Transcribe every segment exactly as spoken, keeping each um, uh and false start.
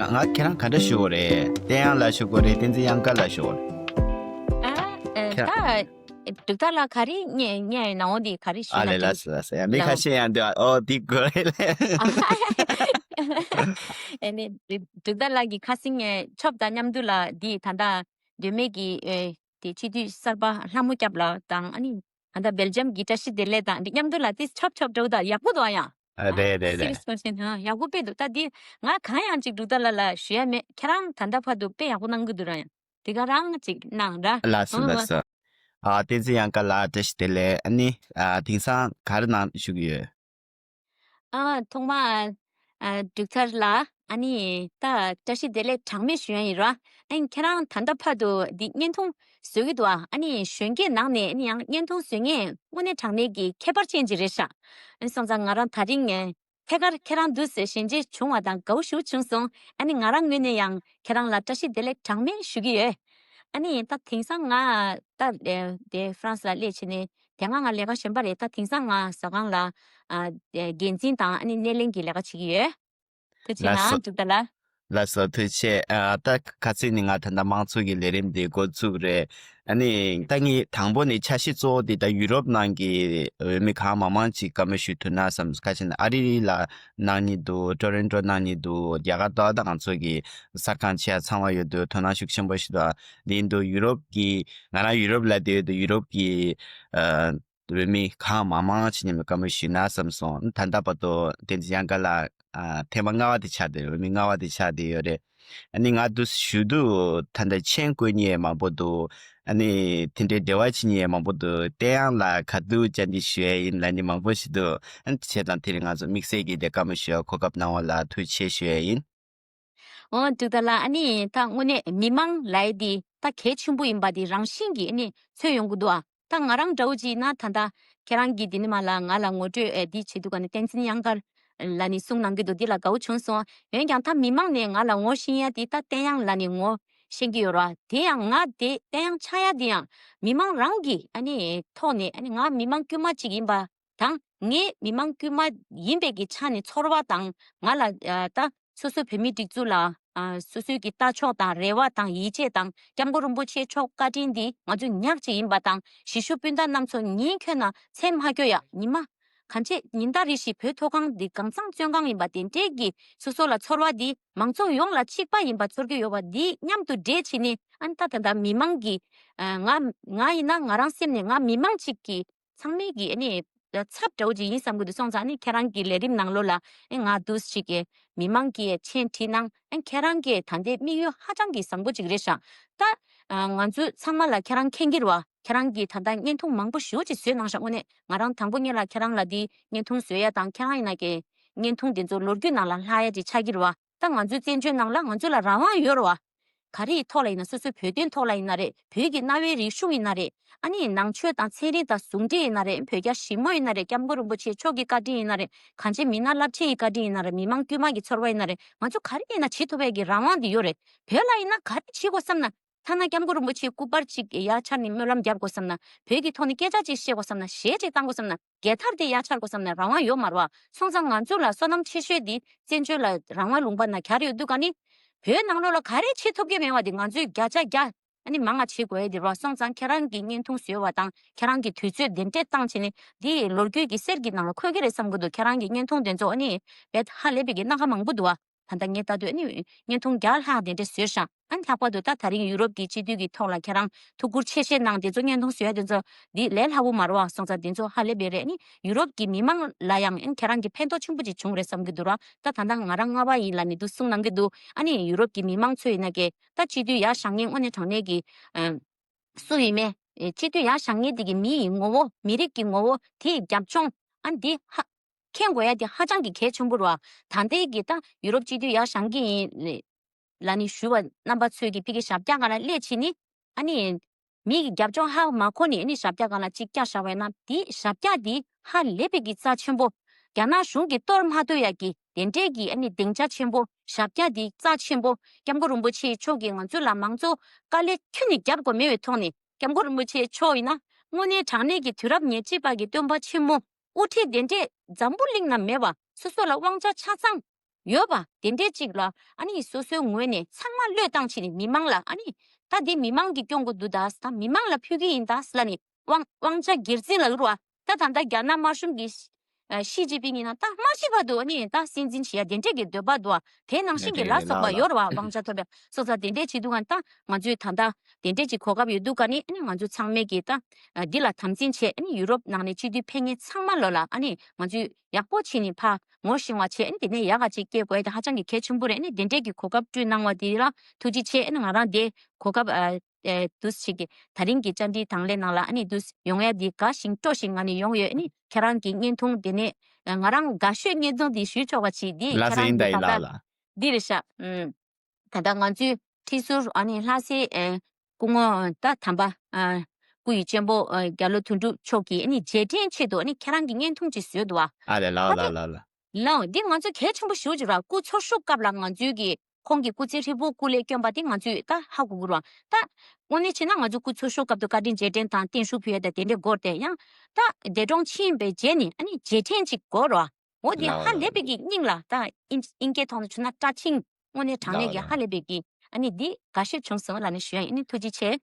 ང་ཁྱེད་རང་ག་འདྲ་ཞུ་དགོས་རེད། བསྟན་དབྱངས་ལགས་ཞུ་དགོས་རེད། བསྟན་འཛིན་དབྱངས་དཀར་ལགས་ཞུ་དགོས་རེད། ཨ་ཨ། ཁྱེད་རང་། ད་འབྲུག་ཐར་ལགས་ག་རེ་བསྙད་བསྙད་ཡོད་ན་འོ་འདི་ག་རེ་ཞུ་ཨ་ན་ལས་ལགས་འགྲིག་སོ་ལགས་སོ། ཡ་མི་ཁ་ཨ་ཤས་ཡང་འདུག་ཨོ་འདི་དགོས་རེད་ལས། ཨ་ནི་འབྲུག་ཐར་ལགས་ཀྱི་ཁ་སང་ངས་ཆོབ་དང་མཉམ་དུ་ལ་འདི་ད་ལྟ་མདོ་སྨད་ཀྱི་ཨེ་དེ་སྤྱི་འཐུས་གསར་པ་ལྷ་མོ་སྐྱབས་ལགས་དང་ཨ་ནི་ད་ལྟ་སྦེལ་ཇམ་གྱི་བཀྲ་ཤིས་བདེ་ལེགས་དང་འདི་མཉམ་དུ་ལ་དེ་ཆོབ་ཆོབ་འགྲོ་ད་ཡག་པོ་འདུག་ཨ་ཡང་། ཨ་རེད་རེད་རེད། སི་རི་ཡས་ཀོ་ཤེན་ཧ་ཡག་པོ་དཔེ་འདུག་ད་འདི་ང་གང་ཡང་ཅིག་འབྲུག་ཐར་ལགས་ལ་ཞུ་ཡ་མེད། ཁྱེད་རང་ད་ལྟ་བར་དུ་དཔེ་ཡག་པོ་གནང་གི་འདུག་ར་ཡང་། དེ་ག་རང་ཅིག་གནང་ར། ལགས་སོ་ལགས་སོ། ཨ་བསྟན་འཛིན་དབྱངས་དཀར་ལགས་བཀྲ་ཤིས་བདེ་ལེགས། ཨ་ནི་ཨ་དེང་སང་ག་རེ་གནང་བཞུགས་ཡོད། ཨ་ཐོག་མ་ཨ་འབྲུག་ཐར་ལགས་ཨ་ནི་ད་བཀྲ་ཤིས་བདེ་ལེགས་གྲངས་མེད་ཞུ་ཡ་ཡིན་ར། ཨ་ནི་ཁྱེད་རང་ད་ལྟ་བར་དུ་འདི་བརྙན་ཐུང་བཟོ་གི་འདུག་ཨ་ནི་གཞོན་སྐྱེས་ནང་ནས་ཨ་ནི་ཡང་བརྙན་ཐུང་བཟོ་མཁན་དངོས་གནས་དྲང་གནས་ཀྱི་ཁྱད་པར་ཅན་ཅིག་རེད་ཤག་ཨ་ནི་སོང་ཙང་ང་རང་ད་རིང་ངས་ཐད་ཀར་ཁྱེད་རང་འདུག་ཟེར་ཞལ་མཇལ་བྱུང་བ་དང་དགའ་བོ་ཞེ་པོ་བྱུང་སོང་། ཨ་ནི་ང་རང་ངོས་ནས་ཡང་ཁྱེད་རང་ལ་བཀྲ་ཤིས་བདེ་ལེགས་གྲངས་མེད་ཞུ་གི་ཡོད། ཨ་ནི་ད་དེང་སང་ང་ད་དེ་ཧྥ་རན་སི་ལ་སླེབས་བྱས་ནས་དེ་སྔ་ང་ལས་ཀ་གཞན་པ་རེད། ད་དེང་སང་ང་ཟ་ཁང་ལ་ཨ་འགན་འཛིན་དང་ཨ་ནི་སྣེ་ལེན་གྱི་ལས་ཀ་བྱེད་ཀྱི་ཡོད། ཐུགས་རྗེ་ལགས་སོ། གནང་། འབྲུག་ཐར་ལགས། ལགས་སོ་ཐུགས་རྗེ་ཆེ། ཨ་ད་ཁ་སང་ནས་ང་ད་ལྟ་དམངས་གཙོ་གི་ལས་རིམ་འདི་འགོ་བཙུགས་རེད། ཨ་ནི་ད་ངས་དང་པོ་ནས་འཆར་གཞི་གཙོ་བོ་འདི་ད་ཡུ་རོབ་ནང་གི་འོས་མི་གང་མང་མང་ཅིག་བཀའ་མོལ་ཞུ་ཐུབ་ན་བསམ། ཁ་ཆེ་ན་ཨ་རི་ལ་གནང་ཉེ་འདུག་ཊོ་རོན་ཊོ་གནང་ཉེ་འདུག་རྒྱ་གར་ཏོག་ད་ང་ཚོ་གི་གསར་ཁང་ཆེ་ཚང་བ་ཡོད་འདུག་དོ་སྣང་ཤུགས་ཆེན་པོ་ཞིག་འདུག་འདི་འདུག་ཡུ་རོབ་ཀྱི་ང་རང་ཡུ་རོབ་ལ་བསྡད་ཡོད་འདུག་ཡུ་རོབ་ཀྱི་ཨ་འོས་མི་གང་མང་མང་ཅིག་མཉམ་དུ་བཀའ་མོལ་ཞུས་ན་བསམ་སོང་། ད་ལྟ་བར་དུ་བསྟན་འཛིན་དབྱངས་དཀར་ལགས་ཨ་ཐེངས་མ་ལྔ་པ་དེ་ཆགས་བསྡད་ཡོད། འོས་མི་ལྔ་པ་དེ་ཆགས་བསྡད་ཡོད་རེད། ཨ་ནི་ང་འདུག་ཞུ་དུས་ད་ལྟ་མཆན་བཀོད་མཁན་མང་པོ་འདུག་ཨ་ནི་དེ་འདྲའི་འབྲེལ་བ་བྱེད་མཁན་མང་པོ་འདུག་བསྟན་དབྱངས་ལགས་ག་དུས་བཅར་འདྲི་ཞུ་ཡ་ཡིན་ལབ་མཁན་མང་པོ་ཞིག་འདུག་ཨ་ནི་བྱས་ཙང་དེ་རིང་ང་ཚོ་དམིགས་བསལ་གྱིས་དེ་བཀའ་མོལ་ཞུ་ཡ་གོ་སྐབས་གནང་བ་ལ་ཐུགས་རྗེ་ཆེ་ཞུ་ཡ་ཡིན། འོ་འབྲུག་ཐར་ལགས། ཨ་ནི་ད་དངོས་གནས་མི་མང་ལབ་ཡ་འདི་ད་གལ་ཆེན་པོ་ཡིན་པ་འདི་རང་བཞིན་གྱིས་ཨ་ནི་ཚོར་ཡོང་གི་འདུག་ཨ་ད་ང་རང་འདྲ་བོ་ཅིག་ཡིན་ན་ད་ལྟ་ཁྱེད་རང་གིས་འདི་ནས་མར་ལ་ང་ལ་ངོ་སྤྲོད་ཨེ་འདི་བྱེད་དུས་ག་ནས་བསྟན་འཛིན་དབྱངས་དཀར་ལགས་ནས་གསུང་གནང་གི་འདུག་འདི་ལ་དགའ་བོ་བྱུང་སོང་། འོན་ཀྱང་ད་མི་མང་ནས་ང་ལ་ངོ་ཤེས་ཡ་འདི་ད་བསྟན་དབྱངས་ལགས་ནས་ངོ་ཤེས་ཀྱི་ཡོད་ར། དེ་ཡང་ང་དེ་བསྟན་དབྱངས་ཆགས་ཡ་འདི་ཡང་མི་མང་རང་གི་ཨ་ནི་ཐོག་ནས་ཨ་ནི་ང་མི་མང་དཀྱུས་མ་ཅིག་ཡིན་པ་དང་། ངས་མི་མང་དཀྱུས་མ་ཡིན་པའི་གི་ཆ་ནས་ཚོར་བ་དང་། ང་ལ་ཨ་ད་སོ་སོའི་བོད་མིའི་སྒྲིག་འཛུགས་ལ་ཨ་སོ་སོའི་གི་ལྟ་ཕྱོགས་དང་རེ་བ་དང་ཡིད་ཆེས་དང་། སྐྱབས་མགོན་རིན་པོ་ཆེ་མཆོག་བཀའ་དྲིན་འདི་ང་ཚོའི་ཉག་གཅིག་ཡིན་པ་དང་། གཞིས་བཞུགས་སྤུན་ཟླ་རྣམ་ཚོ་ཉིན་འཁྱོལ་ན་མཚན་མ་འཁྱོལ་ཡ། ཉི་མ་གང་ཆེ་ཉིན་ལྟར་རེ་བཞིན་བོད་མཐོ་སྒང་འདི་གངས་ཚང་བཙོན་ཁང་ཡིན་པ་དེ་འདྲའི་གི་སོ་སོ་ལ་ཚོར་བ་འདི་མང་ཚོགས་ཡོངས་ལ་གཅིག་པ་ཡིན་པ་ཚོར་གྱི་ཡོད་པ་འདི་མཉམ་དུ་འདྲེས་བྱས་ནས། ཨ་ནི་ད་ད་ལྟ་མི་མང་གི་ཨ་ང་ང་ཡིན་ན་ང་རང་སེམས་ནས་ང་མི་མང་གཅིག་གི་ཚང་མས་ཀྱི་ཨ་ནི་ཚབ་འདྲ་བོ་ཅིག་ཡིན་བསམ་གྱི་འདུག་སོང་ཙང་ཨ་ནི་ཁྱེད་རང་གི་ལས་རིམ་ནང་ལོགས་ལ་ཨ་ང་འདུག་ཅིག་གི་མི་མང་གི་མཆན་བྲིས་གནང་། ཨ་ཁྱེད་རང་གི་ད་ལྟའི་དམིགས་ཡུལ་ཧ་ཅང་གི་བཟང་པོ་ཅིག་རེད་ཤག་ད་ང་ཚོ་ཚང་མ་ལ་ཁྱེད་རང་མཁྱེན་གྱི་རེད་བ། ཁྱེད་རང་གིས་ད་ལྟ་བརྙན་ཐུང་མང་པོ་ཞེ་པོ་ཅིག་བཟོས་གནང་ཤག་དངོས་གནས་ང་རང་དང་པོ་ཉིད་ལ་ཁྱེད་རང་ལ་འདི་བརྙན་ཐུང་བཟོ་ཡ་དང་། ཁྱེད་རང་ཡིན་ན་གི་བརྙན་ཐུང་དེ་ཚོ་ལོ་རྒྱུས་ནང་ལ་ལྷག་ཡ་ཅིག་ཆགས་ཀྱི་རེད་བ། ད་ང་ཚོའི་བཙན་བྱོལ་ནང་ལ་ང་ཚོ་ལ་རང་དབང་ཡོད་རེད་བ། ག་རེ་ཡི་ཐོག་ལ་ཡིན་ན། སོ་སོའི་བོད་དོན་ཐོག་ལ་ཡིན་ན་རེད། བོད་ཀྱི་གནའ་བོའི་རིག་གཞུང་ཡིན་ན་རེད། ཨ་ནི་ནང་ཆོས་དང་ཚན་རིག་དང་ཟུང་འབྲེལ་ཡིན་ན་རེད། བོད་རྒྱ་ཞི་མོལ་ཡིན་ན་རེད། སྐྱབས་མགོན་རིན་པོ་ཆེ་མཆོག་གི་བཀའ་དྲིན་ཡིན་ན་རེད། གང་ཅི་མི་སྣ་རླབས་ཆེན་གྱི་བཀའ་དྲིན་ཡིན་ན་རེད། མི་མང་དཀྱུས་མ་གི་ཚོར་བ་ཡིན་ན་རེད། ང་ཚོ་ག་རེ་ཡིན་ན་བྱེད་ཐུབ་པའི་གི་རང་དབང་དེ་ཡོད་རེད། བོད་ལ་ཡིན་ན་ག་རེ་བྱེད་དགོས་བསམ་ན། ཐ་ན་སྐྱབས་མགོན་རིན་པོ་ཆེའི་སྐུ་པར་གཅིག་ཡར་འཕྱར་ནས་སྨོན་ལམ་རྒྱབ་དགོས་བསམ་ན། བོད་ཀྱི་ཐོག་ནས་སྐད་ཆ་གཅིག་བཤད་དགོས་བསམ་ན། གཞས་གཅིག་བཏང་དགོས་བསམ་ན། རྒྱལ་དར་དེ་ཡར་འཕྱར་དགོས་བསམ་ན་རང་དབང་ཡོད་མ་རེད་བ། སོང་ཙང་ང་ཚོ་ལ་བསོད་ནམས་ཆེ་ཤོས་དེ་བཙན་བྱོལ་ལ་རང་དབང་ལུང་པ་ན་གྱར་ཡོད་དུས་ག་ནི། བོད་ནང་ལོགས་ལ་ག་རེ་བྱེད་ཐུབ་ཀྱི་མེད་བ་དེ་ང་ཚོས་བརྒྱ་ཆ་བརྒྱ་ཨ་ནི་མང་ང་བྱེད་དགོས་ཡ་དེ་རེད་བ། སོང་ཙང་ཁྱེད་རང་གི་བརྙན་ཐུང་བཟོས་བ་དང་། ཁྱེད་རང་གི་དུས་ཚོད་དེ་འདྲས་བཏང་བྱས་ནས་དེ་ལོ་རྒྱུས་ཀྱི་གསེར་གྱི་ནང་ལ་འཁོད་ཀྱི་རེད་བསམ་གྱི་འདུག་ཁྱེད་རང་གི་བརྙན་ཐུང་དེ་ཚོ་ཨ་ནི་བེད་ཧ་ལས་པའི་གི་སྣ་ཁ་མང་པོ་འདུག་བ། ད་ལྟ་ངས་ལྟ་དུས་ཨ་ནི་བརྙན་ཐུང་བརྒྱ་ལྷག་དེ་འདྲས་བཟོས་ཤག་ཨ་ནི་ལྷག་པར་དུ་ད་ད་རིང་ཡུ་རོབ་ཀྱི་སྤྱི་འཐུས་ཀྱི་ཐོག་ལ་ཁྱེད་རང་ཐུགས་ཁུར་ཆེ་བཞེས་གནང་། དེ་ཚོ་བརྙན་ཐུང་བཟོ་ཡ་དེ་ཚོ་འདི་ལས་སླ་པོ་མ་རེད་བ། སོང་ཙང་དེ་ཚོ་ཧ་ལས་པའི་རེད། ཨ་ནི་ཡུ་རོབ་ཀྱི་མི་མང་ལ་ཡང་ཨ་ནི་ཁྱེད་རང་གི་ཕན་ཐོགས་ཆེན་པོ་ཅིག་བྱུང་རེད་བསམ་གྱི་འདུག་ར། ད་ད་ལྟ་ང་རང་ལྔ་པ་ཡིན་ལབ་ནས་འདུག་གསུང་གནང་གི་འདུག་ཨ་ནི་ཡུ་རོབ་ཀྱི་མི་མང་ཚོ་ཡིན་ན་ཀྱེ་ད་སྤྱི་འཐུས་ཡར་བཞེངས་མཁན་དངོས་གནས་དྲང་གནས་ཀྱི་ཨ་སུ་ཡིན་མེད། ཨེ་སྤྱི་འཐུས་ཡར་བཞེངས་མཁན་དེ་གི་མི་ཡི་ངོ་བོ། མི་རིགས་ཀྱི་ངོ་བོ། དེ་ཡི་རྒྱབ་ལྗོངས། ཨ་འདི་ཧ་མཁྱེན་དགོས་ཡ་དེ་ཧ་ཅང་གི་གལ་ཆེན་པོ་རེད་བ། ད་ལྟའི་གི་ད་ཡུ་རོབ་སྤྱི་འཐུས་ཡར་བཞེངས་ཀྱི་ཡིན་ལབ་ནས་ཞུ་བ་རྣམ་པ་ཚོས་ཀྱི་ཕ་གི་ཞབས་བཀྱག་སྒང་ལ་སླེབས་བྱས་ནི། ཨ་ནི་མི་གི་རྒྱབ་ལྗོངས་ཧ་མ་གོ་ནས་ཨ་ནི་ཞབས་བཀྱག་སྒང་ལ་གཅིག་བཀྱག་བཞག་པ་ཡིན་ན། དེ་ཞབས་བཀྱག་དེ་ཧ་ལས་པའི་གི་རྩ་ཆེན་པོ། རྒྱ་ནག་གཞུང་གིས་གཏོར་མ་གཏོང་ཡ་གི་དེ་འདྲའི་གི་ཨ་ནི་སྡིངས་ཆ་ཆེན་པོ། ཞབས་བཀྱག་དེ་རྩ་ཆེན་པོ། སྐྱབས་མགོན་རིན་པོ་ཆེ་མཆོག་གིས་ང་ཚོ་ལ་མང་གཙོ་དཀའ་ལས་ཁྱོན་ནས་རྒྱབ་དགོས་མེད་པའི་ཐོག་ནས། སྐྱབས་མགོན་རིན་པོ་ཆེ་མཆོག་ཡིན་ན་དངོས་གནས་དྲང་གནས་ཀྱི་དུས་རབས་ཉེར་གཅིག་པ་གི་སྟོན་པ་ཆེན་མོ། དབུ་ཁྲིད་དེ་འདྲས་འཛམ་བུ་གླིང་ན་མེད་པ། སོ་སོ་ལ་དབང་ཆ་ཆ་ཚང་། ཡོད་པ་དེ་འདྲས་ཅིག་ལ་ཨ་ནི་སོ་སོའི་ངོས་ནས་ཚང་མ་བློས་བཏང་བྱས་ནས་མི་མང་ལ་ཨ་ནི་ད་དེ་མི་མང་གིས་སྐྱོང་དགོས་འདུག་ད་ད་མི་མང་ལ་ཕུལ་གི་ཡིན་ད་ལབ་ནས་དབང་དབང་ཆ་སྒེར་འཛིན་ལ་ཡོད་རེད་བ། ད་ད་ལྟ་རྒྱ་ནག་དམར་གཞུང་གི་ཨ་ཞི་ཅིན་ཕིང་ཡིན་ན་ད་མ་ཤི་བར་དུ་ཨ་ནི་ད་སྲིད་འཛིན་བྱེད་ཡ་དེ་འདྲས་ཀྱི་འདོད་པ་འདུག་བ། དེ་ནང་བཞིན་གྱི་ལ་སོགས་པ་ཡོད་རེད་བ། དབང་ཆ་ཐོབ་ཡ་སོགས་ས་དེ་འདྲས་བྱེད་དུས་ག་ད་ང་ཚོས་ད་ལྟ་དེ་འདྲས་ཀྱི་གོ་སྐབས་ཡོད་དུས་ག་ནི་ཨ་ནི་ང་ཚོ་ཚང་མས་ཀྱི་ད་འདི་ལ་དམ་འཛིན་བྱས་ཨ་ནི་ཡུ་རོབ་ནང་ནས་སྤྱི་འཐུས་ཕེབས་མཁན་ཚང་མ་ལོ་ལ་ཨ་ནི་ང་ཚོས་ཡག་པོ་བྱས་ནས་ཕར་ངོ་ཤེས་པ་བྱས་ཨ་ནི་དེ་ནས་ཡག་ག་ཅིག་སྐྱེལ་དགོས་ཡ་དེ་ཧ་ཅང་གི་གལ་ཆེན་པོ་རེད། ཨ་ནི་དེ་འདྲས་ཀྱི་གོ་སྐབས་སྤྲོད་གནང་བ་དེ་ལ་ཐུགས་རྗེ་ཆེ། ཨ་ནི་ང་རང་དེ་གོ་སྐབས་ཨ། ཨེ་དུས་ཤིག་གི་ད་རིང་གི་བཅར་འདྲི་དང་ལེན་ནང་ལ་ཨ་ནི་དུས་ཡོང་ཡ་འདི་དགའ་ཞིང་སྤྲོ་ཞིང་ང་ནི་ཡོང་ཡོད། ཨ་ནི་ཁྱེད་རང་གི་བརྙན་ཐུང་དེ་ནས་ཨ་ང་རང་དགའ་ཤོས་བརྙན་ཐུང་འདི་ཞུས་ཆོག་པ་ཅིག་འདི་ལགས་སོ། ཁྱེད་རང་ཡིན་ད་གི་ཡིན་ད་ལགས་ལྟ་ལགས། འདི་རེད་ཤག་ཨུམ། ད་ལྟ་ང་ཚོའི་ཁྲི་ཟུར་ཨ་ནི་ལྷ་སའི་ཨེ་སྐུ་ངོ་ད་དམ་པ་ཨ་སྐུ་ཡི་གཅེན་པོ་ཨ་རྒྱ་ལོ་དོན་གྲུབ་མཆོག་གིས་ཨ་ནི་རྗེས་དྲན་ཆེད་དུ་ཨ་ནི་ཁྱེད་རང་གི་བརྙན་ཐུང་ཅིག་བཟོས་འདུག་ཨ། ཨ་ལས་ལགས་ཨ་ལས་ལགས་ལགས་ལགས། ལགས་འདི་ང་ཚོ་གལ་ཆེན་པོ་ཞེ་པོ་ཅིག་ར། སྐུ་འཚོ་བཞུགས་སྐབས་ལ་ང་ཚོའི་གི་ཁོང་གི་སྐུ་ཚེ་ཧྲིལ་པོ་སྐུ་ལས་བསྐྱོན་པ་དེ་ང་ཚོས་ད་ཧ་གོ་གི་རེད་བ། ད་དངོས་གནས་བྱས་ན་ང་ཚོ་སྐུ་འཚོ་བཞུགས་སྐབས་དུ་བཀའ་དྲིན་རྗེས་དྲན་དང་བརྟན་བཞུགས་ཕུལ་ཡ་ད་དེ་འདྲའི་སྐོར་དེ་ཡང་ད་འདས་གྲོངས་ཕྱིན་པའི་རྗེས་ནས་ཨ་ནི་རྗེས་དྲན་ཅིག་དགོས་རེད་བ། འོ་དེ་ལགས་ཧ་ལས་པའི་གི་སྙིང་ལ་ད་དབྱིན་དབྱིན་སྐད་ཐོག་ནས་བྱུང་ན་ཊ་ཆིང་དངོས་གནས་དྲང་གནས་ཀྱི་ཧ་ལས་པའི་གི་ཨ་ནི་འདི་དགའ་ཤོས་བྱུང་སོང་ལབ་ནས་ཞུ་ཡ་ཡིན། ཨ་ནི་ཐུགས་རྗེ་ཆེ།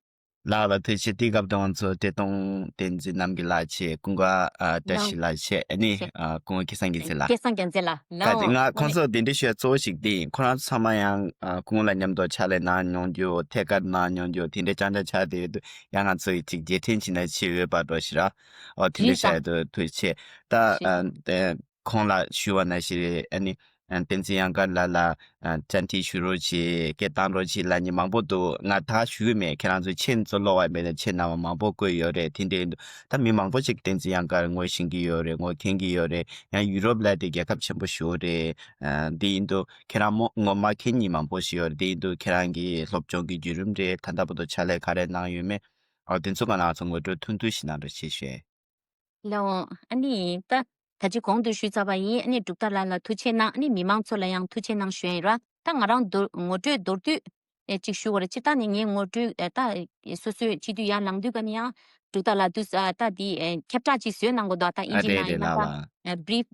ལགས་ལགས་ཐུགས་རྗེ་ཆེ། དེའི་སྐབས་དུ་ང་ཚོ་བསྟན་འཛིན་རྣམ་རྒྱལ་ལགས་བྱས་ཀུན་དགའ་ཨ་བཀྲ་ལགས་ཤིས་ལགས་བྱས་ཨ་ནི་ཆེ། ཨ་སྐུ་ངོ་སྐལ་བཟང་རྒྱལ་མཚན་ལགས། སྐལ་བཟང་རྒྱལ་མཚན་ལགས་ད་དེ་ལགས་ང་ཨ་ཁོང་ནི་ཚོ་གདན་འདྲེན་ཞུ་ཡ་གཙོ་བོ་ཞིག་དེ་ཡིན། ཁོ་རང་ཚོ་ཚང་མ་ཡང་ཨ་སྐུ་ངོ་ལ་མཉམ་དུ་ཕྱག་ལས་གནང་མྱོང་རྒྱུ་ཐད་ཀར་གནང་མྱོང་རྒྱུ་དེ་འདྲའི་རྐྱང་རྐྱང་ཆགས་བསྡད་ཡོད་དུས་ཡང་ང་ཚོ་ཡི་ཅིག་རྗེས་དྲན་བྱེད་ན་ཆེ་འོས་པ་འགྲོ་ཞེ་ར་ཨོ་དེ་ཨ་ནི་འདྲའི་ཤ་ཡ་དུ་ཐུགས་རྗེ་ཆེ། ད་ཞེས་ཨ་དེ། ཁོང་ལ་ཞུ་བ་ནང་བཞིན་རེད། ཨ་ནི་བསྟན་འཛིན་གཡང་དཀར་ལགས་ལ་བཅར་འདྲི་ཞུ་རོགས་བྱེད་སྐད་བཏང་རོགས་བྱེད་ལབ་མཁན་མང་པོ་འདུག་ང་ད་ཞུ་གི་མེད། ཁྱེད་རང་ཚོ་མཆན་ཚོ་ཀློག་པ་མེད་ན་མཆན་ནང་མང་པོ་བཀོད་ཡོད་རེད། དེ་འདྲ་ཡིན་དུས་ད་མི་མང་པོ་ཞིག་བསྟན་འཛིན་གཡང་དཀར་ངོ་ཤེས་ཀྱི་ཡོད་རེད། ངོ་མཁྱེན་གྱི་ཡོད་རེད། ཡང་ཡུ་རོབ་ལ་དེ་རྒྱལ་ཁབ་ཆེན་པོ་ཞིག་རེད། འདི་ཡིན་དུས་ཁྱེད་རང་མོ་ངོ་མ་མཁྱེན་མཁན་མང་པོ་ཞིག་ཡོད་རེད། དེ་ཡིན་དུས་ཁྱེད་རང་གི་སློབ་སྦྱོང་གི་བརྒྱུད་རིམ་རེད། ད་ལྟ་བར་དུ་ཕྱག་ལས་ག་རེ་གནང་ཡོད་མེད་དེ་ཚོ་ག་ང་ཚོ་ངོ་སྤྲོད་ཐུང་ཐུང་ཞིག་གནང་རོགས་བྱེད་ཞུ། ལགས་འོང་། ཨ་ནི་ད་ད་ཅི་གོང་དུ་ཞུས་ཚར་བ་ཡིན། ཨ་ནི་འབྲུག་རྟ་ལགས་ལ་ཐུགས་རྗེ་གནང་། ཨ་ནི་མི་མང་ཚོ་ལ་ཡང་ཐུགས་རྗེ་གནང་ཞུ་ཡ་ཡིན་ར། ད་ང་རང་མདོར་ངོ་སྤྲོད་མདོར་བསྡུས་ཨེ་ཅིག་ཞུ་བ་རེད། སྤྱིར་བཏང་ནས་ངའི་ངོ་སྤྲོད་ཨེ་ད་སོ་སོའི་སྤྱི་འཐུས་ཡར་ལངས་དུས་ཀ་ནས་ཡང་འབྲུག་རྟ་ལགས་དུས་ཨ་ད་འདི་ཨེ་ཁྱབ་བསྒྲགས་ཅིག་བཟོས་གནང་དགོས་འདུག་ད་ཨིན་ཨ་ཇི་རེད་ནང་ཡིན་རེད་ན་ལགས་ད་ལགས། ཨེ་brief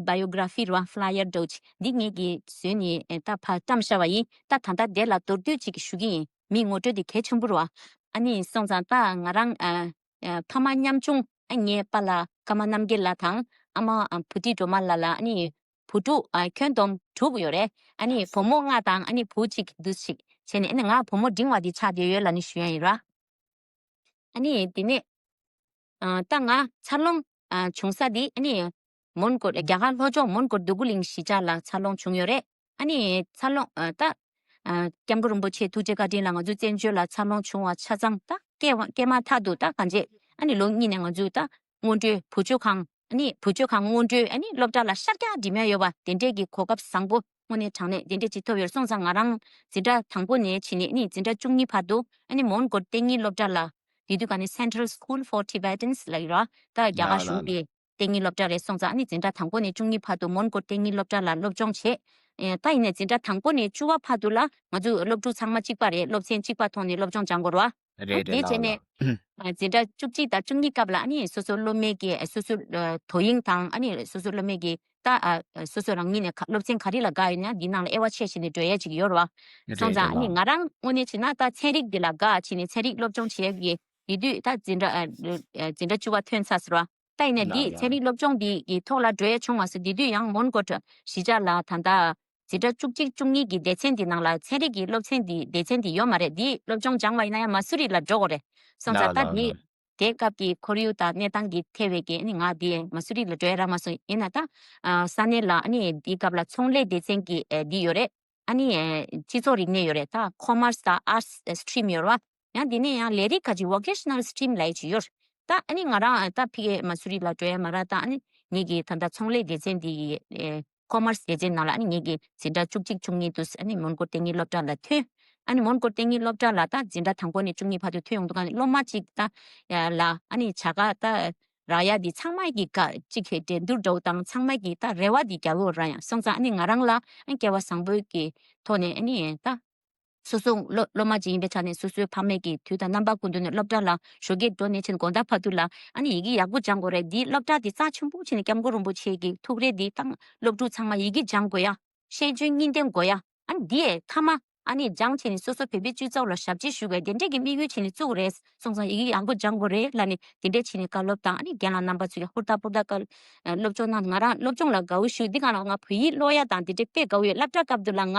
biography ར་flyer འདྲ་བོ་ཅིག་འདི་ངེད་ཀྱིས་བཟོས་ནས་ཨེ་ད་ཕར་བཀྲམ་བཞག་པ་ཡིན། ད་ད་ལྟ་དེ་ལ་མདོར་བསྡུས་ཅིག་ཞུ་གི་ཡིན། མིའི་ངོ་སྤྲོད་དེ་གལ་ཆེན་པོ་རེད་བ། ཨ་ནི་སོང་ཙང་ད་ང་རང་ཨ། ཨ་ཕ་མ་ཉམ་ཆུང་། ཨ་ངའི་པཱ་ལགས་ཀརྨ་རྣམ་རྒྱལ་ལགས་དང་ཨ་མ་ཨ་བུ་ཁྲིད་སྒྲོལ་མ་ལགས་ལ་ཨ་ནི་བུ་ཕྲུག་ཨ་ཁྱོན་བསྡོམས་དྲུག་ཡོད་རེད། ཨ་ནི་བུ་མོ་ལྔ་དང་ཨ་ནི་བུ་གཅིག་འདུག་ཅིག་བྱས་ནས་ཨ་ནི་ང་བུ་མོ་འབྲིང་བ་འདི་ཆགས་བསྡད་ཡོད་ལབ་ནས་ཞུ་ཡ་ཡིན་ར། ཨ་ནི་དེ་ནས་ཨ་ད་ང་འཚར་ལོངས་ཨ་བྱུང་ས་འདི་ཨ་ནི་མོན་གྷོ་རྒྱ་གར་ལྷོ་ཕྱོགས་མོན་གྷོ་འདོད་རྒུ་གླིང་གཞིས་ཆགས་ལ་འཚར་ལོངས་བྱུང་ཡོད་རེད། ཨ་ནི་འཚར་ལོངས་ཨ་ད་ཨ་སྐྱབས་མགོན་རིན་པོ་ཆེ་ཐུགས་རྗེ་བཀའ་དྲིན་ལ་ང་ཚོ་བཙན་བྱོལ་ལ་འཚར་ལོངས་བྱུང་བ་ཆ་ཚང་ད་སྐྱེས་པ་སྐྱེས་མ་ཐག་ཏུ་ད་གང་བྱེད་ཨ་ནི་ལོ་གཉིས་ནས་ང་ཚོས་ད་སྔོན་འགྲོའི་བུ་བཅོལ་ཁང་ཨ་ནི་བུ་བཅོལ་ཁང་སྔོན་འགྲོའི་ཨ་ནི་སློབ་གྲྭ་ལ་ཤར་རྒྱག་འགྲིམ་ཡ་ཡོད་པ་དེ་འདྲས་ཀྱི་གོ་སྐབས་བཟང་པོ་དངོས་གནས་དྲང་གནས་དེ་འདྲས་ཅིག་ཐོབ་ཡོད་སོང་ཙང་ང་རང་འཛིན་གྲྭ་དང་པོ་ནས་ཕྱིན་ནས་ཨ་ནི་འཛིན་གྲྭ་བཅུ་གཉིས་བར་དུ་ཨ་ནི་མོན་གྷོ་ལྟེ་གཉིས་སློབ་གྲྭ་ལ་དེ་དུས་ག་ནས་Central School for Tibetans ལབ་ཡོད་ར་ད་རྒྱ་གར་གཞུང་གི་ལྟེ་གཉིས་སློབ་གྲྭ་རེད་སོང་ཙང་ཨ་ནི་འཛིན་གྲྭ་དང་པོ་ནས་བཅུ་གཉིས་བར་དུ་མོན་གྷོ་ལྟེ་གཉིས་སློབ་གྲྭ་ལ་སློབ་སྦྱོང་བྱས། ཨེ་ད་ཡིན་ནའི་འཛིན་གྲྭ་དང་པོ་ནས་བཅུ་པ་བར་དུ་ལ་ང་ཚོ་སློབ་ཕྲུག་ཚང་མ་གཅིག་པ་རེད། སློབ་ཚན་གཅིག་པ་ཐོག་ནས་སློབ་སྦྱོང་སྦྱང་དགོས་རེད་བ། རེད་རེད་དེ་བྱས་ལགས་ནས་ལགས། ཨ་འཛིན་གྲྭ་བཅུ་གཅིག་དང་བཅུ་གཉིས་སྐབས་ལ་ཨ་ནི་སོ་སོ་སློབ་མའི་གི་ཨ་སོ་སོ་ཨ་དོ་དབྱིངས་དང་ཨ་ནི་སོ་སོ་སློབ་མའི་གི་ད་ཨ་སོ་སོ་རང་ཉིད་ནས་ག་སློབ་ཚན་ག་རེ་ལ་དགའ་ཡོད་ན་འདི་ནང་ལ་དབྱེ་བ་ཕྱེ་བྱས་ནས་འགྲོ་ཡས་ཅིག་ཡོད་རེད་བ། རེད་སོང་རེད་ཙང་ཨ་ནི་ལགས། ང་རང་དངོས་གནས་བྱས་ན་ད་ཚན་རིག་འདི་ལ་དགའ་བྱས་ནས་ཚན་རིག་སློབ་སྦྱོང་བྱེད་ཡས་ཀྱི་དེ་དུས་ད་འཛིན་གྲྭ་ཨ་ཨ་འཛིན་གྲྭ་བཅུ་པ་ཐོན་ཚར་ཟེར་བ། ད་ཡིན་ནའི་ལགས་འདི་ཚན་ལགས། རིག་སློབ་སྦྱོང་འདི་གི་ཐོག་ལ་འགྲོ་ཡ་བྱུང་བ་སོ་དེ་དུས་ཡང་མོན་གྷོ་གཞིས་ཆགས་ལ་ད་ལྟ་འཛིན་གྲྭ་བཅུ་གཅིག་བཅུ་གཉིས་ཀྱི་སྡེ་ཚན་འདི་ནང་ལ་ཚན་རིག་གི་སློབ་ཚན་འདི་སྡེ་ཚན་འདི་ཡོད་མ་རེད། འདི་སློབ་སྦྱོང་སྦྱང་བ་ཡིན་ན་ཡང་མ་སུ་རི་ལ་འགྲོ་དགོས་རེད། སོང་ཙང་ལགས་ད་ལགས་འདི་ལགས། དེ་སྐབས་ཀྱི་ཁོར་ཡུག་དང་གནས་སྟངས་ཀྱི་ཐད་པའི་གི་ཨ་ནི་ང་འདི་མ་སུ་རི་ལ་འགྲོ་ཡ་རག་མ་སོང་། ཡིན་ན་ད་ས་གནས་ལ་ཨ་ནི་འདི་སྐབས་ལ་ཚོང་ལས་སྡེ་ཚན་གྱི་འདི་ཡོད་རེད། ཨ་ནི་སྤྱི་ཚོགས་རིག་གནས་ཡོད་རེད། ད་Commerce དང་Arts stream ཡོད་རེད་བ། ཡང་དེ་ནས་ཡང་ལས་རིགས་ཁ་ཅིག་Vocational stream ལབ་ཡ་ཅིག་ཡོད་རེད། ད་ཨ་ནི་ང་རང་ད་ཕ་གིར་མ་སུ་རི་ལ་འགྲོ་ཡ་མ་རག་ད་ཨ་ནི་ངེད་ཀྱི་ད་ལྟ་ཚོང་ལས་སྡེ་ཚན་འདི་ཡི་Commerce སྡེ་ཚན་ནང་ལ་ཨ་ནི་ངེད་ཀྱི་འཛིན་གྲྭ་བཅུ་གཅིག་བཅུ་གཉིས་དུས་ཨ་ནི་མོན་གྷོ་ལྟེ་གཉིས་སློབ་གྲྭ་ལ་ཐོན། ཨ་ནི་མོན་གྷོ་ལྟེ་གཉིས་སློབ་གྲྭ་ལ་ད་འཛིན་གྲྭ་དང་པོ་ནས་བཅུ་གཉིས་བར་དུ་ཐོན་ཡོང་དུས་ག་ནི་སློབ་མ་གཅིག་ད་ལ་ཨ་ནི་བྱ་དགའ་ད་རག་ཡ་འདི་ཚང་མ་གི་ག་གཅིག་གི་འགྲན་བསྡུར་འདྲ་བོ་དང་ཚང་མ་གི་ད་རེ་བ་འདི་རྒྱག་གི་ཡོད་ར། ཡང་སོང་ཙང་ཨ་ནི་ང་རང་ལ་ཨ་ནི་སྐལ་བ་བཟང་པོའི་གི་ཐོག་ནས་ཨ་ནི་ད་སོ་སོ་སློབ་སློབ་མ་ཅིག་ཡིན་པའི་ཆ་ནས་སོ་སོའི་ཕ་མས་ཀྱི་དུས་དང་རྣམ་པ་ཀུན་ཏུ་ནས་སློབ་གྲྭ་ལ་ཞོགས་ཀས་འགྲོ་ནས་ཕྱིན་དགོང་དག་བར་དུ་ལ་ཨ་ནི་ཡི་གེ་ཡག་པོ་སྦྱང་དགོས་རེད། འདི་སློབ་གྲྭ་འདི་རྩ་ཆེན་པོ་བྱས་ནས་སྐྱབས་མགོན་རིན་པོ་ཆེ་གི་ཐུགས་རེ་འདི་ཏང་སློབ་ཕྲུག་ཚང་མ་ཡི་གེ་སྦྱང་དགོས་ཡ། ཤེས་འཇོན་གཉིས་ལྡན་དགོས་ཡ། ཨ་ནི་འདི་ཡས་མཐའ་མ་ཨ་ནི་སྦྱངས་བྱས་ནས་སོ་སོ་བོད་པའི་སྤྱི་ཚོགས་ལ་ཞབས་ཕྱི་ཞུ་དགོས་དེ་འདྲས་ཀྱི་དམིགས་ཡུལ་བྱས་ནས་བཙུགས་རེད་སོང་ཙང་ཡི་གེ་ཡག་པོ་སྦྱང་དགོས་རེད་ལབ་ནས་དེ་འདྲས་བྱས་ནས་བཀའ་སློབ་དང་ཨ་ནི་རྒན་ལགས་རྣམ་པ་ཚོས་ཧུར་ཐག་ཧུར་ཐག་བཀའ་སློབ་སྦྱོང་གནང་། ང་རང་སློབ་སྦྱོང་ལ་དགའ་བོ་ཞུ། འདི་ག་ལ་ང་བོད་ཡིག་ཀློག་ཡ་དང་དེ་འདྲས་དཔེ་དགའ་བོ་ཡོད། སློབ་གྲྭ་སྐབས་དུ་ལ་ང་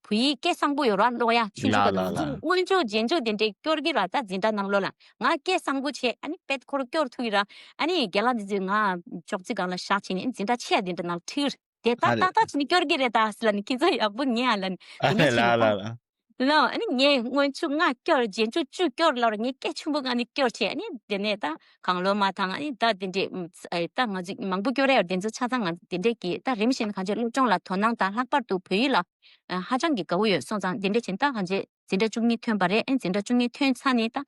བོད་ཡིག་སྐད་བཟང་པོ་ཡོད་ར། ཀློག་ཡ་ཆུང་ཆུང་ལ་སྐབས་ལ་དུ་ལ་ལ། སྔོན་འཇུག་རྗེས་འཇུག་དེ་འདྲས་སྐྱོར་གི་ར། ད་འཛིན་གྲྭ་ནང་ལོགས་ལ་ང་སྐད་བཟང་པོ་བྱས་ཨ་ནི་དཔེ་ཁོ་རང་སྐྱོར་ཐུབ་ཀྱི་ར། ཨ་ནི་རྒན་ལགས་འདི་ཚོས་ང་ཅོག་ཙེ་སྒང་ལ་བཞག་བྱས་ནས་འཛིན་གྲྭ་ཆེ་ཡ་དེ་འདྲ་ནང་ཁྲིད་དེ་ད་ཧ་ལས། ཏག་ཏག་བྱས་ནས་སྐྱོར་གི་རེད་ད་ཟེར་ལབ་ནས་ཁྱེད་ཚོ་ཡག་པོ་ཉན་ཨ་ལབ་ནས་ཨ་དེ་ནས་ལ་ཕྱིན་ལ་ལ་ལ། ལ་ཨ་ནི་ངས་སྔོན་འཇུག་ལྔ་སྐྱོར་རྗེས་འཇུག་བཅུ་སྐྱོར་ལབ་ར། ངས་སྐད་ཆེན་པོ་ངང་ནས་སྐྱོར་བྱས་ཨ་ནི་དེ་ནས་ད་གང་བློ་མ་ཐང་ཨ་ནི་ད་དེ་འདྲས་ཨ་ད་ང་ཚོ་མང་པོ་སྐྱོར་ཡ་ཡོད། དེ་ཚོ་ཆ་ཚང་ང་དེ་འདྲས་ཀྱི་ད་རིམ་བཞིན་གང་ཅི་སློབ་སྦྱོང་ལ་དོ་སྣང་དང་ལྷག་པར་དུ་བོད་ཡིག་ལ་ཨ་ཧ་ཅང་གི་དགའ་བོ་ཡོད་སོང་ཙང་དེ་འདྲས་བྱས་ད་གང་ཅི་འཛིན་གྲྭ་བཅུ་གཉིས་ཐོན་པ་རེད། ཨ་ནི་འཛིན་གྲྭ་བཅུ་གཉིས་ཐོན་ཚར་ནས་ད་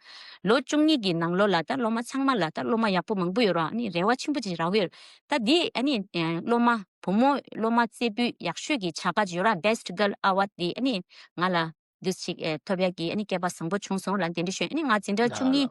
ལོ་བཅུ་གཉིས་ཀྱི་ནང་ལོགས་ལ་ད་སློབ་མ་ཚང་མ་ལ་ད་སློབ་མ་ཡག་པོ་མང་པོ་ཡོད་ར། ཨ་ནི་རེ་བ་ཆེན་པོ་ཅིག་རག་གི་ཡོད། ད་འདི་ཨ་ནི་ཨ་སློབ་མ་བུ་མོ་སློབ་མ་རྩེ་ཕུད་ཡག་ཤོས་ཀྱི་བྱ་དགའ་ཅིག་ཡོད་ར། Best Girl Award དེ་ཨ་ནི་ང་ལ་འདུས་ཅིག་ཨེ་ཐོབ་ཡག་གི་ཨ་ནི་སྐལ་པ་བཟང་པོ་བྱུང་སོང་ལ་འདི་འདྲ་ཞུ། ཨ་ནི་ང་འཛིན་གྲྭ་བཅུ་གཉིས་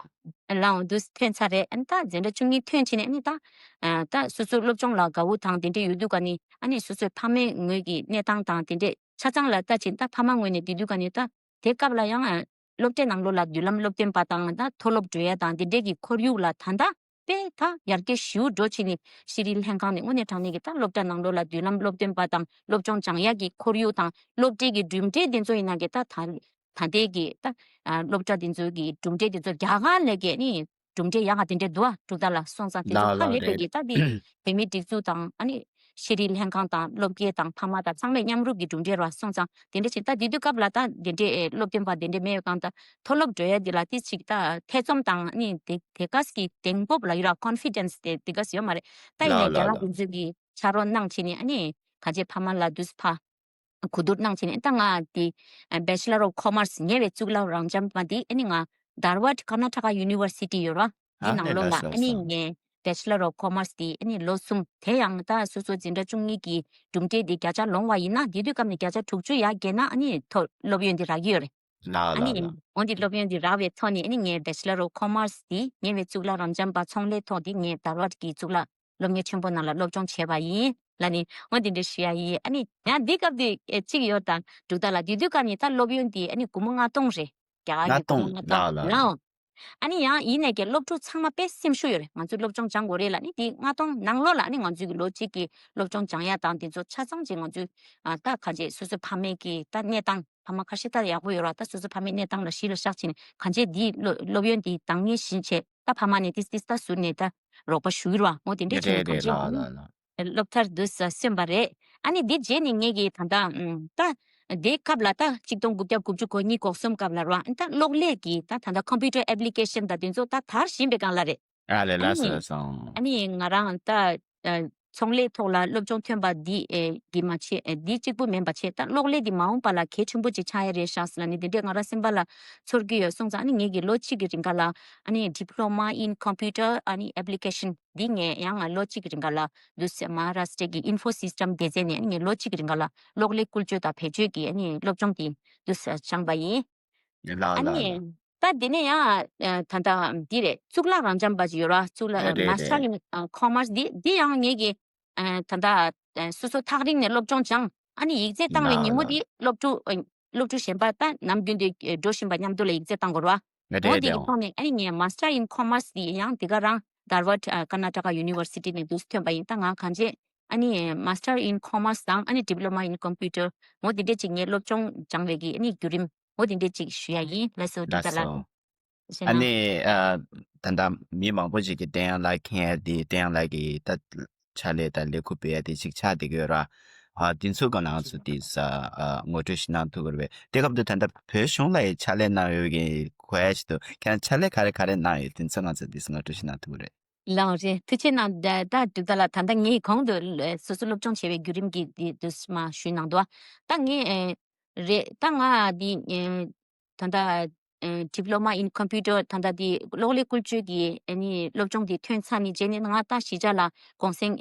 ལའང་འདུས་ཐོན་ཚར་རེད། ཨ་ནི་ད་འཛིན་གྲྭ་བཅུ་གཉིས་ཐོན་ཕྱིན་ནས་ཨ་ནི་ད་ཨ་ད་སོ་སོ་སློབ་སྦྱོང་ལ་དགའ་བོ་དང་དེ་འདྲ་ཡོད་དུས་ག་ནི་ཨ་ནི་སོ་སོའི་ཕ་མའི་ངོས་ཀྱི་གནས་སྟངས་དང་དེ་འདྲ་ཆ་ཚང་ལ་ལྟ་ཅིང་ད་ཕ་མ་ངོས་ནས་བསྡད་དུས་ག་ནི་ད་དེ་སྐབས་ལ་ཡང་ཨ་སློབ་གྲྭའི་ནང་ལོགས་ལ་མདུན་ལམ་སློབ་སྟོན་པ་དང་ད་མཐོ་སློབ་འགྲོ་ཡ་དང་དེ་འདྲས་ཀྱི་ཁོར་ཡུག་ལ་ད་ལྟ་དཔེ་ད་ཡར་རྒྱས་ཞེ་པོ་འགྲོ་ཕྱིན་ནས་ཤེས་རིག་ལྷན་ཁང་ནས་དངོས་གནས་དྲང་གནས་ཀྱི་ད་སློབ་གྲྭ་ནང་ལོགས་ལ་མདུན་ལམ་སློབ་སྟོན་པ་དང་སློབ་སྦྱོང་སྦྱང་ཡག་གི་ཁོར་ཡུག་དང་སློབ་གྲྭའི་གི་གྲུབ་འབྲས་དེ་ཚོ་ཡིན་ན་གི་ད་ད་ད་ལྟའི་གི་ད་ཨ་སློབ་གྲྭ་དེ་ཚོའི་གི་གྲུབ་འབྲས་དེ་ཚོ་རྒྱ་གར་ལས་ཀའི་ནི་གྲུབ་འབྲས་ཡག་ག་དེ་འདྲས་འདུག་ཨ། འབྲུག་རྟ་ལགས་སོང་ཙང་དེ་ལ་ཚོ་ཧ་ལས་པའི་གི་ད་དེ་བོད་མིའི་སྒྲིག་འཛུགས་དང་ཨ་ནི་ཤེས་རིག་ལྷན་ཁང་དང་སློབ་དགེ་དང་ཕ་མ་དང་ཚང་མས་མཉམ་རུབ་ཀྱི་གྲུབ་འབྲས་ར་སོང་ཙང་དེ་འདྲ་ཞིག་ད་དེ་དུས་སྐབས་ལ་ད་དེ་འདྲའི་ཨེ་སློབ་སྟོན་པ་དེ་འདྲ་མེད་པའི་སྒང་ད་མཐོ་སློབ་འགྲོ་ཡ་དེ་ལ་དེ་ཅིག་ད་ཐེ་ཚོམ་དང་ཨ་ནི་དེ་དེ་ག་ཞིག་གི་གདེང་སྤོབས་ལ་ཡོད་ར། ཀོན་ཕི་ཌེན་སི་དེ་དེ་ག་ཞིག་ཡོད་མ་རེད། ད་ཡིན་ནའི་རྒན་ལགས་དེ་ཚོས་གི་ཕྱག་རོགས་གནང་བྱས་ནས་ཨ་ནི་ག་ཅེ་ཕ་མ་ལ་དུས་ཕ་གོ་བསྡུར་གནང་བྱས་ནས་ད་ང་དེ་Bachelor of Commerce ཉེ་བའི་གཙུག་ལག་རབ་འབྱམས་པ་དེ་ཨ་ནི་ང་Dharwad Karnataka University ཡོད་ར། དེ་ནང་ལོགས་ལ་ཨ་ནི་ངས་Bachelor of Commerce དེ་ཨ་ནི་ལོ་གསུམ་དེ་ཡང་ད་སོ་སོ་འཛིན་གྲྭ་བཅུ་གཉིས་ཀྱི་གྲུབ་འབྲས་དེ་བརྒྱ་ཆ་ལོངས་པ་ཡིན་ན་དེ་དུས་སྐབས་ནས་བརྒྱ་ཆ་དྲུག་ཅུ་ཡར་རྒྱས་ན་ཨ་ནི་ཐོ་སློབ་ཡོན་དེ་རག་གི་ཡོད་རེད། ཨ་ནི་འོན་ཏེ་སློབ་ཡོན་དེ་རག་པའི་ཐོག་ནས་ཨ་ནི་ངས་Bachelor of Commerce དེ་ཉེ་བའི་གཙུག་ལག་རབ་འབྱམས་པ་ཚོང་ལས་ཐོག་དེ་ངས་Dharwad གི་གཙུག་ལག་སློབ་གཉེར་ཆེན་པོ་ནང་ལ་སློབ་སྦྱོང་བྱས་པ་ཡིན་ལ་ནི་འོན་ཏེ་འདྲ་ཞུ་ཡ་ཡིན། ཨ་ནི་ཡང་འདི་སྐབས་དེ་གཅིག་ཡོད་དང་འབྲུག་རྟ་ལགས་དེ་དུས་སྐབས་ནས་ད་སློབ་ཡོན་དེ་ཨ་ནི་སྒོར་མོ་ལྔ་སྟོང་རེད། རྒྱ་གར་གྱི་སྒོར་མོ་ལྔ་སྟོང་ལའོ། ཨ་ནི་ཡང་ཡིན་ནས་ཀྱི་སློབ་ཕྲུག་ཚང་མ་དཔེ་སེམས་ཤུགས་ཡོད་རེད། ང་ཚོས་སློབ་སྦྱོང་སྦྱང་དགོས་རེད་ལ་ནི་དེ་ལྔ་སྟོང་ནང་ལོགས་ལ་ཨ་ནི་ང་ཚོས་ཀྱི་ལོ་གཅིག་གི་སློབ་སྦྱོང་སྦྱང་ཡ་དང་དེ་ཚོ་ཆ་ཚང་ཅིག་ང་ཚོས་ཨ་ད་ག་ཅེ་སོ་སོའི་ཕ་མའི་གི་ད་གནས་སྟངས་ཕ་མ་ཁ་ཤས་ད་ཡག་པོ་ཡོད་ར། ད་སོ་སོའི་ཕ་མའི་གནས་སྟངས་ལ་གཞི་ལ་བཞག་བྱས་ནས་ག་ཅེ་འདི་སློབ་སློབ་ཡོན་འདི་འདང་ངེས་བཞིན་བྱས་ད་ཕ་མ་ནས་ཏིས་ཏིས་ད་ཟུར་ནས་ད་རོགས་པ་ཞུ་གི་ར་འོ་དེ་འདྲས་བྱས་ནས་ག་ཅེ་སློབ་མཐར་འདུག་ས་སོན་པ་རེད། ཨ་ནི་འདི་རྗེས་ནས་ངེད་ཀྱིས་ད་ལྟ་ཨུམ་ད་དེའི་སྐབས་ལ་ད་གཅིག་སྟོང་དགུ་བརྒྱ་དགུ་བཅུ་གོ་གཉིས་གོ་གསུམ་སྐབས་ལ་རོ་ཨ་ད་གློག་ཀླད་ཀྱི་ད་ད་ལྟ་computer application ད་དེ་ཚོ་ད་དར་བཞིན་པའི་སྒང་ལ་རེད། ཨ་ལས་ལ་ཨ་ནི་སོ་སོང་། ཨ་ནི་ང་རང་ད་ཚོང་ལས་ཐོག་ལ་སློབ་སྦྱོང་ཐོན་པ་འདི་ཨེ་གི་མ་བྱེད་ཨེ་འདི་གཅིག་པུ་མིན་པ་བྱེད་ད་གློག་ཀླད་འདི་མ་འོངས་པ་ལ་གལ་ཆེན་པོ་ཅིག་ཆགས་ཡ་རེད་ཤག་ཟེར་ལ་ནི་དེ་འདྲས་ང་རང་སེམས་པ་ལ་ཚོར་གྱི་ཡོད་སོང་ཙང་ཨ་ནི་ངེད་ཀྱི་ལོ་གཅིག་གི་རིང་ག་ལ་ཨ་ནི་Diploma in Computer ཨ་ནི་Application འདི་ངས་ཡང་ང་ལོ་གཅིག་གི་རིང་ག་ལ་འདུག་སེ་Maharashtra གི་Info System སྡེ་ཚན་ནས་ངས་ལོ་གཅིག་གི་རིང་ག་ལ་གློག་ཀླད་བཀོལ་སྤྱོད་དང་བེད་སྤྱོད་ཀྱི་ཨ་ནི་སློབ་སྦྱོང་དེ་འདུག་སེ་སྦྱངས་པ་ཡིན། ལགས་ཨ་ལགས་ནི་ལགས། ད་དེ་ནས་ཡང་ད་ལྟ་འདི་རེད་གཙུག་ལག་རབ་འབྱམས་པ་ཅིག་ཡོད་ར་གཙུག་ལག་རེད་རེད་Master རེད། in Commerce འདི་འདི་ཡང་ངེད་ཀྱི་ད་ལྟ་སོ་སོ་ཐག་རིང་ནས་སློབ་སྦྱོང་སྦྱངས་ཨ་ནི་ཡིག་ཚད་བཏང་བའི་ཉིན་མོ་འདི་སློབ་ཕྲུག་སློབ་ཕྲུག་གཞན་པ་ད་ནམ་རྒྱུན་དུ་འགྲོ་བཞིན་པ་མཉམ་དུ་ལ་ཡིག་ཚད་བཏང་དགོས་ར། འོ་དེ་གི་ཐོག་ནས་ཨ་ནི་ངས་Master in Commerce དེ་ཡང་དེ་ག་རང་Dharwad Karnataka University ནས་འདུག་ཐོན་པ་ཡིན། ད་ང་གང་བྱས་ཨ་ནི་Master in Commerce དང་ཨ་ནི་Diploma in Computer འོ་དེ་འདྲས་ཅིག་ངས་སློབ་སྦྱོང་སྦྱང་བའི་གི་ཨ་ནི་བརྒྱུད་རིམ་འོ་དེ་འདྲས་ཅིག་ཞུ་ཡ་ཡིན་ལགས་སོ། འདི་ལགས་ལྟར་ལ་སོ། ཞེ་ན། ཨ་ནི་ད་ལྟ་མི་མང་པོ་ཅིག་གིས་བསྟན་ཡ་ལ་མཁྱེན་ཡ་དེ་བསྟན་ཡ་ལ་གི་ད་ཕྱག་ལས་དང་ལས་ཁུར་འབུལ་ཡ་དེ་ཅིག་ཆགས་བསྡད་ཀྱི་ཡོད་ར། ཨ་དེ་ཚོའི་སྒང་ནང་ཚུད་དེ་ས་ཨ་ངོ་སྤྲོད་ཞིག་གནང་ཐུབ་ཀྱི་རེད་པས། དེ་སྐབས་དུ་ད་ལྟ་བོད་གཞུང་ལ་ཡི་ཕྱག་ལས་གནང་ཡོད་ཀྱི་གོ་ཡ་ཞིག་འདུག་ཁྱེད་རང་ཕྱག་ལས་ག་རེ་ག་རེ་གནང་ཡོད་དེ་ཚོའི་སྒང་ཚུད་དེ་ས་ངོ་སྤྲོད་ཞིག་གནང་ཐུབ་ཀྱི་རེད། ལགས་རེད། ཐུགས་རྗེ་གནང་། ད་ད་འདི་ད་ལ་ད་ལྟ་ངས་གོང་དུ་སོ་སོ་སློབ་སྦྱོང་བྱས་པའི་བརྒྱུད་རིམ་གྱི་འདི་འདུག་མ་ཞུས་གནང་འདུག་ད་ངས་རེད་ད་ང་འདི་ད་ལྟ་Diploma in Computer ད་ལྟ་འདི་གློག་ཀླད་བཀོལ་སྤྱོད་ཀྱི་ཨ་ནི་སློབ་སྦྱོང་འདི་ཐོན་ཚར་ནས་རྗེས་ནས་ང་ད་གཞིས་ཆགས་ལ་གུང་སེང་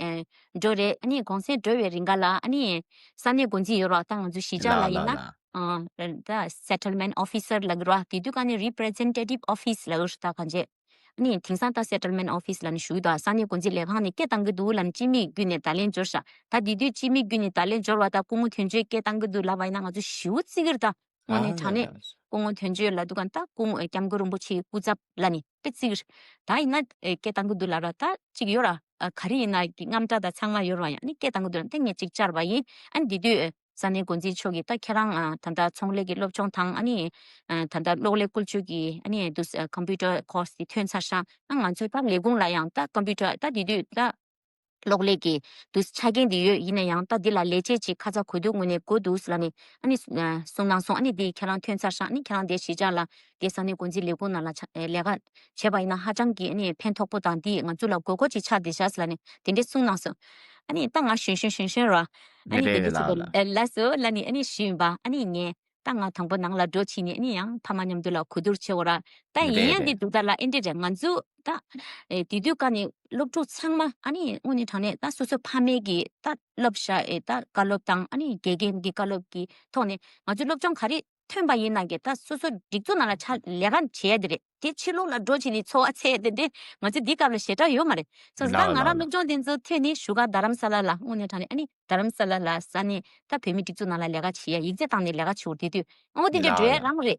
འགྲོ་རེད། ཨ་ནི་གུང་སེང་འགྲོ་བའི་རིང་ག་ལ་ཨ་ནི་ས་གནས་འགོ་འཛིན་ཡོད་ར། ད་ང་ཚོ་གཞིས་ཆགས་ལ་ཡིན་ན་ད་Settlement Officer ལབ་ཀྱི་ར། དེ་དུས་ཀ་ནི་Representative Office ལབ་ཀྱི་ར། ད་གང་བྱས་ ནི་དེང་སང་ད་སེ་ཊལ་མེན་ཊི་ཨོ་ཕི་སི་ལབ་ནས་ཞུ་གི་འདུག་ས་གནས་འགོ་འཛིན་ལས་ཁང་ནས་སྐད་བཏང་གི་འདུག་ལབ་ནས་སྤྱི་མིས་བརྒྱུད་ནས་བརྡ་ལན་འབྱོར་ཤག་ད་དེ་དུས་སྤྱི་མིས་བརྒྱུད་ནས་བརྡ་ལན་འབྱོར་བ་དང་སྐུ་ངོ་དོན་གཅོད་སྐད་བཏང་གི་འདུག་ལབ་པ་ཡིན་ན་ང་ཚོ་ཞེ་པོ་བརྩི་གི་རེད། ད་དངོས་གནས་དྲང་གནས་སྐུ་ངོ་དོན་གཅོད་ལབ་དུས་གང་ད་སྐུ་ངོ་སྐྱབས་མགོན་རིན་པོ་ཆེའི་སྐུ་ཚབ་ལབ་ནས་དཔེ་བརྩི་གི་རེད། ད་ཡིན་ན་སྐད་བཏང་གི་འདུག་ལབ་ར་ད་གཅིག་ཡོད་ར། ག་རེ་ཡིན་ན་གི་རྔམ་སྐྲག་དང་ཚང་མ་ཡོད་ར་ཡང་ནི་སྐད་བཏང་གི་འདུག་ལབ་ནས་ངས་གཅིག་བཅར་བ་ཡིན། ཨ་ནི་དེ་དུས་ས་གནས་འགོ་འཛིན་མཆོག་གིས་ད་ཁྱེད་རང་ད་ལྟ་ཚོང་ལས་ཀྱི་སློབ་སྦྱོང་དང་ཨ་ནི་ད་ལྟ་གློག་ཀླད་བཀོལ་སྤྱོད་ཀྱི་ཨ་ནི་དུ་ཀམ་པུ་ཊར་ཀོར་སི་དེ་ཐོན་ཚར་ཤག་ཨ་ང་ཚོའི་ད་ལས་ཁུངས་ལ་ཡང་ད་ཀམ་པུ་ཊར་ད་དེ་དུས་ད་གློག་ཀླད་ཀྱི་དུ་ཆ་རྐྱེན་དེ་ཡོད། ཡིན་ན་ཡང་ད་འདི་ལ་ལས་བྱེད་ཅིག་ཁ་ཚ་དགོས་འདུག་དངོས་གནས་དགོས་འདུག་ལབ་ནས་ཨ་ནི་གསུང་གནང་སོང་། ཨ་ནི་འདི་ཁྱེད་རང་ཐོན་ཚར་ཤག་ཨ་ནི་ཁྱེད་རང་དེ་གཞིས་ཆགས་ལ་དེ་ས་གནས་འགོ་འཛིན་ལས་ཁུངས་ནང་ལ་ལས་ཀ་བྱས་པ་ཡིན་ན་ཧ་ཅང་གི་ཨ་ནི་ཕན་ཐོགས་པོ་དང་འདི་ང་ཚོ་ལ་དགོས་མཁོ་ཅིག་ཆགས་བསྡད་ཤག་ལབ་ནས་དེ་འདྲའི་གསུང་གནང་སོང་། ཨ་ནི་ད་ང་ཞུན་ཞུན་ཞུན་ཞུན་རོ། ཨ་ནི་དེ་འདྲ་ཅིག་ལ་ལ་སོ་ལ་ནི་ཨ་ནི་ཞུས་ཡིན་པ། ཨ་ནི་ངས་ད་ང་དང་པོ་ནང་ལ་འགྲོ་ཕྱིན་ནས་ཨ་ནི་ཡང་ཕ་མ་མཉམ་དུ་ལ་གོ་བསྡུར་བྱེད་འོ་ར། ད་ཡིན་ཡང་འདི་འདུག་ད་ལ་ཨེ་འདྲ་རེད། ང་ཚོ་ད་དེ་དུས་ཀ་ནས་སློབ་ཕྲུག་ཚང་མ་ཨ་ནི་དངོས་གནས་དྲང་གནས་ད་སོ་སོ་ཕ་མས་ཀྱི་ད་བསླབ་བྱ་ཨེ་ད་བཀའ་སློབ་དང་ཨ་ནི་དགེ་རྒན་གྱི་བཀའ་སློབ་ཀྱི་ཐོག་ནས་ང་ཚོ་སློབ་སྦྱོང་ག་རེ་ཐོན་པ་ཡིན་ན་གི་ད་སོ་སོ་སྒྲིག་འཛུགས་ནང་ལ་ཆ་ལས་ཀ་བྱེད་ཡ་དེ་རེད། དེ་ཕྱི་ལོགས་ལ་འགྲོ་བྱས་ནས་འཚོ་བ་འཚོལ་ཡ་དེ་འདྲས་ང་ཚོ་འདི་སྐབས་ལ་ཞེ་དྲག་ཡོད་མ་རེད། སོང་ཙང་ད་ང་རང་སློབ་སྦྱོང་དེ་ཚོ་ཐོན་ནས་བཞུགས་སྒར་རྡ་རམ་ས་ལ་ལ་དངོས་གནས་དྲང་གནས་ཨ་ནི་རྡ་རམ་ས་ལ་ལ་ས་གནས་ད་བོད་མིའི་སྒྲིག་འཛུགས་ནང་ལ་ལས་ཀ་བྱེད་ཡ་ཡིག་ཚད་བཏང་ནས་ལས་ཀ་བྱེད་འོ་དེ་དུས་ཨོ་དེ་འདྲས་འགྲོ་ཡ་རང་རེད།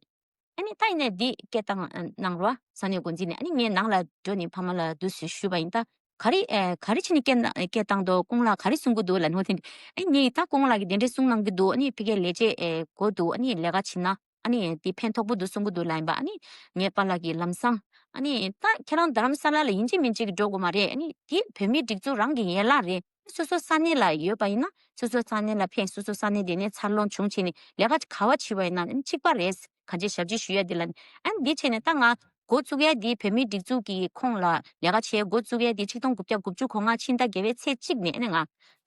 ཨ་ནི་ད་ཡིན་ནས་འདི་སྐད་བཏང་གནང་རོགས་ས་གནས་འགོ་འཛིན་ནས་ཨ་ནི་ངས་ནང་ལ་འགྲོ་ནས་ཕ་མ་ལ་འདུག་སེ་ཞུས་པ་ཡིན། ད་ག་རེ་ཨེ་ག་རེ་བྱས་ནས་སྐད་གནང་སྐད་བཏང་འདུག་སྐུ་ངོ་ལགས་ག་རེ་གསུང་གི་འདུག་ལབ་ནོ་དེ་ཨ་ངས་ད་སྐུ་ངོ་ལགས་ཀྱིས་དེ་འདྲས་གསུང་གནང་གི་འདུག་ཨ་ནི་ཕ་གིར་ལས་བྱེད་ཨེ་དགོས་འདུག་ཨ་ནི་ལས་ཀ་བྱེད་ན་ཨ་ནི་དེ་ཕན་ཐོགས་པོ་འདུག་གསུང་གི་འདུག་ལབ་ཡིན་པ། ཨ་ནི་ངའི་པཱ་ལགས་ཀྱིས་ལམ་སང་ཨ་ནི་ད་ཁྱེད་རང་རྡ་རམ་ས་ལ་ལ་ཡིན་གཅིག་མིན་གཅིག་འགྲོ་དགོས་མ་རེད། ཨ་ནི་དེ་བོད་མིའི་སྒྲིག་འཛུགས་རང་གི་ཡན་ལག་རེད། སོ་སོ་ས་གནས་ལ་ཡོད་པ་ཡིན་ན་སོ་སོ་ས་གནས་ལ་ཕན། སོ་སོ་ས་གནས་དེ་ནས་འཚར་ལོངས་བྱུང་བྱས་ནས་ལས་ཀ་ག་བ་བྱེད་པ་ཡིན་ན་གཅིག་པ་རེད། གང་ཅི་ཞབས་ཕྱི་ཞུ་ཡ་དེ་ལ་ཨ་ནི་འདི་བྱས་ནས་ད་ང་འགོ་བཙུགས་ཡ་དེ་བོད་མིའི་སྒྲིག་འཛུགས་ཀྱི་ཁོངས་ལ་ལས་ཀ་བྱེད་འགོ་བཙུགས་ཡ་དེ་ཆིག་སྟོང་དགུ་བརྒྱ་དགུ་བཅུ་གོ་ལྔ་ཕྱི་ཟླ་བརྒྱད་པའི་ཚེས་གཅིག་ནས་ཨ་ནི་ང་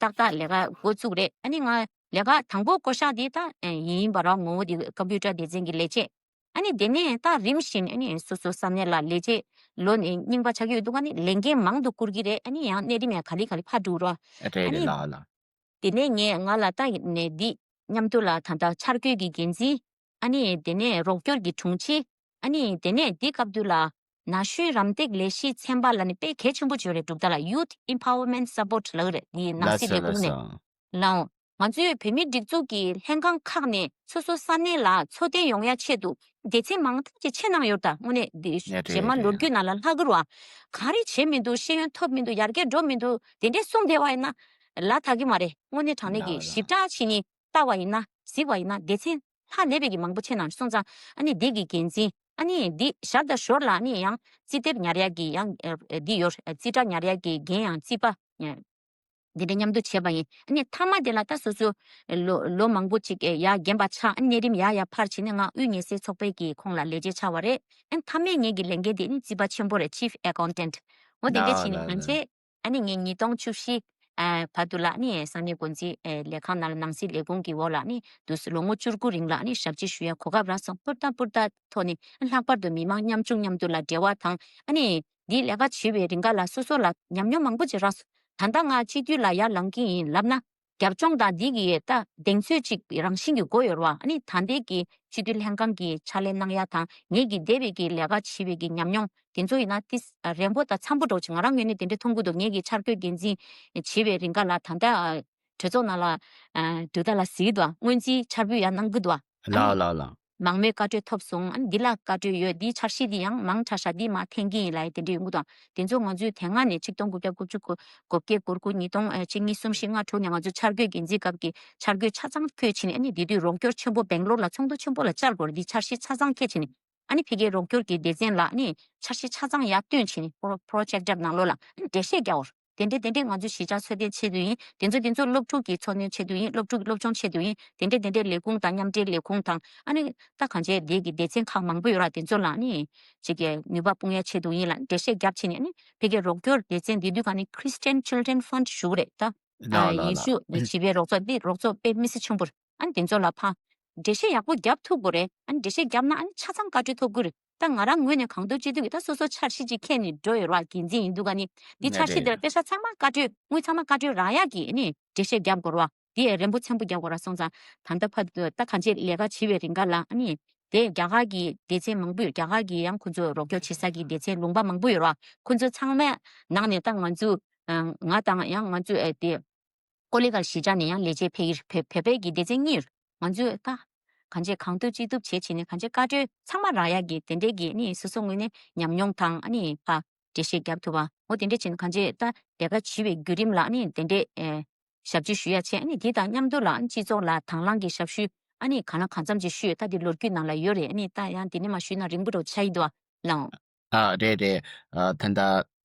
ཏག་ཏག་ལས་ཀ་འགོ་བཙུགས་རེད། ཨ་ནི་ང་ལས་ཀ་དང་པོ་བསྐོ་གཞག་དེ་ད་ཡིན་པ་ར་ངོ་བོ་དེ་ཀམ་པུ་ཊར་སྡེ་ཚན་གྱི་ལས་བྱེད། ཨ་ནི་དེ་ནས་ད་རིམ་བཞིན་ཨ་ནི་སོ་སོ་ས་གནས་ལ་ལས་བྱེད་ལོ་ནས་རྙིང་པ་ཆགས་ཀྱི་ཡོད་འདུག་ཨ་ནི་ལས་འགན་མང་དུ་བསྐུར་གྱི་རེད། ཨ་ནི་ཡང་གནས་རིམ་ཡང་ག་ལེ་ག་ལེ་ཕར་འགྲོ་རོགས། རེད་ཨ་རེད་ནི་ལགས་ལགས། དེ་ནས་ངས་ང་ལ་ད་ནས་འདི་མཉམ་དུ་ལ་ད་ལྟ་འཆར་འགོད་ཀྱི་འགན་འཛིན། ཨ་ནི་དེ་ནས་རོགས་སྐྱོར་གྱི་དྲུང་ཆེ། ཨ་ནི་དེ་ནས་འདི་སྐབས་དུས་ལ་ན་གཞོན་རམ་འདེགས་ལས་གཞི་ཚན་པ་ལ་ནི་དཔེ་གལ་ཆེན་པོ་བྱོས་རེད་འདུག་ད་ལ་Youth Empowerment Support ལབ་རེད་འདི་ནང་སྲིད་ལས་ཁུངས་ནས། ལའོ། ང་ཚོའི་བོད་མིའི་སྒྲིག་འཛུགས་ཀྱི་ལྷན་ཁང་ཁག་ནས་སོ་སོ་ས་གནས་ལ་འཚོ་བརྟན་ཡོང་ཡ་ཆེད་དུ་སྡེ་ཚན་མང་དག་ཅིག་ཕྱེ་གནང་ཡོད་ད། དངོས་གནས་འདི་རྗེས་མ་ལོ་རྒྱུས་ནང་ལ་ལྷག་གི་རུ་ཨ། ག་རེ་བྱེད་མི་འདུག་ཤེས་ཡོན་ཐོབ་མི་འདུག་ཡར་རྒྱས་འགྲོ་མི་འདུག་དེ་འདྲས་གསུངས་བསྡད་པ་ཡིན་ན་ལ་དག་གི་མ་རེད། དངོས་གནས་དྲང་གནས་ཀྱི་ཞིབ་ཕྲ་བྱས་ནས་ལྟ་བ་ཡིན་ན་གཟིགས་པ་ཡིན་ན་སྡེ་ཚན་ལྷག་ལས་པའི་གི་མང་པོ་ཕྱེ་གནང་སོང་ཙང་ཨ་ནི་འདི་གི་འགན་འཛིན་ཨ་ནི་འདི་ཞར་དང་ཞོར་ལ་ཨ་ནི་ཡང་རྩིས་དེབ་ཉར་ཡ་གི་ཡང་འདི་ཡོད། རྩིས་ཁྲ་ཉར་ཡ་གི་འགན་ཡང་རྩིས་པ། འདི་འདྲ་མཉམ་དུ་བྱས་པ་ཡིན། ཨ་ནི་མཐའ་མ་དེ་ལ་ད་སོ་སོ་ལོ་ལོ་མང་པོ་ཅིག་ཡར་རྒན་པ་ཆགས་ཨ་ནི་གནས་རིམ་ཡར་ཡར་འཕར་ཕྱིན་ནས་ང་དབུས་ཉེ་སའི་ཚོགས་པའི་གི་ཁོངས་ལ་ལས་བྱེད་ཆགས་པ་རེད། ཨ་ནི་མཐའ་མའི་ངེད་ཀྱི་ལས་འགན་དེ་ནི་རྩིས་པ་ཆེན་པོ་རེད། Chief Accountant འོ་དེ་འདྲ་ལགས་བྱས་ནས་ལགས་གང་ལགས། བྱས་ཨ་ནི་ངས་ཉིས་སྟོང་བཅུ་བཞི་བར་དུ་ལ་ཨ་ནི་ས་གནས་འགོ་འཛིན་ལས་ཁང་ནང་ལ་ནང་སྲིད་ལས་ཁུངས་ཀྱི་འོག་ལ་ཨ་ནི་དུས་སུ་ལོ་ངོ་བཅུ་དགུ་རིང་ལ་ཨ་ནི་ཞབས་ཕྱི་ཞུ་ཡ་གོ་སྐབས་རག་སོང་། སྤུར་ད་སྤུར་ད་ཐོག་ནས་ལྷག་པར་དུ་མི་མང་ཉམ་ཆུང་མཉམ་དུ་ལ་འབྲེལ་བ་དང་ཨ་ནི་འདིའི་ལས་ཀ་བྱེད་པའི་རིང་ག་ལ་སོ་སོ་ལ་ཉམས་མྱོང་མང་པོ་ཅིག་རག་སོང་། ད་ལྟ་ང་སྤྱི་འཐུས་ལ་ཡར་ལངས་ཀྱི་ཡིན་ལབ་ན་རྒྱབ་ལྗོངས་དང་འདི་གི་ད་གདེང་ཚོད་ཅིག་རང་བཞིན་གྱི་དགོས་ཡོད་རེད་བ། ཨ་ནི་ད་ལྟའི་གི་སྤྱི་འཐུས་ལྷན་ཁང་གི་ཕྱག་ལས་གནང་ཡ་དང་ངེད་ཀྱི་འདས་པའི་གི་ལས་ཀ་བྱེད་པའི་གི་ཉམས་མྱོང་དེ་ཚོ་ཡིན་ན་ཏིས་རན་པོ་དང་འཚམ་པོ་འདྲ་བོ་ཅིག་ང་རང་ངོས་ནས་དེ་འདྲ་མཐོང་གི་འདུག་ངེད་ཀྱི་འཆར་འགོད་འགན་འཛིན་བྱེད་པའི་རིང་ག་ལ་ད་ལྟ་གྲོས་ཚོགས་ནང་ལ་ཨ་དུས་ད་ལ་གཟིགས་འདུག་སྔོན་རྩིས་འཆར་འབུལ་ཡང་གནང་གི་འདུག་ཨ་ནི་ལགས་ལགས་ལགས། མང་མོས་བཀའ་འཁྲོལ་ཐོབ་སོང་། ཨ་ནི་འདི་ལ་བཀའ་འཁྲོལ་ཡོད། འདིའི་འཆར་གཞི་འདི་ཡང་མང་དྲགས་ཤག་འདི་མར་འཐེན་གྱི་ཡིན་ལབ་ཡ་དེ་འདྲ་ཡོང་གི་འདུག་དེ་ཚོ་ང་ཚོས་དེ་སྔ་ནས་ཆིག་སྟོང་དགུ་བརྒྱ་དགུ་བཅུ་གོ་དགུ་བརྒྱ་དགུ་དགུ་ཉིས་སྟོང་ཨ་གཅིག་གཉིས་གསུམ་བཞི་ལྔ་དྲུག་ནས་ང་ཚོས་འཆར་འགོད་འགན་འཛིན་སྐབས་ཀྱི་འཆར་འགོད་ཆ་ཚང་བཀོད་ཕྱིན་ནས་ཨ་ནི་དེ་དུས་རོགས་སྐྱོར་ཆེན་པོ་སྦེང་ལོར་ལ་ཚོགས་འདུ་ཆེན་པོ་ལ་བཅར་དགོས་རེད། འདིའི་འཆར་གཞི་ཆ་ཚང་འཁྱེར་ཕྱིན་ནས་ཨ་ནི་ཕ་གིའི་རོགས་སྐྱོར་གྱི་སྡེ་ཚན་ལ་ཨ་ནི་འཆར་གཞི་ཆ་ཚང་ཡར་བཏོན་ཕྱིན་ནས་པོ་པོ་རོ་ཇེག་ཊི་ནང་ལོགས་ལ་ཨ་ནི་འགྲེལ་བཤད་རྒྱག་དགོས་རེད། དེ་འདྲས་དེ་འདྲས་ང་ཚོས་གཞིས་ཆགས་འཚོ་བརྟན་ཆེད་དུ་ཡིན། དེ་ཚོ་དེ་ཚོ་སློབ་ཕྲུག་གི་འཚོ་སྣོན་ཆེད་དུ་ཡིན། སློབ་ཕྲུག་གི་སློབ་སྦྱོང་ཆེད་དུ་ཡིན། དེ་འདྲས་དེ་འདྲས་ལས་ཁུངས་དང་མཉམ་འབྲེལ་ལས་ཁུངས་དང་ཨ་ནི་ད་གང་བྱས་དེ་གི་སྡེ་ཚན་ཁག་མང་པོ་ཡོད་ར། དེ་ཚོ་ལ་ཨ་ནི་ཅིག་གི་ནུས་པ་སྤུངས་ཡ་ཆེད་དུ་ཡིན་ལ་འགྲེལ་བཤད་རྒྱབ་ཕྱིན་ནས་ཨ་ནི་ཕ་གིའི་རོགས་སྐྱོར་སྡེ་ཚན་དེ་དུས་ག་ནི་Christian Children Fund ཞུ་གི་རེད་ད། ལགས་ལགས་ཡེ་ཤུ་ལགས་ལགས། བྱིས་པའི་རོགས་ཚོགས་འདི་རོགས་ཚོགས་དཔེ་མི་སྲིད་ཆེན་པོ་རེད། ཨ་ནི་དེ་ཚོ་ལ་ཕ་འགྲེལ་བཤད་ཡག་པོ་རྒྱབ་ཐུབ་དགོས་རེད། ཨ་ནི་འགྲེལ་བཤད་རྒྱབ་ན་ཨ་ནི་ཆ་ཚང་བཀའ་འཁྲོལ་ཐོབ་གི་རེད། ད་ང་རང་ངོས་ནས་གང་ཐུབ་ཅི་ཐུབ་ཀྱིས་ད་སོ་སོ་འཆར་གཞི་ཅིག་འཁྱེར་ནས་འགྲོ་ཡོད་རེད་བ། འགན་འཛིན་ཡིན་དུས་ག་ནི་འདི་འཆར་གཞི་འདིར་པེ་ཤ་ཚང་མ་བཀའ་འཁྲོལ་དངུལ་ཚང་མ་བཀའ་འཁྲོལ་རག་ཡག་གི་ཨ་ནི་འགྲེལ་བཤད་རྒྱབ་དགོས་རེད་བ། འདི་ཡང་རན་པོ་ཚན་པོ་རྒྱབ་དགོས་རེད་སོང་ཙང་ད་ལྟ་ཕ་ད་གང་ཅི་ལས་ཀ་བྱེད་པའི་རིང་ག་ལ་ཨ་ནི་ དེ་རྒྱ་གར་གྱི་སྡེ་ཚན་མང་པོས་རྒྱ་གར་གྱི་ཡང་ཁོ་ཚོ་རོགས་སྐྱོར་བྱེད་ས་གི་སྡེ་ཚན་ལུང་པ་མང་པོ་ཡོད་ར། ཁོ་ཚོ་ཚང་མའི་ནང་ནས་ད་ང་ཚོ་ང་དང་ཡང་ང་ཚོ་ཨེ་དེ་ཀོ་ལི་གལ་གཞིས་ཆགས་ནས་ཡང་ལས་བྱེད་ཕེབས་ཀྱི་ཕེབས་ཕེབས་པའི་གི་སྡེ་ཚན་གཉིས་ཡོད། ང་ཚོས་ད་གང་བྱེད་གང་ཐུབ་ཅི་ཐུབ་བྱེད་བྱས་ནས་གང་བྱེད་བཀའ་འཁྲོལ་ཚང་མ་རག་ཡག་གི་དེ་འདྲའི་གི་ནི་སོ་སོ་ངོས་ནས་ཉམས་མྱོང་དང་ཨ་ནི་ཕ་འགྲེལ་བཤད་རྒྱབ་ཐུབ་པ་འོ་དེ་འདྲ་བྱས་ནས་གང་བྱེད་ད་ལས་ཀ་བྱེད་པའི་བརྒྱུད་རིམ་ལ་ཨ་ནི་དེ་འདྲའི་ཨེ་ཞབས་ཕྱི་ཞུ་ཡ་བྱས། ཨ་ནི་དེ་དང་མཉམ་དུ་ལ་ཨ་ནི་སྤྱི་ཚོགས་ལ་དང་བླངས་ཀྱི་ཞབས་ཞུ་ཨ་ནི་གང་ལ་གང་འཚམ་ཅིག་ཞུས། ད་དེ་ལོ་རྒྱུས་ནང་ལ་ཡོད་རེད། ཨ་ནི་ད་ཡང་དེ་ནས་མ་ཞུས་ན་རིང་པོ་འགྲོ་ཆགས་ཡི་འདུག་ཨ་ལགས། ཨ་རེད་རེད། ཨ་ད་ལྟ་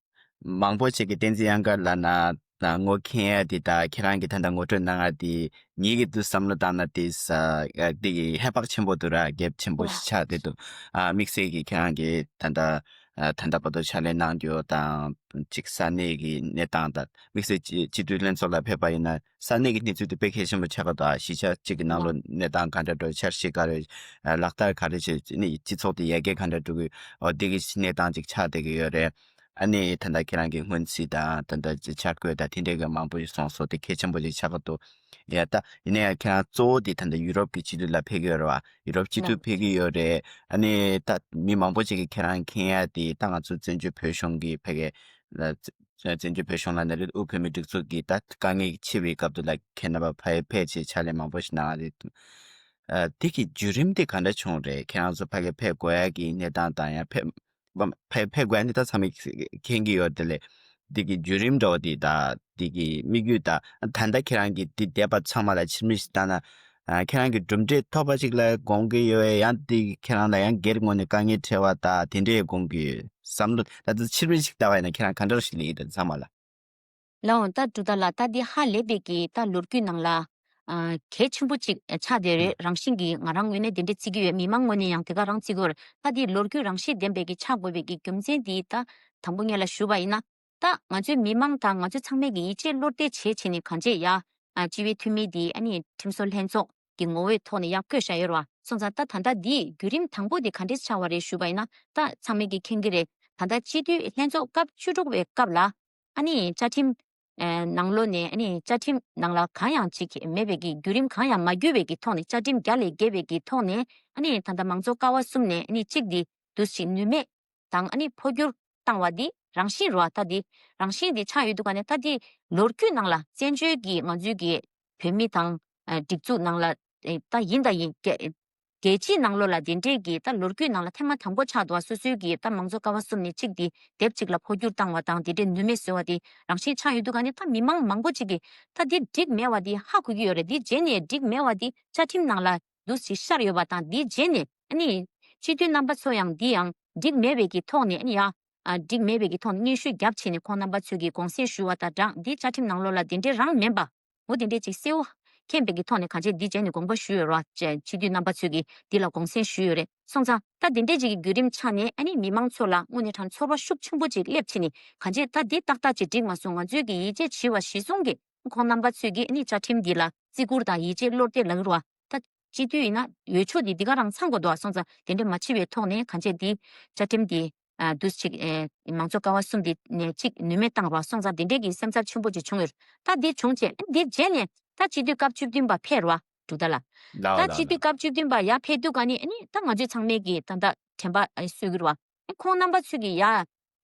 མང་པོ་ཞིག་གིས་བསྟན་འཛིན་གཡང་དཀར་ལགས་ན་ད་ངོ་མཁྱེན་ཡ་དེ་ད་ཁྱེད་རང་གི་ད་ལྟ་ངོ་སྤྲོད་གནང་ཡ་དེ་ངེད་ཀྱི་དུ་བསམ་བློ་བཏང་ན་དེ་ས་དེ་གི་ཧེ་བག་ཆེན་པོ་འདུག་ར། གལ་ཆེན་པོ་ཞིག་ཆགས་བསྡད་འདུག་ཨ་དམིགས་བསལ་གྱི་ཁྱེད་རང་གི་ད་ལྟ་ཨ་ད་ལྟ་བར་དུ་ཕྱག་ལས་གནང་རྒྱུ་དང་གཅིག་ས་གནས་ཀྱི་གནས་སྟངས་དང་དམིགས་བསལ་སྤྱི་སྤྱི་འཐུས་ལྷན་ཚོགས་ལ་ཕེབས་པ་ཡིན་ན་ས་གནས་ཀྱི་གནས་ཚུལ་དེ་དཔེ་གལ་ཆེན་པོ་ཆགས་ཀྱི་འདུག་ཨ་གཞིས་ཆགས་གཅིག་གི་ནང་ལོགས་གནས་སྟངས་ག་འདྲ་འགྲོ། འཆར་གཞི་ག་རེ་ཨ་ལག་བསྟར་ག་རེ་བྱེད་ནི་སྤྱི་ཚོགས་དེ་ཡར་རྒྱས་ག་འདྲ་འགྲོ་གི་འོ་དེ་གི་གནས་སྟངས་ཅིག་ཆགས་བསྡད་ཀྱི་ཡོད་རེད། ཨ་ནི་ད་ལྟ་ཁྱེད་རང་གི་སྔོན་རྩིས་དང་ད་ལྟ་འཆར་འགོད་དང་དེ་འདྲའི་གི་མང་པོ་ཞིག་སོང་སོང་དེ་གལ་ཆེན་པོ་ཞིག་ཆགས་ཀྱི་འདུག་ཡ་ད་ཡིན་ན་ཡང་ཁྱེད་རང་གཙོ་བོ་དེ་ད་ལྟ་ཡུ་རོབ་ཀྱི་སྤྱི་འཐུས་ལ་ཕེབས་ཀྱི་ཡོད་རེད་བ། ཡུ་རོབ་སྤྱི་འཐུས་ཕེབས་ཀྱི་ཡོད་རེད། ཨ་ནི་ད་མི་མང་པོ་ཅིག་གིས་ཁྱེད་རང་མཁྱེན་ཡ་དེ་ད་ང་ཚོ་བཙན་བྱོལ་བོད་གཞུང་གི་ཕ་གི་ལ་བཙན་བཙན་བྱོལ་བོད་གཞུང་ལ་ནད་རིགས་དབུས་བོད་མིའི་སྒྲིག་འཛུགས་ཀྱི་ད་དཀའ་ངལ་ཆེ་བའི་སྐབས་དུ་ལ་ཁྱེད་རྣམ་པ་ཕ་གི་ཕེབས་བྱས་ཕྱག་ལས་མང་པོ་ཞིག་གནང་བ་རེད། ཨ་དེ་གི་བརྒྱུད་རིམ་དེ་ག་འདྲ་བྱུང་རེད། ཁྱེད་རང་ཚོ་ཕ་གི་ཕེབས་དགོས་ཡ་གི་གནས་སྟངས་དང་ཡང་ཕེབས་ཕེབས་ཕེབས་དགོས་ཡ་ནི་ད་ཚང་མས་མཁྱེན་གྱི་ཡོད་དེ་ལས་དེ་གི་བརྒྱུད་རིམ་འདྲ་བོ་དེ་ད་དེ་གི་དམིགས་ཡུལ་ད་ད་ལྟ་ཁྱེད་རང་གི་དེ་བསྡད་པ་ཚང་མ་ལ་ཕྱིར་མིག་ཞིག་བལྟས་ན། ཨ་ཁྱེད་རང་གི་གྲུབ་འབྲས་ཐོབ་པ་ཅིག་ལ་དགོངས་ཀྱི་ཡོད་པས་ཡང་དེ་ཁྱེད་རང་ལ་ཡང་སྒེར་ངོས་ནས་དཀའ་ངལ་འཕྲད་པ་དང་དེ་འདྲའི་དགོངས་ཀྱི་ཡོད། བསམ་བློ་ད་ལྟ་ཕྱིར་མིག་ཞིག་ལྟ་བ་ཡིན་ན་ཁྱེད་རང་ག་འདྲ་ཞིག་ལས་ཀྱི་འདུག་ཚང་མ་ལ། ལའོ་ད་འབྲུག་ད་ལ་ད་འདི་ཧ་ལས་པའི་གི་ད་ལོ་རྒྱུས་ནང་ལ་ཨ་གལ་ཆེན་པོ་ཅིག་ཆགས་བསྡད་རེད། རང་བཞིན་གྱིས་ང་རང་ངོས་ནས་དེ་འདྲ་བརྩི་གི་ཡོད། མི་མང་ངོས་ནས་ཡང་དེ་ག་རང་བརྩི་གི་ཡོད་རེད། ད་འདི་ལོ་རྒྱུས་རང་བཞིན་ལྡན་པའི་གི་ཆགས་དགོས་པའི་གི་རྒྱུ་མཚན་འདི་ད་དང་པོ་ངས་ལ་ཞུ་བ་ཡིན་ན། ད་ང་ཚོའི་མི་མང་དང་ང་ཚོ་ཚང་མས་ཀྱི་ཡིད་ཆེས་བློ་གཏད་བྱེད་བྱེད་ནས་གང་བྱེད་ཡ། ཨ་སྤྱི་བའི་འཐུས་མི་འདི་ཨ་ནི་ཁྲིམས་བཟོ་ལྷན་ཚོགས་ཀྱི་ངོ་བོའི་ཐོག་ནས་ཡར་བསྐོས་བཞག་ཡོད་རེད་བ། སོང་ཙང་ད་ད་ལྟ་འདིའི་བརྒྱུད་རིམ་དང་པོ་འདི་ག་འདྲས་ཆགས་པ་རེད་ཞུས་པ་ཡིན་ན། ད་ཚང་མས་ཀྱི་མཁྱེན་གྱི་རེད། ད་ལྟ་སྤྱི་འཐུས་ལྷན་ཚོགས་སྐབས་བཅུ་དྲུག་པའི་སྐབས་ལ་ཨ་ནི་བཅའ་ཁྲིམས་ཨ་ནང་ལོགས་ནས་ཨ་ནི་བཅའ་ཁྲིམས་ནང་ལ་གང་ཡང་ཅིག་མེད་པའི་གི་བརྒྱུད་རིམ་གང་ཡང་མ་བརྒྱུད་པའི་གི་ཐོག་ནས་བཅའ་ཁྲིམས་བརྒྱ་ལས་བརྒལ་བའི་གི་ཐོག་ནས་ཨ་ནི་ད་ལྟ་མང་གཙོ་ཀ་བ་གསུམ་ནས་ཨ་ནི་གཅིག་འདི་འདུག་ཞིག་ནུས་མེད་དང་ཨ་ནི་འཕོ་འགྱུར་བཏང་བ་འདི་རང་བཞིན་རེད་བ། ད་འདི་རང་བཞིན་འདི་ཆགས་ཡོད་དུས་ག་ནས་ད་འདི་ལོ་རྒྱུས་ནང་ལ་བཙན་བྱོལ་གྱི་ང་ཚོའི་གི་བོད་མི་དང་ཨ་སྒྲིག་འཛུགས་ནང་ལ་ཨེ་ད་ཡིན་ད་ཡིན་རྒྱ་རྒྱལ་སྤྱིའི་ནང་ལོགས་ལ་དེ་འདྲས་ཀྱི་ད་ལོ་རྒྱུས་ནང་ལ་ཐེངས་མ་དང་པོ་ཆགས་འདུག་བ། སོ་སོའི་གི་ད་མང་གཙོ་ཀ་བ་གསུམ་ནས་གཅིག་འདི་དེབ་གཅིག་ལ་འཕོ་འགྱུར་བཏང་བ་དང་དེ་འདྲས་ནུས་མེད་བཟོས་པ་དེ་རང་བཞིན་ཆགས་ཡོད་དུས་ག་ནས་ད་མི་མང་མང་པོ་ཅིག་གིས་ད་འདི་འགྲིག་མེད་པ་འདི་ཧ་གོ་གི་ཡོད་རེད། འདི་རྗེས་ནས་འགྲིག་མེད་པ་འདི་བཅའ་ཁྲིམས་ནང་ལ་འདུག་ཞིག་ཤར་ཡོད་པ་དང་། འདི་རྗེས་ནས་ཨ་ནི་སྤྱི་འཐུས་རྣམ་པ་ཚོ་ཡང་འདི་ཡང་འགྲིག་མེད་པའི་གི་ཐོག་ནས་ཨ་ནི་ཡ་ཨ་འགྲིག་མེད་པའི་གི་ཐོག་ནས་སྙན་ཞུ་བརྒྱབ་བྱས་ནས་ཁོང་རྣམ་པ་ཚོས་གི་དགོངས་སེལ་ཞུ་བ་དང་སྦྲགས། འདི་བཅའ་ཁྲིམས་ནང་ལོགས་ལ་འདི་འདྲའི་རང་མིན་པ་འོ་དེ་འདྲའི་ཅིག་གསལ་བོ་མཁྱེན་པའི་གི་ཐོག་ནས་གང་བྱས་འདི་བྱས་ནས་དགོངས་པ་ཞུས་ཡོད་ར། སྤྱི་འཐུས་རྣམ་པ་ཚོས་གི་འདི་ལ་དགོངས་སེལ་ཞུས་ཡོད་རེད། སོང་ཙང་ད་འདི་འདྲའི་ཅིག་གི་བརྒྱུད་རིམ་ཆགས་ནས་ཨ་ནི་མི་མང་ཚོ་ལ་དངོས་གནས་དྲང་ཚོར་བ་ཤུགས་ཆེན་པོ་ཅིག་སླེབས་བྱས་ནས་གང་བྱས་ད་འདི་ཏག་ཏག་ཅིག་འགྲིག་མ་སོང་། ང་ཚོའི་གི་ཡིད་ཆེས་བྱས་པ་གཞི་བཟུང་གི་ཁོང་རྣམ་པ་ཚོས་ཀྱིས་ཨ་ནི་བཅའ་ཁྲིམས་འདི་ལ་བརྩི་བཀུར་དང་ཡིད་ཆེས་བློ་གཏད་ལ་གི་རུ་བ། ད་སྤྱི་འཐུས་ཡིན་ན་འོས་ཆོས་འདི་འདི་ག་རང་ཚང་དགོས་འདུག་བ། སོང་ཙང་དེ་འདྲ་མ་བྱེད་པའི་ཐོག་ནས་གང་བྱས་འདི་བཅའ་ཁྲིམས་འདི་ཨ་འདུས་གཅིག་ཨེ་མང་གཙོ་ཀ་བ་གསུམ་འདི་ནས་གཅིག་ནུས་མེད་བཏང་རོགས། སོང་ཙང་དེ་འདྲས་ཀྱི་སེམས་འཚབ་ཆེན་པོ་ཅིག་བྱུང་ཡོད། ད་འདི་བྱུང་རྗེས་འདི་རྗེས་ནས་ད་སྤྱི་འཐུས་སྐབས་བཅུ་བདུན་པ་ཕེབས་རོགས་འདུག་ད་ལ། ད་སྤྱི་འཐུས་སྐབས་བཅུ་བདུན་པ་ཡར་ཕེབས་དུས་ག་ནས་ཨ་ནི་ད་ང་ཚོས་ཚང་མས་ཀྱི་ད་ད་དྲན་པ་ཨེ་གསོས་ཀྱི་རེད་བ། ཁོང་རྣམ་པ་ཚོས་ཀྱི་ཡ་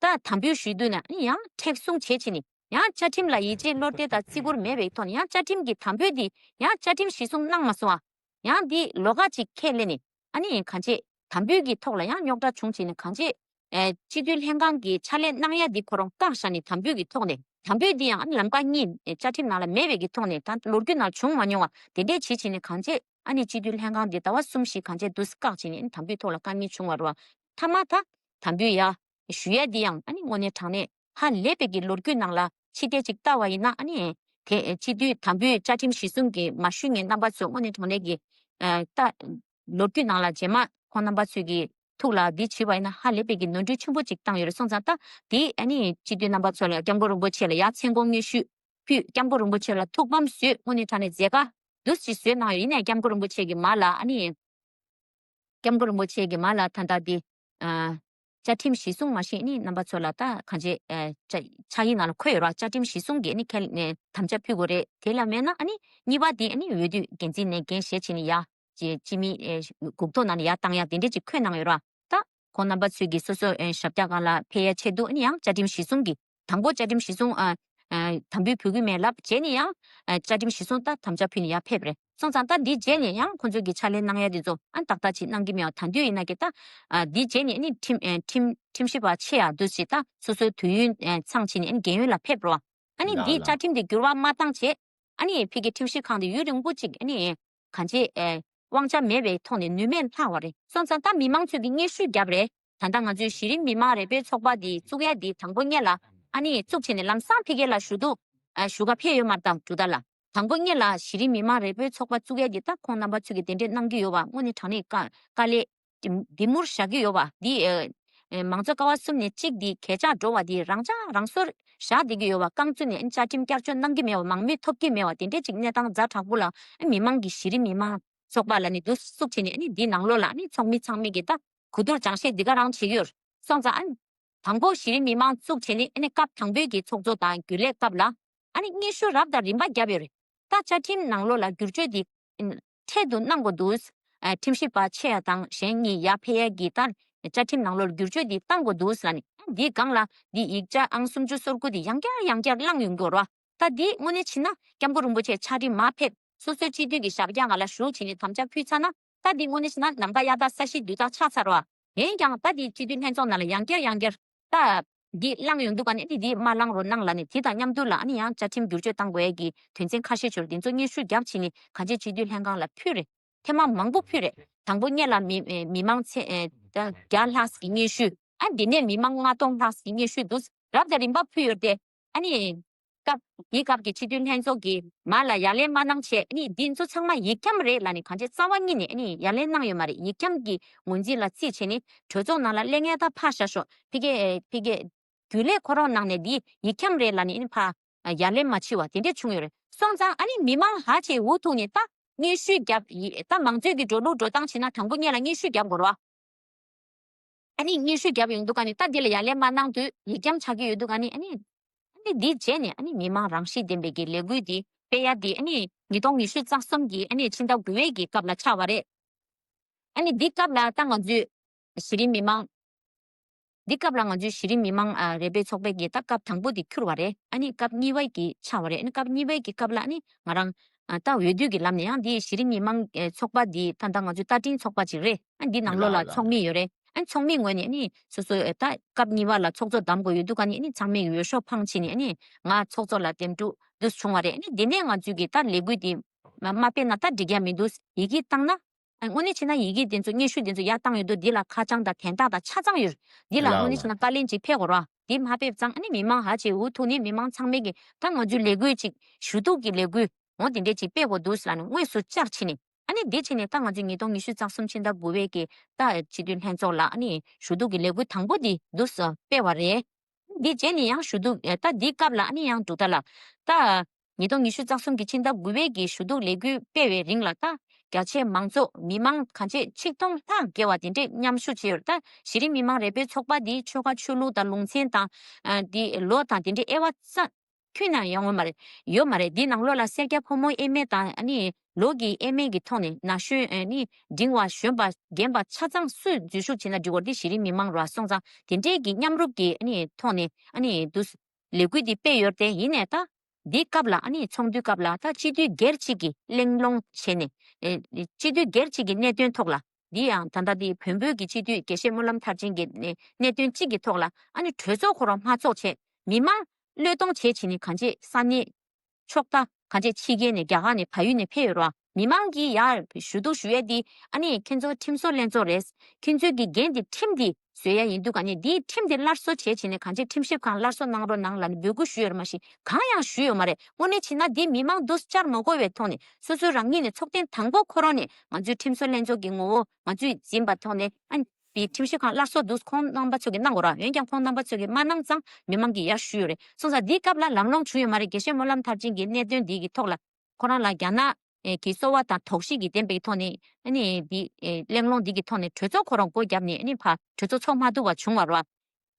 ད་དམ་འབུལ་ཞུས་དུས་ན་ཨ་ནི་ཡང་མཁྲེགས་བཟུང་བྱེད་བྱེད་ནི་ཡང་བཅའ་ཁྲིམས་ལ་ཡིད་ཆེས་བློ་གཏད་དང་བརྩི་བཀུར་མེད་པའི་ཐོག་ནས་ཡང་བཅའ་ཁྲིམས་ཀྱི་དམ་འབུལ་འདི་ཡང་བཅའ་ཁྲིམས་གཞི་བཟུང་གནང་མ་སོང་བ། ཡང་འདི་ལོགས་ཀ་ཅིག་ཁས་ལེན་ནས་ཨ་ནི་གང་བྱེད་དམ་འབུལ་གྱི་ཐོག་ལ་ཡང་རྙོག་དྲ་བྱུང་བྱས་ནས་གང་བྱེད་ཨེ་སྤྱི་འཐུས་ལྷན་ཁང་གི་ཕྱག་ལས་གནང་ཡ་འདི་ཁོ་རང་བཀག་བཞག་ནས་དམ་འབུལ་གྱི་ཐོག་ནས་དམ་འབུལ་འདི་ཡང་ཨ་ནི་ལམ་ཀ་གཉིས་ཨེ་བཅའ་ཁྲིམས་ནང་ལ་མེད་པའི་གི་ཐོག་ནས་ད་ལོ་རྒྱུས་ནང་ལ་བྱུང་མ་མྱོང་བ་དེ་འདྲས་བྱེད་བྱས་ནས་གང་བྱེད་ཨ་ནི་སྤྱི་འཐུས་ལྷན་ཁང་འདི་ཟླ་བ་གསུམ་ཞིག་གང་བྱེད་འདུག་སེ་བཀག་བྱས་ནས་ཨ་ནི་དམ་འབུལ་ཐོག་ལ་བཀག་མིན་བྱུང་བ་རེད་བ། མཐའ་མ་ད་དམ་འབུལ་ཡ་ཞུ་ཡ་འདི་ཡང་ཨ་ནི་དངོས་གནས་དྲང་གནས་ཧ་ལས་པའི་གི་ལོ་རྒྱུས་ནང་ལ་ཕྱི་བལྟས་ཅིག་ལྟ་བ་ཡིན་ན་ཨ་ནི་དེ་སྤྱི་འཐུས་དམ་འབུལ་བཅའ་ཁྲིམས་གཞི་བཟུང་གི་མ་ཞུས་མཁན་རྣམ་པ་ཚོ་དངོས་གནས་དྲང་གནས་ཀྱི་ཨ་ད་ལོ་རྒྱུས་ནང་ལ་རྗེས་མ་ཁོང་རྣམ་པ་ཚོས་ཀྱི་ཐུགས་ལ་འདི་བྱས་པ་ཡིན་ན་ཧ་ལས་པའི་གི་ནོར་འཁྲུལ་ཆེན་པོ་ཅིག་བཏང་ཡོད་རེད། སོང་ཙང་ད་དེ་ཨ་ནི་སྤྱི་འཐུས་རྣམ་པ་ཚོ་ལ་སྐྱབས་མགོན་རིན་པོ་ཆེ་ལ་ཡ་མཚན་དགོངས་སྙན་ཞུ་ཕུལ། སྐྱབས་མགོན་རིན་པོ་ཆེ་ལ་ཐུགས་ཕམ་བཟོས་དངོས་གནས་དྲང་གནས་མཛད་དཀའ་འདུག་ཅིག་བཟོས་གནང་ཡོད། ཡིན་ནའི་སྐྱབས་མགོན་རིན་པོ་ཆེ་གི་མ་ལ་ཨ་ནི། སྐྱབས་མགོན་རིན་པོ་ཆེ་གི་མ་ལ་ད་ལྟ་འདི། ཨ། བཅའ་ཁྲིམས་གཞི་བཟུང་མ་ཤེས་ནི་རྣམ་པ་ཚོ་ལ་ད་གང་བྱེད་ཨ། ཆ་ཆ་ཡིག་ནང་ལ་འཁོད་ཡོད་ར། བཅའ་ཁྲིམས་གཞི་བཟུང་གི་ནི་ཁས་ནས་དམ་བཅའ་ཕུལ་དགོས་རེད། དེ་ལ་མེད་ན་ཨ་ནི་གཉིས་པ་འདི་ཨ་ནི་འོས་བསྡུ་འགན་འཛིན་ནས་འགན་བཞེས་བྱས་ནི་ཡ། སྤྱི་སྤྱི་མི་ཨེ་འགུག་ཐོག་ནང་ལ་ཡར་བཏང་ཡག་དེ་འདྲས་ཅིག་འཁོད་གནང་ཡོད་ར། ད་ཁོང་རྣམ་པ་ཚོས་ཀྱི་སོ་སོ་ཨེ་ཞབས་བཀྱག་སྒང་ལ་ཕེབས་ཡ་ཆེད་དུ་ཨ་ནི་ཡང་བཅའ་ཁྲིམས་གཞི་བཟུང་གི་དང་པོ་བཅའ་ཁྲིམས་གཞི་བཟུང་ཨ་ཨ་དམ་འབུལ་ཕུལ་གྱི་མེད་ལབ། རྗེས་ནས་ཡང་ཨ་བཅའ་ཁྲིམས་གཞི་བཟུང་ད་དམ་བཅའ་ཕུལ་ནས་ཡར་ཕེབས་རེད། སོང་ཙང་ད་འདི་རྗེས་ནས་ཡང་ཁོང་ཚོས་ཀྱི་ཕྱག་ལས་གནང་ཡ་དེ་ཚོ་ཨ་ཏག་ཏག་ཅིག་གནང་གི་མེད་པ། ད་དུས་ཡིན་ན་གི་ད་ཨ་འདི་རྗེས་ནས་ཨ་ནི་ཁྲིམས་ཨ་ཁྲིམས་ཁྲིམས་ཞིབ་པ་ཆེ་ཡ་འདུག་ཅིག་ད་སོ་སོའི་དུས་ཡུན་ཨ་ཚང་བྱས་ནས་ཨ་ནི་རྒན་ཡོལ་ལ་ཕེབས་རོགས། ཨ་ནི་ལགས་འདིའི་ལགས། བཅའ་ཁྲིམས་དེ་འགྱུར་བ་མ་བཏང་བྱས། ཨ་ནི་ཕ་གི་ཁྲིམས་ཞིབ་ཁང་དེ་ཡུན་རིང་པོ་ཅིག་ཨ་ནི་གང་ཅི་ཨེ་དབང་ཆ་མེད་པའི་ཐོག་ནས་ནུས་མེད་ལྷག་པ་རེད། སོང་ཙང་ད་མི་མང་ཚོས་ཀྱི་སྙན་ཞུ་བརྒྱབ་རེད། ད་ལྟ་ང་ཚོའི་གཞི་རིམ་མི་མང་རེ་སྤེལ་ཚོགས་པ་འདི་བཙུགས་ཡ་འདི་དང་པོ་ཉིད་ལ་ཨ་ནི་བཙུགས་བྱས་ནས་ལམ་སང་ཕ་གི་ལ་ཞུ་གཏུག་ཨ་ཞུ་ག་ཕེབས་ཡོད་མ་རེད། ད་གྲུབ་མཐའ་ལ་དང་པོ་ཉིད་ལ་གཞི་རིམ་མི་མང་རེ་སྤེལ་ཚོགས་པ་བཙུགས་ཡ་འདི་ད་ཁོང་རྣམ་པ་ཚོས་ཀྱི་གདན་འདྲེན་གནང་གི་ཡོད་པ་དངོས་གནས་དྲང་གནས་དཀའ་དཀའ་ལས། འདི་མུར་བཞག་གི་ཡོད་པ་འདི་ཨེ་ཨེ་མང་གཙོ་ཀ་བ་གསུམ་ནས་གཅིག་འདི་གས་ཆག་འགྲོ་བ་འདི་རང་ཅག་རང་སོར་བཞག་བསྡད་ཀྱི་ཡོད་པ། རྐང་བཙུགས་ནས་བཅའ་ཁྲིམས་བསྐྱར་བཅོས་གནང་གི་མེད་པ། མང་མོས་ཐོབ་ཀྱི་མེད་པ། དེ་འདྲས་ཅིག་གནས་སྟངས་ཛ་དྲག་པོ་ལ་ཨེ་མི་མང་གི་གཞི་རིམ་མི་མང་ཚོགས་པ་ལ་ནི་འདུ་བཙུགས་བྱས་ནས་ཨེ་ནི་འདི་ནང་ལོགས་ལ་ཨེ་ནི་ཚོགས་མི་ཚང་མས་ཀྱི་ད་གོ་བསྡུར་སྦྱང་བཤད་འདི་ག་རང་བྱེད་ཀྱི་ཡོད། སོང་ཙང་ཨེ་ནི་དང་པོ་གཞི་རིམ་མི་མང་བཙུགས་བྱས་ནས་ཨེ་ནི་སྐབས་དང་པོའི་གི་ཚོགས་གཙོ་དང་རྒྱུན་ལས་སྐབས་ལ་ཨ་ནི་སྙན་ཞུ་རབ་དང་རིམ་པ་བརྒྱབ་ཡོད་རེད། ད་བཅའ་ཁྲིམས་ནང་ལོགས་ལ་བསྒྱུར་བཅོས་འདི་འཕྲལ་དུ་གནང་དགོས་འདུག་ཨ་ཁྲིམས་ཞིབ་པ་ཆེ་ཡ་དང་གཞན་གཉིས་ཡར་ཕེབས་ཡ་གི་ད་བཅའ་ཁྲིམས་ནང་ལོགས་ལ་བསྒྱུར་བཅོས་འདི་གཏང་དགོས་འདུག་ལབ་ནས་འདིའི་སྒང་ལ་འདི་ཡིག་ཆ་ཨང་སུམ་ཅུ་སོ་དགུ་འདི་ཡང་བསྐྱར་ཡང་བསྐྱར་བླངས་ཡོང་གི་ཡོད་རེད་བ། ད་འདི་དངོས་གནས་བྱས་ན་སྐྱབས་མགོན་རིན་པོ་ཆེ་ཕྱག་བྲིས་མར་ཕེབས་སོ་སོའི་སྤྱི་འཐུས་ཀྱི་ཞབས་བཀྱག་སྒང་ལ་བཞུགས་བྱས་ནས་དམ་བཅའ་ཕུལ་ཚར་ན། ད་འདི་དངོས་གནས་བྱས་ན་ནམ་མཁའ་གཡའ་དག་ས་གཞི་རྡུལ་དག་ཆགས་ཚར་བ། འོན་ཀྱང་ད་འདི་སྤྱི་འཐུས་ལྷན་ཚོགས་ནང་ལ་ཡང་བསྐྱར་ཡང་བསྐྱར་ད་འདི་བླངས་ཡོང་དུས་ག་ནས་འདི་འདི་མ་བླངས་རོགས་གནང་ལབ་ནས། དེ་དང་མཉམ་དུ་ལ་ཨ་ནི་ཡང་བཅའ་ཁྲིམས་བསྒྱུར་བཅོས་གཏང་དགོས་ཡས་ཀྱི་དོན་ཚན་ཁ་ཤས་ཅིག་ཡོད་རེད། འདི་ཚོ་སྙན་ཞུ་བརྒྱབ་བྱས་ནས་གང་ཅི་སྤྱི་འཐུས་ལྷན་ཁང་ལ་ཕུལ་རེད། ཐེངས་མ་མང་པོ་ཕུལ་རེད། དང་པོ་ཉིད་ལ་མི་ཨེ་མི་མང་ཚད་ཨེ་ད་བརྒྱ་ལྷག་གི་སྙན་ཞུ། ཨ་འདི་ནས་མི་མང་ལྔ་སྟོང་ལྷག་གི་སྙན་ཞུ་འདུག་རབ་དང་རིམ་པ་ཕུལ་ཡོད་དེ། ཨ་ནི། སྐབས་དེའི་སྐབས་ཀྱི་སྤྱི་འཐུས་ལྷན་ཚོགས་ཀྱིས་མར་ལ་ཡ་ལན་མ་གནང་བྱས། ཨ་ནི་འདི་ཚོ་ཚང་མ་ཡིག་འཁྱམ་རེད་ལབ་ནས་གང་ཅི་རྩ་བ་ཉིད་ནས་ཨ་ནི་ཡ་ལན་གནང་ཡོད་མ་རེད། ཡིག་འཁྱམ་གྱི་ངོས་འཛིན་ལ་རྩིས་བྱས་ནས་གྲོས་ཚོགས་ནང་ལ་སླེབས་མཁན་ད་ཕར་བཞག་ཤོག་ཕ་གི་ཨེ་ཕ་གི་རྒྱུན་ལས་ཁོ་རང་ནང་ནས་འདི་ཡིག་འཁྱམ་རེད་ལབ་ནས་ཨ་ནི་ཕར་ཡ་ལན་མ་བྱས་པ་དེ་འདྲས་བྱུང་ཡོད་རེད། སོང་ཙང་ཨ་ནི་མི་མང་ཧ་ཅང་འུ་ཐུག་ནས་ད་སྙན་ཞུ་བརྒྱབ་ཡི་ད་མང་གཙོའི་གི་འགྲོ་ལུགས་འགྲོ་སྟངས་བྱས་ན་དང་པོ་ཉིད་ལ་སྙན་ཞུ་བརྒྱབ་དགོས་རེད་བ། ཨ་ནི་སྙན་ཞུ་བརྒྱབ་ཡོང་དུས་ག་ནི་ད་འདི་ལ་ཡ་ལན་མ་གནང་དུས་ཡིག་འཁྱམ་ཆགས་ཀྱི་ཡོད་དུས་ག་ནི་ཨ་ནི། ཨ་ནི་འདི་རྗེས་ནས་ཨ་ནི་མི་མང་རང་བཞིན་ལྡན་པའི་གི་ལས་འགུལ་འདི་སྤེལ་ཡ་འདི་ཨ་ནི་ཉིས་སྟོང་ཉི་ཤུ་རྩ་གསུམ་གི་ཨ་ནི་ཕྱི་ཟླ་དགུ་པའི་གི་སྐབས་ལ་ཆགས་པ་རེད། ཨ་ནི་འདི་སྐབས་ལ་ད་ང་ཚོའི་གཞི་རིམ་མི་མང་། འདི་སྐབས་ལ་ང་ཚོའི་གཞི་རིམ་མི་མང་ཨ་རེ་སྤེལ་ཚོགས་པའི་གི་ད་སྐབས་དང་པོ་འདི་འཁྱུར་བ་རེད། ཨ་ནི་སྐབས་གཉིས་པའི་གི་ཆགས་པ་རེད། ཨ་ནི་སྐབས་གཉིས་པའི་གི་སྐབས་ལ་ཨ་ནི་ང་རང་ཨ་ད་འོས་བསྡུ་གི་ལམ་ནས་ཡང་འདི་གཞི་རིམ་མི་མང་ཨེ་ཚོགས་པ་འདི་ད་ལྟ་ང་ཚོའི་ད་ཏིང་ཚོགས་པ་ཅིག་རེད། ཨ་འདི་ནང་ལོགས་ལ་ལགས་ལགས། ཚོགས་མི་ཡོད་རེད། ཨ་ཚོགས་མི་ངོས་ནས་ཨ་ནི་སོ་སོའི་ཨེ་ད་སྐབས་གཉིས་པ་ལ་ཚོགས་གཙོ་བདམས་དགོས་ཡོད་དུས་ག་ནི་ཨ་ནི་ཚང་མས་འོས་ཤོག་འཕངས་བྱས་ནས་ཨ་ནི་ང་ཚོགས་གཙོ་ལ་འདེམས་སྒྲུག་འདུག་བྱུང་བ་རེད། ཨ་ནི་འདི་ནས་ང་ཚོའི་གི་ད་ལས་འགུལ་འདི་མ་མ་སྤེལ་ན་ད་འགྲིག་ཡ་མི་འདུག་ཡི་གེ་བཏང་ན། ཨ་དངོས་གནས་བྱས་ན་ཡི་གེ་དེ་ཚོ་སྙན་ཞུ་དེ་ཚོ་ཡར་བཏང་ཡོད་དུས་འདི་ལ་ཁ་བྱང་དང་དན་རྟགས་དང་ཆ་ཚང་ཡོད། འདི་ལ་ལགས་དངོས་གནས་བྱས་ན་ལགས། བཀའ་ལན་ཅིག་ཕེབས་དགོས་ར། འདི་མ་ཕེབས་ཙང་ཨ་ནི་མི་མང་ཧ་ཅང་འུ་ཐུག་ནས་མི་མང་ཚང་མས་གི་ད་ང་ཚོའི་ལས་འགུལ་ཅིག་ཞུ་གཏུག་གི་ལས་འགུལ་འོ་དེ་འདྲས་ཅིག་སྤེལ་དགོས་འདུག་ལབ་ནས་དངོས་སུ་བཅར་ཕྱིན་ནས། ཨ་ནི་འདི་ཕྱིན་ནས་ད་ང་ཚོས་ཉིས་སྟོང་ཉི་ཤུ་རྩ་གསུམ་ཕྱི་ཟླ་དགུ་པའི་གི་ད་སྤྱི་འཐུས་ལྷན་ཚོགས་ལ་ཨ་ནི་ཞུ་གཏུག་གི་ལས་འགུལ་དང་པོ་འདི་འདུག་སེ་སྤེལ་བ་རེད། འདི་རྗེས་ནས་ཡང་ཞུ་གཏུག་ཨེ་ད་འདི་སྐབས་ལ་ཨ་ནི་ཡང་འབྲུག་ད་ལ་ད་ཉིས་སྟོང་ཉི་ཤུ་རྩ་གསུམ་གི་ཕྱི་ཟླ་དགུ་པའི་གི་ཞུ་གཏུག་ལས་འགུལ་སྤེལ་བའི་རིང་ལ་ད་རྒྱ་ཆེའི་མང་ཚོགས་མི་མང་གང་ཆེ་ཆིག་སྟོང་ལྷག་བརྒལ་བ་དེ་འདྲས་མཉམ་ཞུགས་བྱས་ཡོད་རེད། ད་གཞི་རིམ་མི་མང་རེ་སྤེལ་ཚོགས་པ་འདིའི་ཆོལ་ཁ་ཆོས་ལུགས་དང་ལུང་ཚན་དང་ཨ་འདི་ལོ་དང་དེ་འདྲའི་དབྱེ་བ་ཙམ་ཁྱོན་ནས་ཡོང་ཡོད་མ་རེད། ཡོད་མ་རེད། འདི་ནང་ལོགས་ལ་སེར་སྐྱ་ཕོ་མོ་དབྱེ་མེད་དང་ཨ་ནི་ལོ་གི་དབྱེ་མེད་ཀྱི་ཐོག་ནས་ན་གཞོན་ཨ་ནི་འབྲིང་བ་གཞོན་པ་རྒན་པ་ཆ་ཚང་སུས་འཛུལ་ཞུགས་བྱས་ན་འགྲིག་གི་རེད། དེ་གཞི་རིམ་མི་མང་རེད་བ། སོང་ཙང་དེ་འདྲས་ཀྱི་མཉམ་རུབ་ཀྱི་ཨ་ནི་ཐོག་ནས་ཨ་ནི་འདུག་ལས་འགུལ་འདི་སྤེལ་ཡོད་དེ། ཡིན་ནའི་ད་འདི་སྐབས་ལ་ཨ་ནི་ཚོགས་འདུའི་སྐབས་ལ་ད་སྤྱི་འཐུས་སྒེར་གཅིག་གིས་གླེང་སློང་བྱས་ནས་ཨེ་སྤྱི་འཐུས་སྒེར་གཅིག་གི་གནད་དོན་ཐོག་ལ་འདི་ཡང་ད་ལྟ་འདི་བོན་པོའི་གི་སྤྱི་འཐུས་དགེ་བཤེས་སྨོན་ལམ་མཐར་ཕྱིན་གྱི་གནད་དོན་གཅིག་གི་ཐོག་ལ་ཨ་ནི་གྲོས་ཚོགས་ཁོ་རང་མ་ཚོགས་བྱས་མི་མང་བློས་གཏོང་བྱས་བྱས་ནས་གང་ཅི་ས་གནས་ཕྱོགས་མཐའ་གང་ཅི་ཕྱི་རྒྱལ་ནས་རྒྱ་གར་ནས་བལ་ཡུལ་ནས་ཕེབས་ཡོད་ར། མི་མང་གིས་ཡར་ཞུ་གཏུག་ཞུ་ཡས་འདི་ཨ་ནི་ཁྱེད་ཚོ་ཁྲིམས་བཟོ་ལྷན་ཚོགས་རེད། ཁྱེད་ཚོའི་གི་འགན་འདི་ཁྲིམས་འདི་བཟོ་ཡ་ཡིན་དུས་ག་ནས་འདིའི་ཁྲིམས་འདི་སླར་གསོ་བྱས་བྱས་ནས་གང་ཅི་ཁྲིམས་ཞིབ་ཁང་སླར་གསོ་གནང་རོགས་གནང་ལབ་ནས་འབོད་སྐུལ་ཞུས་ཡོད་རེད་མ་གཞི་གང་ཡང་ཞུས་ཡོད་མ་རེད། དངོས་གནས་བྱས་ན་འདི་མི་མང་འདུ་བཅར་མ་དགོས་པའི་ཐོག་ནས་སོ་སོའི་རང་ཉིད་ནས་ཚོགས་ཐེངས་དང་པོ་ཁོ་རང་ནས་ང་ཚོའི་ཁྲིམས་བཟོ་ལྷན་ཚོགས་ཀྱི་ངོ་བོ་ང་ཚོས་འཛིན་པ་ཐོག་ནས་ཨ། པའི་ཁྲིམས་ཞིབ་ཁང་སླར་གསོ་འདུག་ཁོང་རྣམ་པ་ཚོ་གིས་གནང་དགོས་ར། འོན་ཀྱང་ཁོང་རྣམ་པ་ཚོ་གིས་མ་གནང་ཙང་མི་མང་གིས་ཡར་ཞུས་ཡོད་རེད། སོང་ཙང་འདིའི་སྐབས་ལ་ལམ་ལྷོང་བྱུང་ཡོད་མ་རེད། དགེ་བཤེས་སྨོན་ལམ་མཐར་ཕྱིན་གྱི་གནད་དོན་འདི་གི་ཐོག་ལ་ཁོ་རང་ལ་རྒྱ་ནག་ཨེ་གི་གསོལ་བ་དང་དོགས་གཞི་གི་ལྡན་པའི་ཐོག་ནས་ཨ་ནི་འདི་ཨེ་གླེང་སློང་འདི་གི་ཐོག་ནས་གྲོས་ཚོགས་ཁོ་རང་སྒོ་བརྒྱབ་ནས་ཨ་ནི་ཕར་གྲོས་ཚོགས་ཚོགས་མ་ཐུབ་པ་བྱུང་བ་རེད་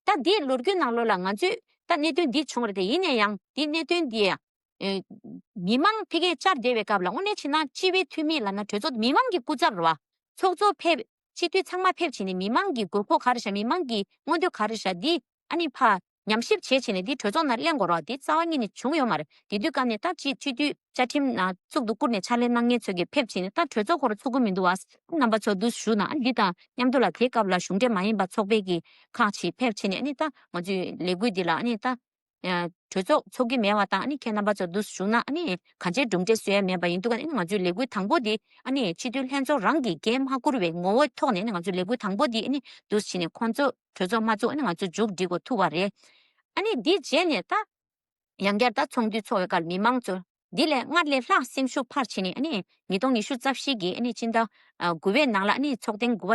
བ། ད་འདིའི་ལོ་རྒྱུས་ནང་ལོགས་ལ་ང་ཚོས་ད་གནད་དོན་འདི་བྱུང་བ་རེད་དེ། ཡིན་ན་ཡང་འདི་གནད་དོན་འདི་ཡང་ ཨེ། མི་མང་ཕ་གིར་བཅར་བསྡད་པའི་སྐབས་ལ་དངོས་གནས་བྱས་ན་སྤྱི་པའི་འཐུས་མི་ལབ་ན་གྲོས་ཚོགས་མི་མང་གི་སྐུ་ཚབ་རེད་བ། ཚོགས་གཙོ་ཕེབས། སྤྱི་འཐུས་ཚང་མ་ཕེབས་བྱས་ནས་མི་མང་གི་དགོས་མཁོ་ག་རེ་བཞག་མི་མང་གི་མངོན་འདོད་ག་རེ་བཞག་འདི་ཨ་ནི་ཕར་ཉམས་ཞིབ་བྱས་བྱས་ནས་འདི་གྲོས་ཚོགས་ནང་གླེང་དགོས་རེད་བ། འདི་རྩ་བ་ཉིད་ནས་བྱུང་ཡོད་མ་རེད། དེ་དུས་སྐབས་ནས་ད་སྤྱི་སྤྱི་འཐུས་བཅའ་ཁྲིམས་ནང་གཙུག་ཏུ་བཀུར་ནས་ཕྱག་ལས་གནང་མཁན་ཚོ་གིས་ཕེབས་བྱས་ནས་ད་གྲོས་ཚོགས་ཁོ་རང་ཚུགས་ཀྱི་མི་འདུག་བ། རྣམ་པ་ཚོ་འདུག་ཞུ་ན་ཨ་ནི་འདི་དང་མཉམ་དུ་ལ་དེའི་སྐབས་ལ་གཞུང་འབྲེལ་མ་ཡིན་པ་ཚོགས་པའི་གི་ཁག་ཅིག་ཕེབས་བྱས་ནས་ཨ་ནི་ད་ང་ཚོའི་ལས་འགུལ་འདི་ལ་ཨ་ནི་ད། ཨ། གྲོས་ཚོགས་ཚོགས་ཀྱི་མེད་པ་དང་ཨ་ནི་ཁྱེད་རྣམ་པ་ཚོ་འདུག་བྱུང་ན་ཨ་ནི་གང་ཅིའི་གྲུབ་འབྲས་བཟོ་ཡ་མེད་པ་ཡིན་དུས་ཀ་ཨ་ནི་ང་ཚོའི་ལས་འགུལ་དང་པོ་འདི་ཨ་ནི་སྤྱི་འཐུས་ལྷན་ཚོགས་རང་གིས་འགན་མ་འཁུར་བའི་ངོ་བོའི་ཐོག་ནས་ཨ་ནི་ང་ཚོའི་ལས་འགུལ་དང་པོ་འདི་ཨ་ནི་འདུག་བྱས་ནས་ཁོང་ཚོ་གྲོས་ཚོགས་མ་ཚུགས་ཨ་ནི་ང་ཚོ་མཇུག་སྒྲིལ་དགོས་ཐུག་པ་རེད། ཨ་ནི་འདི་རྗེས་ནས་ད་ཡང་བསྐྱར་ད་ཚོགས་འདུ་ཚོགས་པའི་སྐབས་མི་མང་ཚོ་འདི་ལས་སྔར་ལས་ལྷག་སེམས་ཤུགས་འཕར་བྱས་ནས་ཨ་ནི་ཉིས་སྟོང་ཉི་ཤུ་རྩ་བཞི་གི་ཨ་ནི་སྤྱི་ཟླ་དགུ་པའི་ནང་ལ་ཨ་ནི་ཚོགས་ཐེངས་དགུ་པ་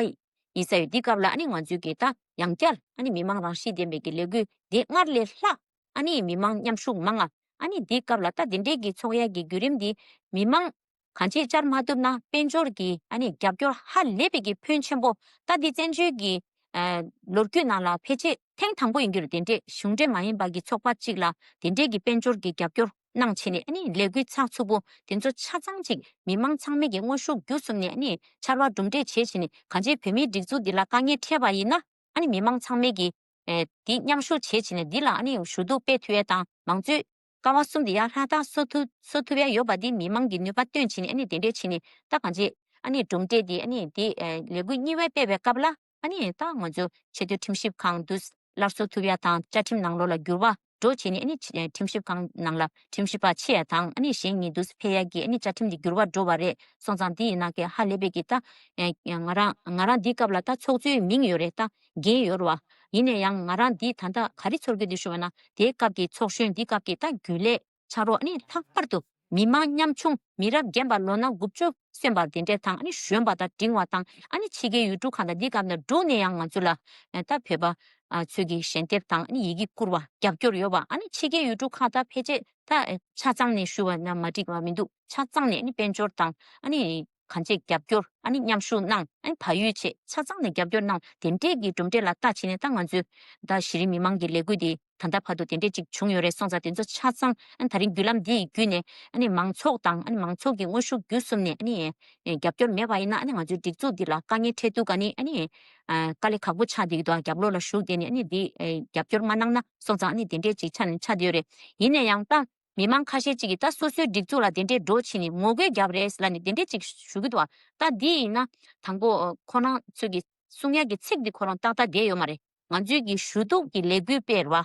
ཡིན་ས་ཡོད། འདི་སྐབས་ལ་ཨ་ནི་ང་ཚོའི་གི་ད་ཡང་བསྐྱར་ཨ་ནི་མི་མང་རང་བཞིན་ལྡན་པའི་གི་ལས་འགུལ་འདི་སྔར་ལས་ལྷག་ཨ་ནི་མི་མང་མཉམ་ཞུགས་མང་ང་། ཨ་ནི་འདིའི་སྐབས་ལ་ད་འདི་འདྲའི་གི་ཚོགས་ཡ་གི་བརྒྱུད་རིམ་འདི་མི་མང་གང་ཅིར་བཅར་མ་ཐུབ་ན་དཔལ་འབྱོར་གྱི་ཨ་ནི་རྒྱབ་སྐྱོར་ཧ་ལས་པའི་གི་ཕོན་ཆེན་པོ་ད་འདི་བཙན་བྱོལ་གྱི་ཨ་ལོ་རྒྱུས་ནང་ལ་ཕལ་ཆེར་ཐེངས་དང་པོ་ཡིན་རྒྱུ་རེད། དེ་འདྲའི་གཞུང་འབྲེལ་མ་ཡིན་པ་གི་ཚོགས་པ་གཅིག་ལ་དེ་འདྲའི་གི་དཔལ་འབྱོར་གྱི་རྒྱབ་སྐྱོར་གནང་བྱས་ནས་ཨ་ནི་ལས་འགུལ་ཚགས་ཚུད་པོ་དེ་ཚོ་ཆ་ཚང་ཅིག་མི་མང་ཚང་མས་ཀྱི་དངོས་ཤུགས་བརྒྱུད་གསུམ་ནས་ཨ་ནི་ཕྱར་བ་གྲུ་འདེགས་བྱས་བྱས་ནས་གང་ཅིའི་བོད་མིའི་སྒྲིག་འཛུགས་འདི་ལ་དཀའ་ངལ་འཕྲད་པ་ཡིན་ན་ཨ་ནི་མི་མང་ཚང་མས་ཀྱི་ཨེ་འདི་མཉམ་ཞུགས་བྱས་བྱས་ནས་འདི་ལ་ཨ་ནི་ཞུ་གཏུག་སྤེལ་ཐུབ་ཡས་དང་མང་གཙོའི་ཀ་བ་གསུམ་འདི་ཡར་ཧྲ་ཐག་གསོ་ཐུབ་གསོ་ཐུབ་ཡ་ཡོད་པ་འདི་མི་མང་གི་ནུས་པ་བཏོན་བྱས་ནས་ཨ་ནི་དེ་འདྲས་བྱས་ནས་ད་གང་ཅི་ཨ་ནི་གྲུབ་འབྲས་འདི་ཨ་ནི་འདི་ཨེ་ལས་འགུལ་གཉིས་པ་སྤེལ་བའི་སྐབས་ལ་ཨ་ནི་ད་ང་ཚོ་ཆེས་མཐོའི་ཁྲིམས་ཞིབ་ཁང་འདུ་སླར་གསོ་ཐུབ་ཡ་དང་བཅའ་ཁྲིམས་ནང་ལོགས་ལ་འགྱུར་བ་འགྲོ་བྱས་ནས་ཨ་ནི་ཆེ་ཁྲིམས་ཞིབ་ཁང་ནང་ལ་ཁྲིམས་ཞིབ་པ་ཆེ་ཡ་དང་ཨ་ནི་གཞན་གཉིས་འདུ་འཕེལ་ཡ་གི་ཨ་ནི་བཅའ་ཁྲིམས་འདི་འགྱུར་བ་འགྲོ་བ་རེད་སོང་ཙང་འདི་ཡིན་ན་ཀྱི་ཧ་ལས་པའི་གི་ད་ཨེ་ང་རང་ང་རང་འདི་སྐབས་ལ་ད་ཚོགས་གཙོའི་མིང་ཡོད་རེད་ད་འགན་ཡོད་རེད་བ། ཡིན་ན་ཡང་ང་རང་འདི་ད་ལྟ་ག་རེ་ཚོར་གི་འདུག་ཞུ་བ་ན་དེའི་སྐབས་ཀྱི་ཚོགས་གཞོན་འདི་སྐབས་ཀྱི་ད་རྒྱུན་ལས་ཕྱག་རོགས་ཨ་ནི་ལྷག་པར་དུ་མི་མང་ཉམ་ཆུང་མི་རབས་རྒན་པ་ལོ་ན་དགུ་བཅུ་སོན་པ་དེ་འདྲས་དང་ཨ་ནི་གཞོན་པ་དང་འབྲིང་བ་དང་ཨ་ནི་ཕྱི་རྒྱལ་ཡུལ་གྲུ་ཁག་དང་འདི་སྐབས་ནས་འགྲོ་ནས་ཡང་ང་ཚོ་ལ་ཨ་ད་བོད་པ་ཨ་ཚོས་ཀྱི་ཞལ་འདེབས་དང་ཨ་ནི་ཡི་གེ་བསྐུར་བ་རྒྱབ་སྐྱོར་ཡོད་པ་ཨ་ནི་ཕྱི་རྒྱལ་ཡུལ་གྲུ་ཁག་དང་ཕལ་ཆེར་ད་ཆ་ཚང་ནས་ཞུ་བ་ན་མ་འགྲིག་པ་མི་འདུག་ཆ་ཚང་ནས་ཨ་ནི་དཔལ་འབྱོར་དང་ཨ་ནི་གང་ཅི་རྒྱབ་སྐྱོར་ཨ་ནི་མཉམ་ཞུགས་གནང་ཨ་ནི་བལ་ཡུལ་ཆེད་ཆ་ཚང་ནས་རྒྱབ་སྐྱོར་གནང་དེ་འདྲས་ཀྱི་གྲུབ་འབྲས་ལ་ལྟ་བྱས་ནས་ད་ང་ཚོས་ད་གཞི་རིམ་མི་མང་གི་ལས་འགུལ་འདི་ད་ལྟ་བར་དུ་དེ་འདྲས་ཅིག་བྱུང་ཡོད་རེད་སོང་ཙང་དེ་ཚོ་ཆ་ཚང་ཨ་ནི་ད་རིང་བརྒྱུད་ལམ་འདི་ཡི་བརྒྱུད་ནས་ཨ་ནི་མང་ཚོགས་དང་ཨ་ནི་མང་ཚོགས་ཀྱི་དངོས་ཤུགས་བརྒྱུད་གསུམ་ནས་ཨ་ནི་རྒྱབ་སྐྱོར་མེད་པ་ཡིན་ན་ཨ་ནི་ང་ཚོའི་སྒྲིག་འཛུགས་འདི་ལ་དཀའ་ངལ་འཕྲད་དུས་ག་ནི་ཨ་ནི་དཀའ་ལས་ཁག་པོ་ཆགས་བསྡད་ཀྱི་འདུག་རྒྱབ་ལོགས་ལ་ཞུགས་བསྡད་ནས་ཨ་ནི་འདི་རྒྱབ་སྐྱོར་མ་གནང་ན་སོང་ཙང་ཨ་ནི་དེ་འདྲས་ཅིག་ཆགས་ནས་ཆགས་བསྡད་ཡོད་རེད། ཡིན་ན་ཡང་ད། མི་མང་ཁ་ཤས་ཅིག་གིས་ད་སོ་སོའི་སྒྲིག་འཛུགས་ལ་དེ་འདྲའི་འགྲོ་ཕྱིན་ནས་ངོ་རྒོལ་རྒྱབ་རེད་ལབ་ནས་དེ་འདྲའི་ཅིག་ཞུ་གི་འདུག་བ། ད་འདི་ཡིན་ན་དང་པོ་ཁོ་རང་ཚོས་ཀྱི་གསུང་ཡག་གི་ཚིག་འདི་ཁོ་རང་ཏག་ཏག་བསྡད་ཡོད་མ་རེད། ང་ཚོས་ཀྱི་ཞུ་གཏུག་གི་ལས་འགུལ་སྤེལ་བ།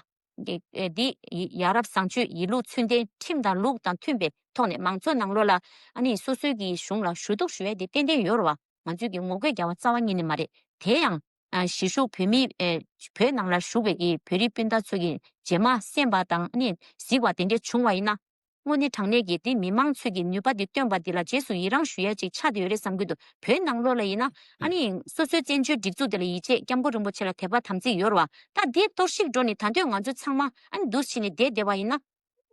འདི་ཡ་རབས་བཟང་སྤྱོད་ཡིན་ལུགས་ཚུལ་ལྡན་ཁྲིམས་དང་ལུགས་དང་མཐུན་པའི་ཐོག་ནས་མང་ཚོགས་ནང་ལོགས་ལ་ཨ་ནི་སོ་སོའི་གི་གཞུང་ལ་ཞུ་གཏུག་ཞུ་ཡ་དེ་ཏན་ཏན་ཡོད་རེད་བ། ང་ཚོས་ཀྱི་ངོ་རྒོལ་རྒྱག་པ་རྩ་བ་ཉིད་ནས་མ་རེད། དེ་ཡང་ཨ་གཞིས་བཞུགས་བོད་མི་ཨེ་བོད་ནང་ལ་བཞུགས་པའི་གི་བོད་རིགས་སྤུན་ཟླ་ཚོས་ཀྱི་རྗེས་མ་གསན་པ་དང་ཨ་ནི་གཟིགས་པ་དེ་འདྲ་བྱུང་བ་ཡིན་ན། དངོས་གནས་དྲང་གནས་ཀྱི་དེ་མི་མང་ཚོས་ཀྱི་ནུས་པ་དེ་བཏོན་པ་འདི་ལ་རྗེས་སུ་ཡི་རང་ཞུ་ཡ་ཅིག་ཆགས་བསྡད་ཡོད་རེད་བསམ་གྱི་འདུག་བོད་ནང་ལོགས་ལ་ཡིན་ན་ཨ་ནི་སོ་སོའི་བཙན་བྱོལ་སྒྲིག་འཛུགས་དེ་ལ་ཡིད་ཆེས་སྐྱབས་མགོན་རིན་པོ་ཆེ་ལ་དད་པ་དམ་ཚིག་ཡོད་རེད་བ། ད་དེ་གཏོར་བཤིག་འགྲོ་ནས་ད་འདོད་ང་ཚོ་ཚང་མ་ཨ་ནི་འདུག་བྱས་ནས་བསྡད་བསྡད་པ་ཡིན་ན།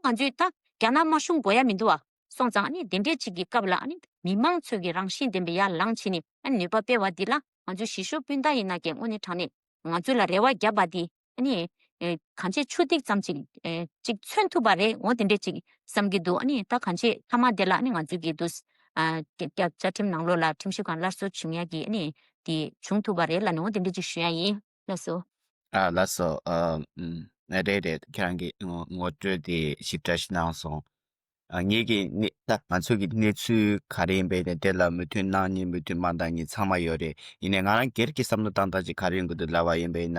ང་ཚོས་ད་རྒྱ་ནག་དམར་གཞུང་དགོས་ཡ་མི་འདུག་བ། སོང་ཙང་ཨ་ནི་དེ་འདྲས་ཅིག་གི་སྐབས་ལ་ཨ་ནི་མི་མང་ཚོས་ཀྱི་རང་བཞིན་ལྡན་པའི་ཡར་ལངས་བྱས་ནས་ཨ་ནི་ནུས་པ་སྤེལ་བ་འདི་ལ་ང་ཚོ་གཞིས་བཞུགས་སྤུན་ཟླ་ཡིན་ན་ཀྱང་དངོས་གནས་དྲང་གནས་ང་ཚོ་ལ་རེ་བ་བརྒྱབ་པ་འདི་ཨ་ནི་ཨེ་གང་ཅི་ཆུ་ཐིགས་ཙམ་ཅིག་ཨེ་ཅིག་མཚོན་ཐུབ་པ་རེད་འོ་དེ་འདྲས་ཅིག་བསམ་གྱི་འདུག་ཨ་ནི་ད་གང་ཅི་མཐའ་མ་དེ་ལ་ཨ་ནི་ང་ཚོས་ཀྱི་འདུག་ཨ་བཅའ་ཁྲིམས་ནང་ལོགས་ལ་ཁྲིམས་ཞིབ་ཁང་སླར་གསོ་བྱུང་ཡ་གི་ཨ་ནི་དེ་བྱུང་ཐུབ་པ་རེད་ལབ་ནས་འོ་དེ་འདྲས་ཅིག་ཞུ་ཡ་ཡིན། ལགས་སོ། ཨ་ལགས་སོ། ཨ་ཨུམ། རེད་རེད། ཁྱེད་རང་གིས་ངོ་ངོ་སྤྲོད་དེ་ཞིབ་ཕྲ་ཞིག་གནང་སོང་། ཨ་ངེད་ཀྱི་གནས་ད་ང་ཚོ་གི་གནས་ཚུལ་ག་རེ་ཡིན་པའི་ནས་དེ་ལ་མོས་མཐུན་གནང་མཁན་མོས་མཐུན་མ་གནང་མཁན་ཚང་མ་ཡོད་རེད། ཡིན་ནའི་ང་རང་སྒེར་གྱི་བསམ་བློ་བཏང་སྟངས་ཅིག་ག་རེ་ཡོང་གི་འདུག་ལབ་པ་ཡིན་པས་ན།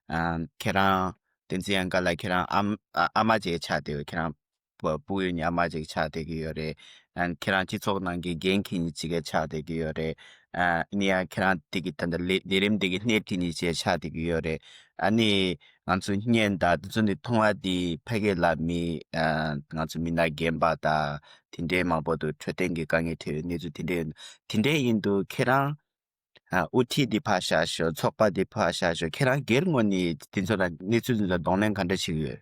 ཨ་ཁྱེད་རང་བསྟན་འཛིན་གཡང་དཀར་ལགས་ཁྱེད་རང་ཨམ་ཨ་ཨ་མ་ཅིག་ཆགས་བསྡད་ཡོད། ཁྱེད་རང་སྤུ་གུ་ཡོད་མཁན་ཨ་མ་ཅིག་ཆགས་བསྡད་ཀྱི་ཡོད་རེད། ཨ་ཁྱེད་རང་སྤྱི་ཚོགས་ནང་གི་འགན་འཁྱེར་མཁན་ཅིག་ཆགས་བསྡད་ཀྱི་ཡོད་རེད། ཨ་ནི་ཡང་ཁྱེད་རང་དེ་གི་ད་ལྟ་ལས་ལས་རིམ་དེ་གི་སྣེ་ཁྲིད་མཁན་ཅིག་ཆགས་བསྡད་ཀྱི་ཡོད་རེད། ཨ་ནི་ང་ཚོ་བརྙན་དང་དེ་ཚོ་ནི་མཐོང་བ་དེ་ཕ་གི་ལ་མི་ཨ་ང་ཚོ་མི་སྣ་རྒན་པ་དང་དེ་འདྲའི་མང་པོ་འདུག་འཕྲོད་བསྟེན་གྱི་དཀའ་ངལ་འཕྲད་ཡོད་གནས་ཚུལ་དེ་འདྲ་ཡོད། དེ་འདྲ་ཡིན་དུས་ཁྱེད་རང་ཨ་དབུ་ཁྲིད་དེ་ཕར་བཞག་ཤོག་ཚོགས་པ་དེ་ཕར་བཞག་ཤོག་ཁྱེད་རང་སྒེར་ངོས་ནས་དེ་ཚོ་ལ་གནས་ཚུལ་དེ་ཚོ་གདོང་ལེན་ག་འདྲ་བྱེད་ཀྱི་ཡོད།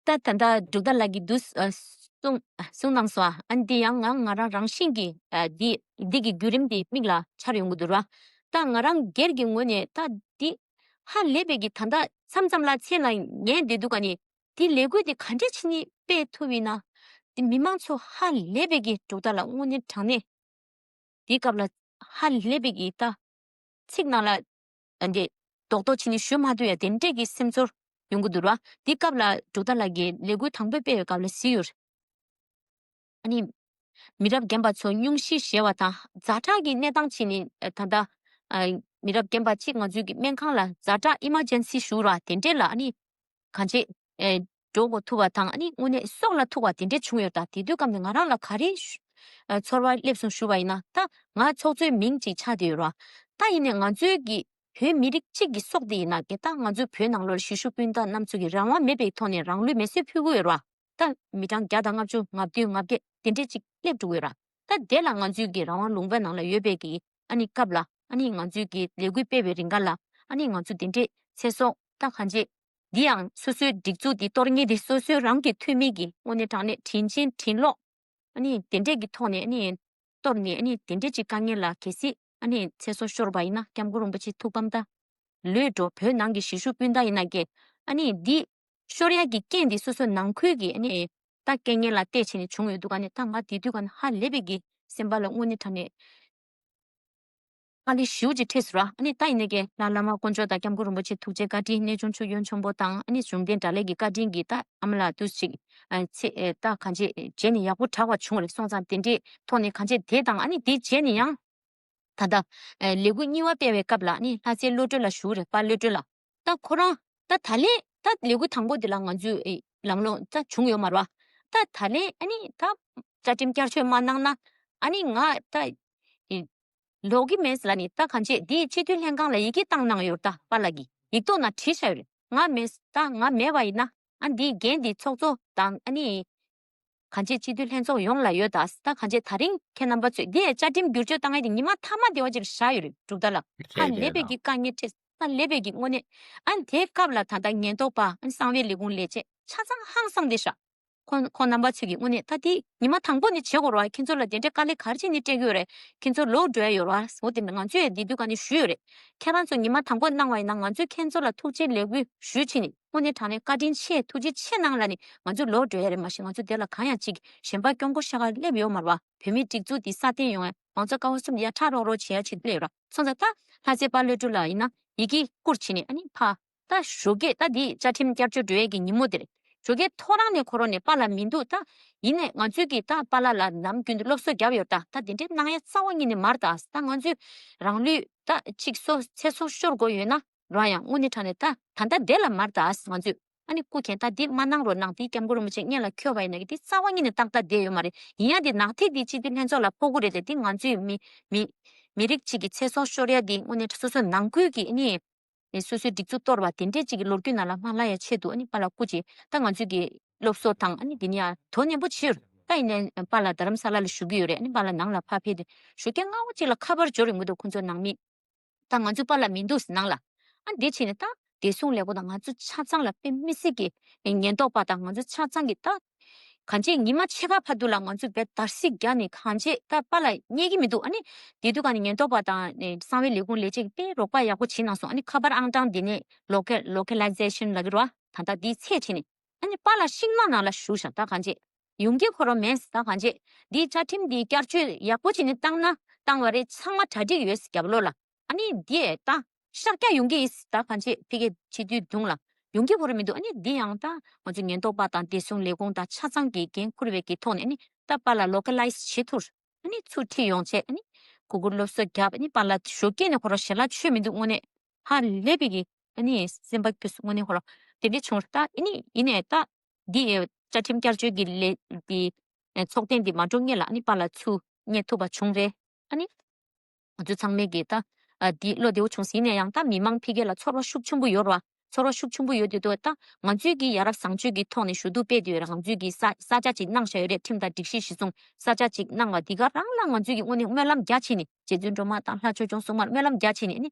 ད་ད་ལྟ་འབྲུག་ཟླ་ལགས་ཀྱིས་འདུག་ཨ་གསུང་གསུང་གནང་སོང་ཨ། ཨ་ནི་འདི་ཡང་ང་ང་རང་རང་བཞིན་གྱིས་ཨ་འདི་འདི་གི་བརྒྱུད་རིམ་འདི་མིག་ལ་འཆར་ཡོང་གི་འདུག་ར། ད་ང་རང་སྒེར་གྱི་ངོས་ནས་ད་འདི་ཧ་ལས་པའི་གི་ད་ལྟ་མཚམས་མཚམས་ལ་མཚན་ལ་ཉན་བསྡད་འདུག་ག་ནི་ དེ་ལས་འགུལ་དེ་ག་འདྲས་བྱས་ནས་སྤེལ་ཐུབ་ཡིན་ན། དེ་མི་མང་ཚོ་ཧ་ལས་པའི་གི་འབྲུག་ཐར་ལགས་དངོས་གནས་དྲང་གནས། དེའི་སྐབས་ལ་ཧ་ལས་པའི་གི་ད་ཚིག་ནང་ལ་ཨ་འདི་རྡོག་རྡོག་བྱས་ནས་ཞུ་མ་ཐུབ་ཡ་དེ་འདྲས་ཀྱི་སེམས་ཚོར་ཡོང་གི་འདུག་ར། དེའི་སྐབས་ལ་འབྲུག་ཐར་ལགས་ཀྱིས་ལས་འགུལ་དང་པོ་སྤེལ་བའི་སྐབས་ལ་གཟིགས་ཡོད་རེད། ཨ་ནི། མི་རབས་རྒན་པ་ཚོ་སྙུང་གཞི་བཞེས་པ་དང་ཛ་དྲག་གི་གནས་སྟངས་ཕྱིན་ནས་ད་ལྟ་ཨ་མི་རབས་རྒན་པ་གཅིག་ང་ཚོའི་གི་སྨན་ཁང་ལ་ཛ་དྲག་ཨི་མར་ཇེན་སི་ཞུ་ར་དེ་འདྲས་ལ་ཨ་ནི་གང་ཅི་ཨེ་འགྲོ་དགོས་ཐུག་པ་དང་ཨ་ནི་དངོས་གནས་སྲོག་ལ་ཐུག་པ་དེ་འདྲས་བྱུང་ཡོད། ད་དེ་དུས་སྐབས་ནས་ང་རང་ལ་ག་རེ་ཨ་ཚོར་བ་སླེབས་སོང་ཞུ་བ་ཡིན་ན། ད་ང་ཚོགས་གཙོའི་མིང་ཅིག་ཆགས་བསྡད་ཡོད་ར། ད་ཡིན་ནས་ང་ཚོའི་གི་བོད་མི་རིགས་གཅིག་གི་སྲོག་དེ་ཡིན་ན་གི་ད་ང་ཚོའི་བོད་ནང་ལོགས་ལ་གཞིས་བཞུགས་སྤུན་ཟླ་རྣམ་ཚོ་གི་རང་དབང་མེད་པའི་ཐོག་ནས་རང་ལུས་མེ་གསོད་ཕུལ་གི་ཡོད་ར། ད་མི་གྲངས་བརྒྱ་དང་ལྔ་བཅུ་ང་བདུན་ང་བརྒྱད་དེ་འདྲས་ཅིག་སླེབས་འགྲོ་གི་ཡོད་ར། ད་དེ་ལ་ང་ཚོའི་གི་རང་དབང་ལུང་པའི་ནང་ལ་ཡོད་པའི་གི་ཨ་ནི་སྐབས་ལ་ཨ་ནི་ང་ཚོའི་གི་ལས་འགུལ་སྤེལ་བའི་རིང་ག་ལ་ཨ་ནི་ང་ཚོ་དེ་འདྲས་ཚེ་སྲོག་ད་གང་ཅི་འདི་ཡང་སོ་སོའི་སྒྲིག་འཛུགས་འདི་གཏོར་མཁན་དེ་སོ་སོའི་རང་གི་འཐུས་མི་གི་དངོས་གནས་དྲང་གནས་དྲིན་ཆེན་དྲིན་ལོག་ཨ་ནི་དེ་འདྲས་ཀྱི་ཐོག་ནས་ཨ་ནི་གཏོར་ནས་ཨ་ནི་དེ་འདྲས་ཅིག་དཀའ་ངལ་ལ་གལ་སྲིད་ཨ་ནི་ཚེ་སྲོག་ཤོར་བ་ཡིན་ན་སྐྱབས་མགོན་རིན་པོ་ཆེ་ཐུགས་ཕམ་ད་ལོས་འགྲོ། བོད་ནང་གི་གཞིས་བཞུགས་སྤུན་ཟླ་ཡིན་ན་གི་ཨ་ནི་འདི་ཤོར་ཡ་གི་རྐྱེན་འདི་སོ་སོ་ནང་ཁུལ་གྱི་ཨ་ནི་ད་རྐྱེན་ངན་ལ་བལྟས་བྱས་ནས་བྱུང་ཡོད་འདུག་ག་ནི་ད་ང་དེ་དུས་ག་ནི་ཧ་ལས་པའི་གི་སེམས་པ་ལ་དངོས་གནས་དྲང་གནས་དཀའ་ལས་ཞེ་པོ་ཅིག་འཕྲད་སོང་ར། ཨ་ནི་ད་ཡིན་ནའི་གི་ལྷ་བླ་མ་དཀོན་མཆོག་དང་སྐྱབས་མགོན་རིན་པོ་ཆེ་ཐུགས་རྗེ་བཀའ་དྲིན་གནས་ཆུང་མཆོག་ཡོན་ཆེན་པོ་དང་ཨ་ནི་གཞུང་བསྟེན་དགྲ་ལྷའི་གི་བཀའ་དྲིན་གྱིས་ད་ཨ་མ་ལགས་འདུག་ཅིག་ཨ་ཚེ་ཨེ་ད་གང་ཅི་བྱས་ནས་ཡག་པོ་དྲག་པ་བྱུང་རེད་སོང་ཙང་དེ་འདྲའི་ཐོག་ནས་གང་ཅི་དེ་དང་ཨ་ནི་དེ་བྱས་ནས་ཡང་ད་ལྟ་ཨེ་ལས་འགུལ་གཉིས་པ་སྤེལ་བའི་སྐབས་ལ་ཨ་ནི་ལྷ་སའི་བློ་གྲོས་ལགས་ཞུ་རེད། པ་བློ་གྲོས་ལགས། ད་ཁོ་རང་ད་ད་ལན་ད་ལས་འགུལ་དང་པོ་དེ་ལ་ང་ཚོས་ཨེ་ལམ་ལྷོང་ད་བྱུང་ཡོད་མ་རེད་བ། ད་ད་ལན་ཨ་ནི་ད་བཅའ་ཁྲིམས་བསྐྱར་བཅོས་མ་གནང་ན་ཨ་ནི་ང་ད་ཨེ་ལོག་གི་མེད་ལབ་ནས་ད་གང་བྱས་འདི་སྤྱི་འཐུས་ལྷན་ཁང་ལ་ཡི་གེ་བཏང་གནང་ཡོད། ད་པཱ་ལགས་ཀྱིས་ཡིག་ཐོག་ནང་བྲིས་བཞག་ཡོད་རེད། ང་མེད་ད་ང་མེད་པ་ཡིན་ན་ཨ་འདིའི་འགན་འདི་ཚོགས་གཙོ་དང་ཨ་ནི་གང་བྱས་སྤྱི་འཐུས་ལྷན་ཚོགས་ཡོངས་ལ་ཡོད། ད་ད་གང་བྱས་ད་རིང་ཁྱེད་རྣམ་པ་ཚོས་འདི་བཅའ་ཁྲིམས་བསྒྱུར་བཅོས་བཏང་ཡས་དེ་ཉི་མ་མཐའ་མ་དེ་བ་ཅིག་བཞག་ཡོད་རེད། གྲུབ་མཐའ་ལ་ཧ་ལས་པའི་གི་དཀའ་ངལ་འཕྲད། ཧ་ལས་པའི་གི་དངོས་གནས་ཨ་ནི་དེའི་སྐབས་ལ་ད་ལྟ་ཉེན་རྟོག་པ་ཨ་ནི་གསང་བའི་ལས་ཁུངས་ལས་བྱེད་ཆ་ཚང་ཧང་སང་དེ་བཞག་ཁོང་ཁོང་རྣམ་པ་ཚོས་ཀྱི་དངོས་གནས་ད་དེ་ཉི་མ་དང་པོ་ནས་བྱེད་དགོས་རེད་བ། ཁྱེད་ཚོ་ལ་དེ་འདྲའི་དཀའ་ལས་ག་རེ་བྱས་ནས་སྤྲད་ཀྱི་ཡོད་རེད། ཁྱེད་ཚོ་ལོག་འགྲོ་ཡ་ཡོད་རེད་བ། འོ་དེ་འདྲ་ང་ཚོས་ཡང་དེ་དུས་ག་ནས་ཞུས་ཡོད་རེད། ཁྱེད་རང་ཚོ་ཉི་མ་དང་པོ་གནང་བ་ཡིན་ན་ང་ཚོས་ཁྱེད་ཚོ་ལ་ཐུགས་རྗེ་ལེགས་འབུལ་ཞུས་བྱས་ནས་དངོས་གནས་དྲང་གནས་བཀའ་དྲིན་ཆེ་ཐུགས་རྗེ་ཆེ་གནང་ལབ་ནས་ང་ཚོ་ལོག་འགྲོ་ཡ་རེད། མ་གཞི་ང་ཚོ་དེ་ལ་གང་ཡང་ཅིག་ཞེན་པ་སྐྱོ་པོ་ཤ་ག་སླེབས་ཡོད་མ་རེད་བ། བོད་མིའི་སྒྲིག་འཛུགས་འདི་སྲ་བརྟན་ཡོང་ཡ་མང་གཙོ་ཀ་བ་གསུམ་ཡར་ཁྲ་རོག་རོག་བྱེད་ཡ་ཆེད་སླེབས་ཡོད་ར། སོང་ཙང་ད་ལྷ་སའི་པཱ་བློ་གྲོས་ལགས་ཡིན་ན་ཡི་གེ་བསྐུར་བྱས་ནས་ཨ་ནི་ཕ། ད་ཞོགས་ཀས་ད་འདི་བཅའ་ཁྲིམས་བསྐྱར་བཅོས་འགྲོ་ཡས་ཀྱི་ཉིན་མོ་དེར་ཞོགས་ཀས་ཐོ་རངས་ནས་ཁོ་རང་ནས་པཱ་ལགས་མི་འདུག་ད་ཡིན་ནས་ང་ཚོས་ཀྱིས་ད་པཱ་ལགས་ལ་ནམ་རྒྱུན་དུ་སློབ་གསོ་བརྒྱབ་ཡོད། ད་ད་དེ་འདྲའི་གནང་ཡ་རྩ་བ་ཉིད་ནས་མ་རེད། ད་ད་ང་ཚོས་རང་ལུས་ད་གཅིག་སོ་ཚེ་སྲོག་ཤོར་དགོས་ཡོད་ན་རང་ཡང་དངོས་གནས་དྲང་གནས་ད་ད་ལྟ་བདེ་ལ་མ་རེད། ད་ང་ཚོས་ཨ་ནི་སྐུ་མཁྱེན་ད་འདི་མ་གནང་རོགས་གནང་། འདི་སྐྱབས་མགོན་རིན་པོ་ཆེ་སྔོན་ལ་འཁྱོལ་བ་ཡིན་ན་གི་འདི་རྩ་བ་ཉིད་ནས་ཏག་ཏག་བསྡད་ཡོད་མ་རེད། ཡིན་ཡང་འདི་ནག་ཐིག་འདི་སྤྱི་འཐུས་ལྷན་ཚོགས་ལ་ཕོག་གི་རེད་དེ། འདི་ང་ཚོས་མི་མི་མི་རིགས་གཅིག་གི་ཚེ་སྲོག་ཤོར་ཡ་འདི་དངོས་གནས་སོ་སོ་ནང་ཁུལ་གྱི་ཨ་ནི། ཨེ་སོ་སོའི་སྒྲིག་འཛུགས་གཏོར་བ་དེ་འདྲས་ཅིག་གི་ལོ་རྒྱུས་ནང་ལ་མ་ལྷག་ཡ་ཆེད་དུ་ཨ་ནི་པཱ་ལགས་སྐུ་མཁྱེན་ད་ང་ཚོས་ཀྱི་སློབ་གསོ་དང་ཨ་ནི་འདི་ནི་ཡང་དོ་ནན་པོ་བྱེད་ཡོད། ད་ཡིན་ནའི་པཱ་ལགས་རྡ་རམ་ས་ལ་ལ་བཞུགས་ཀྱི་ཡོད་རེད། ཨ་ནི་པཱ་ལགས་ནང་ལ་ཕར་ཕེབས་ཏེ་ཞོགས་ཀས་སྔ་པོ་ཅིག་ལ་ཁ་པར་འབྱོར་ཡོང་གི་འདུག་ཁོང་ཚོ་ནང་མི་ད་ང་ཚོའི་པཱ་ལགས་མི་འདུག་ནང་ལ། ཨ་འདི་བྱས་ནས་ད་བདེ་སྲུང་ལས་ཁུངས་དང་ང་ཚོ་ཆ་ཚང་ལ་དཔེ་མི་སྲིད་ཀྱི་ཉེན་རྟོག་པ་དང་ང་ཚོ་ཆ་ཚང་གི་ད། གང་ཅི་ཉི་མ་ཕྱེད་ཀ་བར་དུ་ལ་ང་ཚོས་བེད་དར་སིག་རྒྱག་ནས་གང་ཅི་ད་པཱ་ལགས་རྙེད་ཀྱི་མི་འདུག་ཨ་ནི་དེ་དུས་ག་ནས་ཉེན་རྟོག་པ་དང་ནས་གསང་བའི་ལས་ཁུངས་ལས་བྱེད་ཀྱི་དཔེ་རོགས་པ་ཡག་པོ་བྱེད་གནང་སོང་། ཨ་ནི་ཁ་པར་ཨང་གྲངས་འདི་ནས་ལོ་ཀེ་ལོ་ཀེ་ལའི་ཟེ་ཤན་ལབ་ཀྱི་རེད་བ། ད་ལྟ་འདིའི་ཚད་བྱས་ནས་ཨ་ནི་པཱ་ལགས་ཤིང་ནགས་ནང་ལ་བཞུགས་ཤག་ད་གང་ཅི་ཡོང་གི་ཁོ་རང་མེད། ད་གང་ཅི་འདིའི་བཅའ་ཁྲིམས་འདི་བསྐྱར་བཅོས་ཡག་པོ་བྱས་ནས་བཏང་ན་བཏང་བ་རེད། ཚང་མ་གྲ་སྒྲིག་ཡོད་རྒྱབ་ལོགས་ལ། ཨ་ནི་འདི་ད་ཤར་རྒྱག་ཡོང་གི་ཡིན། ད་གང་ཅི་ཕ་གིའི་སྤྱི་འཐུས་གདོང་ལ་ཡོང་གི་ཁོ་རང་མི་འདུག་ཨ་ནི་འདི་ཡང་ད་ང་ཚོ་ཉེན་རྟོག་པ་དང་བདེ་སྲུང་ལས་ཁུངས་དང་ཆ་ཚང་གིས་འགན་འཁུར་བའི་གི་ཐོག་ནས་ཨ་ནི་ད་པཱ་ལགས་ལོ་ཀེ་ལའི་ཟི་བྱེད་ཐུབ། ཨ་ནི་ཚུར་ཁྲིད་ཡོང་བྱས་ཨ་ནི་གུ་གུལ་སློབ་གསོ་བརྒྱབ། ཨ་ནི་པཱ་ལགས་ཞོགས་ཀས་ནས་ཁོ་རང་ཞལ་ལག་མཆོད་མི་འདུག་དངོས་གནས་ཧ་ལས་པའི་གི་ཨ་ནི་སེམས་པ་སྐྱོ་སོང་། དངོས་གནས་ཁོ་རང་དེ་འདྲས་བྱུང་རེད། ད་ཨ་ནི་ཡིན་ནའི་ད་འདི་བཅའ་ཁྲིམས་བསྐྱར་བཅོས་ཀྱི་ལས་འདི་ཚོགས་ཐེངས་འདི་མ་འགྲོ་སྔོན་ལ་ཨ་ནི་པཱ་ལགས་ཚུར་རྙེད་ཐུབ་པ་བྱུང་རེད། ཨ་ནི། ང་ཚོ་ཚང་མས་ཀྱིས་ད་ཨ་འདི་བློ་བདེ་བོ་བྱུང་ཟིན་ནས་ཡང་ད་མི་མང་ཕ་གི་ལ་ཚོར་བ་ཤུགས་ཆེན་པོ་ཡོད་རེད་བ། ཚོར་བ་ཤུགས་ཆེན་པོ་ཡོད་དུས་ད་ང་ཚོས་ཀྱིས་ཡ་རབས་བཟང་སྤྱོད་ཀྱི་ཐོག་ནས་ཞུ་གཏུག་སྤེལ་དུས་ང་ཚོས་ཀྱིས་ས་ས་ཆ་ཅིག་གནང་བཞག་ཡོད་རེད། ཁྲིམས་དང་སྒྲིག་གཞི་གཞི་བཟུང་ས་ཆ་ཅིག་གནང་བ་འདི་ག་རང་ལ་ང་ཚོས་ཀྱིས་དངོས་གནས་སྨོན་ལམ་རྒྱ་ཆེ་ནས་རྗེ་བཙུན་སྒྲོལ་མ་དང་ལྷ་ཆོས་སྐྱོང་སྲུང་མར་སྨོན་ལམ་རྒྱ་ཆེ་ནས་ཨ་ནི་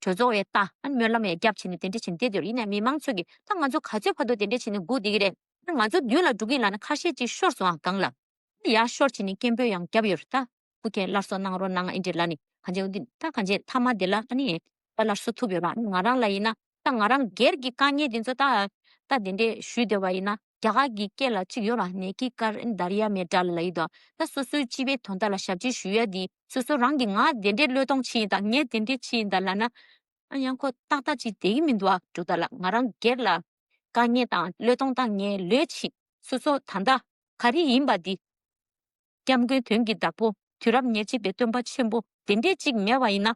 གྲོས་ཚོགས་ཡས་ལྟ་ཨ་ནི་སྨོན་ལམ་ཡས་རྒྱབ་བྱས་ནས་དེ་འདྲས་བྱས་ནས་བསྡད་དུས་ཡིན་ནའི་མི་མང་ཚོས་ཀྱིས་ད་ང་ཚོ་ག་ཚོད་བར་དུ་དེ་འདྲས་བྱས་ནས་སྒུག་བསྡད་ཀྱི་རེད། ང་ཚོ་མདུན་ལ་འགྲོ་གི་ལབ་ན་ཁ་ཤས་ཅིག་ཤོར་སོང་ཨ་སྒང་ལ། ཡར་ཤོར་བྱས་ནས་སྐད་འབོད་ཡང་བརྒྱབ་ཡོད་རེད། ད་སྐུ་མཁྱེན་སླར་གསོ་གནང་རོགས་གནང་ཨེ་འདྲས་ལབ་ནས་གང་ཅི་འདི་ད་གང་ཅི་མཐའ་མ་དེ་ལ་ཨ་ནི་ད་སླར་གསོ་ཐུབ་ཡོད་ར། ང་རང་ལ་ཡིན་ན་ད་ང་རང་སྒེར་གྱི་དཀའ་ངལ་འདི་ཚོ་ད་ ད་དེ་འདྲས་ཞུས་བསྡད་པ་ཡིན་ན། རྒྱ་གར་གྱི་སྐད་ལ་གཅིག་ཡོད་ར། ནེ་ཀི་ཀར་དར་ཡ་མེ་ཌལ་ལབ་ཡི་འདུག་ད་སོ་སོའི་སྤྱི་པའི་དོན་དག་ལ་ཞབས་ཕྱི་ཞུ་ཡ་དེ། སོ་སོ་རང་གིས་ང་དེ་འདྲས་བློས་གཏོང་བྱེད་ཡིན་དང་། ངས་དེ་འདྲས་བྱེད་ཡིན་དང་ལབ་ན། ཨ་ཡང་ཁོ་ཏག་ཏག་ཅིག་བསྡད་ཀྱི་མི་འདུག་ཨ་འབྲུག་རྟ་ལགས། ང་རང་སྒེར་ལ་དཀའ་ངལ་དང་བློས་གཏོང་བཏང་ངས་ལོས་བྱེད། སོ་སོ་ད་ལྟ་ག་རེ་ཡིན་པ་འདི། སྐྱབས་མགོན་དོན་གྱི་བདག་པོ། དུས་རབས་ཉེར་གཅིག་པའི་སྟོན་པ་ཆེན་པོ་དེ་འདྲས་ཅིག་མེད་པ་ཡིན་ན།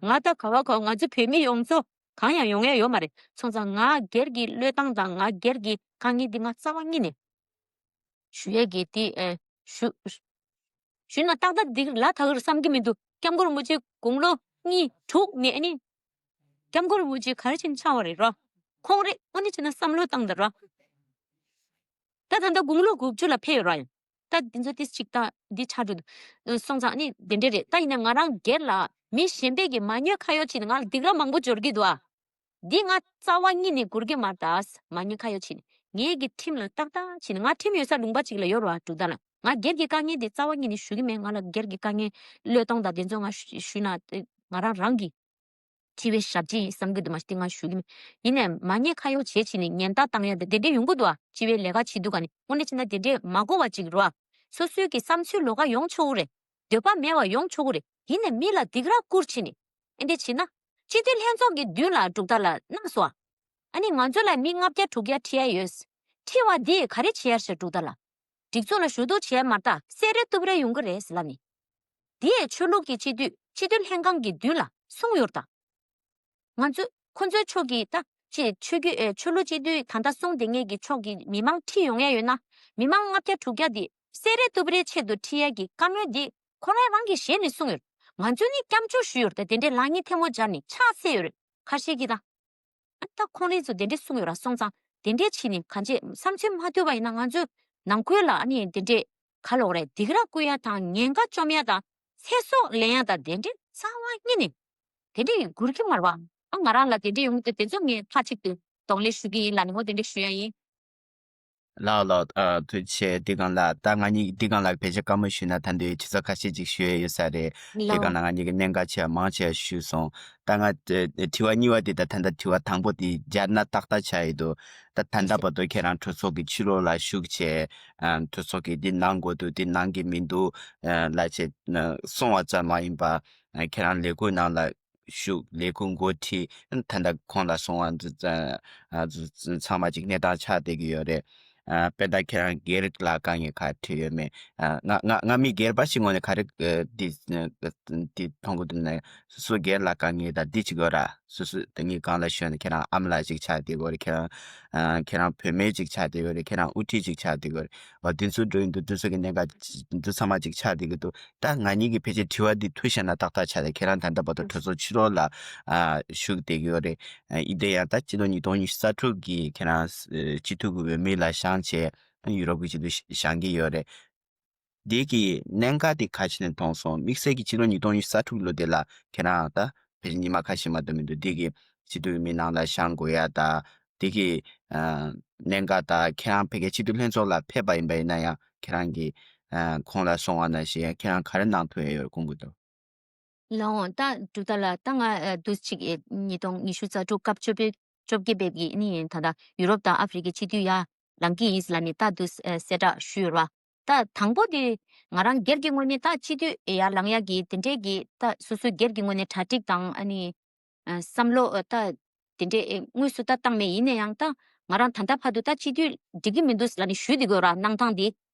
ང་ད་ག་བ་ག་བ་ང་ཚོ་བོད་མི་ཡོངས་རྫོགས་གང་ཡང་ཡོང་ཡ་ཡོད་མ་རེད། སོང་ཙང་ང་སྒེར་གྱི་བློས་བཏང་དང་ང་སྒེར་གྱི་དཀའ་ངལ་འདི་ང་རྩ་བ་ཉིད་ནས་ཞུ་ཡས་ཀྱི་འདི་ཨེ་ཞུ་ཞུས་ན་ཏག་ཏག་འདི་ལ་ད་གར་བསམ་གྱི་མི་འདུག་སྐྱབས་མགོན་རིན་པོ་ཆེ་དགུང་ལོ་གཉིས་དྲུག་ནས་ཨ་ནི་སྐྱབས་མགོན་རིན་པོ་ཆེ་ག་རེ་བྱས་ནས་ཆགས་པ་རེད་ར། ཁོང་རེད། ཨ་ནི་བྱས་ན་བསམ་བློ་བཏང་དང་ར། ད་ད་ལྟ་དགུང་ལོ་དགུ་བཅུ་ལ་ཕེབས་ཡོད་ར། ཡང་ད་འདི་ཚོ་ཏིས་ཅིག་ད་འདི་ཆགས་འགྲོ་འདུག་སོང་ཙང་ཨ་ནི་དེ་འདྲས་རེད། ད་ཡིན་ན་ང་རང་སྒེར་ལ་མི་གཞན་པས་ཀྱི་མ་ཉོས་ཁ་གཡོག་བྱས་ནས་ང་ལ་སྡིགས་ར་མང་པོ་འབྱོར་གྱི་འདུག་ཨ། འདི་ང་རྩ་བ་ཉིད་ནས་སྒུར་གྱི་མ་རེད་ད། མ་ཉོས་ཁ་གཡོག་བྱས་ནས་ངེད་ཀྱི་ཁྲིམས་ལ་ཏག་ཏག་བྱས་ནས། ང་ཁྲིམས་ཡོད་ས་ལུང་པ་ཅིག་ལ་ཡོད་ར་འབྲུག་རྟ་ལགས། ང་སྒེར་གྱི་དཀའ་ངལ་འདི་རྩ་བ་ཉིད་ནས་ཞུ་གི་མེད། ང་ལ་སྒེར་གྱི་དཀའ་ངལ་བློས་གཏོང་དང་དེ་ཚོ་ང་ཞུ་ཞུས་ན་ང་རང་རང་གི་སྤྱི་པའི་ཞབས་ཕྱི་ཡིན་བསམ་གྱི་འདུག་མ་གཞི་དེ་ང་ཞུ་གི་མེད། ཡིན་ནའི་མ་ཉེས་ཁ་གཡོག་བྱེད་བྱས་ནས་ཉེན་བརྡ་བཏང་ཡ་དེ་དེ་འདྲས་ཡོང་གི་འདུག་ཨ། སྤྱི་པའི་ལས་ཀ་བྱེད་དུས་ག་ནས་དངོས་གནས་བྱས་ན་དེ་འདྲས་མ་གོ་བ་ཅིག་རེད་བ། སོ་སོའི་གི་བསམ་ཚུལ་ལོགས་ཀ་ཡོང་ཆོག་གི་རེད། འདོད་པ་མེད་པ་ཡོང་ཆོག་གི་རེད། ཡིན་ནའི་མི་ལ་སྡིགས་ར་བསྐུར་བྱས་ནས་ཨེ་འདྲས་བྱས་ན། སྤྱི་འཐུས་ལྷན་ཚོགས་ཀྱི་མདུན་ལ་འབྲུག་རྟ་ལགས་གནང་སོང་ཨ། ཨ་ནི་ང་ཚོ་ལ་མི་ལྔ་བརྒྱ་དྲུག་བརྒྱ་ཁྲིད་ཡ་ཡོད། ཁྲིད་པ་འདིས་ག་རེ་བྱེད་ཡ་ཤག་འབྲུག་རྟ་ལགས། སྒྲིག་འཛུགས་ལ་ཞུ་གཏུག་བྱས་མ་ད་སེ་རེ་གཏུབ་རེ་ཡོང་གི་རེད་ཟེར་ལབ་ནས། དེ་ཡས་ཆོས་ལུགས་ཀྱི་སྤྱི་འཐུས་སྤྱི་འཐུས་ལྷན་ཁང་གི་མདུན་ལ་གསུངས་ཡོད་ད། ང་ཚོས་ཁོ་ཚོའི་ཕྱོགས་ཀྱི་ད་ཅེས་ཆོས་བརྒྱུད་ཨེ་ཆོས་ལུགས་སྤྱི་འཐུས་ད་ལྟ་གསུངས་བསྡད་མཁན་གྱི་ཕྱོགས་ཀྱི་མི་མང་ཁྲིད་ཡོང་ཡ་ཡོད་ན། མི་མང་ལྔ་བརྒྱ་དྲུག་བརྒྱ་དེ་སེ་རེ་གཏུབ་རེའི་ཆེད་དུ་ཁྲིད་ཡ་གི་བཀའ་མོལ་དེ་ཁོ་རང་རང་གི་ཞལ་ནས་གསུངས་ཡོད། ང་ཚོས་ནི་སྐྱབས་བཅོལ་ཞུས་ཡོད་ད། དེ་འདྲའི་ལག་གཉིས་ཐལ་མོ་སྦྱར་ནས་ཕྱག་འཚལ་ཡོད་རེད། ཁ་ཤས་ཀྱིས་ད། ཨ་ད་ཁོང་རང་ཚོ་དེ་འདྲས་གསུངས་ཡོད་ར། སོང་ཙང་དེ་འདྲས་བྱས་ནས་གང་བྱས་བསམ་ཚུལ་མ་མཐུན་པ་ཡིན་ན་ང་ཚོས་ནང་ཁུལ་ལ་ཨ་ནི་དེ་འདྲས་ག་ལབ་དགོས་རེད། སྡིགས་ར་བསྐུལ་ཡ་དང་ཉེན་ཁ་བཅོམ་ཡ་དང་ཚེ་སྲོག་ལེན་ཡ་དང་དེ་འདྲས་རྩ་བ་ཉིད་ནས་དེ་འདྲས་སྒུར་གྱི་མ་རེད་བ། ཨ་ང་རང་ལ་དེ་འདྲས་ཡོང་གི་འདུག་དེ་ཚོ་ངས་མཐའ་གཅིག་ཏུ་གདོང་ལེན་ཞུ་གི་ཡིན་ལབ་ནས་འོ་དེ་འདྲས་ཞུ་ཡ་ཡིན། ལགས་ལགས། ཨ་ཐུགས་རྗེ་ཆེ། འདི་སྒང་ལ་ད་ང་གཉིས་འདི་སྒང་ལ་ཕལ་ཆེར་བཀའ་མོལ་ཞུས་ན་ད་འདི་ཆུ་ཚོད་ཁ་ཤས་ཅིག་ཞུ་ཡས་ཡོད་ས་རེད། འདི་ལགས། སྒང་ལ་ང་གཉིས་ཀྱི་གནད་འགག་ཆེ་བ་མང་ཆེ་བ་ཞུས་སོང་། ད་ང་དྲི་བ་གཉིས་པ་འདི་ད་ད་ལྟ་དྲི་བ་དང་པོ་འདི་སྦྱར་ན་ཏག་ཏག་ཆགས་ཡོད་འདུག་ད་ད་ལྟ་བར་དུ་ཁྱེད་རང་གྲོས་ཚོགས་ཀྱི་ཕྱི་ལོགས་ལ་ཞུགས་བྱས། ཨ་གྲོས་ཚོགས་ཀྱིས་འདི་གནང་དགོས་འདུག་འདི་གནང་གི་མི་འདུག་ཨ་ལབ་བྱས་གསུངས་པ་ཙམ་མ་ཡིན་པ། ཨ་ཁྱེད་རང་ལས་ཁུངས་ནང་ལ་ཞུགས། ལས་ཁུངས་འགོ་ཁྲིད། ད་ལྟ་ཁོང་ལ་གསུངས་པ་ཚང་མ་ཅིག་གནས་སྟངས་ཆགས་བསྡད་ཀྱི་ཡོད་རེད། ཨ་དཔེར་ན་ཁྱེད་རང་སྒེར་ལ་དཀའ་ངལ་ག་འཕྲད་ཡོད་མེད། ཨ་ང་ང་ང་མི་སྒེར་པ་ཞིག་ངོས་ནས་ག་རེ་ཨ་འདི་འདི་མཐོང་གི་འདུག་ན། སོ་སོ་སྒེར་ལ་དཀའ་ངལ་དང་འདི་ཅིག་ཡོད་ར། སོ་སོ་ད་ངས་གང་ལ་ཞུས་ན་ཁྱེད་རང་ཨ་མ་ལགས་ཅིག་ཆགས་བསྡད་ཀྱི་ཡོད་རེད། ཁྱེད་རང་ཨ་ཁྱེད་རང་བུད་མེད་ཅིག་ཆགས་བསྡད་ཀྱི་ཡོད་རེད། ཁྱེད་རང་དབུ་ཁྲིད་ཅིག་ཆགས་བསྡད་ཀྱི་ཡོད་རེད། འོ་དེ་ཚོ་འགྲོ་ཡིན་འདུག་དེ་ཚོ་གི་གནད་འགག་འདི་ཚང་མ་ཅིག་ཆགས་བསྡད་ཀྱི་འདུག་ད་ང་གཉིས་ཀྱིས་ཕལ་ཆེར་དྲི་བ་འདི་ཐུག་བཞག་ན་ཏག་ཏག་ཆགས་རེད། ཁྱེད་རང་ད་ལྟ་བར་དུ་གྲོས་ཚོགས་ཕྱི་ལོགས་ལ་ཨ་ཞུགས་བསྡད་ཀྱི་ཡོད་རེད། ཨ་ཡིན་དེ་ཡང་ད་སྤྱི་ལོ་ཉིས་སྟོང་ཉི་ཤུ་རྩ་དྲུག་གི་ཁྱེད་རང་ཨ་སྤྱི་འཐུས་ཀྱི་འོས་མི་ལ་བཞེངས་བྱས་ཡུ་རོབ་ཀྱི་སྤྱི་འཐུས་བཞེངས་ཀྱི་ཡོད་རེད། འདི་གི་གནད་འགག་འདི་ག་ཅི་ནས་མཐོང་སོང་། དམིགས་བསལ་གྱི་སྤྱི་ལོ་ཉིས་སྟོང་ཉི་ཤུ་རྩ་དྲུག་ལོ་དེ་ལ་ཁྱེད་རང་ད་ཕལ་ཆེར་ཉི་མ་ཁ་ཤས་མ་གཏོགས་མི་འདུག་འདི་གི་སྤྱི་འཐུས་ཀྱི་མི་ནང་ལ་བཞེངས་དགོས་ཡ་ད། འདི་གི་ཨ་གནད་འགག་ད་ཁྱེད་རང་ཕ་གིའི་སྤྱི་འཐུས་ལྷན་ཚོགས་ལ་ཕེབས་པ་ཡིན་པ་ཡིན་ན་ཡང་ཁྱེད་རང་གིས་ཨ་ཁོང་ལ་གསུངས་པ་ནང་བཞིན་ཡང་ཁྱེད་རང་ག་རེ་གནང་ཐུབ་ཡ་ཡོད་དགོངས་ཀྱི་འདུག་ལགས་འོང་། ད་འབྲུག་རྟ་ལགས། ད་ང་ཨ་འདུག་ཅིག་ཨེ་ཉིས་སྟོང་ཉི་ཤུ་རྩ་དྲུག་སྐབས་བཅོ་བརྒྱད་བཅོ་བརྒྱད་པའི་གི་ནི་ད་ལྟ་ཡུ་རོབ་དང་ཨ་ཧྥེ་རི་ཁའི་སྤྱི་འཐུས་ཡར་ལངས་ཀྱི་ཡིན་ལབ་ནས་ད་འདུག་ཨ་གསལ་བསྒྲགས་ཞུས་ཡོད་རེད་བ། ད་དང་པོ་དེ་ང་རང་སྒེར་གྱི་ངོས་ནས་ད་སྤྱི་འཐུས་ཡར་ལངས་ཡ་གི་དེ་འདྲས་ཀྱི་ད་སོ་སོའི་སྒེར་གྱི་ངོས་ནས་གྲ་སྒྲིག་དང་ཨ་ནི་ཨ་བསམ་བློ་ཨ་ད་དེ་འདྲས་ཨེ་དངོས་སུ་ད་བཏང་མེད། ཡིན་ན་ཡང་ད་ང་རང་ད་ལྟ་བར་དུ་ད་སྤྱི་འཐུས་འགྲིག་གི་མི་འདུག་ལབ་ནས་ཞུས་བསྡད་ཀྱི་ཡོད་ར། གནང་སྟངས་དེ།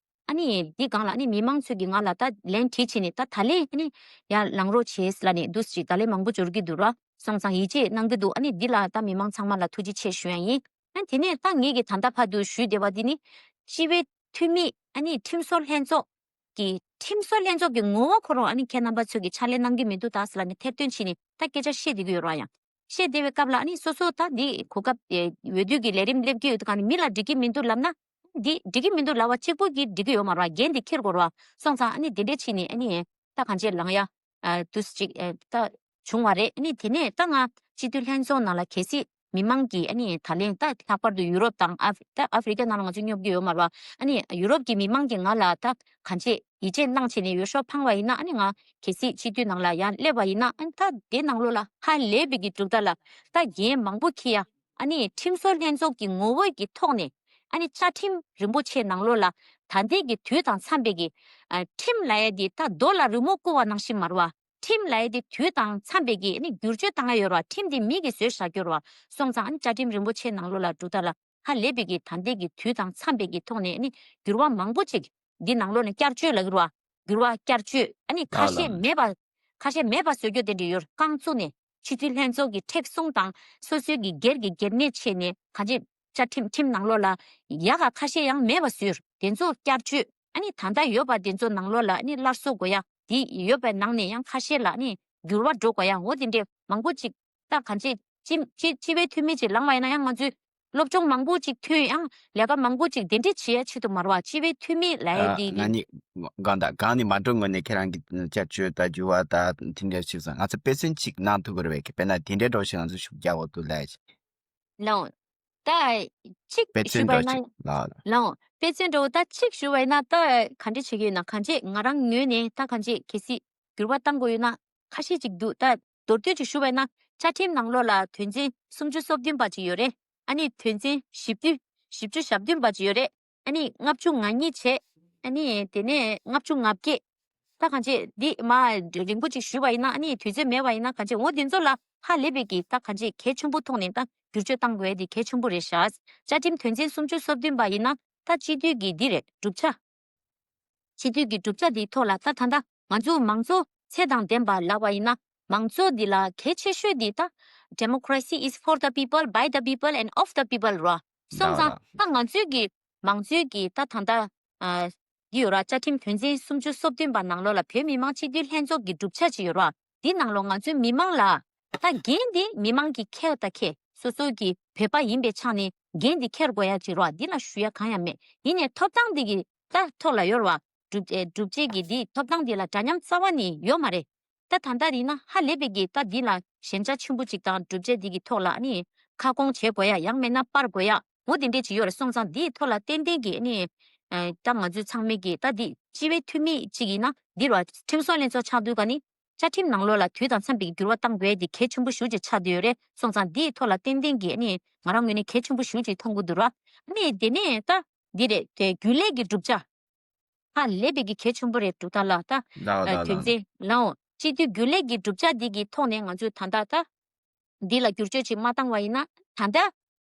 ཨ་ནི་འདི་སྒང་ལ་ཨ་ནི་མི་མང་ཚོས་ཀྱིས་ང་ལ་ད་ལན་བྲིས་བྱས་ནས་ད་ད་ལན་ཨ་ནི་ཡར་ལངས་རོགས་བྱེད་ལབ་ནས་འདུག་ཅིག་ད་ལན་མང་པོ་འབྱོར་གྱི་འདུག་ར། སོང་ཙང་ཡིད་ཆེས་གནང་གི་འདུག་ཨ་ནི་འདི་ལ་ད་མི་མང་ཚང་མ་ལ་ཐུགས་རྗེ་ཆེ་ཞུ་ཡ་ཡིན། ཨ་དེ་ནས་ད་ངེད་ཀྱིས་ད་ལྟ་བར་དུ་ཞུས་བསྡད་པ་འདི་ནི་སྤྱི་པའི་འཐུས་མི་ཨ་ནི་ཁྲིམས་བཟོ་ལྷན་ཚོགས་ཀྱི་ཁྲིམས་བཟོ་ལྷན་ཚོགས་ཀྱི་ངོ་བོ་ཁོ་རང་ཨ་ནི་ཁྱེད་རྣམ་པ་ཚོས་ཀྱིས་ཕྱག་ལས་གནང་གི་མི་འདུག་ད་ཟེར་ལབ་ནས་ཐེར་འདོན་བྱས་ནས་ད་སྐད་ཆ་བཤད་བསྡད་ཀྱི་ཡོད་ར། ཡང་བཤད་བསྡད་པའི་སྐབས་ལ་ཨ་ནི་སོ་སོ་ད་འདི་གོ་སྐབས་དེ་འོས་བསྡུ་གི་ལས་རིམ་སླེབས་ཀྱི་ཡོད་དུས་ག་ནས་མི་ལ་འགྲིག་གི་མི་འདུག་ལབ་ན། འདི་འགྲིག་གི་མི་འདུག་ལབ་པ་གཅིག་པུ་གིས་འགྲིག་གི་ཡོད་མ་རེད་བ། འགན་འདི་འཁྱེར་དགོས་རེད་བ། སོང་ཙང་ཨ་ནི་འདི་འདྲས་བྱས་ནས་ཨ་ནི་ད་གང་བྱས་ལངས་ཡ་ཨ་འདུག་ཅིག་ཨ་ད་བྱུང་བ་རེད། ཨ་ནི་དེ་ནས་ད་ང་སྤྱི་འཐུས་ལྷན་ཚོགས་ནང་ལ་གལ་སྲིད་མི་མང་གིས་ཨ་ནི་ད་ལན་ད་ལྷག་པར་དུ་ཡུ་རོབ་དང་ཨ་ད་ཨ་ཧྥེ་རི་ཁ་ནང་ལ་ང་ཚོ་སྙོབ་ཀྱི་ཡོད་མ་རེད་བ། ཨ་ནི་ཡུ་རོབ་ཀྱི་མི་མང་གིས་ང་ལ་ད་གང་བྱས་ཡིད་ཆེས་གནང་བྱས་ནས་འོས་ཤོག་འཕངས་པ་ཡིན་ན། ཨ་ནི་ང་གལ་སྲིད་སྤྱི་འཐུས་ནང་ལ་ཡར་སླེབས་པ་ཡིན་ན། ཨ་ནི་ད་དེ་ནང་ལོགས་ལ་ཧ་ལས་པའི་གི་འབྲུག་རྟ་ལགས་ད་འགན་མང་པོ་འཁྱེར་ཡ། ཨ་ནི་ཁྲིམས་བཟོ་ལྷན་ཚོགས་ཀྱི་ངོ་བོ་གི་ཐོག་ནས་ཨ་ནི་བཅའ་ཁྲིམས་རིན་པོ་ཆེ་ནང་ལོགས་ལ་ད་ལྟའི་གི་དུས་དང་འཚམས་པའི་གི་ཨ་ཁྲིམས་ལབ་ཡ་དེ་ད་རྡོ་ལ་རི་མོ་བརྐོ་བ་ནང་བཞིན་མ་རེད་བ། ཁྲིམས་ལབ་ཡ་དེ་དུས་དང་འཚམས་པའི་གི་ཨ་ནི་བསྒྱུར་བཅོས་བཏང་ཡ་ཡོད་རེད་བ། ཁྲིམས་དེ་མི་གིས་བཟོས་བཞག་རྒྱུ་རེད་བ། སོང་ཙང་ཨ་ནི་བཅའ་ཁྲིམས་རིན་པོ་ཆེ་ནང་ལོགས་ལ་འབྲུག་ཐར་ལ་ཧ་ལས་པའི་གི་ད་ལྟའི་གི་དུས་དང་འཚམས་པའི་གི་ཐོག་ནས་ཨ་ནི་འགྱུར་བ་མང་པོ་ཅིག་འདི་ནང་ལོགས་ནས་བསྐྱར་བཅོས་ལབ་ཀྱི་རེད་བ། འགྱུར་བ་བསྐྱར་བཅོས་ཨ་ནི་ཁ་ལགས་ལགས། ཤས་མེད་པ། ཁ་ཤས་མེད་པ་བཟོ་རྒྱུ་དེ་འདྲ་ཡོད་རྐང་བཙུགས་ནས་སྤྱི་འཐུས་ལྷན་ཚོགས་ཀྱི་མཁྲེགས་བཟུང་དང་སོ་སོའི་གི་སྒེར་གྱི་སྒེར་ནད་བྱས་ནས་གང་ཅི་བཅའ་ཁྲིམས་ཁྲིམས་ནང་ལོགས་ལ་ཡག་ག་ཁ་ཤས་ཡང་མེད་པ་བཟོས། དེ་ཚོ་བསྐྱར་བཅོས་ཨ་ནི་ད་ལྟ་ཡོད་པ་དེ་ཚོ་ནང་ལོགས་ལ་ཨ་ནི་སླར་གསོ་དགོས་ཡ་དེ་ཡོད་པའི་ནང་ནས་ཡང་ཁ་ཤས་ལ་ཨ་ནི་འགྱུར་བ་འགྲོ་དགོས་ཡ་འོ་དེ་འདྲས་མང་པོ་ཅིག་ད་གང་ཅི་སྤྱི་སྤྱི་སྤྱི་པའི་འཐུས་མི་ཅིག་ལངས་པ་ཡིན་ན་ཡང་ང་ཚོས་སློབ་སྦྱོང་མང་པོ་ཅིག་ཐོན་ཡང་ལས་ཀ་མང་པོ་ཅིག་དེ་འདྲས་བྱེད་ཡ་ཆེད་དུ་མ་རེད་བ། སྤྱི་པའི་འཐུས་མི་ལབ་ཡ་ཨ། དེ་ང་གི་ནི་གང་དང་གང་ནི་མ་འགྲོ་སྔོན་ནས་ཁྱེད་རང་གི་བསྐྱར་བཅོས་དང་འགྱུར་བ་དང་དེ་འདྲ་ཞིག་སོང་ང་ཚོ་དཔེ་མཚོན་གཅིག་གནང་ཐུབ་ཀྱི་རེད་པས། དཔེར་ན་དེ་འདྲའི་འགྲོ་ཞིག་ང་ཚོ་ཤུགས་རྒྱག་དགོས་འདུག་ལབ་ཡ་ཅིག་ལའོ། ད་གཅིག་དཔེ་ཞུས་མཚོན་པ་འགྲོ་ཡིན་ན་ཅིག་ལ་ལའོ། དཔེ་མཚོན་འགྲོ་ད་གཅིག་ཞུ་བ་ཡིན་ན་ད་ག་འདྲ་བྱེད་ཀྱི་ཡོད་ན་གང་ཅི་ང་རང་ངོས་ནས་ད་གང་ཅི་གལ་སྲིད་འགྱུར་བ་གཏང་དགོས་ཡོད་ན་ཁ་ཤས་ཅིག་འདུག་ད་མདོར་བསྡུས་ཅིག་ཞུ་བ་ཡིན་ན་བཅའ་ཁྲིམས་ནང་ལོགས་ལ་དོན་ཚན་སུམ་ཅུ་སོ་བདུན་པ་ཅིག་ཡོད་རེད། ཨ་ནི་དོན་ཚན་བཞི་བཅུ་བཞི་བཅུ་ཞེ་བདུན་པ་ཅིག་ཡོད་རེད། ཨ་ནི་ལྔ་བཅུ་ང་གཉིས་བྱས། ཨ་ནི་དེ་ནས་ལྔ་བཅུ་ང་བརྒྱད། ད་གང་ཅི་འདི་མ་རིང་པོ་ཅིག་ཞུས་པ་ཡིན་ན་ཨ་ནི་དུས་ཚོད་མེད་པ་ཡིན་ན་གང་ཅི་འོ་འདི་ཚོ་ལ་ཧ་ལས་པའི་གི་ད་གང་ཅི་གལ་ཆེན་པོ་ཐོག་ནས་ད་བསྒྱུར་བཅོས་གཏང་དགོས་ཡ་དེ་གལ་ཆེན་པོ་རེད་ཤག་བཅའ་ཁྲིམས་དོན་ཚན་སུམ་ཅུ་སོ་བདུན་པ་ཡིན་ན་ད་སྤྱི་འཐུས་ཀྱི་འདི་རེད་གྲུབ་ཆ། སྤྱི་འཐུས་ཀྱི་གྲུབ་ཆ་འདིའི་ཐོག་ལ་ད་ད་ལྟ་ང་ཚོ་མང་གཙོ་ཚད་དང་ལྡན་པ་ལབ་པ་ཡིན་ན་མང་གཙོ་འདི་ལ་གལ་ཆེ་ཤོས་འདི་ད་democracy is for the people, by the people and of the people རེད་བ། སོང་ཙང་ད་ང་ཚོའི་གི་མང་གཙོའི་གི་ད་ད་ལྟ་ཨ་འདི་ཡོད་ར། བཅའ་ཁྲིམས་དོན་ཚན་སུམ་ཅུ་སོ་བདུན་པ་ནང་ལོགས་ལ་བོད་མི་མང་སྤྱི་འཐུས་ལྷན་ཚོགས་ཀྱི་གྲུབ་ཆ་ཅིག་ཡོད་ར། འདི་ནང་ལོགས་ང་ཚོའི་མི་མང་ལ་ད་འགན་འདི་མི་མང་གིས་འཁྱེར་ད་འཁྱེར་སོ་སོའི་གི་བོད་པ་ཡིན་པའི་ཆ་ནས་འགན་འདི་འཁྱེར་དགོས་ཡ་ཅིག་ར། འདི་ལ་ཞུ་ཡ་གང་ཡང་མེད། ཡིན་ནའི་ཐོབ་ཐང་འདི་གི་ད་ཐོག་ལ་ཡོད་ར། གྲུབ་ཨེ་གྲུབ་ཆ་གི་འདི་ཐོབ་ཐང་འདི་ལ་འདྲ་མཉམ་རྩ་བ་ནས་ཡོད་མ་རེད། ད་ད་ལྟ་ཡིན་ན་ཧ་ལས་པའི་གི་ད་འདི་ལ་ཞན་ཆ་ཆེན་པོ་ཅིག་དང་གྲུབ་ཆ་འདི་གི་ཐོག་ལ་ཨ་ནི་ཁ་སྐོང་བྱེད་དགོས་ཡ་ཡང་མིན་ན་སྤར་དགོས་ཡ་འོ་དེ་འདྲས་ཅིག་ཡོད་རེད། སོང་ཙང་འདིའི་ཐོག་ལ་ཏན་ཏན་གྱི་ཨ་ནི་ཨ་ད་ང་ཚོའི་ཚང་མས་གི་ད་འདི་སྤྱི་པའི་འཐུས་མི་ཅིག་ཡིན་ན་འདི་ར་ཁྲིམས་བཟོ་ལྷན་ཚོགས་ཆགས་དུས་ག་ནི་བཅའ་ཁྲིམས་ནང་ལོགས་ལ་དུས་དང་འཚམས་པའི་འགྱུར་བ་གཏང་དགོས་ཡ་འདི་གལ་ཆེན་པོ་ཞེ་པོ་ཅིག་ཆགས་བསྡད་ཡོད་རེད། སོང་ཙང་འདིའི་ཐོག་ལ་ཏན་ཏན་གྱི་ཨ་ནི་ང་རང་ངོས་ནས་གལ་ཆེན་པོ་ཞེ་པོ་ཅིག་མཐོང་གི་འདུག་ར། ཨ་ནི་དེ་ནས་ད་འདི་རེད་དེ་རྒྱུན་ལས་ཀྱི་གྲུབ་ཆ། ཧ་ལས་པའི་གི་གལ་ཆེན་པོ་རེད་འདུག་ད་ལ་ད། ལགས་ལགས་དོན་ལགས། ཚན་ལའོ། སྤྱི་འཐུས་རྒྱུན་ལས་ཀྱི་གྲུབ་ཆ་འདི་གི་ཐོག་ནས་ང་ཚོས་ད་ལྟ་ད། འདི་ལ་བསྒྱུར་བཅོས་ཅིག་མ་བཏང་བ་ཡིན་ན་ད་ལྟ་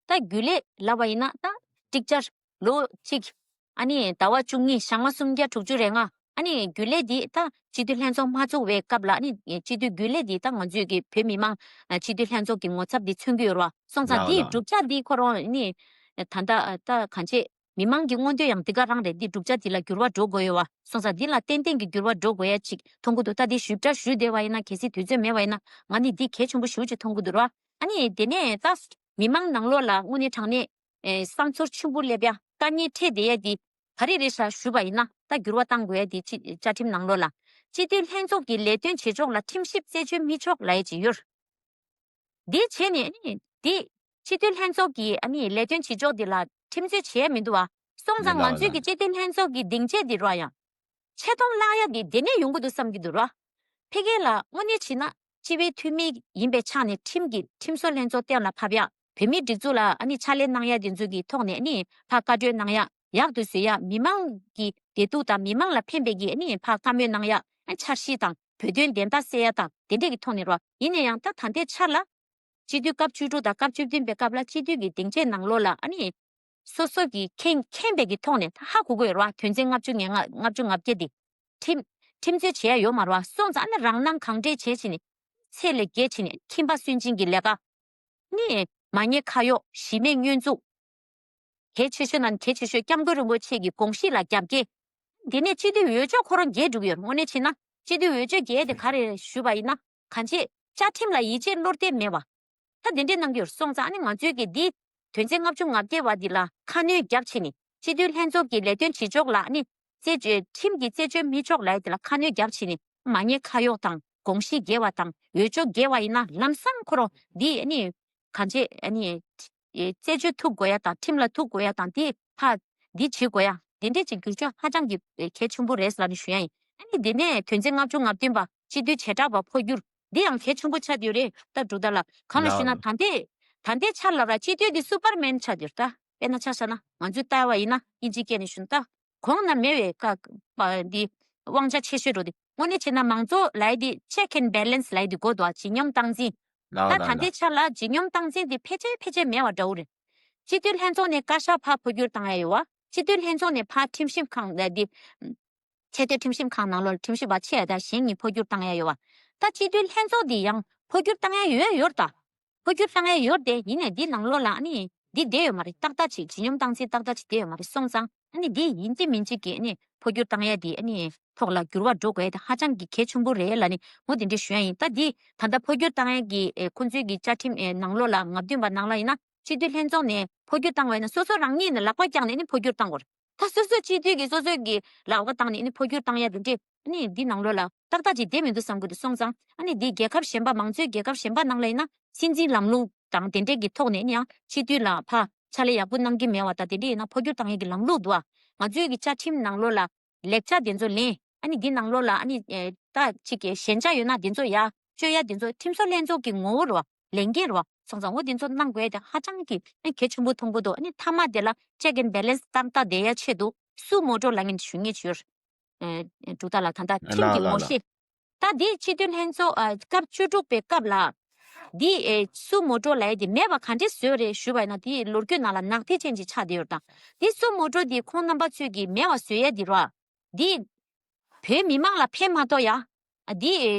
ད་རྒྱུན་ལས་ལབ་པ་ཡིན་ན་ད་ཀྲིག་ཅར་ལོ་གཅིག་ཨ་ནི་ཟླ་བ་བཅུ་གཉིས་ཞག་མ་སུམ་བརྒྱ་དྲུག་ཅུ་རེ་ལྔ་ཨ་ནི་རྒྱུན་ལས་འདི་ད་སྤྱི་འཐུས་ལྷན་ཚོགས་མ་ཚོགས་པའི་སྐབས་ལ་ཨ་ནི་སྤྱི་འཐུས་རྒྱུན་ལས་འདི་ད་ང་ཚོས་ཀྱི་བོད་མི་མང་སྤྱི་འཐུས་ལྷན་ཚོགས་ཀྱི་ངོ་ཚབ་འདི་མཚོན་གྱི་ཡོད་རེད་བ། སོང་ཙང་ལགས་འདིའི་ལགས། གྲུབ་ཆ་འདི་ཁོ་རང་ཨ་ནི་ད་ལྟ་ད་གང་ཆེ། མི་མང་གི་མངོན་འདོད་ཡང་འདི་ག་རང་རེད། འདི་གྲུབ་ཆ་འདི་ལ་འགྱུར་བ་འགྲོ་དགོས་ཡོད་བ། སོང་ཙང་འདི་ལ་ཏན་ཏན་གྱི་འགྱུར་བ་འགྲོ་དགོས་ཡ་ཅིག་མཐོང་གི་འདུག་ད་འདི་ཞིབ་ཕྲ་ཞུས་བསྡད་པ་ཡིན་ན་གལ་སྲིད་དུས་ཚོད་མེད་པ་ཡིན་ན་ང་ནི་འདི་གལ་ཆེན་པོ་ཞེ་པོ་ཅིག་མཐོང་གི་འདུག་ར། ཨ་ནི་དེ་ནས་ད་མི་མང་ནང་ལོགས་ལ་དངོས་གནས་དྲང་གནས་ཨེ་བསམ་ཚོར་ཆེན་པོ་སླེབས་ཡ་དཀའ་ངལ་འཕྲད་བསྡད་ཡ་འདི་ག་རེ་རེད་ཤག་ཞུས་པ་ཡིན་ན་ད་འགྱུར་བ་གཏང་དགོས་ཡ་འདི་ཅི་བཅའ་ཁྲིམས་ནང་ལོགས་ལ་སྤྱི་འཐུས་ལྷན་ཚོགས་ཀྱི་ལས་དོན་བྱེད་ཕྱོགས་ལ་ཁྲིམས་ཞིབ་རྩད་གཅོད་མི་ཆོག་ལབ་ཡ་ཅིག་ཡོད། འདི་བྱས་ནས་ནི་འདི་སྤྱི་འཐུས་ལྷན་ཚོགས་ཀྱི་ཨ་ནི་ལས་དོན་བྱེད་ཕྱོགས་འདི་ལ་ཁྲིམས་རྩོད་བྱེད་ཡ་མི་འདུག་བ། སོང་ཙང་ང་ཚོའི་གི་སྤྱི་འཐུས་ལྷན་ཚོགས་ཀྱི་སྡིངས་ཆ་འདི་ར་ཡང་ཆེ་མཐོང་བརླག་ཡ་འདི་འདི་ནས་ཡོང་གི་འདུག་བསམ་གྱི་འདུག་ར། ཕ་གི་ལ་དངོས་གནས་བྱས་ན་སྤྱི་པའི་འཐུས་མི་ཡིན་པའི་ཆ་ནས་ཁྲིམས་ཀྱི་ཁྲིམས་བཟོ་ལྷན་ཚོགས་གཏན་ལ་ཕབ་ཡ་བོད་མིའི་སྒྲིག་འཛུགས་ལ་ཨ་ནི་ཕྱག་ལས་གནང་ཡ་འདི་ཚོ་གི་ཐོག་ནས་ཨ་ནི་ཕར་བཀའ་འཁྲོལ་གནང་ཡ་ཡག་ཏུ་བཟོ་ཡ་མི་མང་གི་བདེ་སྡུག་དང་མི་མང་ལ་ཕན་པའི་གི་ཨ་ནི་ཕར་བཀའ་མོལ་གནང་ཡ་ཨ་འཆར་གཞི་དང་། བོད་དོན་བདེན་མཐའ་གསལ་ཡ་དང་དེ་འདྲས་ཀྱི་ཐོག་ནས་རོ། ཡིན་ན་ཡང་ད་ད་ལྟའི་ཆར་ལ་སྤྱི་འཐུས་སྐབས་བཅུ་དྲུག་དང་སྐབས་བཅུ་བདུན་པའི་སྐབས་ལ་སྤྱི་འཐུས་ཀྱི་སྡིངས་ཆའི་ནང་ལོགས་ལ་ཨ་ནི་སོ་སོ་གི་མཁྱེན་མཁྱེན་པའི་གི་ཐོག་ནས་ད་ཧ་གོ་དགོས་རོ། དོན་ཚན་ལྔ་བཅུ་ང་ལྔ་ལྔ་བཅུ་ང་བརྒྱད་དེ་ཁྲིམས་ཁྲིམས་རྩོད་བྱེད་ཡ་ཡོད་མ་རོ། སོང་ཙང་ཨ་ནི་རང་སྣང་གང་དྲན་བྱས་བྱས་ནས་ཚད་ལས་བརྒལ་བྱས་ནས་ཁྱིམ་པ་སུན་འབྱིན་གྱི་ལས་ཀ་ནི་མ་ཉེས་ཁ་གཡོག་གཞི་མེད་བསྙོན་འཛུགས། གལ་ཆེ་ཤོས་ནང་གལ་ཆེ་ཤོས་སྐྱབས་མགོན་རིན་པོ་ཆེ་གི་དགོངས་གཞི་ལ་རྒྱབ་འགལ། དེ་ནས་སྤྱི་འཐུས་འོས་ཆོས་ཁོ་རང་རྒྱལ་འགྲོ་གི་ཡོད། དངོས་གནས་བྱས་ན་སྤྱི་འཐུས་འོས་ཆོས་རྒྱལ་དེ་ག་རེ་ཞུས་པ་ཡིན་ན་གང་ཆེ་བཅའ་ཁྲིམས་ལ་ཡིད་ཆེས་བློ་གཏད་མེད་པ། ད་དེ་འདྲས་གནང་གི་ཡོད། སོང་ཙང་ཨ་ནི་ང་ཚོའི་གི་འདི་དོན་ཚན་ལྔ་བཅུ་ང་བརྒྱད་པ་འདི་ལ་ཁ་སྣོན་རྒྱབ་བྱས་ནས་སྤྱི་འཐུས་ལྷན་ཚོགས་ཀྱི་ལས་དོན་བྱེད་ཕྱོགས་ལ་ཨ་ནི་རྩད་གཅོད་ཁྲིམས་ཀྱི་རྩད་གཅོད་མི་ཆོག་ལབ་ཡ་དེ་ལ་ཁ་སྣོན་རྒྱབ་བྱས་ནས་མ་ཉེས་ཁ་གཡོག་དང་དགོངས་གཞི་འགལ་བ་དང་འོས་ཆོས་འགལ་བ་ཡིན་ན་ལམ་སང་ཁོ་རང་འདི་ཨ་ནི་གང་ཆེ་ཨ་ནི། རྩད་གཅོད་ཐུབ་དགོས་ཡ་དང་ཁྲིམས་ལ་ཐུག་དགོས་ཡ་དང་དེ་ཕ་འདི་བྱེད་དགོས་ཡ་དེ་འདྲས་ཅིག་འགྱུར་ཕྱོགས་ཧ་ཅང་གི་གལ་ཆེན་པོ་རེད་ལབ་ནས་ཞུ་ཡ་ཡིན། ཨ་ནི་དེ་ནས་དོན་ཚན་ལྔ་བཅུ་ང་བདུན་པ་སྤྱི་འཐུས་བྱེ་བྲག་པ་འཕོ་འགྱུར་འདི་ཡང་གལ་ཆེན་པོ་ཆགས་ཡོད་རེད། ད་འབྲུག་ད་ལ་གང་ལ་ཞུས་ན་ད་ལྟའི་ ད་ལྟའི་ཆ་ལ་ར་སྤྱི་འཐུས་འདི་སུ་པར་མེན་ཆགས་འདིར་ད། དཔེར་ན་ཆ་བཞག་ན་ང་ཚོས་ལྟ་བ་ཡིན་ན་དབྱིན་ཇི་སྐད་ནས་ཞུ་ན་ད། གོང་ན་མེད་པའི་ཀ་པ་འདི་དབང་ཆ་ཆེ་ཤོས་འགྲོ་འདི་དངོས་གནས་བྱས་ན་མང་གཙོ་ལབ་ཡ་འདི་check and balance ལབ་ཡ་འདི་དགོས་འདུག་ཨ། ཇི་སྙོམས་སྟངས་འཛིན། ལགས་ད་ལགས་ད་ལྟའི་ལགས། ཆ་ལ་ཇི་སྙོམས་སྟངས་འཛིན་འདི་ཕལ་ཆེར་ཕལ་ཆེར་མེད་པ་འདྲ་བོ་རེད། སྤྱི་འཐུས་ལྷན་ཚོགས་ནས་བཀའ་ཤག་ཕར་འཕོ་འགྱུར་བཏང་ཡ་ཡོད་བ། སྤྱི་འཐུས་ལྷན་ཚོགས་ནས་ཕར་ཁྲིམས་ཞིབ་ཁང་ལ་འདི། ཆེས་མཐོའི་ཁྲིམས་ཞིབ་ཁང་ནང་ལོགས་ལ་ཁྲིམས་ཞིབ་པ་ཆེ་ཡ་དང་གཞན་གཉིས་འཕོ་འགྱུར་བཏང་ཡ་ཡོད་བ། ད་སྤྱི་འཐུས་ལྷན་ཚོགས་འདི་ཡང་འཕོ་འགྱུར་བཏང་ཡ་ཡོད་ཡོད་ད། འཕོ་འགྱུར་བཏང་ཡ་ཡོད་དེ་ཡིན་ནའི་འདི་ནང་ལོགས་ལ་ཨ་ནི་འདི་བསྡད་ཡོད་མ་རེད། ཏག་ཏག་ཅིག་ཇི་སྙོམས་སྟངས་འཛིན་ཏག་ཏག་ཅིག་བསྡད་ཡོད་མ་རེད། སོང་ཙང་ཨ་ནི་འདི་ཡིན་གཅིག་མིན་གཅིག་གི་ཨ་ནི་འཕོ་འགྱུར་བཏང་ཡ་འདི་ཨ་ནི་ཐོག་ལ་འགྱུར་བ་འགྲོ་དགོས་ཡ་དེ་ཧ་ཅང་གི་གལ་ཆེན་པོ་རེད་ལབ་ནི་འོ་དེ་འདྲ་ཞུ་ཡ་ཡིན། ད་འདི་ད་ལྟ་འཕོ་འགྱུར་བཏང་ཡ་གི་ཨེ་ཁོང་ཚོའི་གི་བཅའ་ཁྲིམས་ཨེ་ནང་ལོགས་ལ་ལྔ་བདུན་པ་ནང་ལ་ཡིན་ན་སྤྱི་འཐུས་ལྷན་ཚོགས་ནས་འཕོ་འགྱུར་བཏང་བ་ཡིན་ན་སོ་སོ་རང་ཉིད་ནས་ལག་པ་བརྐྱངས་ནས་ཨ་ནི་འཕོ་འགྱུར་བཏང་དགོས་རེད། ད་སོ་སོའི་སྤྱི་འཐུས་ཀྱིས་སོ་སོའི་གི་ལག་པ་བཏང་ནས་ནི་འཕོ་འགྱུར་བཏང་ཡ་དེ་འདྲས་ནི་འདི་ནང་ལོགས་ལ་ཏག་ཏག་ཅིག་བསྡད་མི་འདུག་བསམ་གི་འདུག་སོང་ཙང་ཨ་ནི་འདི་རྒྱལ་ཁབ་གཞན་པ་མང་གཙོའི་རྒྱལ་ཁབ་གཞན་པ་ནང་ལ་ཡིན་ན་སྲིད་འཛིན་ལམ་ལུགས་དང་དེ་འདྲས་ཀྱི་ཐོག་ནས་ནི་ཡང་སྤྱི་འཐུས་ལ་ཕ་ཕྱག་ལས་ཡག་པོ་གནང་གི་མེད་བ་དང་དེ་འདྲས་ཡིན་ན་འཕོ་འགྱུར་བཏང་ཡ་གི་ལམ་ལུགས་འདུག་ཨ། ང་ཚོའི་གི་བཅའ་ཁྲིམས་ནང་ལོགས་ལ་ལེགས་ཆ་དེ་ཚོ་ལེན་ཨ་ནི་འདི་ནང་ལོགས་ལ་ཨ་ནི་ད་ཅིག་གི་ཞན་ཆ་ཡོད་ན་དེ་ཚོ་ཡ་སྤྱོད་ཡ་དེ་ཚོ་ཁྲིམས་བཟོ་ལྷན་ཚོགས་ཀྱི་ངོ་བོ་རུ་བ། ལས་འགན་རེད་བ། སོང་ཙང་འོ་དེ་ཚོ་གནང་དགོས་ཡ་དེ་ཧ་ཅང་གི་ཨ་གལ་ཆེན་པོ་མཐོང་གི་འདུག་ཨ་ནི་མཐའ་མ་དེ་ལ་check and balance ཏག་ཏག་བསྡད་ཡ་ཆེད་དུ་སུ་མོ་ཊོ་ལ་ངས་ཞུ་ངེས་ཡོད། ཨེ་འབྲུག་རྟ་ལགས་ད་ལྟ་ཁྲིམས་ལགས་ཀྱི་ལགས་ངོ་ལགས། ཤེས། ད་དེ་སྤྱི་འཐུས་ལྷན་ཚོགས་ཨ་སྐབས་བཅུ་དྲུག་པའི་སྐབས་ལ་དེ་ཨེ་སུ་མོ་ཊོ་ལབ་ཡ་དེ་མེད་པ་ག་འདྲས་བཟོས་རེད་ཞུས་པ་ཡིན་ན་དེ་ལོ་རྒྱུས་ནང་ལ་ནག་ཐིག་ཅན་ཅིག་ཆགས་བསྡད་ཡོད་རེད། ད་དེ་སུ་མོ་ཊོ་དེ་ཁོང་རྣམ་པ་ཚོས་ཀྱི་མེད་པ་བཟོས་ཡ་དེ་རེད་བ། དེ་བོད་མི་མང་ལ་ཕན་མ་ཐོགས་ཡ། ཨ་དེ་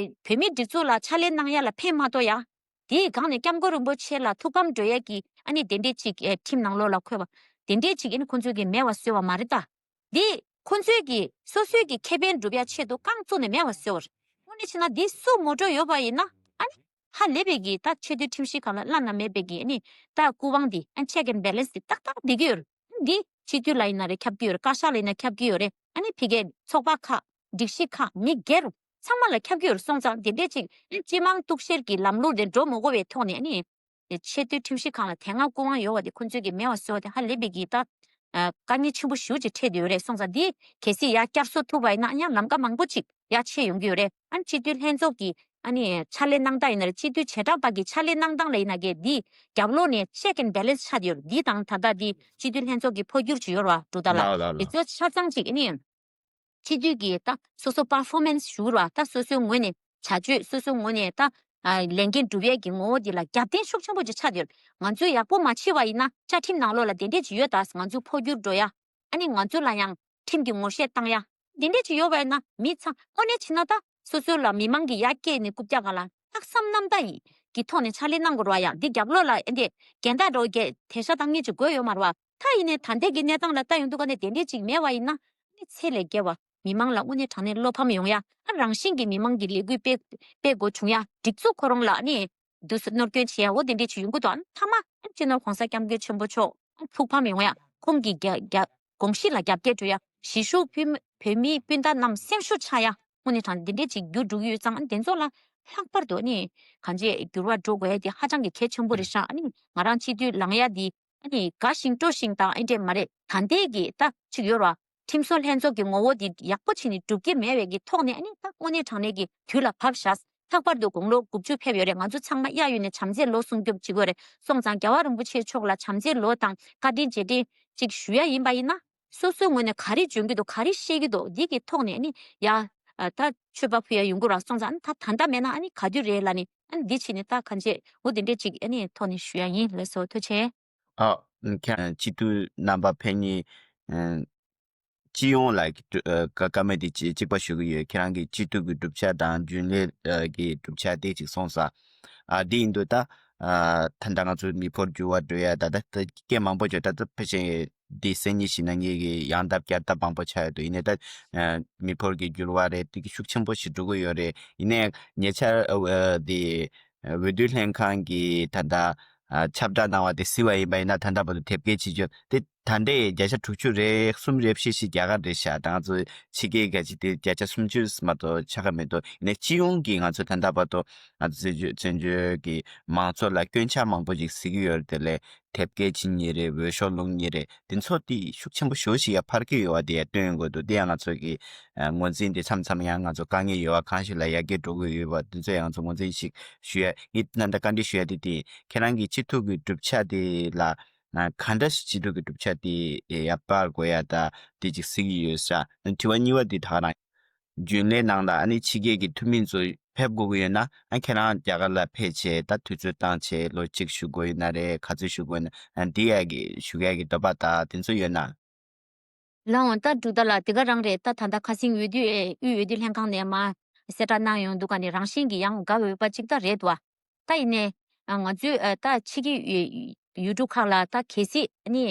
བོད་མིའི་སྒྲིག་འཛུགས་ལ་ཕྱག་ལས་གནང་ཡ་ལ་ཕན་མ་ཐོགས་ཡ། དེའི་སྒང་ནས་སྐྱབས་མགོན་རིན་པོ་ཆེ་ལ་ཐུགས་ཕམ་འགྲོ་ཡ་གི་ཨ་ནི་དེ་འདྲས་ཅིག་ཨེ་ཁྲིམས་ནང་ལོགས་ལ་འཁོད་པ། དེ་འདྲས་ཅིག་ཨ་ནི་ཁོང་ཚོས་ཀྱི་མེད་པ་བཟོས་པ་མ་རེད་ད། དེ་ཁོང་ཚོས་ཀྱི་སོ་སོའི་གི་ཁེ་ཕན་སྒྲུབ་ཡ་ཆེད་དུ་རྐང་བཙུགས་ནས་མེད་པ་བཟོས་པ་རེད། དངོས་གནས་བྱས་ན་དེ་སུ་མོ་ཊོ་ཡོད་པ་ཡིན་ན་ཨ་ནི་ཧ་ལས་པའི་གི་ད་ཆེས་མཐོའི་ཁྲིམས་ཞིབ་ཁང་ལ་བླ་ན་མེད་པའི་གི་ཨ་ནི་ད་སྐུ་དབང་དེ་ཨ་check and balance དེ་ཏག་ཏག་བསྡད་ཀྱི་ཡོད་རེད། འདི་སྤྱི་འཐུས་ལ་ཡིན་ན་རེད་ཁྱབ་ཀྱི་ཡོད་རེད། བཀའ་ཤག་ལ་ཡིན་ན་ཁྱབ་ཀྱི་ཡོད་རེད། ཨ་ནི་ཕ་གིའི་ཚོགས་པ་ཁག་སྒྲིག་གཞི་ཁག་མི་སྒེར་ཚང་མ་ལ་ཁྱབ་ཀྱི་ཡོད་རེད། སོང་ཙང་དེ་འདྲས་ཅིག་ཨ་ནི་སྤྱི་དམངས་གཏུག་བཤེར་གྱི་ལམ་ལུགས་དེ་འགྲོ་མི་དགོས་པའི་ཐོག་ནས་ཨ་ནི་ཆེས་མཐོའི་ཁྲིམས་ཞིབ་ཁང་ལ་དེ་སྔ་སྐུ་དབང་ཡོད་པ་དེ་ཁོང་ཚོས་ཀྱི་མེད་པ་བཟོས་པ་དེ་ཧ་ལས་པའི་གི་ད་ཨ་དཀའ་ངལ་ཆེན་པོ་ཞེ་པོ་ཅིག་འཕྲད་བསྡད་ཡོད་རེད། སོང་ཙང་འདི་གལ་སྲིད་ཡར་བསྐྱར་གསོ་ཐུབ་པ་ཡིན་ན་ཡང་ལམ་ཀ་མང་པོ་ཅིག་ཡར་ཕྱེ་ཡོང་གི་ཡོད་རེད། ཨ་ནི་སྤྱི་འཐུས་ལྷན་ཚོགས་ཀྱི་ཨ་ནི་ཕྱག་ལས་གནང་སྟངས་ཡིན་ན་རེད། སྤྱི་འཐུས་བྱེ་བྲག་པ་གི་ཕྱག་ལས་གནང་སྟངས་ལ་ཡིན་ན་གི་འདི་རྒྱབ་ལོགས་ནས་check and balance ཆགས་ཡོད་རེད། འདི་དང་ད་ལྟ་འདི་སྤྱི་འཐུས་ལྷན་ཚོགས་ཀྱི་འཕོ་འགྱུར་ཅིག་ཡོད་རེད་བ་འབྲུག་རྟ་ལགས། ལགས་ལགས་འདི་ལགས། ཚོ་ཆ་ཚང་ཅིག་ཨ་ནི་སྤྱི་འཐུས་ཀྱི་ད་སོ་སོ་performance ཞུ་རེད་བ། ད་སོ་སོའི་ངོས་ནས་བྱ་སྤྱོད་སོ་སོའི་ངོས་ནས་ད་ཨ་ལས་འགན་སྒྲུབ་ཡས་ཀྱི་ངོ་བོ་འདི་ལ་རྒྱབ་རྟེན་ཤུགས་ཆེན་པོ་ཅིག་ཆགས་ཡོད་རེད། ང་ཚོས་ཡག་པོ་མ་བྱས་པ་ཡིན་ན་བཅའ་ཁྲིམས་ནང་ལོགས་ལ་དེ་འདྲས་ཅིག་ཡོད་ད། ང་ཚོ་འཕོ་འགྱུར་འགྲོ་ཡ། ཨ་ནི་ང་ཚོ་ལ་ཡང་ཁྲིམས་ཀྱི་ངོ་ཤེས་བཏང་ཡ། འདི་འདྲས་ཅིག་ཡོད་པ་ཡིན་ན་མི་ཚང་དངོས་གནས་བྱས་ན་ད་སོ་སོ་ལ་མི་མང་གིས་ཡར་བསྐྱལ་ནས་རྐུབ་བཀྱག་སྒང་ལ་ལྷག་བསམ་རྣམ་དག་ཡིས་ཀྱི་ཐོག་ནས་ཕྱག་ལས་གནང་དགོས་རེད་བ། ཡ་འདི་རྒྱབ་ལོགས་ལ་ཨེ་འདི་རྒན་བདག་འགྲོ་རྒྱལ་དེ་ཤ་བཏང་མཁན་ཅིག་དགོས་ཡོད་མ་རེད་བ། ད་ཡིན་ནའི་ད་ལྟའི་གི་གནས་སྟངས་ལ་ལྟ་ཡོང་དུས་ཀ་ནས་དེ་འདྲས་ཅིག་མེད་པ་ཡིན་ན་ཨ་ནི་ཚད་ལས་བརྒལ་བ་མི་མང་ལ་དངོས་གནས་དྲང་གནས་བློ་ཕམ་ཡོང་ཡ། ཨ་རང་བཞིན་གྱི་མི་མང་གི་ལས་འགུལ་སྤེལ་སྤེལ་དགོས་བྱུང་ཡ། སྒྲིག་འཛུགས་ཁོ་རང་ལ་ཨ་ནི་དུས་སུ་གནོད་སྐྱོན་བྱེད་ཡ་འོ་དེ་འདྲས་ཅིག་ཡོང་གི་འདུག་ཨ་ནི་མཐའ་མ་ཨ་ནི་སྤྱི་ནོར་༸གོང་ས་༸སྐྱབས་མགོན་ཆེན་པོ་མཆོག་ཨ་ནི་ཐུགས་ཕམ་ཡོང་ཡ། ཁོང་གི་རྒྱ་རྒྱ་དགོངས་གཞི་ལ་རྒྱབ་འགལ་འགྲོ་ཡ། གཞིས་བཞུགས་བོད་མི་བོད་མི་སྤུན་ཟླ་རྣམས་སེམས་ཤུགས་ཆག་ཡ། དངོས་གནས་དྲང་འདི་འདྲས་ཅིག་འགྱུར་འགྲོ་གི་ཡོད་ཙང་ཨ་ནི་དེ་ཚོ་ལ་ལྷག་པར་དུ་ཨ་ནི་གང་ཅི་འགྱུར་བ་འགྲོ་དགོས་ཡ་དེ་ཧ་ཅང་གི་གལ་ཆེན་པོ་རེད་ཤག་ཨ་ནི་ང་རང་སྤྱི་འཐུས་ལངས་ཡ་དེ་ཨ་ནི་དགའ་ཞིང་སྤྲོ་ཞིང་དང་ཨེ་འདྲས་མ་རེད། ད་ལྟའི་གི་ད་ཅིག་ཡོད་ར། ཁྲིམས་བཟོ་ལྷན་ཚོགས་ཀྱི་ངོ་བོ་འདི་ཡག་པོ་བྱས་ནས་སྒྲུབ་ཀྱི་མེད་པའི་གི་ཐོག་ནས་ཨ་ནི་ད་དངོས་གནས་དྲང་གནས་ཀྱི་དུས་ལ་བབས་ཤག་ལྷག་པར་དུ་དགུང་ལོ་དགུ་བཅུ་ཕེབས་ཡོད་རེད། ང་ཚོ་ཚང་མ་གཡས་གཡོན་ནས་བྱམས་བརྩེའི་ལོ་སྲུང་སྐྱོབ་བྱེད་དགོས་རེད། སོང་ཙང་རྒྱལ་བ་རིན་པོ་ཆེ་མཆོག་ལ་བྱམས་བརྩེའི་ལོ་དང་བཀའ་དྲིན་རྗེས་དྲན་ཅིག་ཞུ་ཡ་ཡིན་པ་ཡིན་ན། སོ་སོའི་ངོས་ནས་ག་རེ་འཇོན་གྱི་འདུག་ག་རེ་ཤེས་ཀྱི་འདུག་འདི་གི་ཐོག་ནས་ཨ་ནི་ཡ་ཨ་ད་མཆོད་པ་ཕུལ་ཡ་ཡོང་གི་ར། སོང་ཙང་ཨ་ནི་ད་ད་ལྟ་མེད་ན་ཨ་ནི་ག་དུས་རེད་ལ་ནི་ཨ་ནི་འདི་བྱས་ནས་ད་གང་བྱེད་འོ་དེ་འདྲས་ཅིག་ཨ་ནི་ཐོག་ནས་ཞུ་ཡ་ཡིན། ལགས་སོ་ཐུགས་རྗེ་ཆེ། ཨ། ཁྱེད་རང་སྤྱི་འཐུས་རྣམ་པ་ཕན་ཉིན། ཨ། སྤྱི་ཡོངས་ལ་ཀ་ཀ་མེད་དེ་གཅིག་གཅིག་པ་ཞུ་གི་ཡོད། ཁྱེད་རང་གི་སྤྱི་འཐུས་ཀྱི་གྲུབ་ཆ་དང་རྒྱུན་ལས་ཀྱི་གྲུབ་ཆ་དེ་གཅིག་སོང་ཙང་། ཨ། དེ་ཡིན་དུས་ད། ཨ། ད་ལྟ་ང་ཚོ་མི་འབོར་འགྱུར་བ་འགྲོ་ཡ་ད་ལྟ་སྐད་མང་པོ་བརྗོད་ད་ལྟ་ཕལ་ཆེར་འདི་སེ་ཉིན་བཞིན་ན་ངེད་ཀྱི་ཡང་ལྟ་བསྐྱར་ལྟ་མང་པོ་ཆགས་ཡོད་འདུག་ཡིན་ནའི་ད། ཨ། མི་འབོར་གྱི་འགྱུར་བ་རེད་དེ་གི་ཤུགས་ཆེན་པོ་ཞིག་འགྲོ་གི་ཡོད་རེད། ཡིན་ནའི་ཉེ་ཆར་འདི་འོས་བསྡུ་ལྷན་ཁང་གི་ད་ལྟ་ཁྱབ་བསྒྲགས་གནང་བ་དེ་གཟིགས་པ་ཡིན་པ་ཡིན་ན་ད་ལྟ་བར་དུ་དེབ་སྐྱེལ་བྱེད་རྒྱུ་དེ། ད་ལྟའི་བརྒྱ་ཆ་དྲུག་ཅུ་རེ་གསུམ་རེ་བཞི་ཞིག་རྒྱ་གར་རེད་ཤག་ད་ང་ཚོ་ཕྱི་རྒྱལ་གྱི་ཅིག་དེ་བརྒྱ་ཆ་སུམ་ཅུ་མ་གཏོགས་ཆགས་ཀྱི་མི་འདུག་ཡིན་ནའི་སྤྱི་ཡོངས་ཀྱི་ང་ཚོ་ད་ལྟ་བར་དུ་ང་ཚོ་བཙན་བྱོལ་བཙན་བྱོལ་གྱི་མང་ཚོགས་ལ་སྐྱོན་ཆ་མང་པོ་ཞིག་གཟིགས་ཀྱི་ཡོད་རེད། དེ་ལས་དེབ་སྐྱེལ་བྱེད་མཁན་རེད། འོས་ཤོག་སློང་མཁན་རེད། དེ་ཚོ་དེ་ཤུགས་ཆེན་པོ་ཞེ་པོ་ཞིག་ཡར་འཕར་གྱི་ཡོད་པ་དེ་ཡར་སྟོན་དགོས་འདུག་དེ་ཡང་ང་ཚོ་གི་ཨ་ངོས་འཛིན་དེ་མཚམས་མཚམས་ཡང་ང་ཚོ་དཀའ་ངལ་ཡོད་པ་གང་ཞིག་ལ་ཡར་རྒྱས་འགྲོ་གི་ཡོད་པ་དེ་ཚོ་ཡང་ང་ཚོ་ངོས་འཛིན་ཞིག་ཞུ་ཡ། ངས་ད་ལྟ་བཀའ་འདྲི་ཞུ་ཡ་དེ་དེ་ཁྱེད་རང་གི་སྤྱི་འཐུས་ཀྱི་གྲུབ་ཆ་དེ་ལ། ཨ་ག་འདྲ་ཞིག་སྤྱི་འཐུས་ཀྱི་གྲུབ་ཆ་དེ་ཡར་སྤར་དགོས་ཡ་ད་དེ་ཅིག་གཟིགས་ཀྱི་ཡོད་ས། དྲི་བ་གཉིས་པ་དེ་ད་ག་རང་རྒྱུན་ལས་ནང་ལ་ཨ་ནི་ཕྱི་རྒྱལ་གྱི་འཐུས་མི་ཚོ་ཕེབས་དགོས་ཀྱི་ཡོད་ན། ཨ་ཁྱེད་རང་རྒྱ་གར་ལ་ཕེབས་བྱས་ད་དུས་ཚོད་བཏང་བྱས་ལོ་གཅིག་བཞུགས་དགོས་ཡོད་ན་རེད། ག་ཚོད་བཞུགས་དགོས་ཡོད་ན། ཨ་འདི་ཡ་གི་བཞུགས་ཡ་གི་འདོད་པ་ད་དེ་ཚོ་ཡོད་ན། ལགས་འོང་། ད་འབྲུག་ཟླ་ལགས་དེ་ག་རང་རེད། ད་ད་ལྟ་ཁ་སང་འོས་བསྡུ་ཨེ་དབུས་འོས་བསྡུ་ལྷན་ཁང་ནས་མར་གསལ་བསྒྲགས་གནང་ཡོང་འདུག་ག་ནི་རང་བཞིན་གྱི་ཡང་དགའ་འོས་པ་གཅིག་ད་རེད་བ། ད་ཡིན་ནའི་ང་ཚོས་ཨ་ད་ཕྱི་རྒྱལ་ཡུལ་གྲུ་ཁག་ལ་ད་གལ་སྲིད་ནི་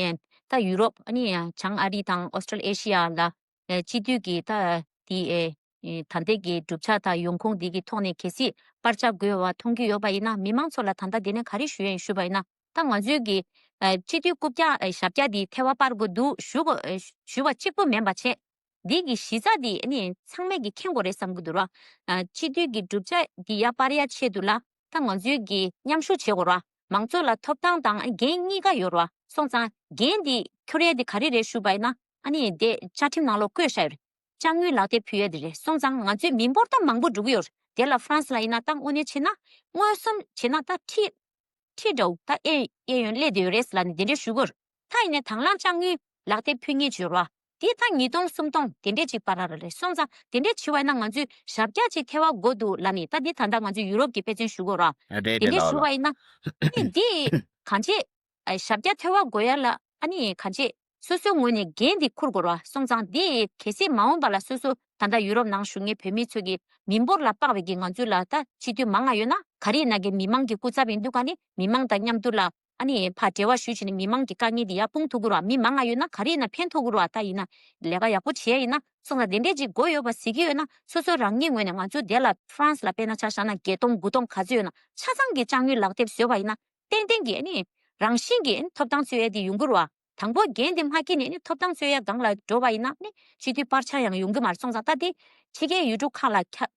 ད་ཡུ་རོབ་ནི་བྱང་ཨ་རི་དང་ཨོ་སི་ཀྲོ་ཨེ་ཤི་ཡ་ལ་ཨེ་སྤྱི་འཐུས་ཀྱི་ད་དེ་ཨེ་ཨེ་ད་ལྟའི་གི་གྲུབ་ཆ་དང་ཡོང་ཁུངས་འདི་གི་ཐོག་ནས་གལ་སྲིད་པར་ཆ་དགོས་པ་མཐོང་གི་ཡོད་པ་ཡིན་ན། མི་མང་ཚོ་ལ་ད་ལྟ་དེ་ནས་ག་རེ་ཞུ་ཡ་ཡིན་ཞུས་པ་ཡིན་ན། ད་ང་ཚོའི་གི་ཨ་སྤྱི་འཐུས་རྐུབ་བཀྱག་ཨ་ཞབས་བཀྱག་འདི་ཐལ་བ་སྤར་དགོས་འདུག་ཞུ་དགོས་ཨ་ཞུ་བ་གཅིག་པུ་མིན་པ་བྱས། འདི་གི་གཞི་རྩ་འདི་ཨ་ནི་ཚང་མས་གི་མཁྱེན་དགོས་རེད་བསམ་གི་འདུག་ར། ཨ་སྤྱི་འཐུས་ཀྱི་གྲུབ་ཆ་འདི་ཡར་སྤར་ཡ་ཆེད་དུ་ལ་ད་ང་ཚོའི་གི་མཉམ་ཞུགས་བྱེད་དགོས་ར། མང་ཚོགས་ལ་ཐོབ་ཐང་དང་འགན་གཉིས་ཀ་ཡོད་ར། སོང་ཙང་འགན་འདི་འཁྱོར་ཡ་འདི་ག་རེ་རེད་ཞུས་པ་ཡིན་ན། ཨ་ནི་དེ་བཅའ་ཁྲིམས་ནང་ལོགས་བཀོད་བཞག་ཡོད་རེད། དཔྱ་དངུལ་ལག་དེབ་ཕུལ་ཡ་འདི་རེད། སོང་ཙང་ང་ཚོའི་མི་འབོར་ད་མང་པོ་འགྲོ་གི་ཡོད་རེད། དེ་ལ་ཧྥ་རན་སི་ལ་ཡིན་ན་ད་དངོས་གནས་བྱས་ན་མངོན་སུམ་བྱས་ན་ད་ཁྲི་ཁྲི་འདྲ་བོ་ད་གཡས་གཡས་གཡོན་སླེབས་བསྡད་ཡོད་རེད་ལབ་ནས་དེ་འདྲས་ཞུ་གི་ཡོད་རེད། ད་ཡིན་ནའི་དང་བླངས་དཔྱ་དངུལ་ལག་དེབ་ཕུལ་མཁན་ཅིག་ཡོད་རེད་བ། དེ་ད་ཉིས་སྟོང་སུམ་སྟོང་དེ་འདྲས་ཅིག་བར་ར་རེད། སོང་ཙང་དེ་འདྲས་བྱས་པ་ཡིན་ན་ང་ཚོས་ཞབས་བཀྱག་ཅིག་ཐལ་བ་དགོས་འདུག་ལབ་ནས། ད་འདི་ད་ལྟ་ང་ཚོས་ཡུ་རོབ་ཀྱི་དཔེ་མཚོན་ཞུ་གི་ཡོད་རེད་བ། རེད་དེ་རེད་འདྲས་ལགས་ཞུ་ལགས། བ་ཡིན་ན་ཨ་ནི་འདི་གང་བྱས་ཨ་ཞབས་བཀྱག་ཐལ་བ་དགོས་ཡ་ལ་ཨ་ནི་གང་བྱས་སོ་སོའི་ངོས་ནས་འགན་འདི་འཁུར་དགོས་རེད་བ། སོང་ཙང་འདི་གལ་སྲིད་མ་འོངས་པ་ལ་སོ་སོ་ད་ལྟ་ཡུ་རོབ་ནང་བཞུགས་མཁན་བོད་མི་ཚོ་གི་མི་འབོར་ལ་དཔག་པའི་གི་ང་ཚོ་ལ་ད་སྤྱི་འཐུས་མང་ང་ཡོད་ན། ག་རེ་ཡིན་ན་གི་མི་མང་གི་སྐུ་ཚབ་ཡིན་འདུག་ག་ནི་མི་མང་དང་མཉམ་དུ་ལ་ཨ་ནི་ཕར་འབྲེལ་བ་ཞུས་བྱས་ནས་མི་མང་གི་དཀའ་ངལ་འདི་ཡར་སྤུངས་ཐུབ་ཀྱི་རེད་བ། མི་མང་ང་ཡོད་ན་ག་རེ་ཡིན་ན་ཕན་ཐོགས་ཀྱི་རེད་བ། ད་ཡིན་ན་ལས་ཀ་ཡག་པོ་བྱེད་ཡ་ཡིན་ན། སོང་ཙང་དེ་འདྲས་ཅིག་དགོས་ཡོད་པ་གཟིགས་ཀྱི་ཡོད་ན། སོ་སོ་རང་ཉིད་ངོས་ནས་ང་ཚོ་དེ་ལ་ཧྥ་རན་སི་ལ་དཔེར་ན་ཆ་བཞག་ན་བརྒྱད་སྟོང་དགུ་སྟོང་ག་ཚོད་ཡོད་ན་ཆ་ཚང་གི་དཔྱ་དངུལ་ལག་དེབ་བཟོས་པ་ཡིན་ན། ཏན་ཏན་གྱི་ཨ་ནི་རང་བཞིན་གྱིས་ཨ་ནི་ཐོབ་ཐང་རྩོད་ཡ་དེ་ཡོང་གི་རེད་བ། དང་པོ་འགན་དེ་མ་འཁྱེར་ནས་ཨ་ནི་ཐོབ་ཐང་རྩོད་ཡ་སྒང་ལ་འགྲོ་བ་ཡིན་ན་ཨ་ནི་སྤྱི་འཐུས་པར་ཆ་ཡང་ཡོང་གི་མ་རེད། སོང་ཙང་ད་དེ་ཕྱི་རྒྱལ་ཡུལ་གྲུ་ཁག་ལ་ཁྱབ་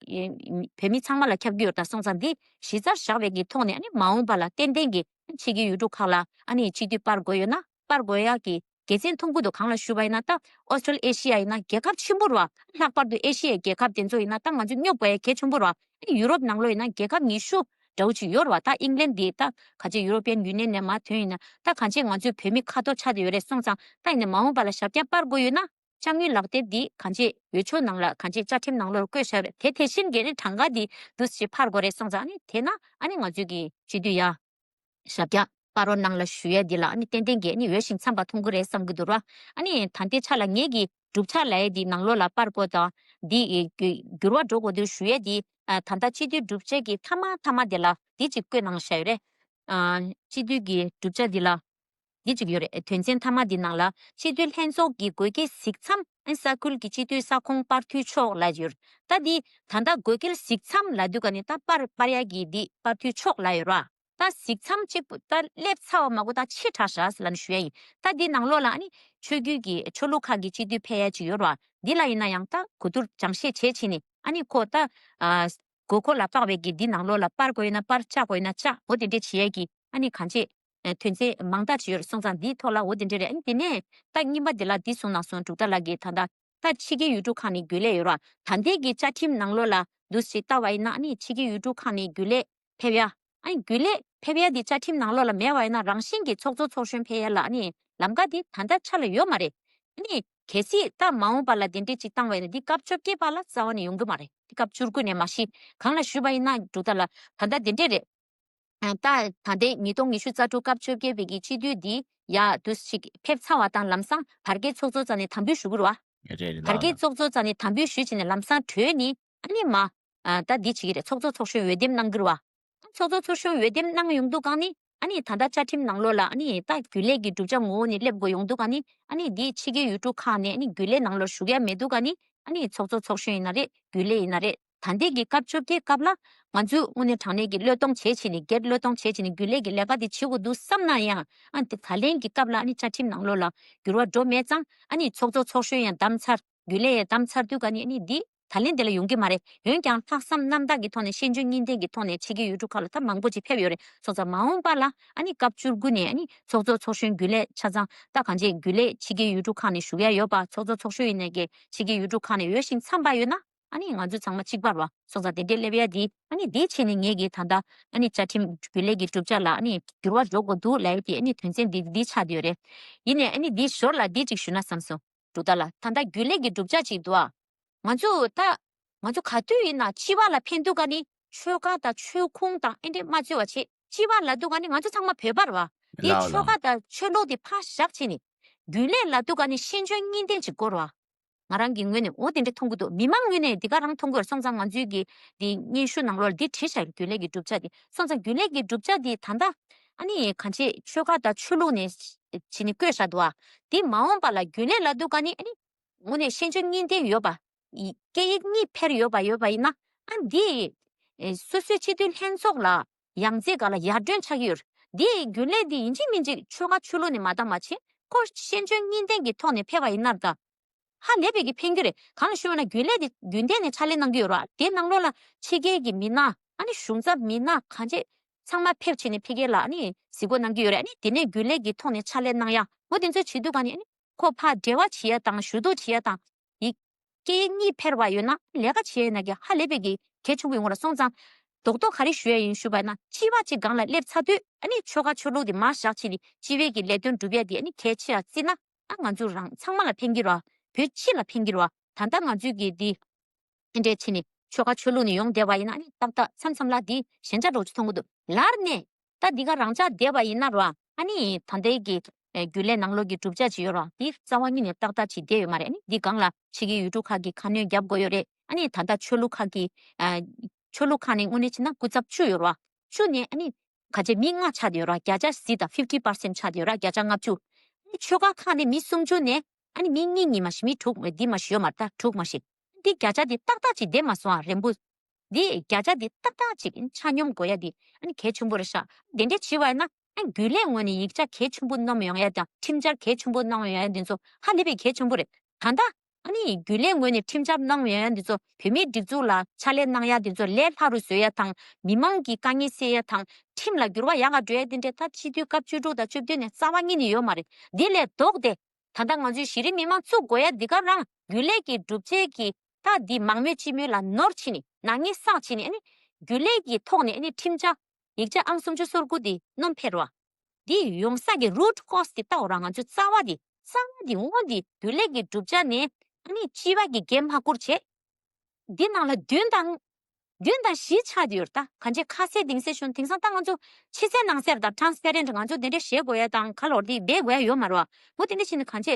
བོད་མི་ཚང་མ་ལ་ཁྱབ་ཀྱི་ཡོད་རེད། ད་སོང་ཙང་འདི་གཞི་རྩར་བཞག་པའི་གི་ཐོག་ནས་ཨ་ནི་མ་འོངས་པ་ལ་ཏན་ཏན་གྱི་ཕྱི་རྒྱལ་ཡུལ་གྲུ་ཁག་ལ་ཨ་ནི་སྤྱི་འཐུས་སྤར་དགོས་ཡོད་ན་སྤར་དགོས་ཡ་གི་དགེ་མཚན་མཐོང་གི་འདུག་གང་ལ་ཞུས་པ་ཡིན་ན། ད་ཨོ་སི་ཀྲོ་ཨེ་ཤི་ཡ་ཡིན་ན་རྒྱལ་ཁབ་ཆེན་པོ་རེད་བ། ལྷག་པར་དུ་ཨེ་ཤི་ཡའི་རྒྱལ་ཁབ་དེ་ཚོ་ཡིན་ན་ད་ང་ཚོ་སྙོབ་དགོས་ཡ་གལ་ཆེན་པོ་རེད་བ། ཡུ་རོབ་ནང་ལོགས་ཡིན་ན་རྒྱལ་ཁབ་ཉི་ཤུ་འདྲ་བོ་ཅིག་ཡོད་རེད་བ། ད་ཨིང་ལན་འདི་ད་ག་ཅིག་ཡུ་རོ་པི་ཡན་ཡུ་ནི་ཡན་ནས་མར་ཐོན་ཡིན་ན་ད་གང་ཅི་ང་ཚོའི་བོད་མི་ཁ་ཐོར་ཆགས་བསྡད་ཡོད་རེད། སོང་ཙང་ད་ཡིན་ན་མ་འོངས་པ་ལ་ཞབས་བཀྱག་སྤར་དགོས་ཡོད་ན་དཔྱ་དངུལ་ལག་དེབ་འདི་གང་ཅི་འོས་ཆོས་ནང་ལ་གང་ཅི་བཅའ་ཁྲིམས་ནང་ལོགས་བཀོད་བཞག་རེད། དེ་དེ་བཞིན་གྱི་ནི་གྲངས་ཀ་འདི་འདུག་སེ་ཕར་དགོས་རེད། སོང་ཙང་ཨ་ནི་དེ་ན་ཨ་ནི་ང་ཚོའི་གི་སྤྱི་འཐུས་ཡ་ཞབས་བཀྱག་སྤར་རོགས་གནང་ལ་ཞུ་ཡ་འདི་ལ་ཨ་ནི་ཏན་ཏན་གྱི་ཨ་ནི་འོས་ཤིང་འཚམས་པ་མཐོང་གི་རེད་བསམ་གི་འདུག་ར། ཨ་ནི་ད་ལྟའི་ཆ་ལ་ངེད་ཀྱི་གྲུབ་ཆ་ལབ་ཡ་འདི་ནང་ལོགས་ལ་སྤར་དགོས་དང་འདི་འགྱུར་བ་འགྲོ་དགོས་འདུག་ཞུ་ཡ་འདི། ཨ་ད་ལྟ་སྤྱི་འཐུས་གྲུབ་ཆ་གི་མཐའ་མ་མཐའ་མ་དེ་ལ་འདི་གཅིག་བཀོད་གནང་བཞག་ཡོད་རེད། ཨ་སྤྱི་འཐུས་ཀྱི་གྲུབ་ཆ་འདི་ལ་འདི་གཅིག་ཡོད་རེད། དོན་ཚན་མཐའ་མ་འདི་ནང་ལ་སྤྱི་འཐུས་ལྷན་ཚོགས་ཀྱི་དགོས་གལ་གཟིགས་མཚམས་ཨ་ས་ཁུལ་གྱི་སྤྱི་འཐུས་ས་ཁོངས་སྤར་འཐུས་ཆོག་ལབ་ཡོད་རེད། ད་འདི་ད་ལྟ་དགོས་གལ་གཟིགས་མཚམས་ལབ་དུས་ག་ནས་ད་སྤར་སྤར་ཡ་གི་འདི་སྤར་འཐུས་ཆོག་ལབ་ཡོད་ར། ད་གཟིགས་མཚམས་གཅིག་པུ་ད་སླེབས་ཚར་བ་མ་གོ་ད་ཕྱི་དྲགས་ཤག་ལབ་ནས་ཞུ་ཡ་ཡིན། ད་འདི་ནང་ལོགས་ལ་ཨ་ནི་ཆོས་བརྒྱུད་ཀྱི་ཆོས་ལུགས་ཁག་གི་སྤྱི་འཐུས་ཕེབས་ཡ་ཅིག་ཡོད་ར། འདི་ལ་ཡིན་ན་ཡང་ད་གོ་བསྡུར་སྦྱང་བཤད་བྱས་བྱས་ནས་ཨ་ནི་ཁོ་ད་ཨ་དགོས་མཁོ་ལ་དཔག་པའི་གི་འདི་ནང་ལོགས་ལ་སྤར་དགོས་ཡོད་ན་སྤར་བཅག་དགོས་ཡོད་ན་བཅག་འོ་དེ་འདྲས་བྱེད་ཡ་གི་ཨ་ནི་གང་ཅི་ཨ་དོན་ཚན་མང་དག་ཅིག་ཡོད་རེད། སོང་ཙང་འདིའི་ཐོག་ལ་འོ་དེ་འདྲས་རེད། ཨ་ནི་དེ་ནས་ད་གཉིས་པ་དེ་ལ་འདི་གསུངས་ན་སོང་འབྲུག་རྟ་ལགས་ཀྱིས་ད་ད་ད་ཕྱི་རྒྱལ་ཡུལ་གྲུ་ཁག་ནས་རྒྱུན་ལས་ཡོད་ར། ད་ལྟའི་གི་བཅའ་ཁྲིམས་ནང་ལོགས་ལ་འདུག་སེ་ལྟ་བ་ཡིན་ན་ཨ་ནི་ཕྱི་རྒྱལ་ཡུལ་གྲུ་ཁག་ནས་རྒྱུན་ལས་ཕེབས་ཡ། ཨ་ནི་རྒྱུན་ལས་ཕེབས་ཡ་འདི་བཅའ་ཁྲིམས་ནང་ལོགས་ལ་མེད་པ་ཡིན་ན་རང་བཞིན་གྱིས་ཚོགས་གཙོ་ཚོགས་གཞོན་ཕེབས་ཡ་ལ་ཨ་ནི་ལམ་ཀ་འདི་ད་ལྟ་ཆ་ལ་ཡོད་མ་རེད། ཨ་ནི་གལ་སྲིད་ད་མ་འོངས་པ་ལ་དེ་འདྲས་ཅིག་བཏང་བ་ཡིན་ན་འདི་སྐབས་བཅོ་བརྒྱད་པ་ལ་རྩ་བ་ནས་ཡོང་གི་མ་རེད། འདི་སྐབས་བཅུ་དགུ་ནས་མ་གཞི། གང་ལ་ཞུས་པ་ཡིན་ན་འབྲུག་རྟ་ལགས་ད་ལྟ་དེ་འདྲས་རེད། ད་ད་ལྟའི་ཉིས་སྟོང་ཉི་ཤུ་རྩ་དྲུག་སྐབས་བཅོ་བརྒྱད་པའི་གི་སྤྱི་འཐུས་འདི་ཡ་འདུག་ཅིག་ཕེབས་ཚར་བ་དང་ལམ་སང་བར་བརྒལ་ཚོགས་གཙོ་རྩ་ནས་དམ་འབུལ་ཞུ་གི་རེད་བ། རེད་རེད། བར་བརྒལ་ལགས་ལགས། ཚོགས་གཙོ་རྩ་ནས་དམ་འབུལ་ཞུས་བྱས་ནས་ལམ་སང་གྲོལ་ནས་ཨ་ནི་མ་ཨ་ད་འདི་བྱེད་ཀྱི་རེད། ཚོགས་གཙོ་ཚོགས་གཞོན་འོས་འདེམས་གནང་གི་རེད་བ། ཚོགས་གཙོ་ཚོགས་གཞོན་འོས་འདེམས་གནང་ཡོང་དུས་གང་ནི་ཨ་ནི་ད་ལྟ་བཅའ་ཁྲིམས་ནང་ལོགས་ལ་ཨ་ནི་ད་རྒྱུན་ལས་ཀྱི་གྲུབ་ཆ་ངོ་བོ་ནས་སླེབས་དགོས་ཡོང་དུས་གང་ནི་ཨ་ནི་འདི་ཕྱི་རྒྱལ་ཡུལ་གྲུ་ཁག་ནས་ཨ་ནི་རྒྱུན་ལས་ནང་ལོགས་ཞུགས་ཡ་མེད་དུས་གང་ནི་ཨ་ནི་ཚོགས་གཙོ་ཚོགས་གཞོན་ཡིན་ན་རེད། རྒྱུན་ལས་ཡིན་ན་རེད། ད་ལྟའི་གི་སྐབས་བཅོ་བརྒྱད་སྐབས་ལ་ང་ཚོས་དངོས་གནས་དྲང་གནས་ཀྱི་བློས་གཏོང་བྱེད་བྱེད་ནས་སྒེར་བློས་གཏོང་བྱེད་བྱེད་ནས་རྒྱུན་ལས་ཀྱི་ལས་ཀ་དེ་བྱེད་དགོས་འདུག་བསམ་ན་ཡང་ཨ་ནི་ད་ལན་གྱི་སྐབས་ལ་ཨ་ནི་བཅའ་ཁྲིམས་ནང་ལོགས་ལ་འགྱུར་བ་འགྲོ་མེད་ཙང་ཨ་ནི་ཚོགས་གཙོ་ཚོགས་གཞོན་ཡང་བདམས་ཚར། རྒྱུན་ལས་ཡང་བདམས་ཚར་དུས་ཀ་ནི་ཨ་ནི་འདི་ད་ལན་འདི་ལ་ཡོང་གི་མ་རེད། འོན་ཀྱང་ལྷག་བསམ་རྣམ་དག་གི་ཐོག་ནས་ཤེས་འཇོན་གཉིས་ལྡན་གྱི་ཐོག་ནས་ཕྱི་རྒྱལ་ཡུལ་གྲུ་ཁག་ལ་ད་མང་པོ་ཅིག་ཕེབས་ཡོད་རེད། སོང་ཙང་མ་འོངས་པ་ལ་ཨ་ནི་སྐབས་བཅུ་དགུ་ནས་ཨ་ནི་ཚོགས་གཙོ་ཚོགས་གཞོན་རྒྱུན་ལས་ཆ་ཚང་ད་གང་ཅི་རྒྱུན་ལས་ཕྱི་རྒྱལ་ཡུལ་གྲུ་ཁག་ནས་བཞུགས་ཡ་ཡོད་པ། ཚོགས་གཙོ་ཚོགས་གཞོན་ཡིན་ནའི་གི་ཕྱི་རྒྱལ་ཡུལ་གྲུ་ཁག་ནས་ཡོད་ཞིང་འཚམས་པ་ཡོད་ན་ཨ་ནི་ང་ཚོ་ཚང་མ་གཅིག་པ་རེད་བ། སོང་ཙང་དེ་འདྲའི་སླེབས་ཡ་འདི་ཨ་ནི་འདི་བྱས་ནས་ངེད་ཀྱི་ད་ལྟ་ཨ་ནི་བཅའ་ཁྲིམས་རྒྱུན་ལས་ཀྱི་གྲུབ་ཆ་ལ་ཨ་ནི་འགྱུར་བ་འགྲོ་དགོས་འདུག་ལབ་ཡ་དེ་ཨ་ནི་དོན་ཚན་འདི་འདི་ཆགས་བསྡད་ཡོད་རེད། ཡིན་ནའི་ཨ་ནི་འདི་ཞོར་ལ་འདི་ཅིག་ཞུ་ན་བསམ་སོང་། འབྲུག་ཏ་ལ་ད་ལྟ་རྒྱུན་ལས་ཀྱི་གྲུབ་ཆ་ཅིག་འདུག་ཨ། ང་ཚོ་ད་ང་ཚོ་ག་དུས་ཡིན་ན་སྤྱི་པ་ལ་ཕན་དུས་ག་ནི་ཆོལ་ཁ་དང་ཆོལ་ཁུངས་དང་ཨེ་འདྲས་མ་རྩོད་པ་བྱེད། སྤྱི་པ་ལབ་དུས་ག་ནི་ང་ཚོ་ཚང་མ་བོད་པ་རེད་བ། དེ་ལའོ་ཆོལ་ལའོ། ཁ་དང་ཆོས་ལུགས་དེ་ཕར་བཞག་བྱས་ནས་རྒྱུན་ལས་ལབ་དུས་ག་ནི་ཤེས་འཇོན་གཉིས་ལྡན་ཅིག་དགོས་རེད་བ། ང་རང་གི་ངོས་ནས་འོ་དེ་འདྲས་མཐོང་གི་འདུག་མི་མང་ངོས་ནས་དེ་ག་རང་མཐོང་གི་ཡོད། སོང་ཙང་ང་ཚོའི་གི་དེ་སྙན་ཞུ་ནང་ལོགས་ལ་དེ་བྲིས་བཞག་ཡོད། རྒྱུན་ལས་ཀྱི་གྲུབ་ཆ་དེ། སོང་ཙང་རྒྱུན་ལས་ཀྱི་གྲུབ་ཆ་དེ་ད་ལྟ་ཨ་ནི་གང་ཅི་ཆོལ་ཁ་དང་ཆོས་ལུགས་ནས་བྱས་ནས་བཀོད་བཞག་འདུག་བ། དེ་མ་འོངས་པ་ལ་རྒྱུན་ལས་ལབ་དུས་ག་ནི་ཨ་ནི་དངོས་གནས་ཤེས་འཇོན་གཉིས་ལྡན་ཡོད་པ། ཡི་སྐད་ཡིག་གཉིས་འཕེར་ཡོད་པ་ཡོད་པ་ཡིན་ན་ཨ་འདི་ཨེ་སོ་སོའི་སྤྱི་འཐུས་ལྷན་ཚོགས་ལ་ཡང་རྩེ་སྒང་ལ་ཡར་ཐོན་ཆགས་ཀྱི་ཡོད་རེད། འདི་རྒྱུན་ལས་འདི་ཡིན་གཅིག་མིན་གཅིག་ཆོལ་ཁ་ཆོས་ལུགས་ནས་མ་བལྟ་མ་བྱེད་ཁོ་ཤེས་འཇོན་གཉིས་ལྡན་གྱི་ཐོག་ནས་ཕེབས་པ་ཡིན་ན་ད་ཧ་ལས་པའི་གི་ཕན་གྱི་རེད། གང་ལ་ཞུ་བ་ན་རྒྱུན་ལས་འདི་རྒྱུན་ལྡན་ནས་ཕྱག་ལས་གནང་གི་ཡོད་རེད། དེ་ནང་ལོགས་ལ་ཕྱི་རྒྱལ་གྱི་མི་སྣ་ཨ་ནི་གཞུང་ཚབ་མི་སྣ་གང་ཅི་ཚང་མ་ཕེབས་བྱས་ནས་ཕ་གི་ལ་ཨ་ནི་གཟིགས་སྐོར་གནང་གི་ཡོད་རེད། ཨ་ནི་དེ་ནས་རྒྱུན་ལས་ཀྱི་ཐོག་ནས་ཕྱག་ལས་གནང་ཡ་འོ་དེ་ཚོ་བྱེད་དུས་ག་ནི་ཨ་ནི། ཁོ་ཕར་འབྲེལ་བ་བྱེད་ཡ་དང་ཞུ་གཏུག་བྱེད་ཡ་དང་། ཡིག་སྐད་ཡིག་གཉིས་འཕེར་བ་ཡོད་ན་ལས་ཀ་བྱེད་ཡ་ན་གི་ཧ་ལས་པའི་གི་གལ་ཆེན་པོ་ཡོང་གི་རེད། སོང་ཙང་རྡོག་རྡོག་ག་རེ་ཞུ་ཡ་ཡིན་ཞུས་པ་ན་སྤྱི་པ་གཅིག་སྒང་ལ་སླེབས་ཚར་དུས་ཨ་ནི་ཆོལ་ཁ་ཆོས་ལུགས་དེ་མར་བཞག་བྱས་ནས་སྤྱི་པའི་གི་ལས་དོན་སྒྲུབ་ཡ་དེ་ཨ་ནི་གལ་ཆེ་ཡ་བརྩིས་ན་ཨ་ང་ཚོ་རང་ཚང་མ་ལ་ཕན་གི་རེད་བ། བོད་སྤྱི་ལ་ཕན་གི་རེད་བ། ད་ལྟ་ང་ཚོའི་གི་འདི། དེ་འདྲས་བྱས་ནས་ཆོལ་ཁ་ཆོས་ལུགས་ནས་ཡོང་བསྡད་པ་ཡིན་ན་ཨ་ནི་ཏག་ཏག་མཚམས་མཚམས་ལ་འདི་ཞན་ཆ་འདྲ་བོ་ཅིག་མཐོང་གི་འདུག་ལར་ནས་ད་འདི་ག་རང་འཇགས་བསྡད་པ་ཡིན་ན་ར་ཨ་ནི་ད་ལྟའི་གི་ཨེ་རྒྱུན་ལས་ནང་ལོགས་ཀྱི་གྲུབ་ཆ་ཅིག་ཡོད་ར། འདི་རྩ་བ་ཉིད་ནས་ཏག་ཏག་ཅིག་བསྡད་ཡོད་མ་རེད། ཨ་ནི་འདི་སྒང་ལ་ཕྱི་རྒྱལ་ཡུལ་གྲུ་ཁག་གི་ཁ་སྣོན་རྒྱབ་དགོས་ཡོད་རེད། ཨ་ནི་ད་ལྟ་ཆོས་ལུགས་ཁག་གི་ཨ་ཆོས་ལུགས་ཁག་ནས་དངོས་གནས་བྱས་ན་སྐུ་ཚབ་བཅུ་ཡོད་ར། བཅུ་ནས་ཨ་ནི་ག་ཚད་མི་ལྔ་ཆགས་བསྡད་ཡོད་ར། བརྒྱ་ཆ་བཞི་དང་fifty percent ཆགས་བསྡད་ཡོད་ར། བརྒྱ་ཆ་ལྔ་བཅུ། ཨ་ནི་ཆོལ་ཁ་ཁག་ནས་མི་སུམ་ཅུ་ནས་ཨ་ནི་མི་གཉིས་གཉིས་མ་ཞིག་མི་དྲུག་འདི་མ་ཞིག་ཡོད་མ་རེད། ད་དྲུག་མ་ཞིག་འདི་བརྒྱ་ཆ་འདི་ཏག་ཏག་ཅིག་བསྡད་མ་སོང་ཨ་རན་པོ། འདི་བརྒྱ་ཆ་འདི་ཏག་ཏག་ཅིག་ཆ་སྙོམས་དགོས་ཡ་འདི་ཨ་ནི་གལ་ཆེན་པོ་རེད་ཤག་འདི་འདྲས་བྱས་པ་ཡིན་ན་ཨ་ནི་རྒྱུན་ལས་ངོས་ནས་ཡིག་ཆ་གལ་ཆེན་པོ་བསྣམས་ཡོང་ཡ་དང་ཁྲིམས་འཆར་གལ་ཆེན་པོ་བསྣམས་ཡོང་ཡ་འདི་ཚོ་ཧ་ལས་པའི་གལ་ཆེན་པོ་རེད། ད་ལྟ་ཨ་ནི་རྒྱུན་ལས་ངོས་ནས་ཁྲིམས་འཆར་གནང་ཡོང་ཡ་འདི་ཚོ་བོད་མིའི་སྒྲིག་འཛུགས་ལ་ཕྱག་ལས་གནང་ཡ་འདི་ཚོ་ལས་སླ་རུ་བཟོ་ཡ་དང་མི་མང་གི་དཀའ་ངལ་སེལ་ཡ་དང་ཁྲིམས་ལ་འགྱུར་བ་ཡག་ག་འགྲོ་ཡ་འདི་འདྲས་ད་སྤྱི་འཐུས་སྐབས་བཅུ་དྲུག་དང་བཅུ་བདུན་ནས་རྩ་བ་ཉིད་ནས་ཡོད་མ་རེད། འདི་ལས་ལྡོག་སྟེ་ད་ལྟ་ང་ཚོའི་གཞི་རིམ་མི་མང་བཙུགས་དགོས་ཡ་འདི་ག་རང་རྒྱུན་ལས་ཀྱི་གྲུབ་ཆའི་གི་ད་འདི་མང་མོས་ཅི་མོས་ལ་ནོར་བྱས་ནས་ནག་ཉེས་བསགས་བྱས་ནས་ཨ་ནི་རྒྱུན་ལས་ཀྱི་ཐོག་ནས་ཨ་ནི་ཁྲིམས་འཆར་ཡིག་ཆ་ཨང་སུམ་ཅུ་སོ་དགུ་འདི་བསྣམས་ཕེབས་རོགས། འདི་ཡོང་ས་གི་root cause་འདི་ལྟ་འོ་ར། ང་ཚོའི་རྩ་བ་འདི་རྩ་བ་འདི་འོ་འདི་རྒྱུན་ལས་ཀྱི་གྲུབ་ཆ་ནས་ཨ་ནི་སྤྱི་པ་གི་འགན་མ་བསྐུར་བྱས། འདི་ནང་ལ་བདུན་དང་། བདུན་དང་བཞི་ཆགས་བསྡད་ཡོད་རེད། ད་གང་ཅི་ཁ་གསལ་གཏིང་གསལ་ཞུ་ན་དེང་སང་ད་ང་ཚོ་ཕྱི་གསལ་ནང་གསལ་དང་transparent་ང་ཚོ་དེ་འདྲ་བྱེད་དགོས་ཡ་དང་ཁ་ལོར་འདི་འབད་དགོས་ཡ་ཡོད་མ་རེད་བ། འོ་དེ་འདྲ་བྱས་ནས་གང་ཅི་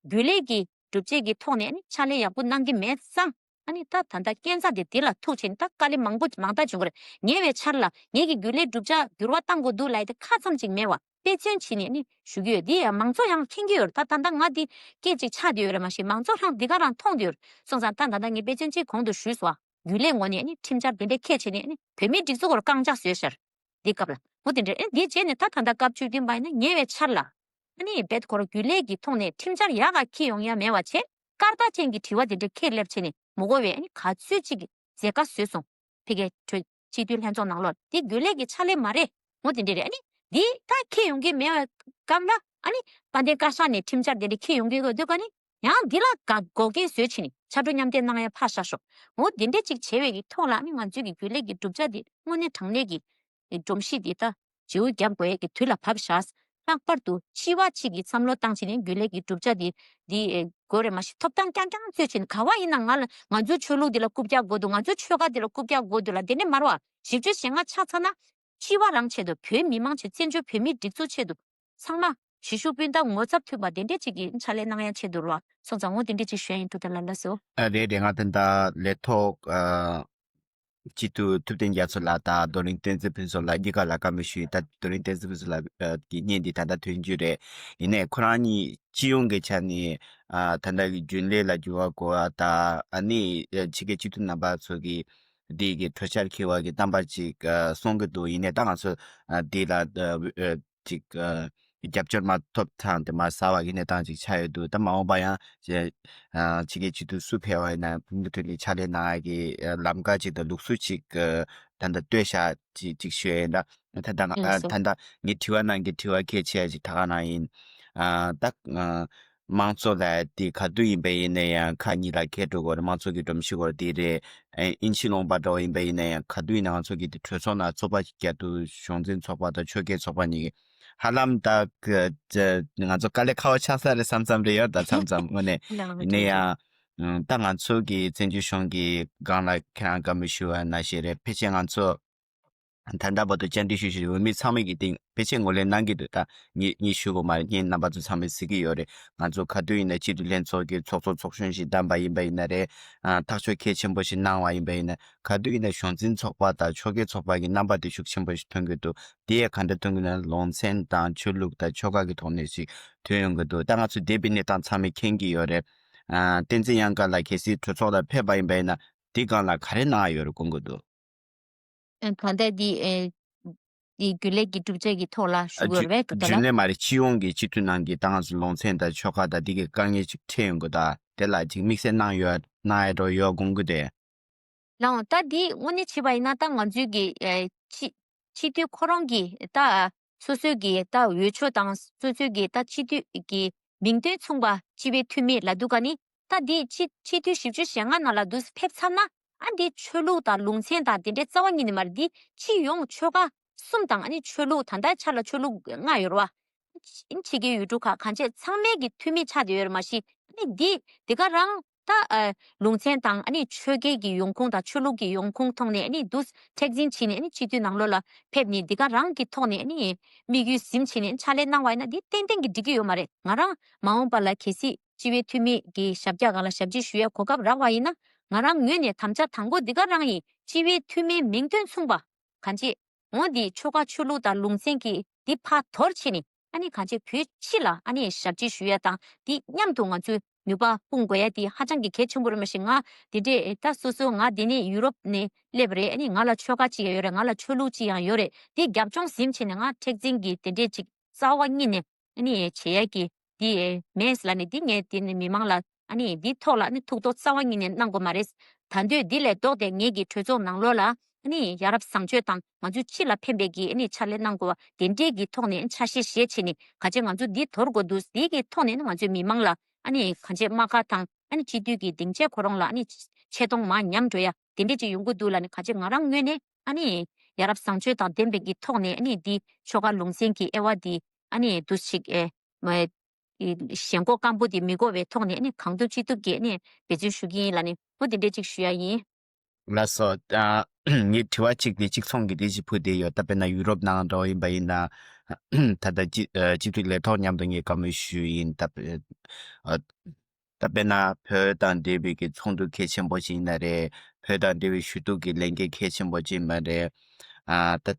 རྒྱུན་ལས་ཀྱི་གྲུབ་ཆའི་གི་ཐོག་ནས་ནི་ཕྱག་ལས་ཡག་པོ་གནང་གི་མེད་ཙང་ཨ་ནི་ད་ད་ལྟ་སྐྱོན་ཆ་དེ་འདི་ལ་ཐུག་བྱས་ནས་ད་དཀའ་ལས་མང་པོ་མང་དག་བྱུང་གི་རེད། ཉེ་བའི་ཆར་ལ་ངེད་ཀྱི་རྒྱུན་ལས་གྲུབ་ཆ་འགྱུར་བ་གཏང་དགོས་འདུག་ལབ་ཡ་དེ་ཁ་ཙམ་ཅིག་མེད་བ། དཔེ་མཚོན་བྱས་ནས་ནི་ཞུ་གི་ཡོད། འདི་ཡང་མང་ཚོགས་ཡང་མཁྱེན་གྱི་ཡོད་རེད། ད་ད་ལྟ་ང་འདི་སྐད་ཅིག་ཆགས་བསྡད་ཡོད་རེད་མ་གཞི་མང་ཚོགས་རང་འདི་ག་རང་མཐོང་བསྡད་ཡོད་རེད། སོང་ཙང་ད་ད་ལྟ་ངས་དཔེ་མཚོན་གཅིག་གོང་དུ་ཞུས་སོང་། རྒྱུན་ལས་ངོས་ནས་ནི་ཁྲིམས་འཆར་འདི་འདྲ་འཁྱེར་བྱས་ནས་ནི་བོད་མིའི་སྒྲིག་འཛུགས་སྐོར་རྐང་ལྕགས་བཟོས་ཤར། འདི་སྐབས་ལ་འོ་དེ་འདྲ་ཨེ་འདི་བྱས་ནས་ད་ད་ལྟ་སྐབས་བཅུ་བདུན་པ་ཡིན་ན་ཉེ་བའི་ཆར་ལ་ཨ་ནི་རྦད་ཁོ་རང་རྒྱུན་ལས་ཀྱི་ཐོག་ནས་ཁྲིམས་འཆར་ཡག་ག་འཁྱེར་ཡོང་ཡ་མེད་པ་བྱས་སྐར་རྟགས་ཅན་གྱི་དྲི་བ་དེ་འདྲ་འཁྱེར་སླེབས་བྱས་ནས་མི་གོ་བས་ཨ་ནི་ག་ཚོད་ཅིག་གི་མཛད་དཀའ་བཟོས་སོང་། ཕ་གིའི་གྲོས་སྤྱི་འཐུས་ལྷན་ཚོགས་ནང་ལོགས་འདི་རྒྱུན་ལས་ཀྱི་ཕྱག་ལས་མ་རེད། འོ་དེ་འདྲ་རེད། ཨ་ནི་འདི་ད་འཁྱེར་ཡོང་གི་མེད་པའི་སྐབས་ལ་ཨ་ནི་དཔལ་ལྡན་བཀའ་ཤག་ནས་ཁྲིམས་འཆར་དེ་འདྲ་འཁྱེར་ཡོང་གི་ཡོད་དུས་ཀ་ནི་ཡང་འདི་ལ་དགའ་དགོས་གལ་བཟོས་བྱས་ནས་ཕྱར་གྲུ་མཉམ་འདེགས་གནང་ཡ་ཕར་བཞག་ཤོག་འོ་དེ་འདྲ་ཅིག་བྱས་པའི་གི་ཐོག་ལ་ཨ་ནི་ང་ཚོའི་གི་རྒྱུན་ལས་ཀྱི་གྲུབ་ཆ་འདི་དངོས་གནས་དྲང་གནས་ཀྱི་སྒྲོམ་གཞི་འདི་ད་བརྗེ་བོ་རྒྱབ་དགོས་ཡས་ཀྱི་དུས་ལ་བབས་ཤག་ལྷག་པར་དུ་སྤྱི་པ་གཅིག་གིས་བསམ་བློ་བཏང་བྱས་ནས་རྒྱུན་ལས་ཀྱི་གྲུབ་ཆ་འདི་འདི་ཨེ་དགོས་རེད་མ་གཞི་ཐོབ་ཐང་རྐྱང་རྐྱང་རྩོད་བྱས་ནས་ག་བ་ཡིན་ན་ང་ལ་ང་ཚོའི་ཆོས་ལུགས་འདི་ལ་རྐུབ་བཀྱག་དགོས་འདུག་ང་ཚོའི་ཆོལ་ཁ་འདི་ལ་རྐུབ་བཀྱག་དགོས་འདུག་ལ་དེ་འདྲ་མ་རེད་བ། བཞི་བཅུ་ཞེ་ལྔ་ཆགས་ཚར་ན་སྤྱི་པ་རང་ཆེད་དུ་བོད་མི་མང་ཆེད་བཙན་བྱོལ་བོད་མིའི་སྒྲིག་འཛུགས་ཆེད་དུ་ཚང་མ་གཞིས་བཞུགས་སྤུན་ཟླ་ངོ་ཚབ་མཐུན་པ་དེ་འདྲ་གཅིག་གིས་ཕྱག་ལས་གནང་ཡ་ཆེད་དུ་རེད་བ། སོང་ཙང་འོ་དེ་འདྲ་གཅིག་ཞུ་ཡ་ཡིན། འབྲུག་རྒྱལ་ལགས་ལགས་སོ། ཨ་རེད་རེད། ང་ད་ལྟ་ལས་ཐོག་ཨ་ སྤྱི་འཐུས་ཐུབ་བསྟན་རྒྱ་མཚོ་ལགས་དང་རྡོར་གླིང་བསྟན་འཛིན་ཕུན་ཚོགས་ལགས་གཉིས་ཀ་ལ་བཀའ་མོལ་ཞུ་ཡིན། ད་རྡོར་གླིང་བསྟན་འཛིན་ཕུན་ཚོགས་ལགས་ཀྱི་བརྙན་འདི་ད་ལྟ་ཐོན་རྒྱུ་རེད། ཡིན་ནའི་ཁོ་རང་གཉིས་སྤྱི་ཡོངས་ཀྱི་ཆ་ནས་ད་ལྟ་གི་རྒྱུན་ལས་ལ་འགྱུར་བ་དགོས་པ་དང་ཨ་ནི་ཕྱི་རྒྱལ་སྤྱི་འཐུས་རྣམ་པ་ཚོ་གི་འདི་གི་གྲོས་འཆར་འཁྱེར་བ་གི་རྣམ་པ་ཅིག་གསུང་གི་འདུག་ཡིན་ནའི་ད་ང་ཚོ་འདི་ལ་ཅིག་རྒྱབ་སྐྱོར་མ་ཐོབ་ཐང་དེ་མ་ཟ་བ་གི་གནས་སྟངས་ཅིག་ཆགས་ཡོད་འདུག་ད་མ་འོངས་པ་ཡང་ཕྱི་རྒྱལ་སྤྱི་འཐུས་སུ་ཕེབས་པ་ཡིན་ན་ཕུགས་འདུན་ལ་ཕྱག་ལས་གནང་ཡ་གི་ལམ་ཁ་ཅིག་དང་ལུགས་སྲོལ་ཅིག་ད་ལྟ་གཏོད་བཞག་ཅིག་ཅིག་ཞུ་ཡ་ཡིན་ད། ད་ལྟ་ང་ད་ལྟ་ངའི་དྲི་བ་ནང་གི་དྲི་བ་གལ་ཆེ་བ་ཅིག་ད་ག་ནང་ཡིན། ད་དམངས་གཙོ་ལ་དེ་ག་དུས་ཡིན་པ་ཡིན་ན་ཡང་ཁག་གཉིས་ལ་ཁེལ་འགྲོ་གི་རེད། དམངས་གཙོ་གི་སྒྲོམ་གཞི་སྐོར་དེ་རེད། ཨིན་ཇི་ལུང་པ་འདྲ་བོ་ཡིན་པ་ཡིན་ན་ཡང་ག་དུས་ཡིན་ན་ང་ཚོ་གི་དེ་གྲོས་ཚོགས་ནང་རྩོད་པ་རྒྱག་དུས་གཞུང་འཛིན་ཚོགས་པ་དང་ཆོལ་ཁའི་ཚོགས་པ་གཉིས་ཀྱི་ཧ་ལམ་ད་ང་ཚོ་དཀའ་ལས་ཁག་པོ་ཆགས་ས་རེད་བསམ་བསམ་རེད་ཡོད་ད་མཚམས་མཚམས་དངོས་གནས་ཡིན་ན་ཡང་ད་ང་ཚོ་གི་བཙན་བྱོལ་གཞུང་གི་སྒང་ལ་ཁྱེད་རང་བཀའ་མོལ་ཞུ་བ་ནང་བཞིན་རེད། ཕལ་ཆེར་ང་ཚོ་ད་ལྟ་བར་དུ་བཅར་འདྲི་ཞུ་བཞིན་འོས་མི་ཚང་མས་ཀྱི་སྟེང་ཕལ་ཆེར་ངོས་ལེན་གནང་གི་འདུག་ད་ངས་ངས་ཞུ་དགོས་མ་རེད། ངས་རྣམ་པ་ཚོ་ཚང་མས་གཟིགས་ཀྱི་ཡོད་རེད། ང་ཚོ་ག་དུས་ཡིན་ན་སྤྱི་འཐུས་ལྷན་ཚོགས་ཀྱི་ཚོགས་གཙོ་ཚོགས་གཞོན་ཞིག་བདམས་པ་ཡིན་པ་ཡིན་ན་རེད། ཨ་ཐག་གཅོད་གལ་ཆེན་པོ་ཞིག་གནང་བ་ཡིན་པ་ཡིན་ན་ག་དུས་ཡིན་ན་གཞུང་འཛིན་ཚོགས་པ་དང་ཆོལ་ཁའི་ཚོགས་པ་གི་རྣམ་པ་དེ་ཤུགས་ཆེན་པོ་ཞིག་ཐོན་གྱི་འདུག་དེ་ཡང་ག་འདྲ་ཐོན་གྱི་ན་ལུང་ཚན་དང་ཆོས་ལུགས་དང་ཆོལ་ཁ་གི་ཐོག་ནས་ཞིག་ཐོན་ཡོང་གི་འདུག་ད་ང་ཚོ་འདས་པའི་གནས་སྟངས་ཚང་མས་མཁྱེན་གྱི་ཡོད་རེད། ཨ་བསྟན་འཛིན་གཡང་དཀར་ལགས་གལ་སྲིད་གྲོས་ཚོགས་ལ་ཕེབས་པ་ཡིན་པ་ཡིན་ན་དེ་སྒང་ལ་ག་རེ་གནང་ཡ་ཡོད་རེད་དགོངས་ཀྱི་འདུག་ཨ་ད་ལྟ་འདི་ཨེ་འདི་རྒྱུན་ལས་ཀྱི་གྲུབ་ཆ་གི་ཐོག་ལ་ཞུ་དགོས་རེད་པས་ད་ལྟ་རྒྱུན་ལས་མ་རེད། སྤྱི་ཡོངས་ཀྱི་སྤྱི་འཐུས་ནང་གི་ད་ང་ཚོ་ལུང་ཚན་དང་ཆོལ་ཁ་དང་འདི་གི་དཀའ་ངལ་ཅིག་འཕྲད་ཡོང་གི་ད་དེ་ལ་ཅིག་དམིགས་བསལ་གནང་ཡོད་གནང་ཡ་འགྲོ་ཡོད་དགོངས་ཀྱི་འདུག་ལགས་འོང་ད་འདི་དངོས་གནས་བྱས་པ་ཡིན་ན་ད་ང་ཚོའི་གི་ཨེ་སྤྱི་སྤྱི་འཐུས་ཁོ་རང་གི་ད་སོ་སོའི་གི་ད་འོས་ཆོས་དང་སོ་སོའི་གི་ད་སྤྱི་འཐུས་ཀྱི་མིང་དོན་མཚུངས་པ་སྤྱི་པའི་འཐུས་མི་ལབ་དུས་ག་ནི་ད་འདི་སྤྱི་སྤྱི་འཐུས་བཞི་བཅུ་ཞེ་ལྔ་ནང་ལ་འདུག་ཕེབས་ཚར་ན་ཨ་འདི་ཆོས་ལུགས་དང་ལུང་ཚན་དང་དེ་འདྲའི་རྩ་བ་ཉིད་ནས་མ་རེད། འདི་སྤྱི་ཡོངས་ཆོལ་ཁ་གསུམ་དང་ཨ་ནི་ཆོས་ལུགས་ད་ལྟའི་ཆ་ལ་ཆོས་ལུགས་ལྔ་ཡོད་རེད་བ། ཕྱི་རྒྱལ་ཡུལ་གྲུ་ཁག་གང་བྱས་ཚང་མའི་གི་འཐུས་མི་ཆགས་བསྡད་ཡོད་རེད་མ་གཞི་ཨ་ནི་འདི་འདི་ག་རང་ད་ཨ་ལུང་ཚན་དང་ཨ་ནི་ཆོལ་ཁའི་གི་ཡོང་ཁུངས་དང་ཆོས་ལུགས་ཀྱི་ཡོང་ཁུངས་ཐོག་ནས་ཨ་ནི་འདུ་མཁྲེགས་འཛིན་བྱས་ནས་ཨ་ནི་སྤྱི་འཐུས་ནང་ལོགས་ལ་ཕེབས་ནས་འདི་ག་རང་གི་ཐོག་ནས་ཨ་ནི་དམིགས་ཡུལ་ཟིན་བྱས་ནས་ཕྱག་ལས་གནང་བ་ཡིན་ན་འདི་ཏན་ཏན་གྱི་འགྲིག་གི་ཡོད་མ་རེད། ང་རང་མ་འོངས་པ་ལ་གལ་སྲིད་སྤྱི་པའི་འཐུས་མི་གི་ཞབས་བཀྱག་སྒང་ལ་ཞབས་ཕྱི་ཞུ་ཡའི་གོ་སྐབས་རག་པ་ཡིན་ན་ང་རང་ངོས་ནས་དམ་བཅའ་དང་པོ་འདི་ག་རང་ཡིན། སྤྱི་པའི་འཐུས་མིའི་མིང་དོན་མཚུངས་པ་གང་ཅི། འོ་འདི་ཆོལ་ཁ་ཆོས་ལུགས་དང་ལུང་ཚན་གྱི་འདི་ཕར་དོར་བྱས་ནས་ཨ་ནི་གང་ཅི་བོད་སྤྱི་ལ་ཨ་ནི་ཞབས་ཕྱི་ཞུ་ཡ་དང་འདི་མཉམ་དུ་ང་ཚོས་ནུས་པ་སྤུངས་དགོས་ཡ་འདི་ཧ་ཅང་གི་གལ་ཆེན་པོ་རེད། མ་གཞི་ང་འདི་འདྲས་ད་སོ་སོ་ང་འདི་ནས་ཡུ་རོབ་ནས་སླེབས་རེད། ཨ་ནི་ང་ལ་ཆོལ་ཁ་གཅིག་ཡང་ཡོད་རེད། ང་ལ་ཆོས་ལུགས་གཅིག་ཡང་ཡོད་རེད། འདི་རྒྱབ་ལྗོངས་ཟིན་བྱས་ནས་ང་མཁྲེགས་འཛིན་གྱི་དེ་འདྲས་ཅིག་རྩ་བ་ཉིད་ནས་ཨ་ནི་བྱེད་ཡ་གི་འདི་མེད་ལ་ནི་འདི་ངས་འདི་ནི་མི་མང་ལ་ཨ་ནི་འདི་ཐོག་ལ་ཨ་ནི་ཐུགས་དོགས་རྩ་བ་ཉིད་ནས་གནང་དགོས་མ་རེད། ད་འདོད་འདི་ལས་ལྡོག་སྟེ་ངེད་ཀྱི་གྲོས་ཚོགས་ནང་ལོགས་ལ་ཨ་ནི་ཡ་རབས་བཟང་སྤྱོད་དང་ང་ཚོའི་སྤྱི་ལ་ཕན་པའི་གི་ཨ་ནི་ཕྱག་ལས་གནང་དགོས་པ་དེ་འདྲའི་གི་ཐོག་ནས་ཨ་ནི་ཆ་ཤས་བཞེས་བྱས་ནས་ག་ཅེ་ང་ཚོ་འདི་དོར་དགོས་འདུག་འདི་གི་ཐོག་ནས་ཨ་ནི་ང་ཚོའི་མི་མང་ལ་ཨ་ནི་ག་ཅེ་དམག་ཁ་དང་ཨ་ནི་སྤྱི་འཐུས་ཀྱི་སྡིངས་ཆའི་ཁོ་རང་ལ་ཨ་ནི་ཆེ་མཐོང་མར་ཉམས་འགྲོ་ཡ་དེ་འདྲས་ཅིག་ཡོང་གི་འདུག་ལ་ནི་ག་ཅེ་ང་རང་ངོས་ནས་ཨ་ནི་ཡ་རབས་བཟང་སྤྱོད་དང་ལྡན་པའི་གི་ཐོག་ནས་ཨ་ནི་འདི་ཆོལ་ཁ་ལུང་ཚན་གྱི་དབྱེ་བ་འདི་ཨ་ནི་འདུ་ཞིག་ཨེ་མ་ཞེན་ཁོག་སྐམ་པོ་འདི་མི་དགོས་པའི་ཐོག་ནས་ཨ་ནི་གང་ཐུབ་ཅི་ཐུབ་ཀྱིས་ཨ་ནི་འབད་བརྩོན་ཞུ་གི་ཡིན་ལ་ནི་འོ་དེ་འདྲས་ཅིག་ཞུ་ཡ་ཡིན། ལགས་སོ། ཨ་ངའི་དྲི་བ་གཅིག་དེ་གཅིག་མཚུངས་ཀྱི་དེ་ཅིག་ཕུལ་བསྡད་ཡོད། ད་དཔེར་ན་ཡུ་རོབ་ནང་འདྲ་བོ་ཡིན་པ་ཡིན་ན་ད་ལྟ་སྤྱི་ཨ་སྤྱི་འཐུས་ལས་ཐོག་མཉམ་དུ་ངས་བཀའ་མོལ་ཞུས་ཡིན། ད་ཨ་ད་དཔེར་ན་བོད་དང་འབྲེལ་བའི་གི་ཚོགས་འདུ་གལ་ཆེན་པོ་ཞིག་ཡིན་ན་རེད། བོད་དང་འབྲེལ་བའི་ཞུ་གཏུག་གི་ལས་འགན་གལ་ཆེན་པོ་ཅིག་ཡིན་པ་རེད། ཨ་ད་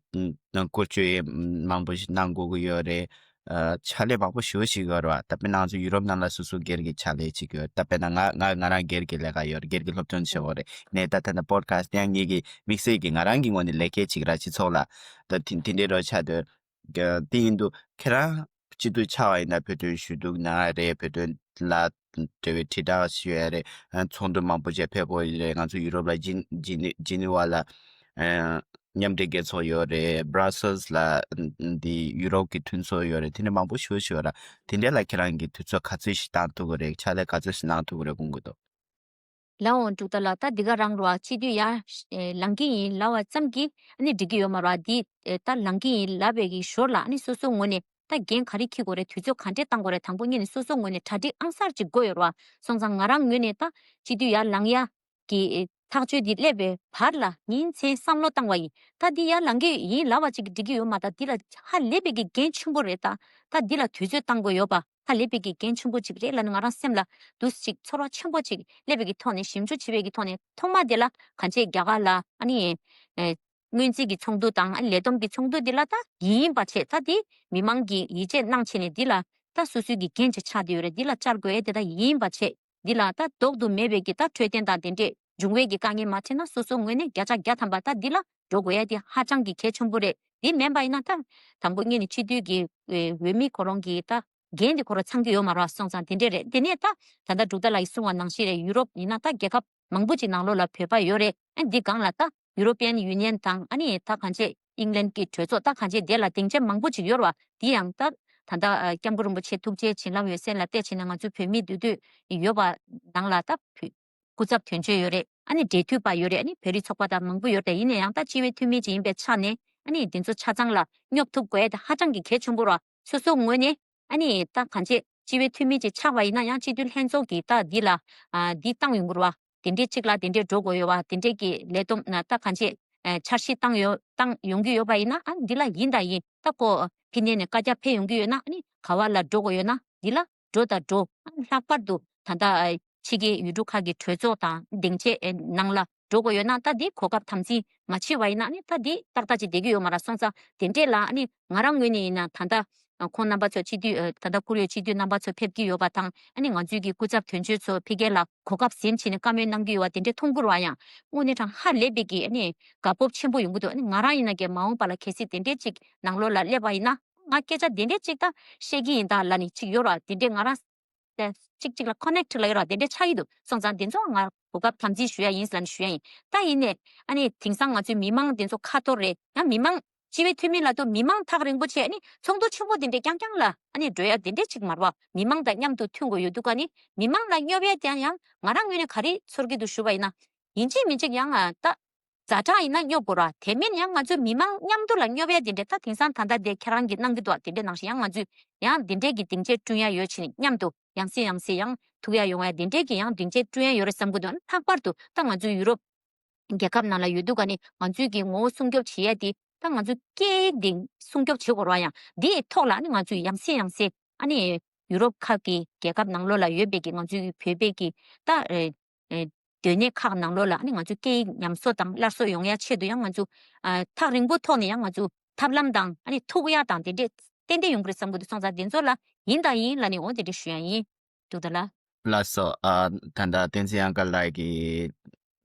བཀོལ་སྤྱོད་མང་པོ་ཞིག་གནང་དགོས་ཀྱི་ཡོད་རེད། ཨ་ཕྱག་ལས་མང་པོ་ཞེ་པོ་ཞིག་ཡོད་རེད་བ། ད་དཔེར་ན་ང་ཚོ་ཡུ་རོབ་ནང་ལ་སོ་སོ་སྒེར་གྱི་ཕྱག་ལས་བྱེད་ཀྱི་ཡོད། ད་དཔེར་ན་ང་ང་ང་རང་སྒེར་གྱི་ལས་ཀ་ཡོད་རེད། སྒེར་གྱི་སློབ་སྟོན་བྱེད་དགོས་རེད། ནས་ད་ད་ལྟ་པོ་ཌི་ཁ་སི་ཡང་ངེད་ཀྱི་དམིགས་བསལ་གྱི་ང་རང་གི་ངོས་ནས་ལས་ཀའི་ཅིག་ར་སྤྱི་ཚོགས་ལ་ད་དེ་དེ་འདྲའི་རོ་ཆགས་འདུག་དེ་ཡིན་དུས་ཁྱེད་རང་སྤྱི་འཐུས་ཆགས་པ་ཡིན་ན་བོད་དོན་ཞུ་གཏུག་གནང་ཡ་རེད། བོད་དོན་ལ་འབྲེལ་བའི་དྲིལ་བསྒྲགས་ཞུ་ཡ་རེད། ཚོགས་འདུ་མང་པོ་ཅིག་ཕེབས་དགོས་རེད། ང་ཚོ་ཡུ་རོབ་ལ་ཇི་ཇི་ཇི་ནི་ཝ་ལ་མཉམ་འབྲེལ་རྒྱལ་ཚོགས་ཡོད་རེད། Brussels་ལ་འདི་ཡུ་རོབ་ཀྱི་མཐུན་ཚོགས་ཡོད་རེད། དེ་ནས་མང་པོ་ཞེ་པོ་ཞིག་ཡོད་ར། དེ་འདྲ་ལ་ཁྱེད་རང་གིས་དུས་ཚོད་ག་ཚོད་ཞིག་བཏང་ཐུབ་ཀྱི་རེད། ཕྱག་ལས་ག་ཚོད་ཞིག་གནང་ཐུབ་ཀྱི་རེད་དགོངས་ཀྱི་འདུག་ལགས་འོང་འབྲུག་རྟ་ལགས། ད་འདི་ག་རང་རོ་ཨ་སྤྱི་འཐུས་ཡར་ལངས་ཀྱི་ཡིན་ལབ་པ་ཙམ་གྱིས་ཨ་ནི་འགྲིག་གི་ཡོད་མ་རེད་བ། འདི་ད་ལངས་ཀྱི་ཡིན་ལབ་པའི་གི་ཞོར་ལ་ཨ་ནི་སོ་སོ་ངོས་ནས་ད་འགན་ག་རེ་འཁྱེར་དགོས་རེད། དུས་ཚོད་ག་འདྲས་བཏང་དགོས་རེད། དང་པོ་ཉིད་ནས་སོ་སོ་ངོས་ནས་གྲ་སྒྲིག་ཨང་གསར་ཅིག་དགོས་ཡོད་རེད་བ། སོང་ཙང་ང་རང་ངོས་ནས་ད་སྤྱི་འཐུས་ཡར་ལངས་ཡ་གི་ཐག་གཅོད་འདི་སླེབས་པའི་བར་ལ་ཉིན་མཚན་བསམ་བློ་བཏང་བ་ཡིན། ད་འདི་ཡར་ལངས་ཀྱི་ཡིན་ལབ་པ་ཅིག་འགྲིག་གི་ཡོད་མ་རེད། འདི་ལ་ཧ་ལས་པའི་གི་འགན་ཆེན་པོ་རེད། ད་ད་འདི་ལ་དུས་ཚོད་བཏང་དགོས་ཡོད་པ། ཧ་ལས་པའི་གི་འགན་ཆེན་པོ་ཅིག་རེད་ལབ་ནས་ང་རང་སེམས་ལ་འདུག་ཅིག་ཚོར་བ་ཆེན་པོ་ཅིག་སླེབས་པའི་གི་ཐོག་ནས་ཞིབ་འཇུག་བྱེད་པའི་གི་ཐོག་ནས་ཐོག་མ་དེ་ལ་གང་ཅི་རྒྱ་གར་ལ་ཨ་ནི་ཨེ་སྔོན་རྩིས་ཀྱི་ཚོགས་འདུ་དང་ཨ་ནི་ལས་བསྡོམས་ཀྱི་ཚོགས་འདུ་འདི་ལ་ད་ཡིན་པ་བྱས། ད་དེ་མི་མང་གིས་ཡིད་ཆེས་གནང་བྱས་ནས་འདི་ལ་ད་སོ་སོའི་གི་འགན་ཅིག་ཆགས་བསྡད་ཡོད་རེད། འདི་ལ་བཅར་དགོས་ཡས་དེ་ད་ཡིན་པ་བྱས། འདི་ལ་ད་ལྡོག་ཏུ་མེད་པའི་གི་ད་འཕྲོད་བསྟེན་དང་དེ་འདྲས་འབྱུང་བའི་གི་དཀའ་ངལ་མ་འཕྲད་ན་སོ་སོ་ངོས་ནས་བརྒྱ་ཆ་བརྒྱ་ཐམ་པ་ད་འདི་ལ་འགྲོ་དགོས་ཡ་དེ་ཧ་ཅང་གི་གལ་ཆེན་པོ་རེད། འདི་མིན་པ་ཡིན་ན་ད་དང་པོ་ངས་ནི་སྤྱི་འཐུས་ཀྱི་འོས་མི་ཁོ་རང་གི་ད་འགན་དེ་ཁོ་རང་ཚང་གི་ཡོད་མ་རེད་པ། སོང་ཙང་དེ་འདྲས་རེད། དེ་ནས་ད་ད་ལྟ་འབྲུག་ཟླ་ལགས་ཀྱིས་གསུངས་པ་ནང་བཞིན་རེད། ཡུ་རོབ་ཡིན་ན་ད་རྒྱལ་ཁབ་མང་པོ་ཅིག་ནང་ལོགས་ལ་བོད་པ་ཡོད་རེད། ཨ་འདི་སྒང་ལ་ད་ཡུ་རོ་པི་ཡན་ཡུ་ནི་ཡན་དང་ཨ་ནི་ད་གང་ཅི་ཨིང་ལན་གྱི་གྲོས་ཚོགས་ད་གང་ཅི་དེ་ལ་སྡིངས་ཆ་མང་པོ་ཅིག་ཡོད་རེད་པ། དེ་ཡང་ད་ད་ལྟ་སྐྱབས་མགོན་རིན་པོ་ཆེ་ཐུགས་རྗེ་བྱིན་རླབས་འོད་གསལ་ལ་བལྟས་བྱས་ན་ང་ཚོའི་བོད་མི་འདུས་སྡོད་ཡོད་པ་ནང་ལ་ད་བོད་སྐུ་ཚབ་དོན་གཅོད་ཡོད་རེད། ཨ་ནི་འབྲེལ་མཐུད་པ་ཡོད་རེད། ཨ་ནི་བོད་རིགས་ཚོགས་པ་དང་མང་པོ་ཡོད་རེད། ཡིན་ན་ཡང་ད་སྤྱི་བའི་འཐུས་མི་ཅིག་ཡིན་པའི་ཆ་ནས་ཨ་ནི་དེ་ཚོ་ཆ་ཚང་ལ་སྙོབ་ཐུབ་དགོས་ཡ་དེ་ཧ་ཅང་གི་གལ་ཆེན་པོ་རེད་པ། སོ་སོ་ངོས་ནས་ཨ་ནི་ད་གང་ཅི་སྤྱི་བའི་འཐུས་མི་ཅིག་ཆགས་པ་ཡིན་ན་ཡང་སྤྱི་འཐུས་ལྷན་ཚོགས་ཀྱིས་ད་འདི་ལ་ཨ་འདི་བཏང་ཡོང་གི་རེད་པ། དེ་འདྲས་གཅིག་ལ་དེ་འདྲས་འགྲོ་དགོས་ཡོད་པ། དེ་འདྲས་ཀྱི་ལས་བསྡོམས་ན་ད་གང་ཅི་ཨ་འཆར་གཞི་བཏང་ཡོད་བཏང་ཡོང་གི་ཡོད་པ་ཡིན་ན་ཨ་འདི་ལ་ཡིན་དང་ཡིན་ད་ཁོ་ཕི་ནས་ནས་བཀའ་རྒྱ་ཕེབས་ཡོང་གི་ཡོད་ན་ཨ་ནི་ག་བ་ལ་འགྲོ་དགོས་ཡོད་ན་འདི་ལ་འགྲོ་དང་འགྲོ། ཨ་ལྷག་པར་དུ་ད་ལྟ་ཨ་ཕྱི་རྒྱལ་ཡུལ་གྲུ་ཁག་གི་གྲོས་ཚོགས་དང་སྡིངས་ཆའི་ནང་ལ་འགྲོ་དགོས་ཡོད་ན་ད་འདི་གོ་སྐབས་དམ་འཛིན་མ་བྱས་པ་ཡིན་ན་ཨ་ནི་ད་འདི་ཏག་ཏག་ཅིག་བསྡད་ཀྱི་ཡོད་མ་རེད། སོང་ཙང་དེ་འདྲས་ལ་ཨ་ནི་ང་རང་ངོས་ནས་ཡིན་ན་ད་ལྟ་ཁོང་རྣམ་པ་ཚོ་སྤྱི་འཐུས་ད་ལྟ་བཀུར་འོས་སྤྱི་འཐུས་རྣམ་པ་ཚོ་ཕེབས་ཀྱི་ཡོད་པ་དང་ཨ་ནི་ང་ཚོའི་གི་སྐུ་ཚབ་དོན་གཅོད་ཚོ་ཕ་གི་ལ་གོ་སྐབས་ཟིན་བྱས་ནས་བཀའ་མོལ་གནང་གི་ཡོད་པ་དེ་འདྲས་མཐོང་གི་རེད་པ། ཡང་དངོས་གནས་དྲང་ཧ་ལས་པའི་གི་ཨ་ནི་དགའ་སྤོབས་ཆེན་པོ་ཡོང་གི་འདུག་ཨ་ནི་ང་རང་ཡིན་ན་གི་མ་འོངས་པ་ལ་གལ་སྲིད་དེ་འདྲས་ཅིག་ནང་ལོགས་ལ་སླེབས་པ་ཡིན་ན་ང་སྐད་ཆ་དེ་འདྲས་ཅིག་ད་བཤད་ཀྱི་ཡིན་ད་ལབ་ནས་ཅིག་ཡོད་རེད་པ། དེ་འདྲས་ང་རང་ད་གཅིག་གཅིག་ལ་ཀོ་ནེག་ཊི་ལ་ཡོད་རེད་པ། དེ་འདྲས་ཆགས་ཀྱི་འདུག་སོང་ཙང་དེ་ཚོ་ང་གོ་སྐབས་དམ་འཛིན་ཞུ་ཡ་ཡིན་ལབ་ནས་ཞུ་ཡ་ཡིན། ད་ཡིན་ནས་ཨ་ནི་དེང་སང་ང་ཚོའི་མི་མང་དེ་ཚོ་ཁ་ཐོར་རེད། ཡང་མི་མང་སྤྱི་བའི་འཐུས་མི་ལབ་དུས་མི་མང་ཐག་རིང་པོ་བྱས་ཨ་ནི་ཚོགས་འདུ་ཆེན་པོ་དེ་འདྲས་རྐྱང་རྐྱང་ལ་ཨ་ནི་འགྲོ་ཡ་དེ་འདྲས་ཅིག་མ་རེད་པ། མི་མང་དང་མཉམ་དུ་མཐུན་དགོས་ཡོད་འདུག་ཨ་ནི་མི་མང་ལ་སྙོབ་ཡ་དེ་ཡང་ང་རང་ངོས་ནས་ག་རེ་ཚོར་གྱི་འདུག་ཞུ་བ་ཡིན་ན་ཡིན་གཅིག་མིན་གཅིག་ཡང་ཨ་ད་ཛ་དྲག་ཡིན་ན་སྙོབ་དགོས་རེད་པ། དེ་མིན་ཡང་ང་ཚོའི་མི་མང་མཉམ་དུ་ལ་སྙོབ་ཡ་དེ་འདྲས་ད་དེང་སང་ད་ལྟ་དེ་ཁྱེད་རང་གིས་གནང་གི་འདུག་པ། དེ་འདྲས་ནང་བཞིན་ཡང་ང་ཚོས་ཡང་དེ་འདྲས་ཀྱི་སྡིངས་ཆ་བསྐྲུན་ཡ་ཡོད་བྱས་ནས་མཉམ་དུ་ཡང་སེ་ཡང་སེ་ཡང་ཐུག་ཡ་ཡོང་ཡ་དེ་འདྲས་ཀྱི་ཡང་སྡིངས་ཆ་བསྐྲུན་ཡ་ཡོད་རེད་བསམ་གྱི་འདུག་ལྷག་པར་དུ་ད་ང་ཚོའི་ཡུ་རོབ་རྒྱལ་ཁབ་ནང་ལ་ཡོད་དུས་ཀ་ནས་ང་ཚོའི་གི་ངོ་བོ་སྲུང་སྐྱོབ་བྱེད་ཡ་དེ་ད་ང་ཚོའི་སྐད་ཡིག་དེ་སྲུང་སྐྱོབ་བྱེད་དགོས་རེད་པ། ཡང་དེའི་ཐོག་ལ་ཨ་ནི་ང་ཚོས་ཡང་སེ་ཡང་སེ་ཨ་ནི་ཡུ་རོབ་ཁག་གི་རྒྱལ་ཁབ་ནང་ལོགས་ལ་ཡོད་པའི་གི་ང་ཚོའི་གི་བོད་པའི་གི་ད་ཨེ་ཨེ་སྡོད་གནས་ཁག་ནང་ལོགས་ལ་ཨ་ནི་ང་ཚོའི་སྐད་ཡིག་ཉམས་གསོ་དང་སླར་གསོ་ཡོང་ཡ་ཆེད་དུ་ཡང་ང་ཚོ་ཨ་ཐག་རིང་པོ་ཐོག་ནས་ཡང་ང་ཚོ་ཐབས་ལམ་དང་ཨ་ནི་ཐུག་ཡ་དང་དེ་འདྲས་ཏན་ཏན་ཡོང་གི་རེད་བསམ་གྱི་འདུག་སོང་ཙང་དེ་ཚོ་ལ་ཡིན་དང་ཡིན་ལབ་ནས་འོ་དེ་འདྲས་ཞུ་ཡ་ཡིན། འདུག་ད་ལ། ལགས་སོ། ཨ་ད་ལྟ་བསྟན་འཛིན་གཡང་དཀར་ལགས་ཀྱིས་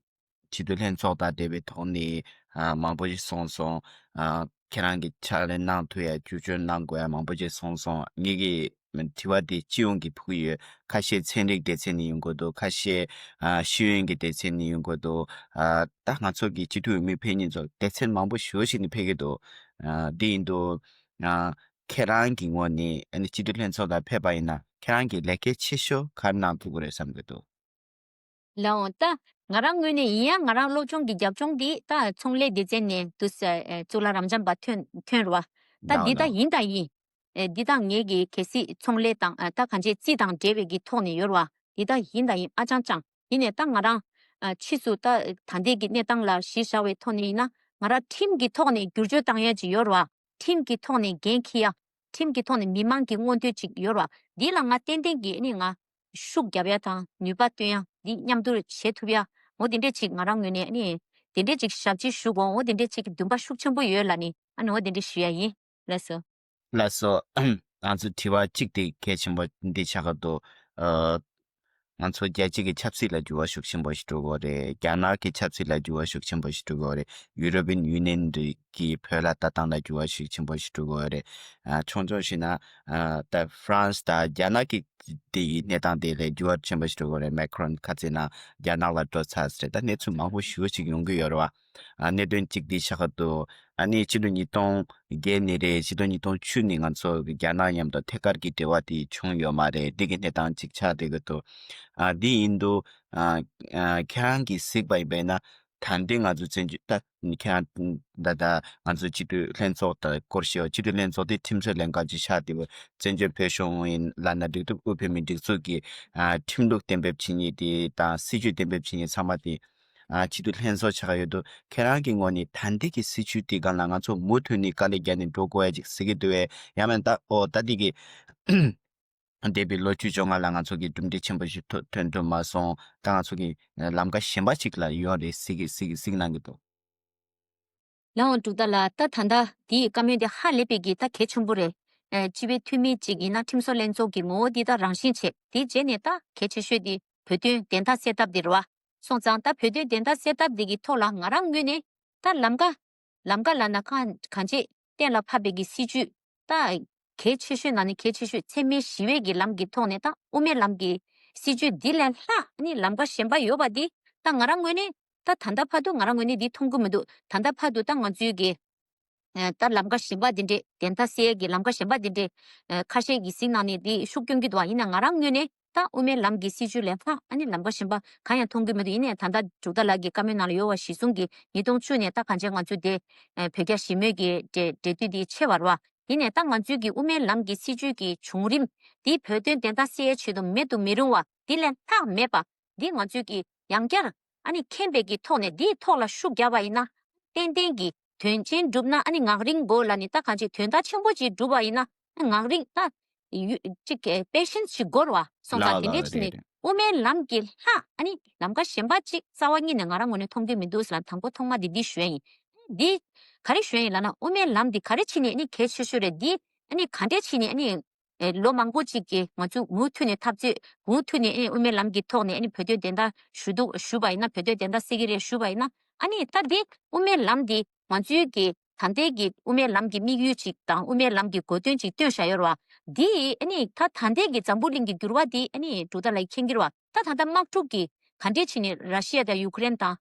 སྤྱི་འཐུས་ལྷན་ཚོགས་དང་འབྲེལ་བའི་ཐོག་ནས་ཨ་མང་པོ་ཞིག་གསུངས་སོང་། ཨ་ཁྱེད་རང་གིས་ཕྱག་ལས་གནང་ཐུབ་ཡ་བཅོས་བསྒྱུར་གནང་དགོས་ཡ་མང་པོ་ཞིག་གསུངས་སོང་། ངེད་ཀྱི་དྲི་བ་འདི་སྤྱི་ཡོངས་ཀྱི་ཕུགས་ཡོད། ཁ་ཤས་ཚན་རིག་སྡེ་ཚན་ནས་ཡོང་གི་འདུག་ཁ་ཤས་ཨ་ཤེས་ཡོན་གྱི་སྡེ་ཚན་ནས་ཡོང་གི་འདུག་ཨ་ད་ང་ཚོ་གི་སྤྱི་འཐུས་འོས་མི་ཕེབས་མཁན་ཚོ་སྡེ་ཚན་མང་པོ་ཞེ་པོ་ཞིག་ནས་ཕེབས་ཀྱི་འདུག་ཨ་འདི་ཡིན་དུས་ཨ་ཁྱེད་རང་གི་ངོས་ནས་ཨ་ནི་སྤྱི་འཐུས་ལྷན་ཚོགས་ལ་ཕེབས་པ་ཡིན་ན་ཁྱེད་རང་གི་ལས་ཀ་ཆེ་ཤོས་ག་རེ་གནང་ཐུབ་ཀྱི་རེད་བསམ་གྱི་འདུག་ལགས་འོང་། ད་ང་རང་ངོས་ནས་ཡིན་ཡང་ང་རང་སློབ་སྦྱོང་གི་རྒྱབ་ལྗོངས་འདི་ད་ཚོང་ལས་སྡེ་ཚན་ནས་དུ་ས་ཨེ་གཙུག་ལག་རབ་འབྱམས་པ་ཐོན་ཐོན་རུ་བ། ད་འདི་ད་ཡིན་ད་ཡིན། ཨེ་འདི་ད་ངེད་ཀྱི་གལ་སྲིད་ཚོང་ལས་དང་ཨ་ད་གང་ཅི་རྩིས་དང་འབྲེལ་བའི་གི་ཐོག་ནས་ཡོད་རུ་བ། འདི་ད་ཡིན་ད་ཡིན་ཨ་ཅང་ཅང་། ཡིན་ནས་ད་ང་རང་ཨ་ཕྱིས་སུ་ད་ད་ལྟའི་གི་གནས་སྟངས་ལ་གཞི་བཞག་པའི་ཐོག་ནས་ཡིན་ན་ང་རང་ཁྲིམས་ཀྱི་ཐོག་ནས་བསྒྱུར་བཅོས་བཏང་ཡ་ཅིག་ཡོད་རུ་བ། ཁྲིམས་ཀྱི་ཐོག་ནས་འགན་འཁྱེར་ཡ། ཁྲིམས་ཀྱི་ཐོག་ནས་མི་མང་གི་མངོན་འདོད་ཅིག་ཡོད་ར། འདི་ལ་ང་ཏན་ཏན་གྱིས་ནི་ང་ཤུགས་རྒྱབ་ཡ་དང་ནུས་པ་བཏོན་ཡ་འདི་མཉམ་དུ་བྱེད་ཐུབ་ཡ། འོ་དེ་འདྲས་ཅིག་ང་རང་ངོས་ནས་ནི་དེ་འདྲས་ཅིག་ཞབས་ཕྱི་ཞུ་དགོས། འོ་དེ་འདྲས་ཅིག་འདུན་པ་ཤུགས་ཆེན་པོ་ཡོད་ལ་ནི་ཨ་ནི་འོ་དེ་འདྲས་ཞུ་ཡ་ཡིན། ལགས་སོ། ལགས་སོ། ང་ཚོ་དྲི་བ་གཅིག་དེ་གལ་ཆེན་པོ་འདི་ཆགས་ཀྱི་འདུག་ཨ། ང་ཚོ་རྒྱལ་སྤྱི་གི་ཆབ་སྲིད་ལ་འགྱུར་བ་ཤུགས་ཆེན་པོ་ཞིག་འགྲོ་གི་ཡོད་རེད། རྒྱ་ནག་གི་ཆབ་སྲིད་ལ་འགྱུར་བ་ཤུགས་ཆེན་པོ་ཞིག་འགྲོ་གི་ཡོད་རེད། ཡུ་རོ་པིན་ཡུ་ནི་ཡན་གྱིས་བོད་ལ་ལྟ་སྟངས་ལ་འགྱུར་བ་ཤུགས་ཆེན་པོ་ཞིག་འགྲོ་གི་ཡོད་རེད། ཨ་ཆུང་ཆུང་བྱས་ན་ཨ་ད་ཧྥ་རན་སི་དང་རྒྱ་ནག་གི་དེ་ཡི་གནས་སྟངས་དེ་ལས་འགྱུར་བ་ཆེན་པོ་ཞིག་འགྲོ་གི་ཡོད་རེད། མེ་ཁྲོན་ཁ་རྩང་ན་རྒྱ་ནག་ལ་འགྲོ་ཚར་ཟེར། ད་གནས་ཚུལ་མང་པོ་ཞེ་པོ་ཞིག་ཡོང་གི་ཡོད་རེད་བ། ཨ་གནད་དོན་གཅིག་འདི་ཆགས་ཀྱི་འདུག་ཨ་ནི་ཕྱི་ལོ་ཉིས་སྟོང་བརྒྱད་ནས་རེད། ཕྱི་ལོ་ཉིས་སྟོང་བཅུ་ནས་ང་ཚོ་རྒྱ་ནག་མཉམ་དུ་ཐད་ཀར་གྱི་འབྲེལ་བ་དེ་བྱུང་ཡོད་མ་རེད། འདི་གི་གནས་སྟངས་གཅིག་ཆགས་བསྡད་ཀྱི་འདུག་ཨ་འདི་ཡིན་དུས་ཨ་ཨ་ཁྱེད་རང་གིས་གཟིགས་པ་ཡིན་པས་ན་ད་ལྟའི་ང་ཚོ་བཙན་བྱོལ་ད་ཁྱེད་རང་ད་ད་ང་ཚོ་སྤྱི་འཐུས་ལྷན་ཚོགས་དང་སྐོར་ཞེས་པ་སྤྱི་འཐུས་ལྷན་ཚོགས་དེ་ཁྲིམས་བཟོའི་ལས་འགན་གཅིག་ཆགས་བསྡད་པ། བཙན་བྱོལ་བོད་གཞུང་ཡིན་ལབ་ན་འགྲིག་འདུག་དབུས་བོད་མིའི་སྒྲིག་འཛུགས་ཀྱི་ཨ་ཁྲིམས་ལུགས་གཏན་འབེབས་བྱེད་མཁན་དེ་དང་སྲིད་ཇུས་གཏན་འབེབས་བྱེད་མཁན་ཚང་མ་དེ། ཨ་སྤྱི་འཐུས་ལྷན་ཚོགས་ཆགས་ཡོད་དུས་ཁྱེད་རང་གི་ངོས་ནས་ད་ལྟའི་གི་སྲིད་བྱུས་དེ་སྒང་ལ་ང་ཚོ་མུ་མཐུད་ནས་དཀའ་ལས་རྒྱག་ནས་འགྲོ་དགོས་ཡ་ཅིག་གཟིགས་ཀྱི་འདུག་བས། ཡང་མིན་ད་ཨོ་ད་འདི་གི་ འདས་པའི་ལོ་བཅུ་བཅོ་ལྔ་ལ་ང་ཚོ་གི་གྲུབ་འབྲས་ཆེན་པོ་ཞིག་ཐོན་ཐོན་ཐོན་མ་སོང་། ད་ང་ཚོ་གི་ལམ་ཁ་གཞན་པ་ཅིག་ལ་ཡོང་རེད་ཟེར་གི་ཟེར་གི་ཟེར་གི་གནང་གི་འདུག་ལགས་འོང་འབྲུག་ཟླ་ལགས། ད་ད་ལྟ་དེའི་བཀའ་མོལ་དེ་ཧ་ལས་པའི་གི་ད་གལ་ཆེན་པོ་རེད། ཨ་སྤྱི་པའི་འཐུས་མི་ཅིག་ཡིན་ན་ཁྲིམས་བཟོ་ལྷན་ཚོགས་ཀྱི་ངོ་བོ་འདི་ད་རང་བཞིན་བྱས། དེའི་རྗེས་ནས་ད་གལ་ཆེ་ཤོས་དེ་བོད་དོན་བདེན་མཐའ་གསལ་ཐབས་དེ་རེད་བ། སོང་ཙང་ད་བོད་དོན་བདེན་མཐའ་གསལ་ཐབས་འདི་གི་ཐོག་ལ་ང་རང་ངོས་ནས་ད་ལམ་ཀ་ལམ་ཀ་ལབ་ན་གང་གང་ཅི་གཏན་ལ་ཕབ་པའི་གི་སྲིད་བྱུས་ད་གལ་ཆེ་ཤོས་ནང་ནས་གལ་ཆེ་ཤོས་འཚེ་མེད་ཞི་བའི་གི་ལམ་གི་ཐོག་ནས་ད་དབུ་མའི་ལམ་གི་སྲིད་བྱུས་འདི་ལས་ལྷག་ནི་ལམ་ཀ་གཞན་པ་ཡོད་པ་འདི་ད་ང་རང་ངོས་ནས་ད་ད་ལྟ་བར་དུ་ང་རང་ངོས་ནས་འདི་མཐོང་གི་མི་འདུག་ད་ལྟ་བར་དུ་ད་ང་ཚོའི་གི་ཨ་ད་ལམ་ཀ་གཞན་པ་འདི་འདྲས་བདེན་མཐའ་གསལ་གི་ལམ་ཀ་གཞན་པ་འདི་འདྲས་ཨ་ཁ་ཤས་ཀྱིས་གཟིགས་གནང་ནས་འདི་ཤུགས་སྐྱོན་གྱི་འདུག་ཡིན་ན་ང་རང་ངོས་ནས་ད་དབུ་མའི་ལམ་གྱི་སྲིད་བྱུས་ལས་ལྷག་ཨ་ནི་ལམ་ཀ་གཞན་པ་གང་ཡང་མཐོང་གི་མི་འདུག་ཡིན་ནའི་ད་ལྟ་འབྲུག་ཟླ་ལགས་ཀྱི་བཀའ་མོལ་ནང་ལ་ཡོད་པ་གཞིར་བཟུང་གིས་ཉིས་སྟོང་བཅུ་ནས་ད་གང་ཅི་ང་ཚོ་དེ་ཨ་བོད་རྒྱ་ཞི་མོལ་གྱི་འབྲེལ་འབྲེལ་མཐུད་འདི་ཆེ་བ་རེད་བ། ཡིན་ནའི་ད་ང་ཚོའི་གི་དབུ་མའི་ལམ་གྱི་སྲིད་བྱུས་ཀྱི་བྱུང་རིམ་འདི་བོད་དོན་བདེན་མཐའ་གསལ་ཡའི་ཆེད་དུ་མེད་དུ་མི་རུང་བ་འདི་ལས་ལྷག་མེད་པ། འདི་ང་ཚོས་ཀྱི་ཡང་བསྐྱར་ཨ་ནི་མཁྱེན་པའི་གི་ཐོག་ནས་འདིའི་ཐོག་ལ་ཤུགས་བརྒྱབ་པ་ཡིན་ན་ཏན་ཏན་གྱི་དོན་ཆེན་འགྲུབ་ན་ཨ་ནི་ངག་རིང་དགོས་ལ་ནི་ད་གང་ཅི་དོན་དག་ཆེན་པོ་ཅིག་འགྲུབ་པ་ཡིན་ན་ངག་རིང་ད་ཡུ་ཅིག་གི་པེ་ཤེན་སི་ཅིག་དགོས་རེད་བ། སོང་ཙང་དེ་འདྲའི་ཕྱིན་ནས་དབུ་མའི་ལམ་གྱི་ལྷག་ཨ་ནི་ལམ་ཁ་གཞན་པ་ཅིག་རྩ་བ་ཉིད་ནས་ང་རང་ངོས་ནས་མཐོང་གི་མི་འདུག་ཟེར་ལ་དང་པོ་ཐོག་མ་དེ་འདི་ཞུ་ཡ་ཡིན། འདི་ག་རེ་ཞུ་ཡ་ཡིན་ལབ་ན་དབུ་མའི་ལམ་འདི་ག་རེ་ཕྱིན་ནས་ཨ་ནི་གལ་ཆེ་ཤོས་རེད། འདི་ཨ་ནི་ག་འདྲའི་ཕྱིན་ནས་ཨ་ནི་ཨེ་ལོ་མང་པོ་ཅིག་གི་ང་ཚོས་མུ་མཐུད་ནས་འཐབ་རྩོད་མུ་མཐུད་ནས་ཨེ་དབུ་མའི་ལམ་གྱི་ཐོག་ནས་ཨ་ནི་བོད་དོན་བདེན་མཐའ་ཞུ་འདུག་ཞུ་བ་ཡིན་ན་བོད་དོན་བདེན་མཐའ་གསལ་གྱི་རེད་ཞུ་བ་ཡིན་ན་ཨ་ནི་ད་འདི་དབུ་མའི་ལམ་འདི་ང་ཚོའི་གི་ད་ལྟའི་གི་དབུ་མའི་ལམ་གྱི་དམིགས་ཡུལ་ཅིག་དང་དབུ་མའི་ལམ་གྱི་གོ་དོན་ཅིག་བཏོན་བཞག་ཡོད་རེད་བ། འདི་ཨ་ནི་ད་ད་ལྟའི་གི་འཛམ་བུ་གླིང་གི་འགྱུར་བ་འདི་ཨ་ནི་འབྲུག་ཟླ་ལགས་མཁྱེན་གྱི་རེད་བ། ད་ད་ལྟ་དམག་འཁྲུག་གི་ག་འདྲས་བྱས་ནས་ར་ཤི་ཡ་དང་ཡུ་ཀེ་རེན་དང་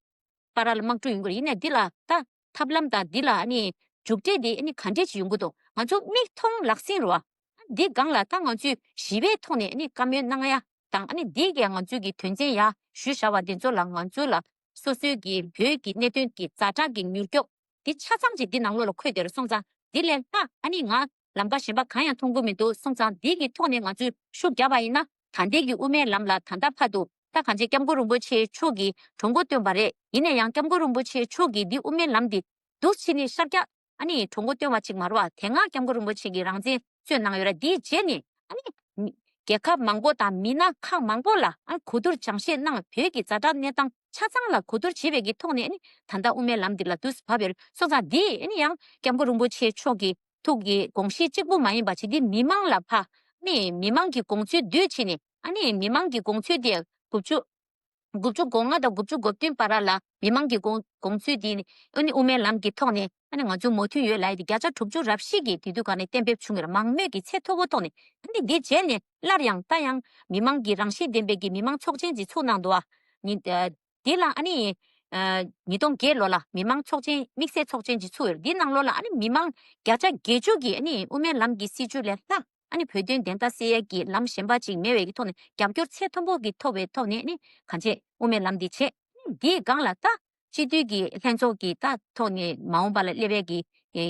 བར་ལ་དམག་འཁྲུག་ཡོང་གི་རེད། ཡིན་ནའི་འདི་ལ་ད་ཐབས་ལམ་དང་འདི་ལ་ཨ་ནི་མཇུག་འབྲས་འདི་ཨ་ནི་ག་འདྲས་ཅིག་ཡོང་གི་འདུག་ང་ཚོ་མིག་མཐོང་ལག་ཟིན་རེད་བ། འདི་སྒང་ལ་ད་ང་ཚོས་ཞི་བའི་ཐོག་ནས་ཨ་ནི་བཀའ་མོལ་གནང་ཡ་དང་ཨ་ནི་འདི་གས་ང་ཚོས་ཀྱི་དོན་ཚན་ཡ་ཞུས་བཞག་པ་འདི་ཚོ་ལ་ང་ཚོ་ལ་སོ་སོའི་གི་བོད་ཀྱི་གནད་དོན་གྱི་ཛ་དྲག་གི་མྱུར་སྐྱོབ་འདི་ཆ་ཚང་ཅིག་འདི་ནང་ལོགས་ལ་འཁོད་བསྡད་རེད། སོང་ཙང་འདི་ལས་ལྷག་ཨ་ནི་ང་ལམ་ཁ་གཞན་པ་གང་ཡང་མཐོང་གི་མི་འདུག་སོང་ཙང་འདི་གི་ཐོག་ནས་ང་ཚོས་ཤུགས་བརྒྱབ་པ་ཡིན་ན་ད་ལྟའི་གི་དབུ་མའི་ལམ་ལ་ད་ལྟ་བར་དུ་ད་གང་ཅི་སྐྱབས་མགོན་རིན་པོ་ཆེ་མཆོག་གིས་གྲོས་འགོ་བཏོན་པ་རེད། ཡིན་ན་ཡང་སྐྱབས་མགོན་རིན་པོ་ཆེ་མཆོག་གིས་འདི་དབུ་མའི་ལམ་འདི་འདུག་ཕྱིན་ནས་ཤར་རྒྱག་ཨ་ནི་གྲོས་འགོ་བཏོན་པ་ཅིག་མ་རེད་བ། དེ་སྔ་སྐྱབས་མགོན་རིན་པོ་ཆེ་གིས་རང་བཙན་རྩོད་གནང་ཡོད་ར། འདིའི་རྗེས་ནས་ཨ་ནི་རྒྱལ་ཁབ་མང་པོ་དང་མི་སྣ་ཁག་མང་པོ་ལ་ཨ་གོ་བསྡུར་སྦྱང་བཤད་གནང་། བོད་ཀྱི་ཛ་དྲག་གནས་སྟངས་ཆ་ཚང་ལ་གོ་བསྡུར་བྱས་པའི་གི་ཐོག་ནས་ཨ་ནི་ད་ལྟ་དབུ་མའི་ལམ་འདི་ལ་དུས་སུ་བབས་ཡོད་རེད། སོང་ཙང་འདི་ཨ་ནི་ཡང་སྐྱབས་མགོན་རིན་པོ་ཆེ་མཆོག་གི་ཐུགས་ཀྱི་དགོངས་གཞི་གཅིག་པུ་མ་ཡིན་པ་བྱས་ཏེ་མི་མང་ལ་ཕ་ནི་མི་མང་གི་དགོངས་ཚུལ་བསྡུས་བྱས་ནས་ཨ་ནི་མི་མང་གི་དགོངས་ཚུལ་དེ་དགུ་བཅུ་དགུ་བཅུ་གོ་ལྔ་དང་དགུ་བཅུ་གོ་བདུན་བར་ལ་མི་མང་གི་དགོངས་དགོངས་ཚུལ་དེ་ནི་ཨ་ནི་དབུ་མའི་ལམ་གྱི་ཐོག་ནས་ཨ་ནི་ང་ཚོ་མོས་མཐུན་ཡོད་ལབ་ཡ་དེ་བརྒྱ་ཆ་དྲུག་ཅུ་རབ་བཞི་གིས་དེ་དུས་ག་ནས་གཏན་འབེབས་བྱུང་ཡོད་རེད། མང་མོས་ཀྱི་ཚད་མཐོ་པོ་ཐོག་ནས་ཨ་ནི་འདི་རྗེས་ནས་སླར་ཡང་ད་ཡང་མི་མང་གི་རང་བཞིན་ལྡན་པའི་གི་མི་མང་ཚོགས་ཆེན་ཅིག་ཚུགས་གནང་འདུག་ཨ་ནི་ཨ་འདི་ལ་ཨ་ནི་ཨ་ཉིས་སྟོང་བརྒྱད་ལོ་ལ་མི་མང་ཚོགས་ཆེན་དམིགས་བསལ་ཚོགས་ཆེན་ཅིག་ཚུགས་ཡོད་རེད། འདི་ནང་ལོགས་ལ་ཨ་ནི་མི་མང་བརྒྱ་ཆ་བརྒྱད་ཅུ་གིས་ཨ་ནི་དབུ་མའི་ལམ་གྱི་སྲིད་བྱུས་ལས་ལྷག་ཨ་ནི་བོད་དོན་བདེན་མཐའ་གསལ་ཡས་ཀྱི་ལམ་གཞན་པ་ཅིག་མེད་པའི་གི་ཐོག་ནས་རྒྱབ་སྐྱོར་ཚད་མཐོན་པོ་གི་ཐོབ་པའི་ཐོག་ནས་ཨ་ནི་གང་བྱས་དབུ་མའི་ལམ་འདི་བྱས། འདིའི་སྒང་ལ་ད་སྤྱི་འཐུས་ཀྱི་ལྷན་ཚོགས་ཀྱི་ད་ཐོག་ནས་མ་འོངས་པ་ལ་སླེབས་པའི་གི་ཨེ་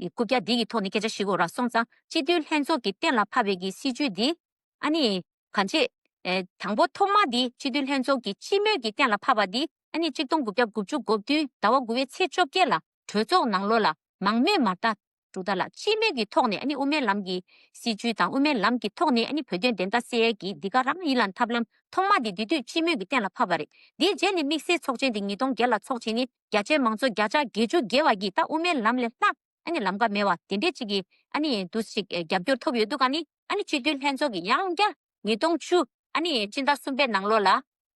ཨེ་རྐུབ་བཀྱག་འདི་གི་ཐོག་ནས་སྐད་ཆ་བཤད་དགོས་ར། སོང་ཙང་སྤྱི་འཐུས་ལྷན་ཚོགས་ཀྱིས་གཏན་ལ་ཕབ་པའི་གི་སྲིད་བྱུས་འདི་ཨ་ནི་གང་བྱས་ཨེ་དང་པོ་ཐོག་མ་འདི་སྤྱི་འཐུས་ལྷན་ཚོགས་ཀྱི་སྤྱི་མོས་ཀྱིས་གཏན་ལ་ཕབ་པ་འདི་ཨ་ནི་གཅིག་སྟོང་དགུ་བརྒྱ་དགུ་བཅུ་གོ་བདུན་ཟླ་བ་དགུ་པའི་ཚེས་བཅོ་བརྒྱད་ལ་གྲོས་ཚོགས་ནང་ལོགས་ལ་མང་མོས་མ་ལྟ་འབྲུག་ཟླ་ལགས་སྤྱི་མོས་ཀྱི་ཐོག་ནས་ཨ་ནི་དབུ་མའི་ལམ་གྱི་སྲིད་བྱུས་དང་དབུ་མའི་ལམ་གྱི་ཐོག་ནས་ཨ་ནི་བོད་དོན་བདེན་མཐའ་གསལ་ཡས་ཀྱི་འདི་ག་རང་ཡིན་ལ་ཐབས་ལམ་ཐོག་མ་འདི་དེ་དུས་སྤྱི་མོས་ཀྱིས་གཏན་ལ་ཕབ་པ་རེད། དེའི་རྗེས་ནས་དམིགས་བསལ་ཚོགས་ཆེན་འདི་ཉིས་སྟོང་བརྒྱད་ལ་ཚོགས་བྱས་ནས་རྒྱ་ཆེའི་མང་ཚོགས་བརྒྱ་ཆ་བརྒྱད་ཅུ་བརྒལ་བ་གིས་ད་དབུ་མའི་ལམ་ལས་ལྷག་ཨ་ནི་ལམ་ཀ་མེད་པ་དེ་འདྲས་ཅིག་གིས་ཨ་ནི་འདུ་ཞིག་རྒྱབ་སྐྱོར་ཐོབ་ཡོད་འདུག་ག་ནི་ཨ་ནི་སྤྱི་འཐུས་ལྷན་ཚོགས་ཀྱིས་ཡང་བསྐྱར་ཉིས་སྟོང་བཅུ་ཨ་ནི་སྤྱི་ཟླ་གསུམ་པའི་ནང་ལོགས་ལ་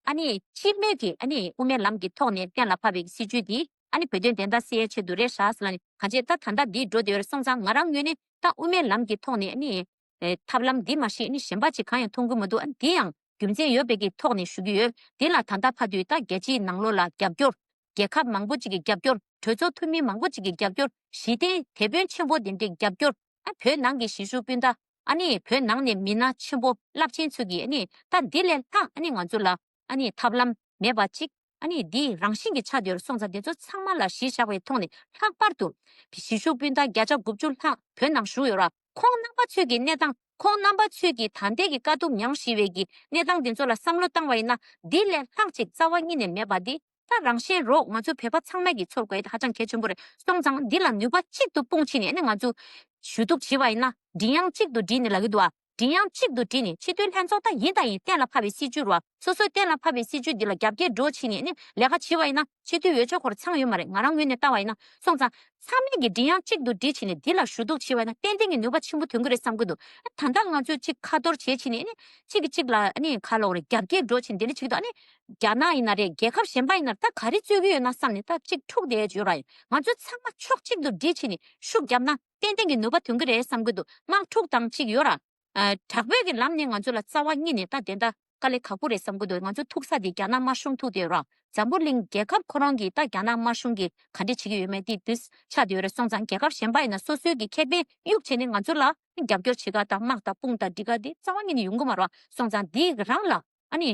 ཨ་ནི་སྤྱི་མོས་ཀྱིས་ཨ་ནི་དབུ་མའི་ལམ་གྱི་ཐོག་ནས་གཏན་ལ་ཕབ་པའི་སྲིད་བྱུས་འདི་ཨ་ནི་བོད་དོན་བདེན་མཐའ་གསལ་ཡའི་ཆེད་དུ་རེད་ཤག་ཟེར་ལ་ནི་གང་བྱས་ད་ད་ལྟ་འདི་འགྲོ་བསྡད་ཡོད་རེད། སོང་ཙང་ང་རང་ངོས་ནས་ད་དབུ་མའི་ལམ་གྱི་ཐོག་ནས་ཨ་ནི་ཨེ་ཐབས་ལམ་འདི་མ་གཞི་ཨ་ནི་གཞན་པ་ཅིག་གང་ཡང་མཐོང་གི་མི་འདུག་ཨ་ནི་འདི་ཡང་རྒྱུ་མཚན་ཡོད་པའི་གི་ཐོག་ནས་ཞུ་གི་ཡོད། འདི་ལ་ད་ལྟ་བར་དུ་ད་རྒྱལ་སྤྱིའི་ནང་ལོགས་ལ་རྒྱབ་སྐྱོར། རྒྱལ་ཁབ་མང་པོ་ཅིག་གི་རྒྱབ་སྐྱོར། གྲོས་ཚོགས་འཐུས་མི་མང་པོ་ཅིག་གི་རྒྱབ་སྐྱོར། གཞི་རྟེན་དེད་དཔོན་ཆེན་པོ་དེ་འདྲའི་རྒྱབ་སྐྱོར། ཨ་བོད་ནང་གི་གཞིས་བཞུགས་སྤུན་ཟླ་ཨ་ནི་བོད་ནང་ནས་མི་སྣ་ཆེན་པོ་རླབས་ཆེན་ཚོ་གིས་ཨ་ནི་ད་འདི་ལས་ལྷག་ཨ་ནི་ང་ཚོ་ལ་ཨ་ནི་ཐབས་ལམ་མེད་པ་ཅིག་ཨ་ནི་འདི་རང་བཞིན་གྱི་ཆགས་བསྡད་ཡོད་རེད། སོང་ཙང་དེ་ཚོ་ཚང་མ་ལ་གཞི་བཞག་པའི་ཐོག་ནས་ལྷག་པར་དུ་གཞིས་བཞུགས་སྤུན་ཟླ་བརྒྱ་ཆ་དགུ་བཅུ་ལྷག་བོད་ནང་བཞུགས་ཡོད་ར། ཁོང་རྣམ་པ་ཚོས་ཀྱི་གནས་སྟངས་ཁོང་རྣམ་པ་ཚོས་ཀྱི་ད་ལྟའི་གི་དཀའ་སྡུག་མྱངས་བཞིན་པའི་གི་གནས་སྟངས་དེ་ཚོ་ལ་བསམ་བློ་བཏང་བ་ཡིན་ན་འདི་ལས་ལྷག་ཅིག་རྩ་བ་ཉིད་ནས་མེད་པ་འདི་ད་རང་བཞིན་རོགས་ང་ཚོ་བོད་པ་ཚང་མ་གིས་ཚོར་དགོས་ཧ་ཅང་གལ་ཆེན་པོ་རེད། སོང་ཙང་འདི་ལ་ནུས་པ་གཅིག་ཏུ་སྤུངས་ཕྱིན་ནས་ནི་ང་ཚོ་ཞུ་གཏུག་བྱེད་པ་ཡིན་ན་མགྲིན་དབྱངས་གཅིག་ཏུ་བསྒྲིལ་ནས་ལབ་ཀྱི་འདུག་ཨ། མགྲིན་དབྱངས་གཅིག་ཏུ་བསྒྲིལ་ནས་སྤྱི་འཐུས་ལྷན་ཚོགས་ད་ཡིན་དང་ཡིན་གཏན་ལ་ཕབ་པའི་སྲིད་ཇུས་རེད་བ། སོ་སོའི་གཏན་ལ་ཕབ་པའི་སྲིད་ཇུས་འདི་ལ་རྒྱབ་འགལ་འགྲོ་བྱས་ནས་ནི་ལས་ཀ་བྱེད་པ་ཡིན་ན་སྤྱི་འཐུས་འོས་ཆོས་ཁོ་རང་ཚང་ཡོད་མ་རེད། ང་རང་ངོས་ནས་ལྟ་བ་ཡིན་ན། སོང་ཙང་ཚང་མས་ཀྱི་མགྲིན་དབྱངས་གཅིག་ཏུ་བསྒྲིལ་བྱས་ནས་འདི་ལ་ཞུ་གཏུག་བྱེད་པ་ཡིན་ན་ཏན་ཏན་གྱི་ནུས་པ་ཆེན་པོ་ཐོན་གྱི་རེད་བསམ་གྱི་འདུག་ད་ལྟ་ང་ཚོས་གཅིག་ཁ་གཏོར་བྱེད་བྱས་ནས་ནི་གཅིག་གིས་གཅིག་ལ་ནི་ག་ལབ་དགོས་རེད། རྒྱབ་འགལ་འགྲོ་བྱས་ནས་འདི་འདྲ་བྱེད་ཀྱི་འདུག་ཨ་ནི་རྒྱ་ནག་ཡིན་ན་རེད། རྒྱལ་ཁབ་གཞན་པ་ཡིན་ན་རེད། ད་ག་རེ་རྩོད་ཀྱི་ཡོད་ན་བསམ་ནས་ད་གཅིག་འཁྲུག་བསྡད་ཡོད་ར། ང་ཚོ་ཚང་མ་ཕྱོགས་གཅིག་ཏུ་བསྒྲིལ་བྱས་ནས་ཤུགས་བརྒྱབ་ན་ཏན་ཏན་གྱི་ནུས་པ་ཐོན་གྱི་རེད་བསམ་གྱི་འདུག་དམག་འཁྲུག་དང་གཅིག་ཡོད་ར། ཨ། དྲག་པོའི་གི་ལམ་ནས་ང་ཚོ་ལ་རྩ་བ་ཉིད་ནས་ད་དེ་འདྲ་དཀའ་ལས་ཁག་པོ་རེད་བསམ་གྱི་འདུག་ང་ཚོ་ཐུག་ས་དེ་རྒྱ་ནག་དམར་གཞུང་ཐུག་བསྡད་ཡོད་ར། འཛམ་བུ་གླིང་རྒྱལ་ཁབ་ཁོ་རང་གིས་ད་རྒྱ་ནག་དམར་གཞུང་གིས་ག་འདྲ་བྱེད་ཀྱི་ཡོད་མེད་དེ་དུས་ཆགས་བསྡད་ཡོད་རེད། སོང་ཙང་རྒྱལ་ཁབ་གཞན་པ་ཡིན་ན་སོ་སོའི་གི་ཁེ་ཕན་གཡུག་བྱས་ནས་ང་ཚོ་ལ་རྒྱབ་སྐྱོར་བྱེད་ག་དང་དམག་དང་དཔུང་དང་སྒྲིག་ག་དེ་རྩ་བ་ཉིད་ནས་ཡོང་གི་མ་རེད་བ། སོང་ཙང་དེའི་རང་ལ་ཨ་ནི་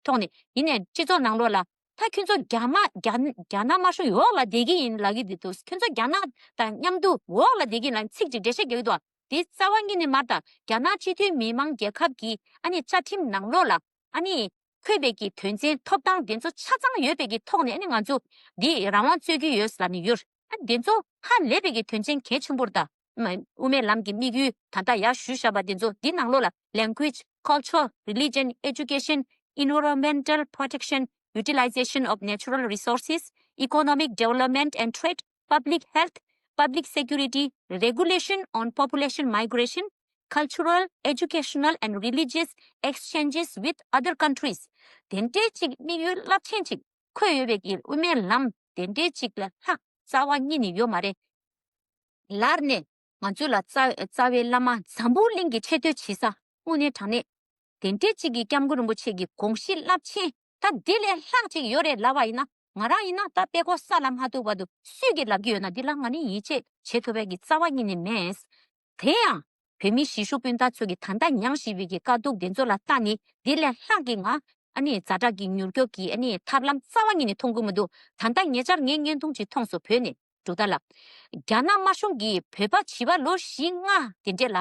ཐོག་ནས་ཡིན་ནའི་སྤྱི་ཚོགས་ནང་ལོགས་ལ་ད་ཁྱོད་ཚོ་རྒྱ་དམར་རྒྱ་རྒྱ་ནག་དམར་གཞུང་འོག་ལ་བསྡད་ཀྱི་ཡིན་ལབ་ཀྱི་འདུག་ཁྱོད་ཚོ་རྒྱ་ནག་དང་མཉམ་དུ་འོག་ལ་བསྡད་ཀྱི་ཡིན་ལབ་ཚིག་ཅིག་འགྲེལ་བཤད་རྒྱག་གི་འདུག་དེ་རྩ་བ་ཉིད་ནས་མ་རེད། ད་རྒྱ་ནག་སྤྱི་མཐུན་མི་དམངས་རྒྱལ་ཁབ་ཀྱི་ཨ་ནི་བཅའ་ཁྲིམས་ནང་ལོགས་ལ་ཨ་ནི་འཁོད་པའི་གི་དོན་ཚན་ཐོབ་ཐང་དེ་ཚོ་ཆ་ཚང་ཡོད་པའི་གི་ཐོག་ནས་ཨ་ནི་ང་ཚོ་འདི་རང་དབང་རྩོད་ཀྱི་ཡོད་ལབ་ནས་ཡོད། ཨ་དེ་ཚོ་ཧ་ལས་པའི་གི་དོན་ཚན་གལ་ཆེན་པོ་རེད་ད། དབུ་མའི་ལམ་གྱི་དམིགས་ཡུལ་ད་ལྟ་ཡར་ཞུས་བཞག་པ་དེ་ཚོ་འདི་ནང་ལོགས་ལ་language, culture, religion, education, environmental protection, utilization of natural resources, economic development and trade, public health, public security, regulation on population migration, cultural, educational and religious exchanges with other countries. དེ་འདྲའི་ཅིག་དམིགས་ཡུལ་རླབས་ཆེན་ཅིག་འཁོད་ཡོད་པའི་གི་དབུ་མའི་ལམ་དེ་འདྲའི་ཅིག་ལས་ལྷག་རྩ་བ་ཉིད་ནས་ཡོད་མ་རེད། ལར་ནས་ང་ཚོ་ལ་རྩ་རྩ་བའི་བླ་མ་འཛམ་བུ་གླིང་གི་ཆེ་བསྟོད་བྱེད་ས་དངོས་གནས་དྲང་གནས་དེ་འདྲའི་ཅིག་གི་སྐྱབས་མགོན་རིན་པོ་ཆེ་གི་དགོངས་གཞི་རླབས་ཆེན་ད་འདི་ལས་ལྷག་ཅིག་ཡོད་རེད་ལབ་པ་ཡིན་ན། ང་རང་ཡིན་ན་ད་དཔེ་ཁོ་ས་ལ་མ་ཐུག་བར་དུ་སུས་ཀྱིས་ལབ་ཀྱི་ཡོད་ན་འདི་ལ་ང་ནི་ཡིད་ཆེས་བྱེད་ཐུབ་པའི་གི་རྩ་བ་ཉིད་ནས་མེད། དེ་ཡང་བོད་མི་གཞིས་བཞུགས་སྤུན་ཟླ་ཚོ་གི་ད་ལྟ་མྱངས་བཞིན་པའི་གི་དཀའ་སྡུག་དེ་ཚོ་ལ་ལྟ་ནི་འདི་ལས་ལྷག་གི་ང་ཨ་ནི་ཛ་དྲག་གི་མྱུར་སྐྱོབ་ཀྱི་ཨ་ནི་ཐབས་ལམ་རྩ་བ་ཉིད་ནས་མཐོང་གི་མི་འདུག་ད་ལྟ་ཉེ་ཆར་ངས་བརྙན་ཐུང་ཅིག་མཐོང་སོང་བོད་ནས། འབྲུག་ད་ལ། རྒྱ་ནག་དམར་གཞུང་གིས་བོད་པ་བྱིས་པ་ལོ་བཞི་ལྔ་དེ་འདྲས་ལ།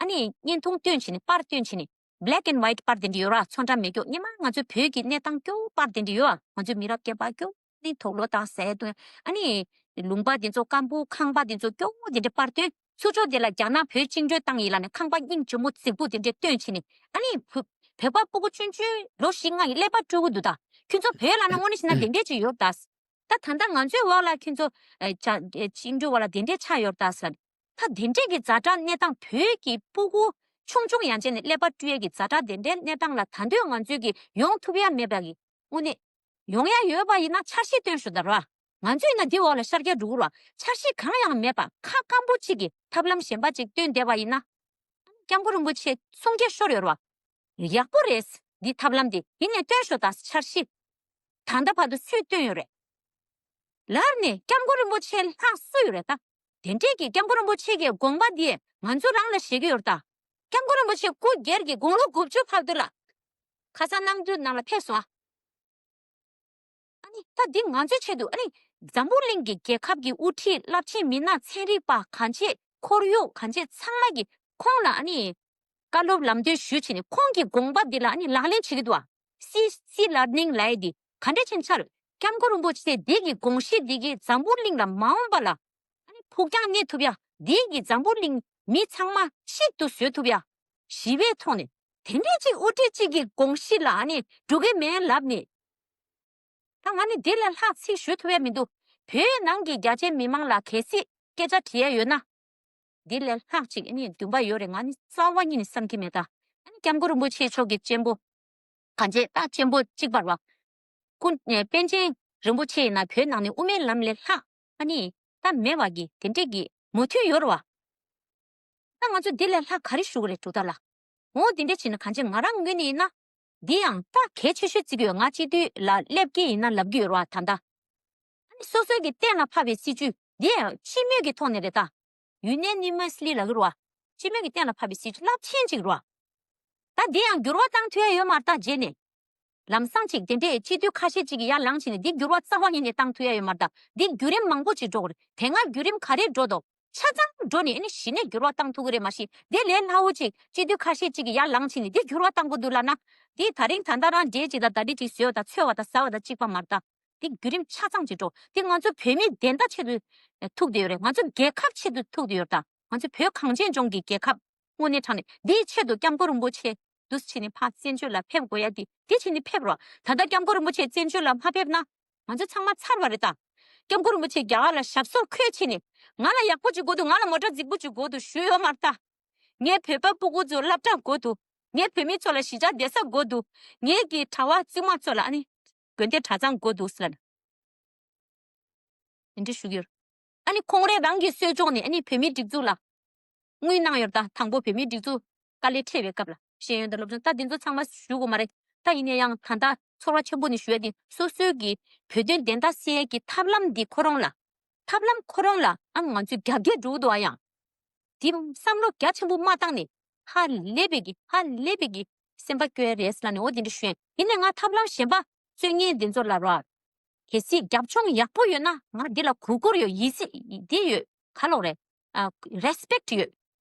ཨ་ནི་བརྙན་ཐུང་སྟོན་བྱས་ནས་པར་སྟོན་བྱས་ནས་black and white་པར་དེ་འདྲས་ཡོད་ར། ཚོན་ཁྲ་མེད་སྐྱོ་སྔོན་མ་ང་ཚོའི་བོད་ཀྱི་གནས་སྟངས་སྐྱོ་པར་དེ་འདྲས་ཡོད་ཨ། ང་ཚོའི་མི་རབས་སྐྱེས་པ་སྐྱོ་ནི་དུག་ལོག་དང་ཟས་དུ་ཨ་ནི། ལུང་པ་དེ་ཚོ་སྐམ་པོ་ཁང་པ་དེ་ཚོ་སྐྱོ་བོ་དེ་འདྲས་པར་སྟོན། ཚུར་ཕྱོགས་དེ་ལ་རྒྱ་ནག་བོད་བཅིངས་འགྲོལ་བཏང་ཡིན་ལ་ནི་ཁང་པ་སྙིང་རྗེ་མོ་རྫིག་པོ་དེ་འདྲས་སྟོན་བྱས་ནས་ཨ་ནི་བོད་པ་སྤུ་གུ་ཆུང་ཆུང་ལོ་བཞི་ལྔ་ཡི་ཀླད་པ་སྤྲུལ་གི་འདུག་ད་ཁྱོད་ཚོ་བོད་ལ་ན་དངོས་གནས་བྱས་ན་དེ་འདྲས་ཅིག་ཡོད་ད། ད་ད་ལྟ་ང་ཚོའི་འོག་ལ་ཁྱོད་ཚོ་ཨ་ཅིག་འགྲོ་བ་ལ་དེ་འདྲས་ཆགས་ཡོད་ད་ཟེར། ད་དེ་འདྲས་ཀྱི་ཛ་དྲག་གནས་སྟངས་བོད་ཀྱི་སྤུ་གུ་ཆུང་ཆུང་ཡན་ཆད་ནས་ཀླད་པ་སྤྲུལ་ཡས་ཀྱི་ཛ་དྲག་དེ་འདྲའི་གནས་སྟངས་ལ་ད་དུང་ང་ཚོས་ཀྱི་ཡོང་ཐུབ་ཡ་མེད་པ་གི་དངོས་གནས་ཡོང་ཡ་ཡོད་པ་ཡིན་ན་འཆར་གཞི་སྟོན་ཤོག་ད་ར། ང་ཚོས་ན་འདི་འོག་ལ་ཤར་རྒྱག་འགྲོ་གི་ར། འཆར་གཞི་གང་ཡང་མེད་པ་ཁ་སྐམ་པོ་གཅིག་གི་ཐབས་ལམ་གཞན་པ་གཅིག་སྟོན་བསྡད་པ་ཡིན་ན། སྐྱབས་མགོན་རིན་པོ་ཆེ་གསུང་སྐད་ཤོར་ཡོད་ར། ཡག་པོ་རེད། འདི་ཐབས་ལམ་འདི་ཡིན་ནས་སྟོན་ཤོག་ད་འཆར་གཞི། ད་ལྟ་བར་དུ་སུས་བཏོན་ཡོད་རེད། ལར་ནས་སྐྱབས་མགོན་རིན་པོ་ཆེ་ལྷག་སུ་ཡོད་རེད་ད། དེ་འདྲས་ཀྱི་སྐྱབས་མགོན་རིན་པོ་ཆེ་གི་དགོངས་པ་འདི་ང་ཚོ་རང་ལ་བཞེས་ཀྱི་ཡོད་རེད་ད། སྐྱབས་མགོན་རིན་པོ་ཆེ་སྐུ་སྒེར་གྱི་དགུང་ལོ་དགུ་བཅུ་ཕར་དུ་ལ། ཁ་སང་གནམ་གྲུ་ནང་ལ་ཕེབས་སོང་ཨ། ཨ་ནི་ད་འདི་ང་ཚོའི་ཆེད་དུ་ཨ་ནི་འཛམ་བུ་གླིང་གི་རྒྱལ་ཁབ་ཀྱི་དབུ་ཁྲིད་རླབས་ཆེན་མི་སྣ་ཚན་རིག་པ་གང་ཅི་ཁོར་ཡུག་གང་ཅི་ཚང་མ་གི་ཁོང་ལ་ཨ་ནི་བཀའ་སློབ་ལམ་སྟོན་ཞུས་བྱས་ནས་ཁོང་གི་དགོངས་པ་འདི་ལ་ཨ་ནི་ལག་ལེན་བྱེད་ཀྱི་འདུག་ཨ། སི་སི་ལར་ནིང་ལབ་ཡས་འདི་ག་འདྲས་ཕྱིན་ཆར་སྐྱབས་མགོན་རིན་པོ་ཆེ་འདི་གི་དགོངས་གཞི་འདི་གི་འཛམ་བུ་གླིང་ལ་མ་འོངས་པ་ལ་ཨ་ནི་ཕུགས་རྒྱང་གནས་ཐུབ་ཡ་འདི་གི་འཛམ་བུ་གླིང་མི་ཚང་མ་གཅིག་ཏུ་བཟོ་ཐུབ་ཡ་ཞི་བའི་ཐོག་ནས་དེ་འདྲས་ཅིག་དབུ་ཁྲིད་ཅིག་གི་དགོངས་གཞི་ལ་ཨ་ནི་འགྲོ་གི་མེད་ལབ་ནས། ད་ང་ནི་འདི་ལས་ལྷག་ཚིག་ཞུ་ཐུབ་ཡ་མི་འདུག་བོད་ནང་གི་རྒྱ་ཆེའི་མི་མང་ལ་གལ་སྲིད་སྐད་ཆ་དྲི་ཡ་ཡོད་ན། འདི་ལས་ལྷག་ཅིག་ནི་འདུན་པ་ཡོད་རེད་ང་ནི་རྩ་བ་ཉིད་ནས་བསམ་གྱི་མེད་ད། ཨ་ནི་སྐྱབས་མགོན་རིན་པོ་ཆེ་མཆོག་གི་གཅེན་པོ། གང་བྱེད་ད་གཅེན་པོ་གཅིག་པར་བ། སྐུ་ནས་པཎ་ཆེན་རིན་པོ་ཆེ་ཡིན་ན་བོད་ནང་ནས་དབུ་མའི་ལམ་ལས་ལྷག་ཨ་ནི་ད་མེད་བ་གི་དེ་འདྲས་གི་མོས་མཐུན་ཡོད་རེད་བ། ད་ང་ཚོ་འདི་ལས་ལྷག་ག་རེ་ཞུ་གི་རེད་འབྲུག་རྟ་ལགས། འོ་འདི་འདྲ་བྱས་ན་གང་ཅི་ང་རང་ངོས་ནས་ཡིན་ན། འདི་ཡང་ད་གལ་ཆེ་ཤོས་བརྩི་གི་ཡོད། ང་སྤྱི་འཐུས་ལ་སླེབས་ཀྱི་ཡིན་ན་ལབ་ཀྱི་ཡོད་རེད་བ་ད་ལྟ། ཨ་ནི་སོ་སོའི་གི་གཏན་ལ་ཕབ་པའི་སྲིད་ཇུས་འདི་ཡང་སྤྱི་མོས་ཀྱི་ཐོག་ནས་རེད་ད། Unanimously་ལབ་ཀྱི་རེད་བ། སྤྱི་མོས་ཀྱི་གཏན་ལ་ཕབ་པའི་སྲིད་ཇུས་རླབས་ཆེན་ཅིག་རེད་བ། ད་འདི་ཡང་འགྱུར་བ་བཏང་ཐུབ་ཡ་ཡོད་མ་རེད་ད་རྗེས་ནས། ལམ་སང་ཅིག་དེ་འདྲའི་སྤྱི་འཐུས་ཁ་ཤས་ཅིག་གིས་ཡར་ལངས་ཕྱིན་ནས་འདི་འགྱུར་བ་རྩ་བ་ཉིད་ནས་བཏང་ཐུབ་ཡ་ཡོད་མ་རེད་ད། འདི་བརྒྱུད་རིམ་མང་པོ་ཅིག་འགྲོ་དགོས་རེད། དེ་སྔ་བརྒྱུད་རིམ་ག་རེ་འགྲོ་འདུག་ཆ་ཚང་འགྲོ་ནས་ཨ་ནི་གཞི་ནས་འགྱུར་བ་བཏང་ཐུབ་ཀྱི་རེད། མ་གཞི་དེ་ལས་སླ་བོ་ཅིག་སྤྱི་འཐུས་ཁ་ཤས་ཅིག་གིས་ཡར་ལངས་ཕྱིན་ནས་འདི་འགྱུར་བ་བཏང་དགོས་འདུག་ལབ་ན། འདི་ད་རིང་ད་ལྟ་རང་འབྲས་ཅིག་དང་ད་རིང་ཅིག་བཟོས་པ་དང་འཚོལ་བ་དང་ཟ་བ་དང་གཅིག་པ་མ་རེད་ད། འདི་བརྒྱུད་རིམ་ཆ་ཚང་ཅིག་འགྲོ། འདི་ང་ཚོ་བོད་མིའི་བདེན་མཐའ་ཆེད་དུ་ཐུག་བསྡད་ཡོད་རེད། ང་ཚོ་རྒྱལ་ཁབ་ཆེད་དུ་ཐུག་བསྡད་ཡོད་རེད་ད། ང་ཚོ་བོད་གངས་ཅན་ལྗོངས་ཀྱི་རྒྱལ་ཁབ། དངོས་གནས་དྲང་གནས་འདིའི་ཆེད་དུ་སྐྱབས་མགོན་རིན་པོ་ཆེ་འདུག་བྱས་ནས་ཕར་བཙན་བྱོལ་ལ་ཕེབས་དགོས་ཡ་དེ་དེ་བྱས་ནས་ཕེབས་རོགས། ད་ལྟ་སྐྱབས་མགོན་རིན་པོ་ཆེ་བཙན་བྱོལ་ལ་མ་ཕེབས་ན་ང་ཚོ་ཚང་མ་ཚར་བ་རེད་ད། སྐྱབས་མགོན་རིན་པོ་ཆེ་རྒྱ་གར་ལ་ཞབས་སོར་འཁོད་བྱས་ནས་ང་ལ་ཡག་པོ་ཅིག་དགོས་འདུག་ང་ལ་མོ་ཊ་རྫིག་པོ་ཅིག་དགོས་འདུག་ཞུས་ཡོད་མ་རེད་ད། ངའི་བོད་པ་སྤུ་གུ་ཚོ་སློབ་གྲྭ་དགོས་འདུག་ངའི་བོད་མི་ཚོ་ལ་གཞིས་ཆགས་བསྡད་ས་དགོས་འདུག་ངའི་གི་གྲྭ་བ་བཙུན་མ་ཚོ་ལ་ཨ་ནི་དགོན་སྡེ་གྲྭ་ཚང་དགོས་འདུག་ཟེར་ལབ་ནས་དེ་འདྲ་ཞུ་གི་ཡོད། ཨ་ནི་ཁོང་རང་རང་གི་གསོལ་ལྕོག་ནས་ཨ་ནི་བོད་མིའི་སྒྲིག་འཛུགས་ལ་དངུལ་གནང་ཡོད་ད། དང་པོ་བོད་མིའི་སྒྲིག་འཛུགས་དཀའ་ལས་འཕྲད་པའི་སྐབས་ལ་ཤེས་ཡོན་དང་སློབ་སྦྱོང་ད་འདི་ཚོ་ཚང་མ་ཞུ་དགོས་མ་རེད། ད་ཡིན་ན་ཡང་ད་ལྟ་ཚོར་བ་ཆེན་པོ་ནས་ཞུ་ཡ་དེ་སོ་སོའི་གི་བོད་དོན་བདེན་མཐའ་གསལ་ཡ་གི་ཐབས་ལམ་འདི་ཁོ་རང་ལ་ཐབས་ལམ་ཁོ་རང་ལ་ཨ་ང་ཚོས་རྒྱབ་འགལ་འགྲོ་གི་འདུག་ཨ་ཡང་། དེ་བསམ་བློ་རྒྱ་ཆེན་པོ་མ་བཏང་ནས་ཧ་ལས་པའི་གི་ཧ་ལས་པའི་གི་སེམས་པ་སྐྱོ་ཡ་རེད་ཟེར་ལབ་ནས་འོ་དེ་འདྲ་ཞུ་ཡ་ཡིན་ནས་ང་ཐབས་ལམ་གཞན་པ་རྩོད་མཁན་འདི་ཚོ་ལ་རོགས། གལ་སྲིད་རྒྱབ་ལྗོངས་ཡག་པོ་ཡོད་ན་ང་འདི་ལ་གུས་བཀུར་ཡོད་ཡིད་ཆེས་འདི་ཡོད་ག་ལོག་རེད། ཨ་རེ་སི་པེག་ཊི་ཡོད།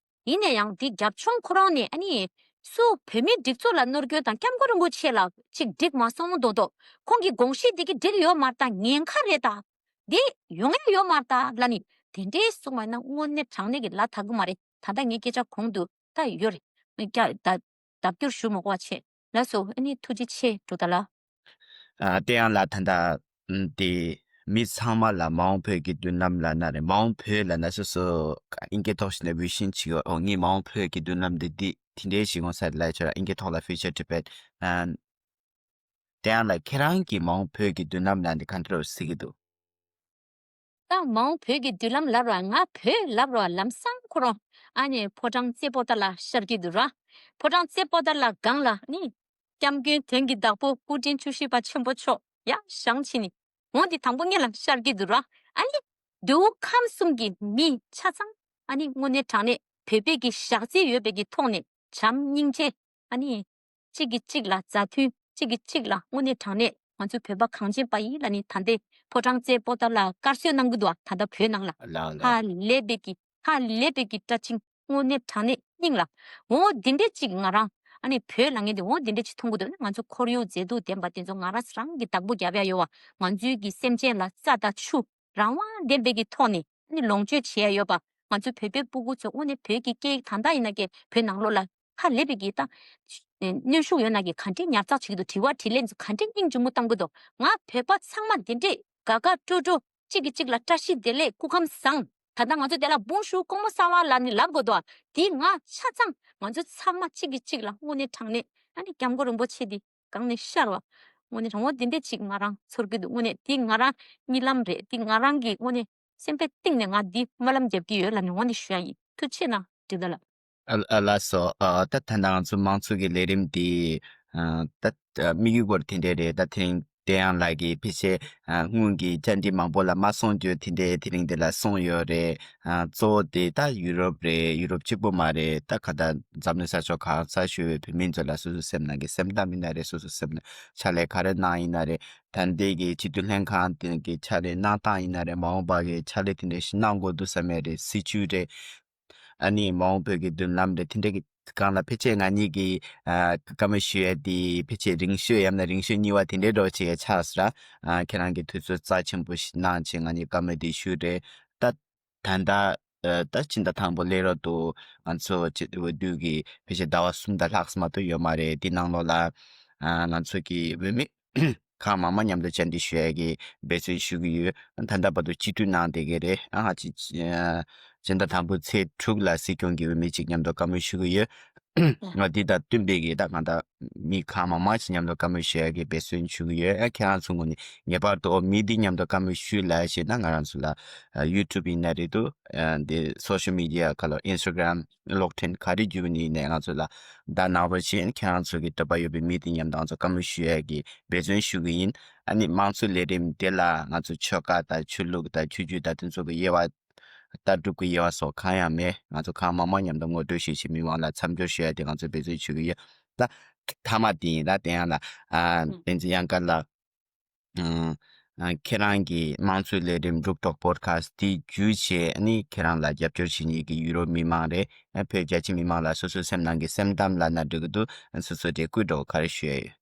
ཡིན་ནས་ཡང་འདི་རྒྱབ་ལྗོངས་ཁོ་རང་ནས་ཨ་ནི་སུ་བོད་མིའི་སྒྲིག་འཛུགས་ལ་གནོད་སྐྱོན་དང་སྐྱབས་མགོན་རིན་པོ་ཆེ་ལ་ཅིག་འགྲིག་མ་སོང་མདོག་མདོག་ཁོང་གི་དགོངས་གཞི་འདི་གི་འགྲིག་ཡོད་མ་རེད་ད། ཉེན་ཁ་རེད་ད། འདི་ཡོང་ཡ་ཡོད་མ་རེད་ད་ལབ་ནི་དེ་འདྲའི་གསུངས་པ་ཡིན་ན་དངོས་གནས་དྲང་གནས་ཀྱི་ལ་དྭགས་ཀྱི་མ་རེད། ད་ལྟ་ངའི་སྐད་ཆ་གོང་དུ་ད་ཡོད་རེད། ཀྱ་ད་ལྡབ་སྐྱོར་ཞུ་མ་དགོས་པ་བྱས། ལགས་སོ། ཨ་ནི་ཐུགས་རྗེ་ཆེ་འབྲུག་རྟ་ལགས། ཨ་དེ་ཡང་ལ་ད་ལྟ་ཨམ་དེ་མི་ཚང་མ་ལ་མ་འོངས་བོད་ཀྱི་མདུན་ལམ་ལབ་ན་རེད། མ་འོངས་བོད་ལབ་ན་སོ་སོ་ཨིན་སྐད་ཐོག་ཞིག་ནས་བི་ཤན་ཅིག་ཡོད། འོ་ངས་མ་འོངས་བོད་ཀྱི་མདུན་ལམ་འདི་འདི་དེ་འདྲའི་ཞིག་ཡོང་ས་རེད་ལབ་ཆོག་ར། ཨིན་སྐད་ཐོག་ལ་ཕིའུ་ཅར་ཊི་བེཊ། ཨ་དེ་ཡང་ལ་ཁྱེད་རང་གིས་མ་འོངས་བོད་ཀྱི་མདུན་ལམ་ལབ་ན་འདི་ག་འདྲ་བོ་གཟིགས་ཀྱི་འདུག་ད་མ་འོངས་བོད་ཀྱི་མདུན་ལམ་ལབ་ར་ང་བོད་ལབ་ར་ལམ་སང་ཁོ་རང་ཨ་ནི་ཕོ་བྲང་རྩེ་པོ་ཏ་ལ་ཤར་གྱི་འདུག་ར། ཕོ་བྲང་རྩེ་པོ་ཏ་ལ་སྒང་ལ་ནི་སྐྱབས་མགོན་དོན་གྱི་བདག་པོ་སྐུ་ཕྲེང་བཅུ་བཞི་པ་ཆེན་པོ་མཆོག་ཡ་བཞེངས་ཕྱིན་ནི་འོང་འདི་དང་པོ་ངེད་ལ་ཤར་གྱི་འདུག་ར། ཨ་ནི་མདོ་དབུས་ཁམས་གསུམ་གྱི་མི་ཆ་ཚང་ཨ་ནི་དངོས་གནས་དྲང་གནས་བོད་པའི་གི་ཞག་རྩི་ཡོད་པའི་གི་ཐོག་ནས་བྱམས་སྙིང་རྗེ་ཨ་ནི། གཅིག་གིས་གཅིག་ལ་མཛའ་མཐུན། གཅིག་གིས་གཅིག་ལ་དངོས་གནས་དྲང་གནས་ང་ཚོའི་བོད་པ་གངས་ཅན་པ་ཡིན་ལབ་ནས་ད་ལྟའི་ཕོ་བྲང་རྩེ་པོ་ཏ་ལ་དཀར་གསོལ་གནང་གི་འདུག་ད་ལྟ་བོད་ནང་ལ་ལགས་ལགས། ཧ་ལས་པའི་གི་ཧ་ལས་པའི་གི་བཀྲ་ཤིས་དངོས་གནས་དྲང་གནས་སྙིང་ལ། འོ་འདི་འདྲས་གཅིག་ང་རང་ཨ་ནི་བོད་ལ་ངས་འདི་འོ་འདི་འདྲས་གཅིག་མཐོང་གི་འདུག་ང་ཚོ་ཁོར་ཡུག་མཛེས་སྡུག་ལྡན་པ་དེ་ཚོ་ང་རང་རང་གི་བདག་པོ་རྒྱབ་ཡ་ཡོད་བ། ང་ཚོའི་གི་སེམས་ཅན་ལ་རྩྭ་དང་ཆུ་རང་དབང་ལྡན་པའི་གི་ཐོག་ནས་ཨ་ནི་ལོངས་སྤྱོད་བྱེད་ཡ་ཡོད་པ། ང་ཚོའི་བོད་པའི་སྤུ་གུ་ཚོ་དངོས་གནས་བོད་ཀྱི་སྐད་ཡིག་ད་ལྟ་ཡིན་ན་ཀྱེ་བོད་ནང་ལོགས་ལ་ཧ་ལས་པའི་གི་ད་གནོན་ཤུགས་ཡོད་ན་གི་ག་འདྲས་ཉར་ཚགས་བྱེད་ཀྱི་འདུག་དྲི་བ་དྲིས་ལན་ཚོ་ག་འདྲས་སྙིང་རྗེ་མོ་བཏང་གི་འདུག་ང་བོད་པ་ཚང་མ་འདི་འདྲས་དགའ་དགའ་སྤྲོ་སྤྲོ་གཅིག་གིས་གཅིག་ལ་བཀྲ་ཤིས་བདེ་ལེགས་སྐུ་ཁམས་བཟང་། ད་ལྟ་ང་ཚོ་དེ་ལ་བོང་ཞུ་ཀོང་མོ་སར་པ་ལབ་ནི་ལབ་དགོས་འདུག་དེ་ང་ཆ་ཚང་ང་ཚོ་ཚང་མ་གཅིག་གིས་གཅིག་ལ་དངོས་གནས་དྲང་གནས་ཨ་ནི་སྐྱབས་མགོན་རིན་པོ་ཆེ་འདི་གང་ནས་ཤར་བ། དངོས་གནས་དྲང་པོ་འདི་འདྲས་ཅིག་ང་རང་ཚོར་གྱི་འདུག་དངོས་གནས་འདི་ང་རང་གཉིད་ལམ་རེད། འདི་ང་རང་གི་དངོས་གནས་སེམས་པའི་གཏིང་ནས་ང་འདི་སྨོན་ལམ་རྒྱབ་ཀྱི་ཡོད་ལབ་ནས་འོ་འདི་ཞུ་ཡ་ཡིན། ཐུགས་རྗེ་ཆེ་གནང་འབྲུག་རྟ་ལགས། ཨ་ཨ་ལགས་སོ། ཨ་ད་ད་ལྟ་ང་ཚོ་དམངས་གཙོ་གི་ལས་རིམ་འདི་ཨ་ད་དམིགས་ཡུལ་སྐོར་དེ་འདྲས་རེད། ད་དེ་རིང་བསྟན་དབྱངས་ལགས་ཀྱིས་ཕལ་ཆེར་ཨ་སྔོན་གྱི་བཅར་འདྲི་མང་པོ་ལ་མ་གསུང་རྒྱུ་དེ་འདྲས་དེ་རིང་འདི་ལ་གསུངས་ཡོད་རེད། ཨ་གཙོ་བོ་དེ་ད་ཡུ་རོབ་རེད། ཡུ་རོབ་གཅིག་པུ་མ་རེད། ད་ག་ད་འཛམ་གླིང་ས་ཕྱོགས་གང་སར་བཞུགས་པའི་བོད་མི་ཚོ་ལ་སོ་སོའི་སེམས་ནང་གི་སེམས་གཏམ་ཡིན་ན་རེད། སོ་སོའི་སེམས་ནང་ཕྱག་ལས་ག་རེ་གནང་ཡིན་ན་རེད། ད་ལྟའི་གི་སྤྱི་འཐུས་ལྷན་ཁང་དེ་གི་ཕྱག་ལས་གནང་སྟངས་ཡིན་ན་རེད། མ་འོངས་པ་གི་ཕྱག་ལས་དེ་འདྲ་ཞིག་གནང་དགོས་འདུག་བསམ་ཡས་རེད། སྲིད་བྱུས་རེད། ཨ་ནི་མ་འོངས་བོད་ཀྱི་མདུན་ལམ་རེད། དེ་འདྲ་གི་སྒང་ལ་ཕལ་ཆེར་ང་གཉིས་ཀྱི་ཨ་བཀའ་མོལ་ཞུ་ཡས་དེ་ཕལ་ཆེར་རིང་ཤོས་ཡང་ན་རིང་ཤོས་གཉིས་པ་དེ་འདྲའི་འགྲོ་བྱེད་ཡས་ཆགས་སོང་ར། ཨ་ཁྱེད་རང་གིས་དུས་ཚོད་རྩ་ཆེན་པོ་ཞིག་གནང་བྱས་ང་གཉིས་བཀའ་མོལ་དེ་ཞུས་རེད། ད་ད་ལྟ་ཨ་ད་ཕྱི་ཟླ་དང་པོ་སླེབས་རོགས་འདུག་ང་ཚོ་བྱེད་འོས་བསྡུ་གི་ཕལ་ཆེར་ཟླ་བ་གསུམ་དང་ལྷག་ཙམ་མ་གཏོགས་ཡོད་མ་རེད། དེ་ནང་ལོགས་ལ་ཨ་ང་ཚོ་གི་འོས་མི་ཁག་མང་མང་མཉམ་དུ་བཅར་འདྲི་ཞུ་ཡ་གི་འབད་བརྩོན་ཞུ་གི་ཡོད། ད་ལྟ་བར་དུ་སྤྱི་འཐུས་གནང་བསྡད་ཀྱི་རེད། ཨ་ཅི་སྤྱི་ཟླ་དང་པོའི་ཚེས་དྲུག་ལ་སྲིད་སྐྱོང་གི་འོས་མི་གཅིག་མཉམ་དུ་བཀའ་མོལ་ཞུ་གི་ཡོད། ང་འདི་དང་བསྟུན་པའི་གི་ད་གང་ལྟར་མི་ཁག་མང་མང་ཞིག་མཉམ་དུ་བཀའ་མོལ་ཞུ་ཡ་གི་འབད་བརྩོན་ཞུ་གི་ཡོད། ཨ་ཁྱེད་རང་ཚོ་ངོས་ནས་ངེས་པར་དུ་འོ་མི་འདི་མཉམ་དུ་བཀའ་མོལ་ཞུས་ལབ་ཞེ་ན་ང་རང་ཚོ་ལ་ཡུ་ཊུབ་ཡིན་ན་རེད་འདུག་ཨ་འདི་སོ་ཤལ་མི་ཌི་ཡ་ག་ལ་ཨིན་སི་ཊ་གྷ་རམ་གློག་འཕྲིན་ག་རེ་བརྒྱུད་ནས་ཡིན་ནའི་ང་ཚོ་ལ་བརྡ་གནང་རོགས་བྱེད། ཁྱེད་རང་ཚོ་གི་འདོད་པ་ཡོད་པའི་མི་དེ་མཉམ་དུ་ང་ཚོ་བཀའ་མོལ་ཞུ་ཡས་ཀྱི་འབད་བརྩོན་ཞུ་གི་ཡིན། ཨ་ནི་དམངས་གཙོའི་ལས་རིམ་དེ་ལ་ང་ཚོ་ཆོལ་ཁ་དང་ཆོས་ལུགས་དང་ཆོས་བརྒྱུད་དང་དེ་ཚོ་གི་དབྱེ་བ་ལྟ་གྲུབ་ཀྱི་དབྱེ་བ་སོགས་གང་ཡང་མེད། ང་ཚོ་གང་མང་མང་མཉམ་དུ་ངོ་སྤྲོད་བྱེད་བྱེད་མི་མང་ལ་མཚམས་སྦྱོར་ཞུ་ཡ་དེ་ང་ཚོ་འབད་བརྩོན་ཞུ་གི་ཡོད། ད་མཐའ་མ་དེ་ཡིན་ད་དེ་ཡང་ལ་ཨ་བསྟན་འཛིན་གཡང་དཀར་ལགས། ཨ་ཁྱེད་རང་གི་དམངས་གཙོའི་ལས་རིམ་འབྲུག་ཊོག་པོ་ཌི་ཁ་སི་ཊི་དེ་བརྒྱུད་བྱས་ནི་ཁྱེད་རང་ལ་རྒྱབ་སྐྱོར་བྱེད་མཁན་གྱི་ཡུ་རོབ་མི་མང་རེད། ཨ་བོད་རྒྱ་ཆེ་མི་མང་ལ་སོ་སོའི་སེམས་ནང་གི་སེམས་གཏམ་ལབ་ན་འགྲིག་གི་འདུག་སོ་སོ་དེ་བསྐུལ་འདྲ་བོ་ག་རེ་ཞུ་ཡ་ཡོད།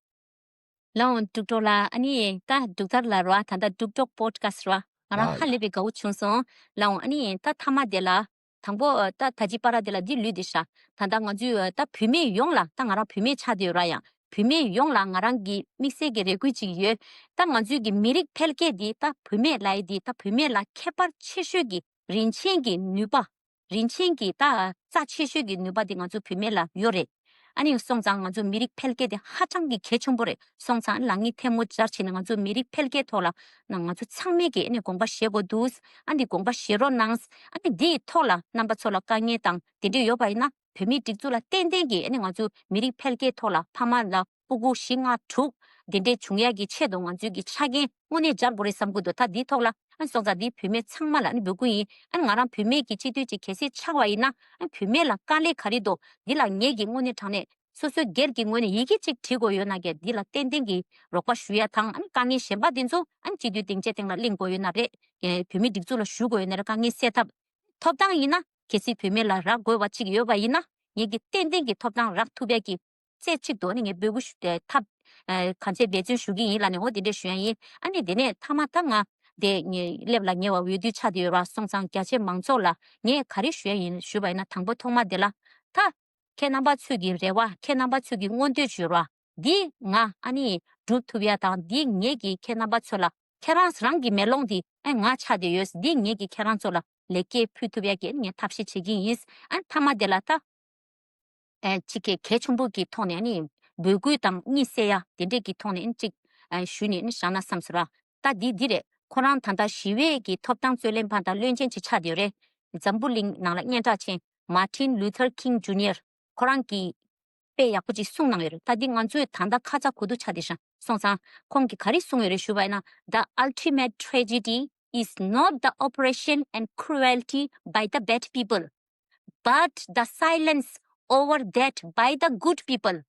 ལགས་འོང་འབྲུག་ཊོག་ལ་ཨ་ནི་ད་འབྲུག་ཐར་ལ་ར་ད་ལྟ་འབྲུག་ཊོག་པོ་ཌི་ཁ་སི་ཊི་ར་ང་རང་ལགས་ཧ་ལས་པའི་དགའ་བོ་བྱུང་སོང་། ལགས་འོང་ཨ་ནི་ད་མཐའ་མ་དེ་ལ་ དང་པོ་ད་ད་ཅི་པར་འདི་ལ་འདི་ལུས་འདི་ཤ། ད་ལྟ་ང་ཚོའི་ད་བུད་མེད་ཡོངས་ལ་ད་ང་རང་བུད་མེད་ཆགས་བསྡད་ཡོད་ར་ཡང་། བུད་མེད་ཡོངས་ལ་ང་རང་གི་དམིགས་བསལ་གྱི་རེ་སྐུལ་ཅིག་ཡོད། ད་ང་ཚོའི་གི་མི་རིགས་འཕེལ་རྒྱས་འདི་ད་བུད་མེད་ལ་འདི་ད་བུད་མེད་ལ་ཁྱད་པར་ཆེ་ཤོས་ཀྱི་རིན་ཆེན་གྱི་ནུས་པ། རིན་ཆེན་གྱི་ད་རྩ་ཆེ་ཤོས་ཀྱི་ནུས་པ་འདི་ང་ཚོ་བུད་མེད་ལ་ཡོད་རེད། ཨ་ནི་སོང་ཙང་ང་ཚོ་མི་རིགས་འཕེལ་རྒྱས་དེ་ཧ་ཅང་གི་གལ་ཆེན་པོ་རེད། སོང་ཙང་ལག་གཉིས་ཐལ་མོ་སྦྱར་བྱས་ནས་ང་ཚོ་མི་རིགས་འཕེལ་རྒྱས་ཐོག་ལ་ང་ཚོ་ཚང་མས་ཀྱི་ཨ་ནི་དགོངས་པ་བཞེས་དགོས་འདུག་ཨ་ནི་དགོངས་པ་བཞེས་རོགས་གནང་། ཨ་ནི་འདིའི་ཐོག་ལ་རྣམ་པ་ཚོ་ལ་དཀའ་ངལ་དང་དེ་འདྲས་ཡོད་པ་ཡིན་ན་བོད་མིའི་སྒྲིག་འཛུགས་ལ་ཏན་ཏན་གྱི་ཨ་ནི་ང་ཚོ་མི་རིགས་འཕེལ་རྒྱས་ཐོག་ལ་ཕ་མ་ལ་སྤུ་གུ་བཞི་ལྔ་དྲུག་དེ་འདྲས་བྱུང་ཡག་གི་ཆེད་དུ་ང་ཚོའི་གི་ཆ་རྐྱེན་དངོས་གནས་སྦྱར་དགོས་རེད་བསམ་གྱི་འདུག་ད་འདིའི་ཐོག་ལ་ཨ་ནི་སོང་ཙང་འདིའི་བུད་མེད་ཚང་མ་ལ་ཨ་ནི་འབོད་སྐུལ་ཡིན། ཨ་ནི་ང་རང་བུད་མེད་ཀྱི་སྤྱི་འཐུས་ཅིག་གལ་སྲིད་ཆགས་པ་ཡིན་ན་ཨ་ནི་བུད་མེད་ལ་དཀའ་ལས་ག་རེ་འདུག་འདི་ལ་ངེད་ཀྱི་དངོས་གནས་དྲང་གནས་སོ་སོའི་སྒེར་གྱི་ངོས་ནས་ཡི་གེ་གཅིག་བྲིས་དགོས་ཡོད་ན་ཀྱང་འདི་ལ་ཏན་ཏན་གྱི་རོགས་པ་ཞུ་ཡ་དང་ཨ་ནི་དཀའ་ངལ་གཞན་པ་འདི་ཚོ་ཨ་ནི་སྤྱི་འཐུས་སྡིངས་ཆའི་སྟེང་ལ་གླེང་དགོས་ཡོད་ན་རེད། བོད་མིའི་སྒྲིག་འཛུགས་ལ་ཞུ་དགོས་ཡོད་ན་རེད། དཀའ་ངལ་སེལ་ཐབས་ཐོབ་ཐང་ཡིན་ན་གལ་སྲིད་བུད་མེད་ལ་རག་དགོས་པ་གཅིག་ཡོད་པ་ཡིན་ན་ངེད་ཀྱི་ཏན་ཏན་གྱི་ཐོབ་ཐང་རག་ཐུབ་ཡ་གི་རྩེ་གཅིག་ཏུ་ནི་ངས་འབོད་སྐུལ་ཞུ་ཐབས་གང་ཆེ་འབད་བརྩོན་ཞུ་གི་ཡིན་ལ་ནི་འོ་དེ་འདྲས་ཞུ་ཡ་ཡིན། ཨ་ནི་དེ་ནས་མཐའ་མ་ད་ང་དེ་ངས་སླེབས་ལ་ཉེ་བ་འོས་བསྡུ་ཆགས་བསྡད་ཡོད་ར། སོང་ཙང་རྒྱ་ཆེ་མང་ཚོགས་ལ་ངས་ག་རེ་ཞུ་ཡ་ཡིན་ཞུ་བ་ཡིན་ན་དང་པོ་ཐོག་མ་དེ་ལ་ད་ཁྱེད་རྣམ་པ་ཚོས་ཀྱི་རེ་བ་ཁྱེད་རྣམ་པ་ཚོས་ཀྱི་མངོན་འདོད་ཞུ་ར་འདི་ང་ཨ་ནི་སྒྲུབ་ཐུབ་ཡ་དང་འདི་ངེད་ཀྱི་ཁྱེད་རྣམ་པ་ཚོ་ལ་ཁྱེད་རང་རང་གི་མེ་ལོང་འདི་ཨ་ང་ཆགས་བསྡད་ཡོད། འདི་ངེད་ཀྱི་ཁྱེད་རང་ཚོ་ལ་ལེགས་སྐྱེས་ཕུལ་ཐུབ་ཡ་གི་ངས་ཐབས་ཤེས་བྱེད་ཀྱི་ཡིན། ཨ་མཐའ་མ་དེ་ལ་ད་ཨ་གཅིག་གི་གལ་ཆེན་པོ་གི་ཐོག་ནས་ནི་འབོད་སྐུལ་དང་གཉིད་སད་ཡ་དེ་འདྲས་ཀྱི་ཐོག་ནས་ནི་གཅིག་ཨ་ཞུས་ནས་ནི་བཞག་ན་བསམ་སོང་ར། ད་འདི་འདི་རེད། ཁོ་རང་ད་ལྟ་ཞི་བའི་གི་ཐོབ་ཐང་རྩོད་ལེན་པ་དང་བློན་ཆེན་ཅིག་ཆགས་བསྡད་ཡོད་རེད། འཛམ་བུ་གླིང་ནང་ལ་སྙན་གྲགས་ཆེན་Martin Luther King Junior ཁོ་རང་གིས་དཔེ་ཡག་པོ་ཅིག་གསུངས་གནང་ཡོད་རེད། ད་འདི་ང་ཚོས་ད་ལྟ་ཁ་ཚ་དགོས་གཏུགས་ཆགས་བསྡད་ཤག་སོང་ཙང་ཁོང་གིས་ག་རེ་གསུངས་ཡོད་རེད་ཞུ་བ་ཡིན་ན། The ultimate tragedy is not the oppression and cruelty by the bad people, but the silence over that by the good people.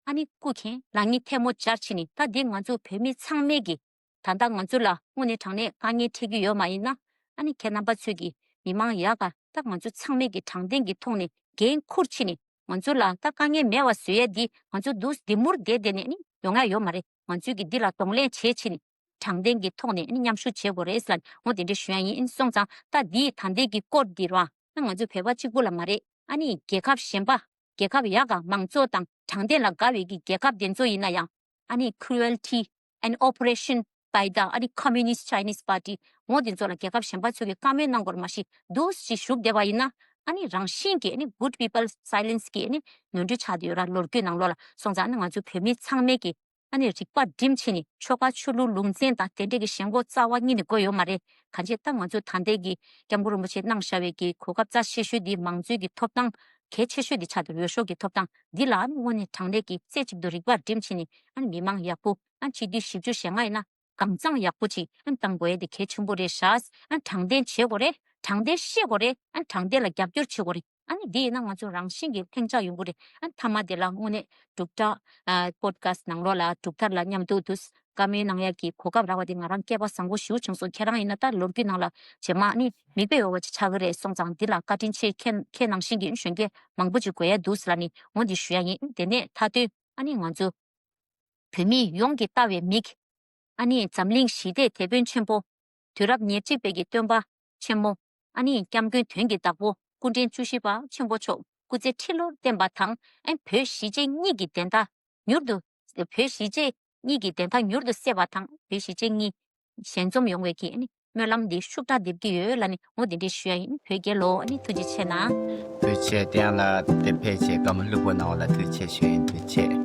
ཨ་ནི་སྐུ་མཁྱེན་ལག་གཉིས་ཐལ་མོ་སྦྱར་བྱས་ནས་ད་འདི་ང་ཚོ་བོད་མི་ཚང་མས་ཀྱི་ད་ལྟ་ང་ཚོ་ལ་དངོས་གནས་དྲང་གནས་དཀའ་ངལ་འཕྲད་ཀྱི་ཡོད་མ་ཡིན་ན། ཨ་ནི་ཁྱེད་རྣམ་པ་ཚོས་ཀྱི་མི་མང་ཡག་ག་ད་ང་ཚོ་ཚང་མས་ཀྱི་དྲང་བདེན་གྱི་ཐོག་ནས་འགན་འཁུར་བྱས་ནས་ང་ཚོ་ལ་ད་དཀའ་ངལ་མེད་པ་བཟོ་ཡས་འདི་ང་ཚོ་འདུག་འདི་མུར་བསྡད་བསྡད་ནས་ཨ་ནི་ཡོང་ཡ་ཡོད་མ་རེད། ང་ཚོས་ཀྱི་འདི་ལ་གདོང་ལེན་བྱེད་བྱས་ནས་དྲང་བདེན་གྱི་ཐོག་ནས་ཨ་ནི་མཉམ་ཞུགས་བྱེད་དགོས་རེད་ཟེར་ལ་འོ་དེ་འདྲ་ཞུ་ཡ་ཡིན། ཨ་ནི་སོང་ཙང་ད་འདིའི་ད་ལྟའི་གི་སྐོར་འདི་ར་ང་ཚོ་བོད་པ་གཅིག་པུ་ལ་མ་རེད། ཨ་ནི་རྒྱལ་ཁབ་གཞན་པ་རྒྱལ་ཁབ་ཡག་ག་མང་གཙོ་དང་དྲང་བདེན་ལ་དགའ་བའི་གི་རྒྱལ་ཁབ་དེ་ཚོ་ཡིན་ན་ཡང་ཨ་ནི་cruelty and oppression by the ཨ་ནི་Communist Chinese Party འོ་དེ་ཚོ་ལ་རྒྱལ་ཁབ་གཞན་པ་ཚོས་ཀྱི་བཀའ་མོལ་གནང་དགོས་མ་ཤེས་འདུག་ཞིག་བཞུགས་བསྡད་པ་ཡིན་ན་ཨ་ནི་རང་བཞིན་གྱིས་ཨ་ནི་good people silence གྱིས་ཨ་ནི་ནོར་འཁྲུལ་ཆགས་བསྡད་ཡོད་ར། ལོ་རྒྱུས་ནང་ལོགས་ལ་སོང་ཙང་ཨ་ནི་ང་ཚོ་བོད་མི་ཚང་མས་ཀྱི་ཨ་ནི་རིག་པ་སྒྲིམ་བྱས་ནས་ཆོལ་ཁ་ཆོས་ལུགས་ལུང་ཚན་དང་དེ་འདྲས་ཀྱི་ཞེན་ཁོག་རྩ་བ་ཉིད་ནས་དགོས་ཡོད་མ་རེད། གང་ཅི་ད་ང་ཚོ་ད་ལྟའི་གི་སྐྱབས་མགོན་རིན་པོ་ཆེས་གནང་བཞག་པའི་གི་གོ་སྐབས་རྩ་ཆེ་ཤོས་འདི་མང་གཙོའི་གི་ཐོབ་ཐང་གལ་ཆེ་ཤོས་འདི་ཆགས་འདུག་འོས་ཤོག་གི་ཐོབ་ཐང་འདི་ལ་ཨ་ནི་དངོས་གནས་དྲང་གནས་ཀྱི་རྩེ་གཅིག་ཏུ་རིག་པ་སྒྲིམ་བྱས་ནས་ཨ་ནི་མི་མང་ཡག་པོ་ཨ་ནི་སྤྱི་འཐུས་བཞི་བཅུ་ཞེ་ལྔ་ཡིན་ན་གང་ཚང་ཡག་པོ་ཅིག་ཨ་ནི་བཏང་དགོས་ཡ་དེ་གལ་ཆེན་པོ་རེད་ཤག་ཨ་ནི་དྲང་བདེན་བྱེད་དགོས་རེད། དྲང་བདེན་བཤད་དགོས་རེད། ཨ་ནི་དྲང་བདེན་ལ་རྒྱབ་སྐྱོར་བྱེད་དགོས་རེད། ཨ་ནི་འདི་ཡིན་ན་ང་ཚོ་རང་བཞིན་གྱིས་ལྷིང་འཇགས་ཡོང་གི་རེད། ཨ་ནི་མཐའ་མ་དེ་ལ་དངོས་གནས་གྲུབ་མཐའ་ཨ་podcast་ནང་ལོགས་ལ་གྲུབ་མཐའ་ལ་མཉམ་དུ་དུ་བཀའ་མོལ་གནང་ཡག་གི་གོ་སྐབས་རག་པ་དེ་ང་རང་སྐལ་པ་བཟང་པོ་ཞེ་པོ་བྱུང་སོང་། ཁྱེད་རང་ཡིན་ན་ད་ལོ་རྒྱུས་ནང་ལ་རྗེས་མ་ཨ་ནི་མིག་དཔེ་འོས་པ་ཅིག་ཆགས་ཀྱི་རེད། སོང་ཙང་འདི་ལ་བཀའ་དྲིན་ཆེ། ཁྱེད་ཁྱེད་ནང་བཞིན་གྱི་གཞོན་སྐྱེས་མང་པོ་ཅིག་དགོས་ཡ་འདུག་ཟེར་ལ་ནི་འོ་འདི་ཞུ་ཡ་ཡིན། དེ་ནས་མཐའ་དོན་ཨ་ནི་ང་ཚོ་བོད་མི་ཡོངས་ཀྱིས་ལྟ་བའི་མིག་ཨ་ནི་འཛམ་གླིང་ཞི་བདེའི་དེད་དཔོན་ཆེན་པོ། དུས་རབས་ཉེར་གཅིག་པའི་གི་སྟོན་པ་ཆེན་མོ། ཨ་ནི་སྐྱབས་མགོན་དོན་གྱི་བདག་པོ་སྐུ་ཕྲེང་བཅུ་བཞི་པ་ཆེན་པོ་མཆོག་སྐུ་ཚེ་ཁྲི་ལོར་བརྟན་པ་དང་། ཨ་ནི་བོད་གཞིས་བྱེས་གཉིས་ཀྱི་བདེན་མཐའ་མྱུར་དུ། བོད་གཞིས་བྱེས་གཉིས་ཀྱི་བདེན་མཐའ་མྱུར་དུ་གསལ་བ་དང་བོད་གཞིས་བྱེས་གཉིས་ཞལ་འཛོམས་ཡོང་བའི་གི་ཨ་ནི་སྨོན་ལམ་འདི་ཤུགས་དྲག་འདེབས་ཀྱི་ཡོད་ལ་ནི་འོ་འདི་འདྲའི་ཞུ་ཡ་ཡིན། བོད་རྒྱལ་ལོ། ཨ་ནི་ཐུགས་རྗེ་ཆེ་གནང་། ཐུགས་རྗེ་ཆེ། དེ་ཡང་ལ་དེ་ཕལ་ཆེར་བཀའ་མོལ་ལྷུག་པོ་གནང་བ་ལ་ཐུགས་རྗེ་ཆེ་ཞུ་ཡིན། ཐུགས་རྗེ་ཆེ།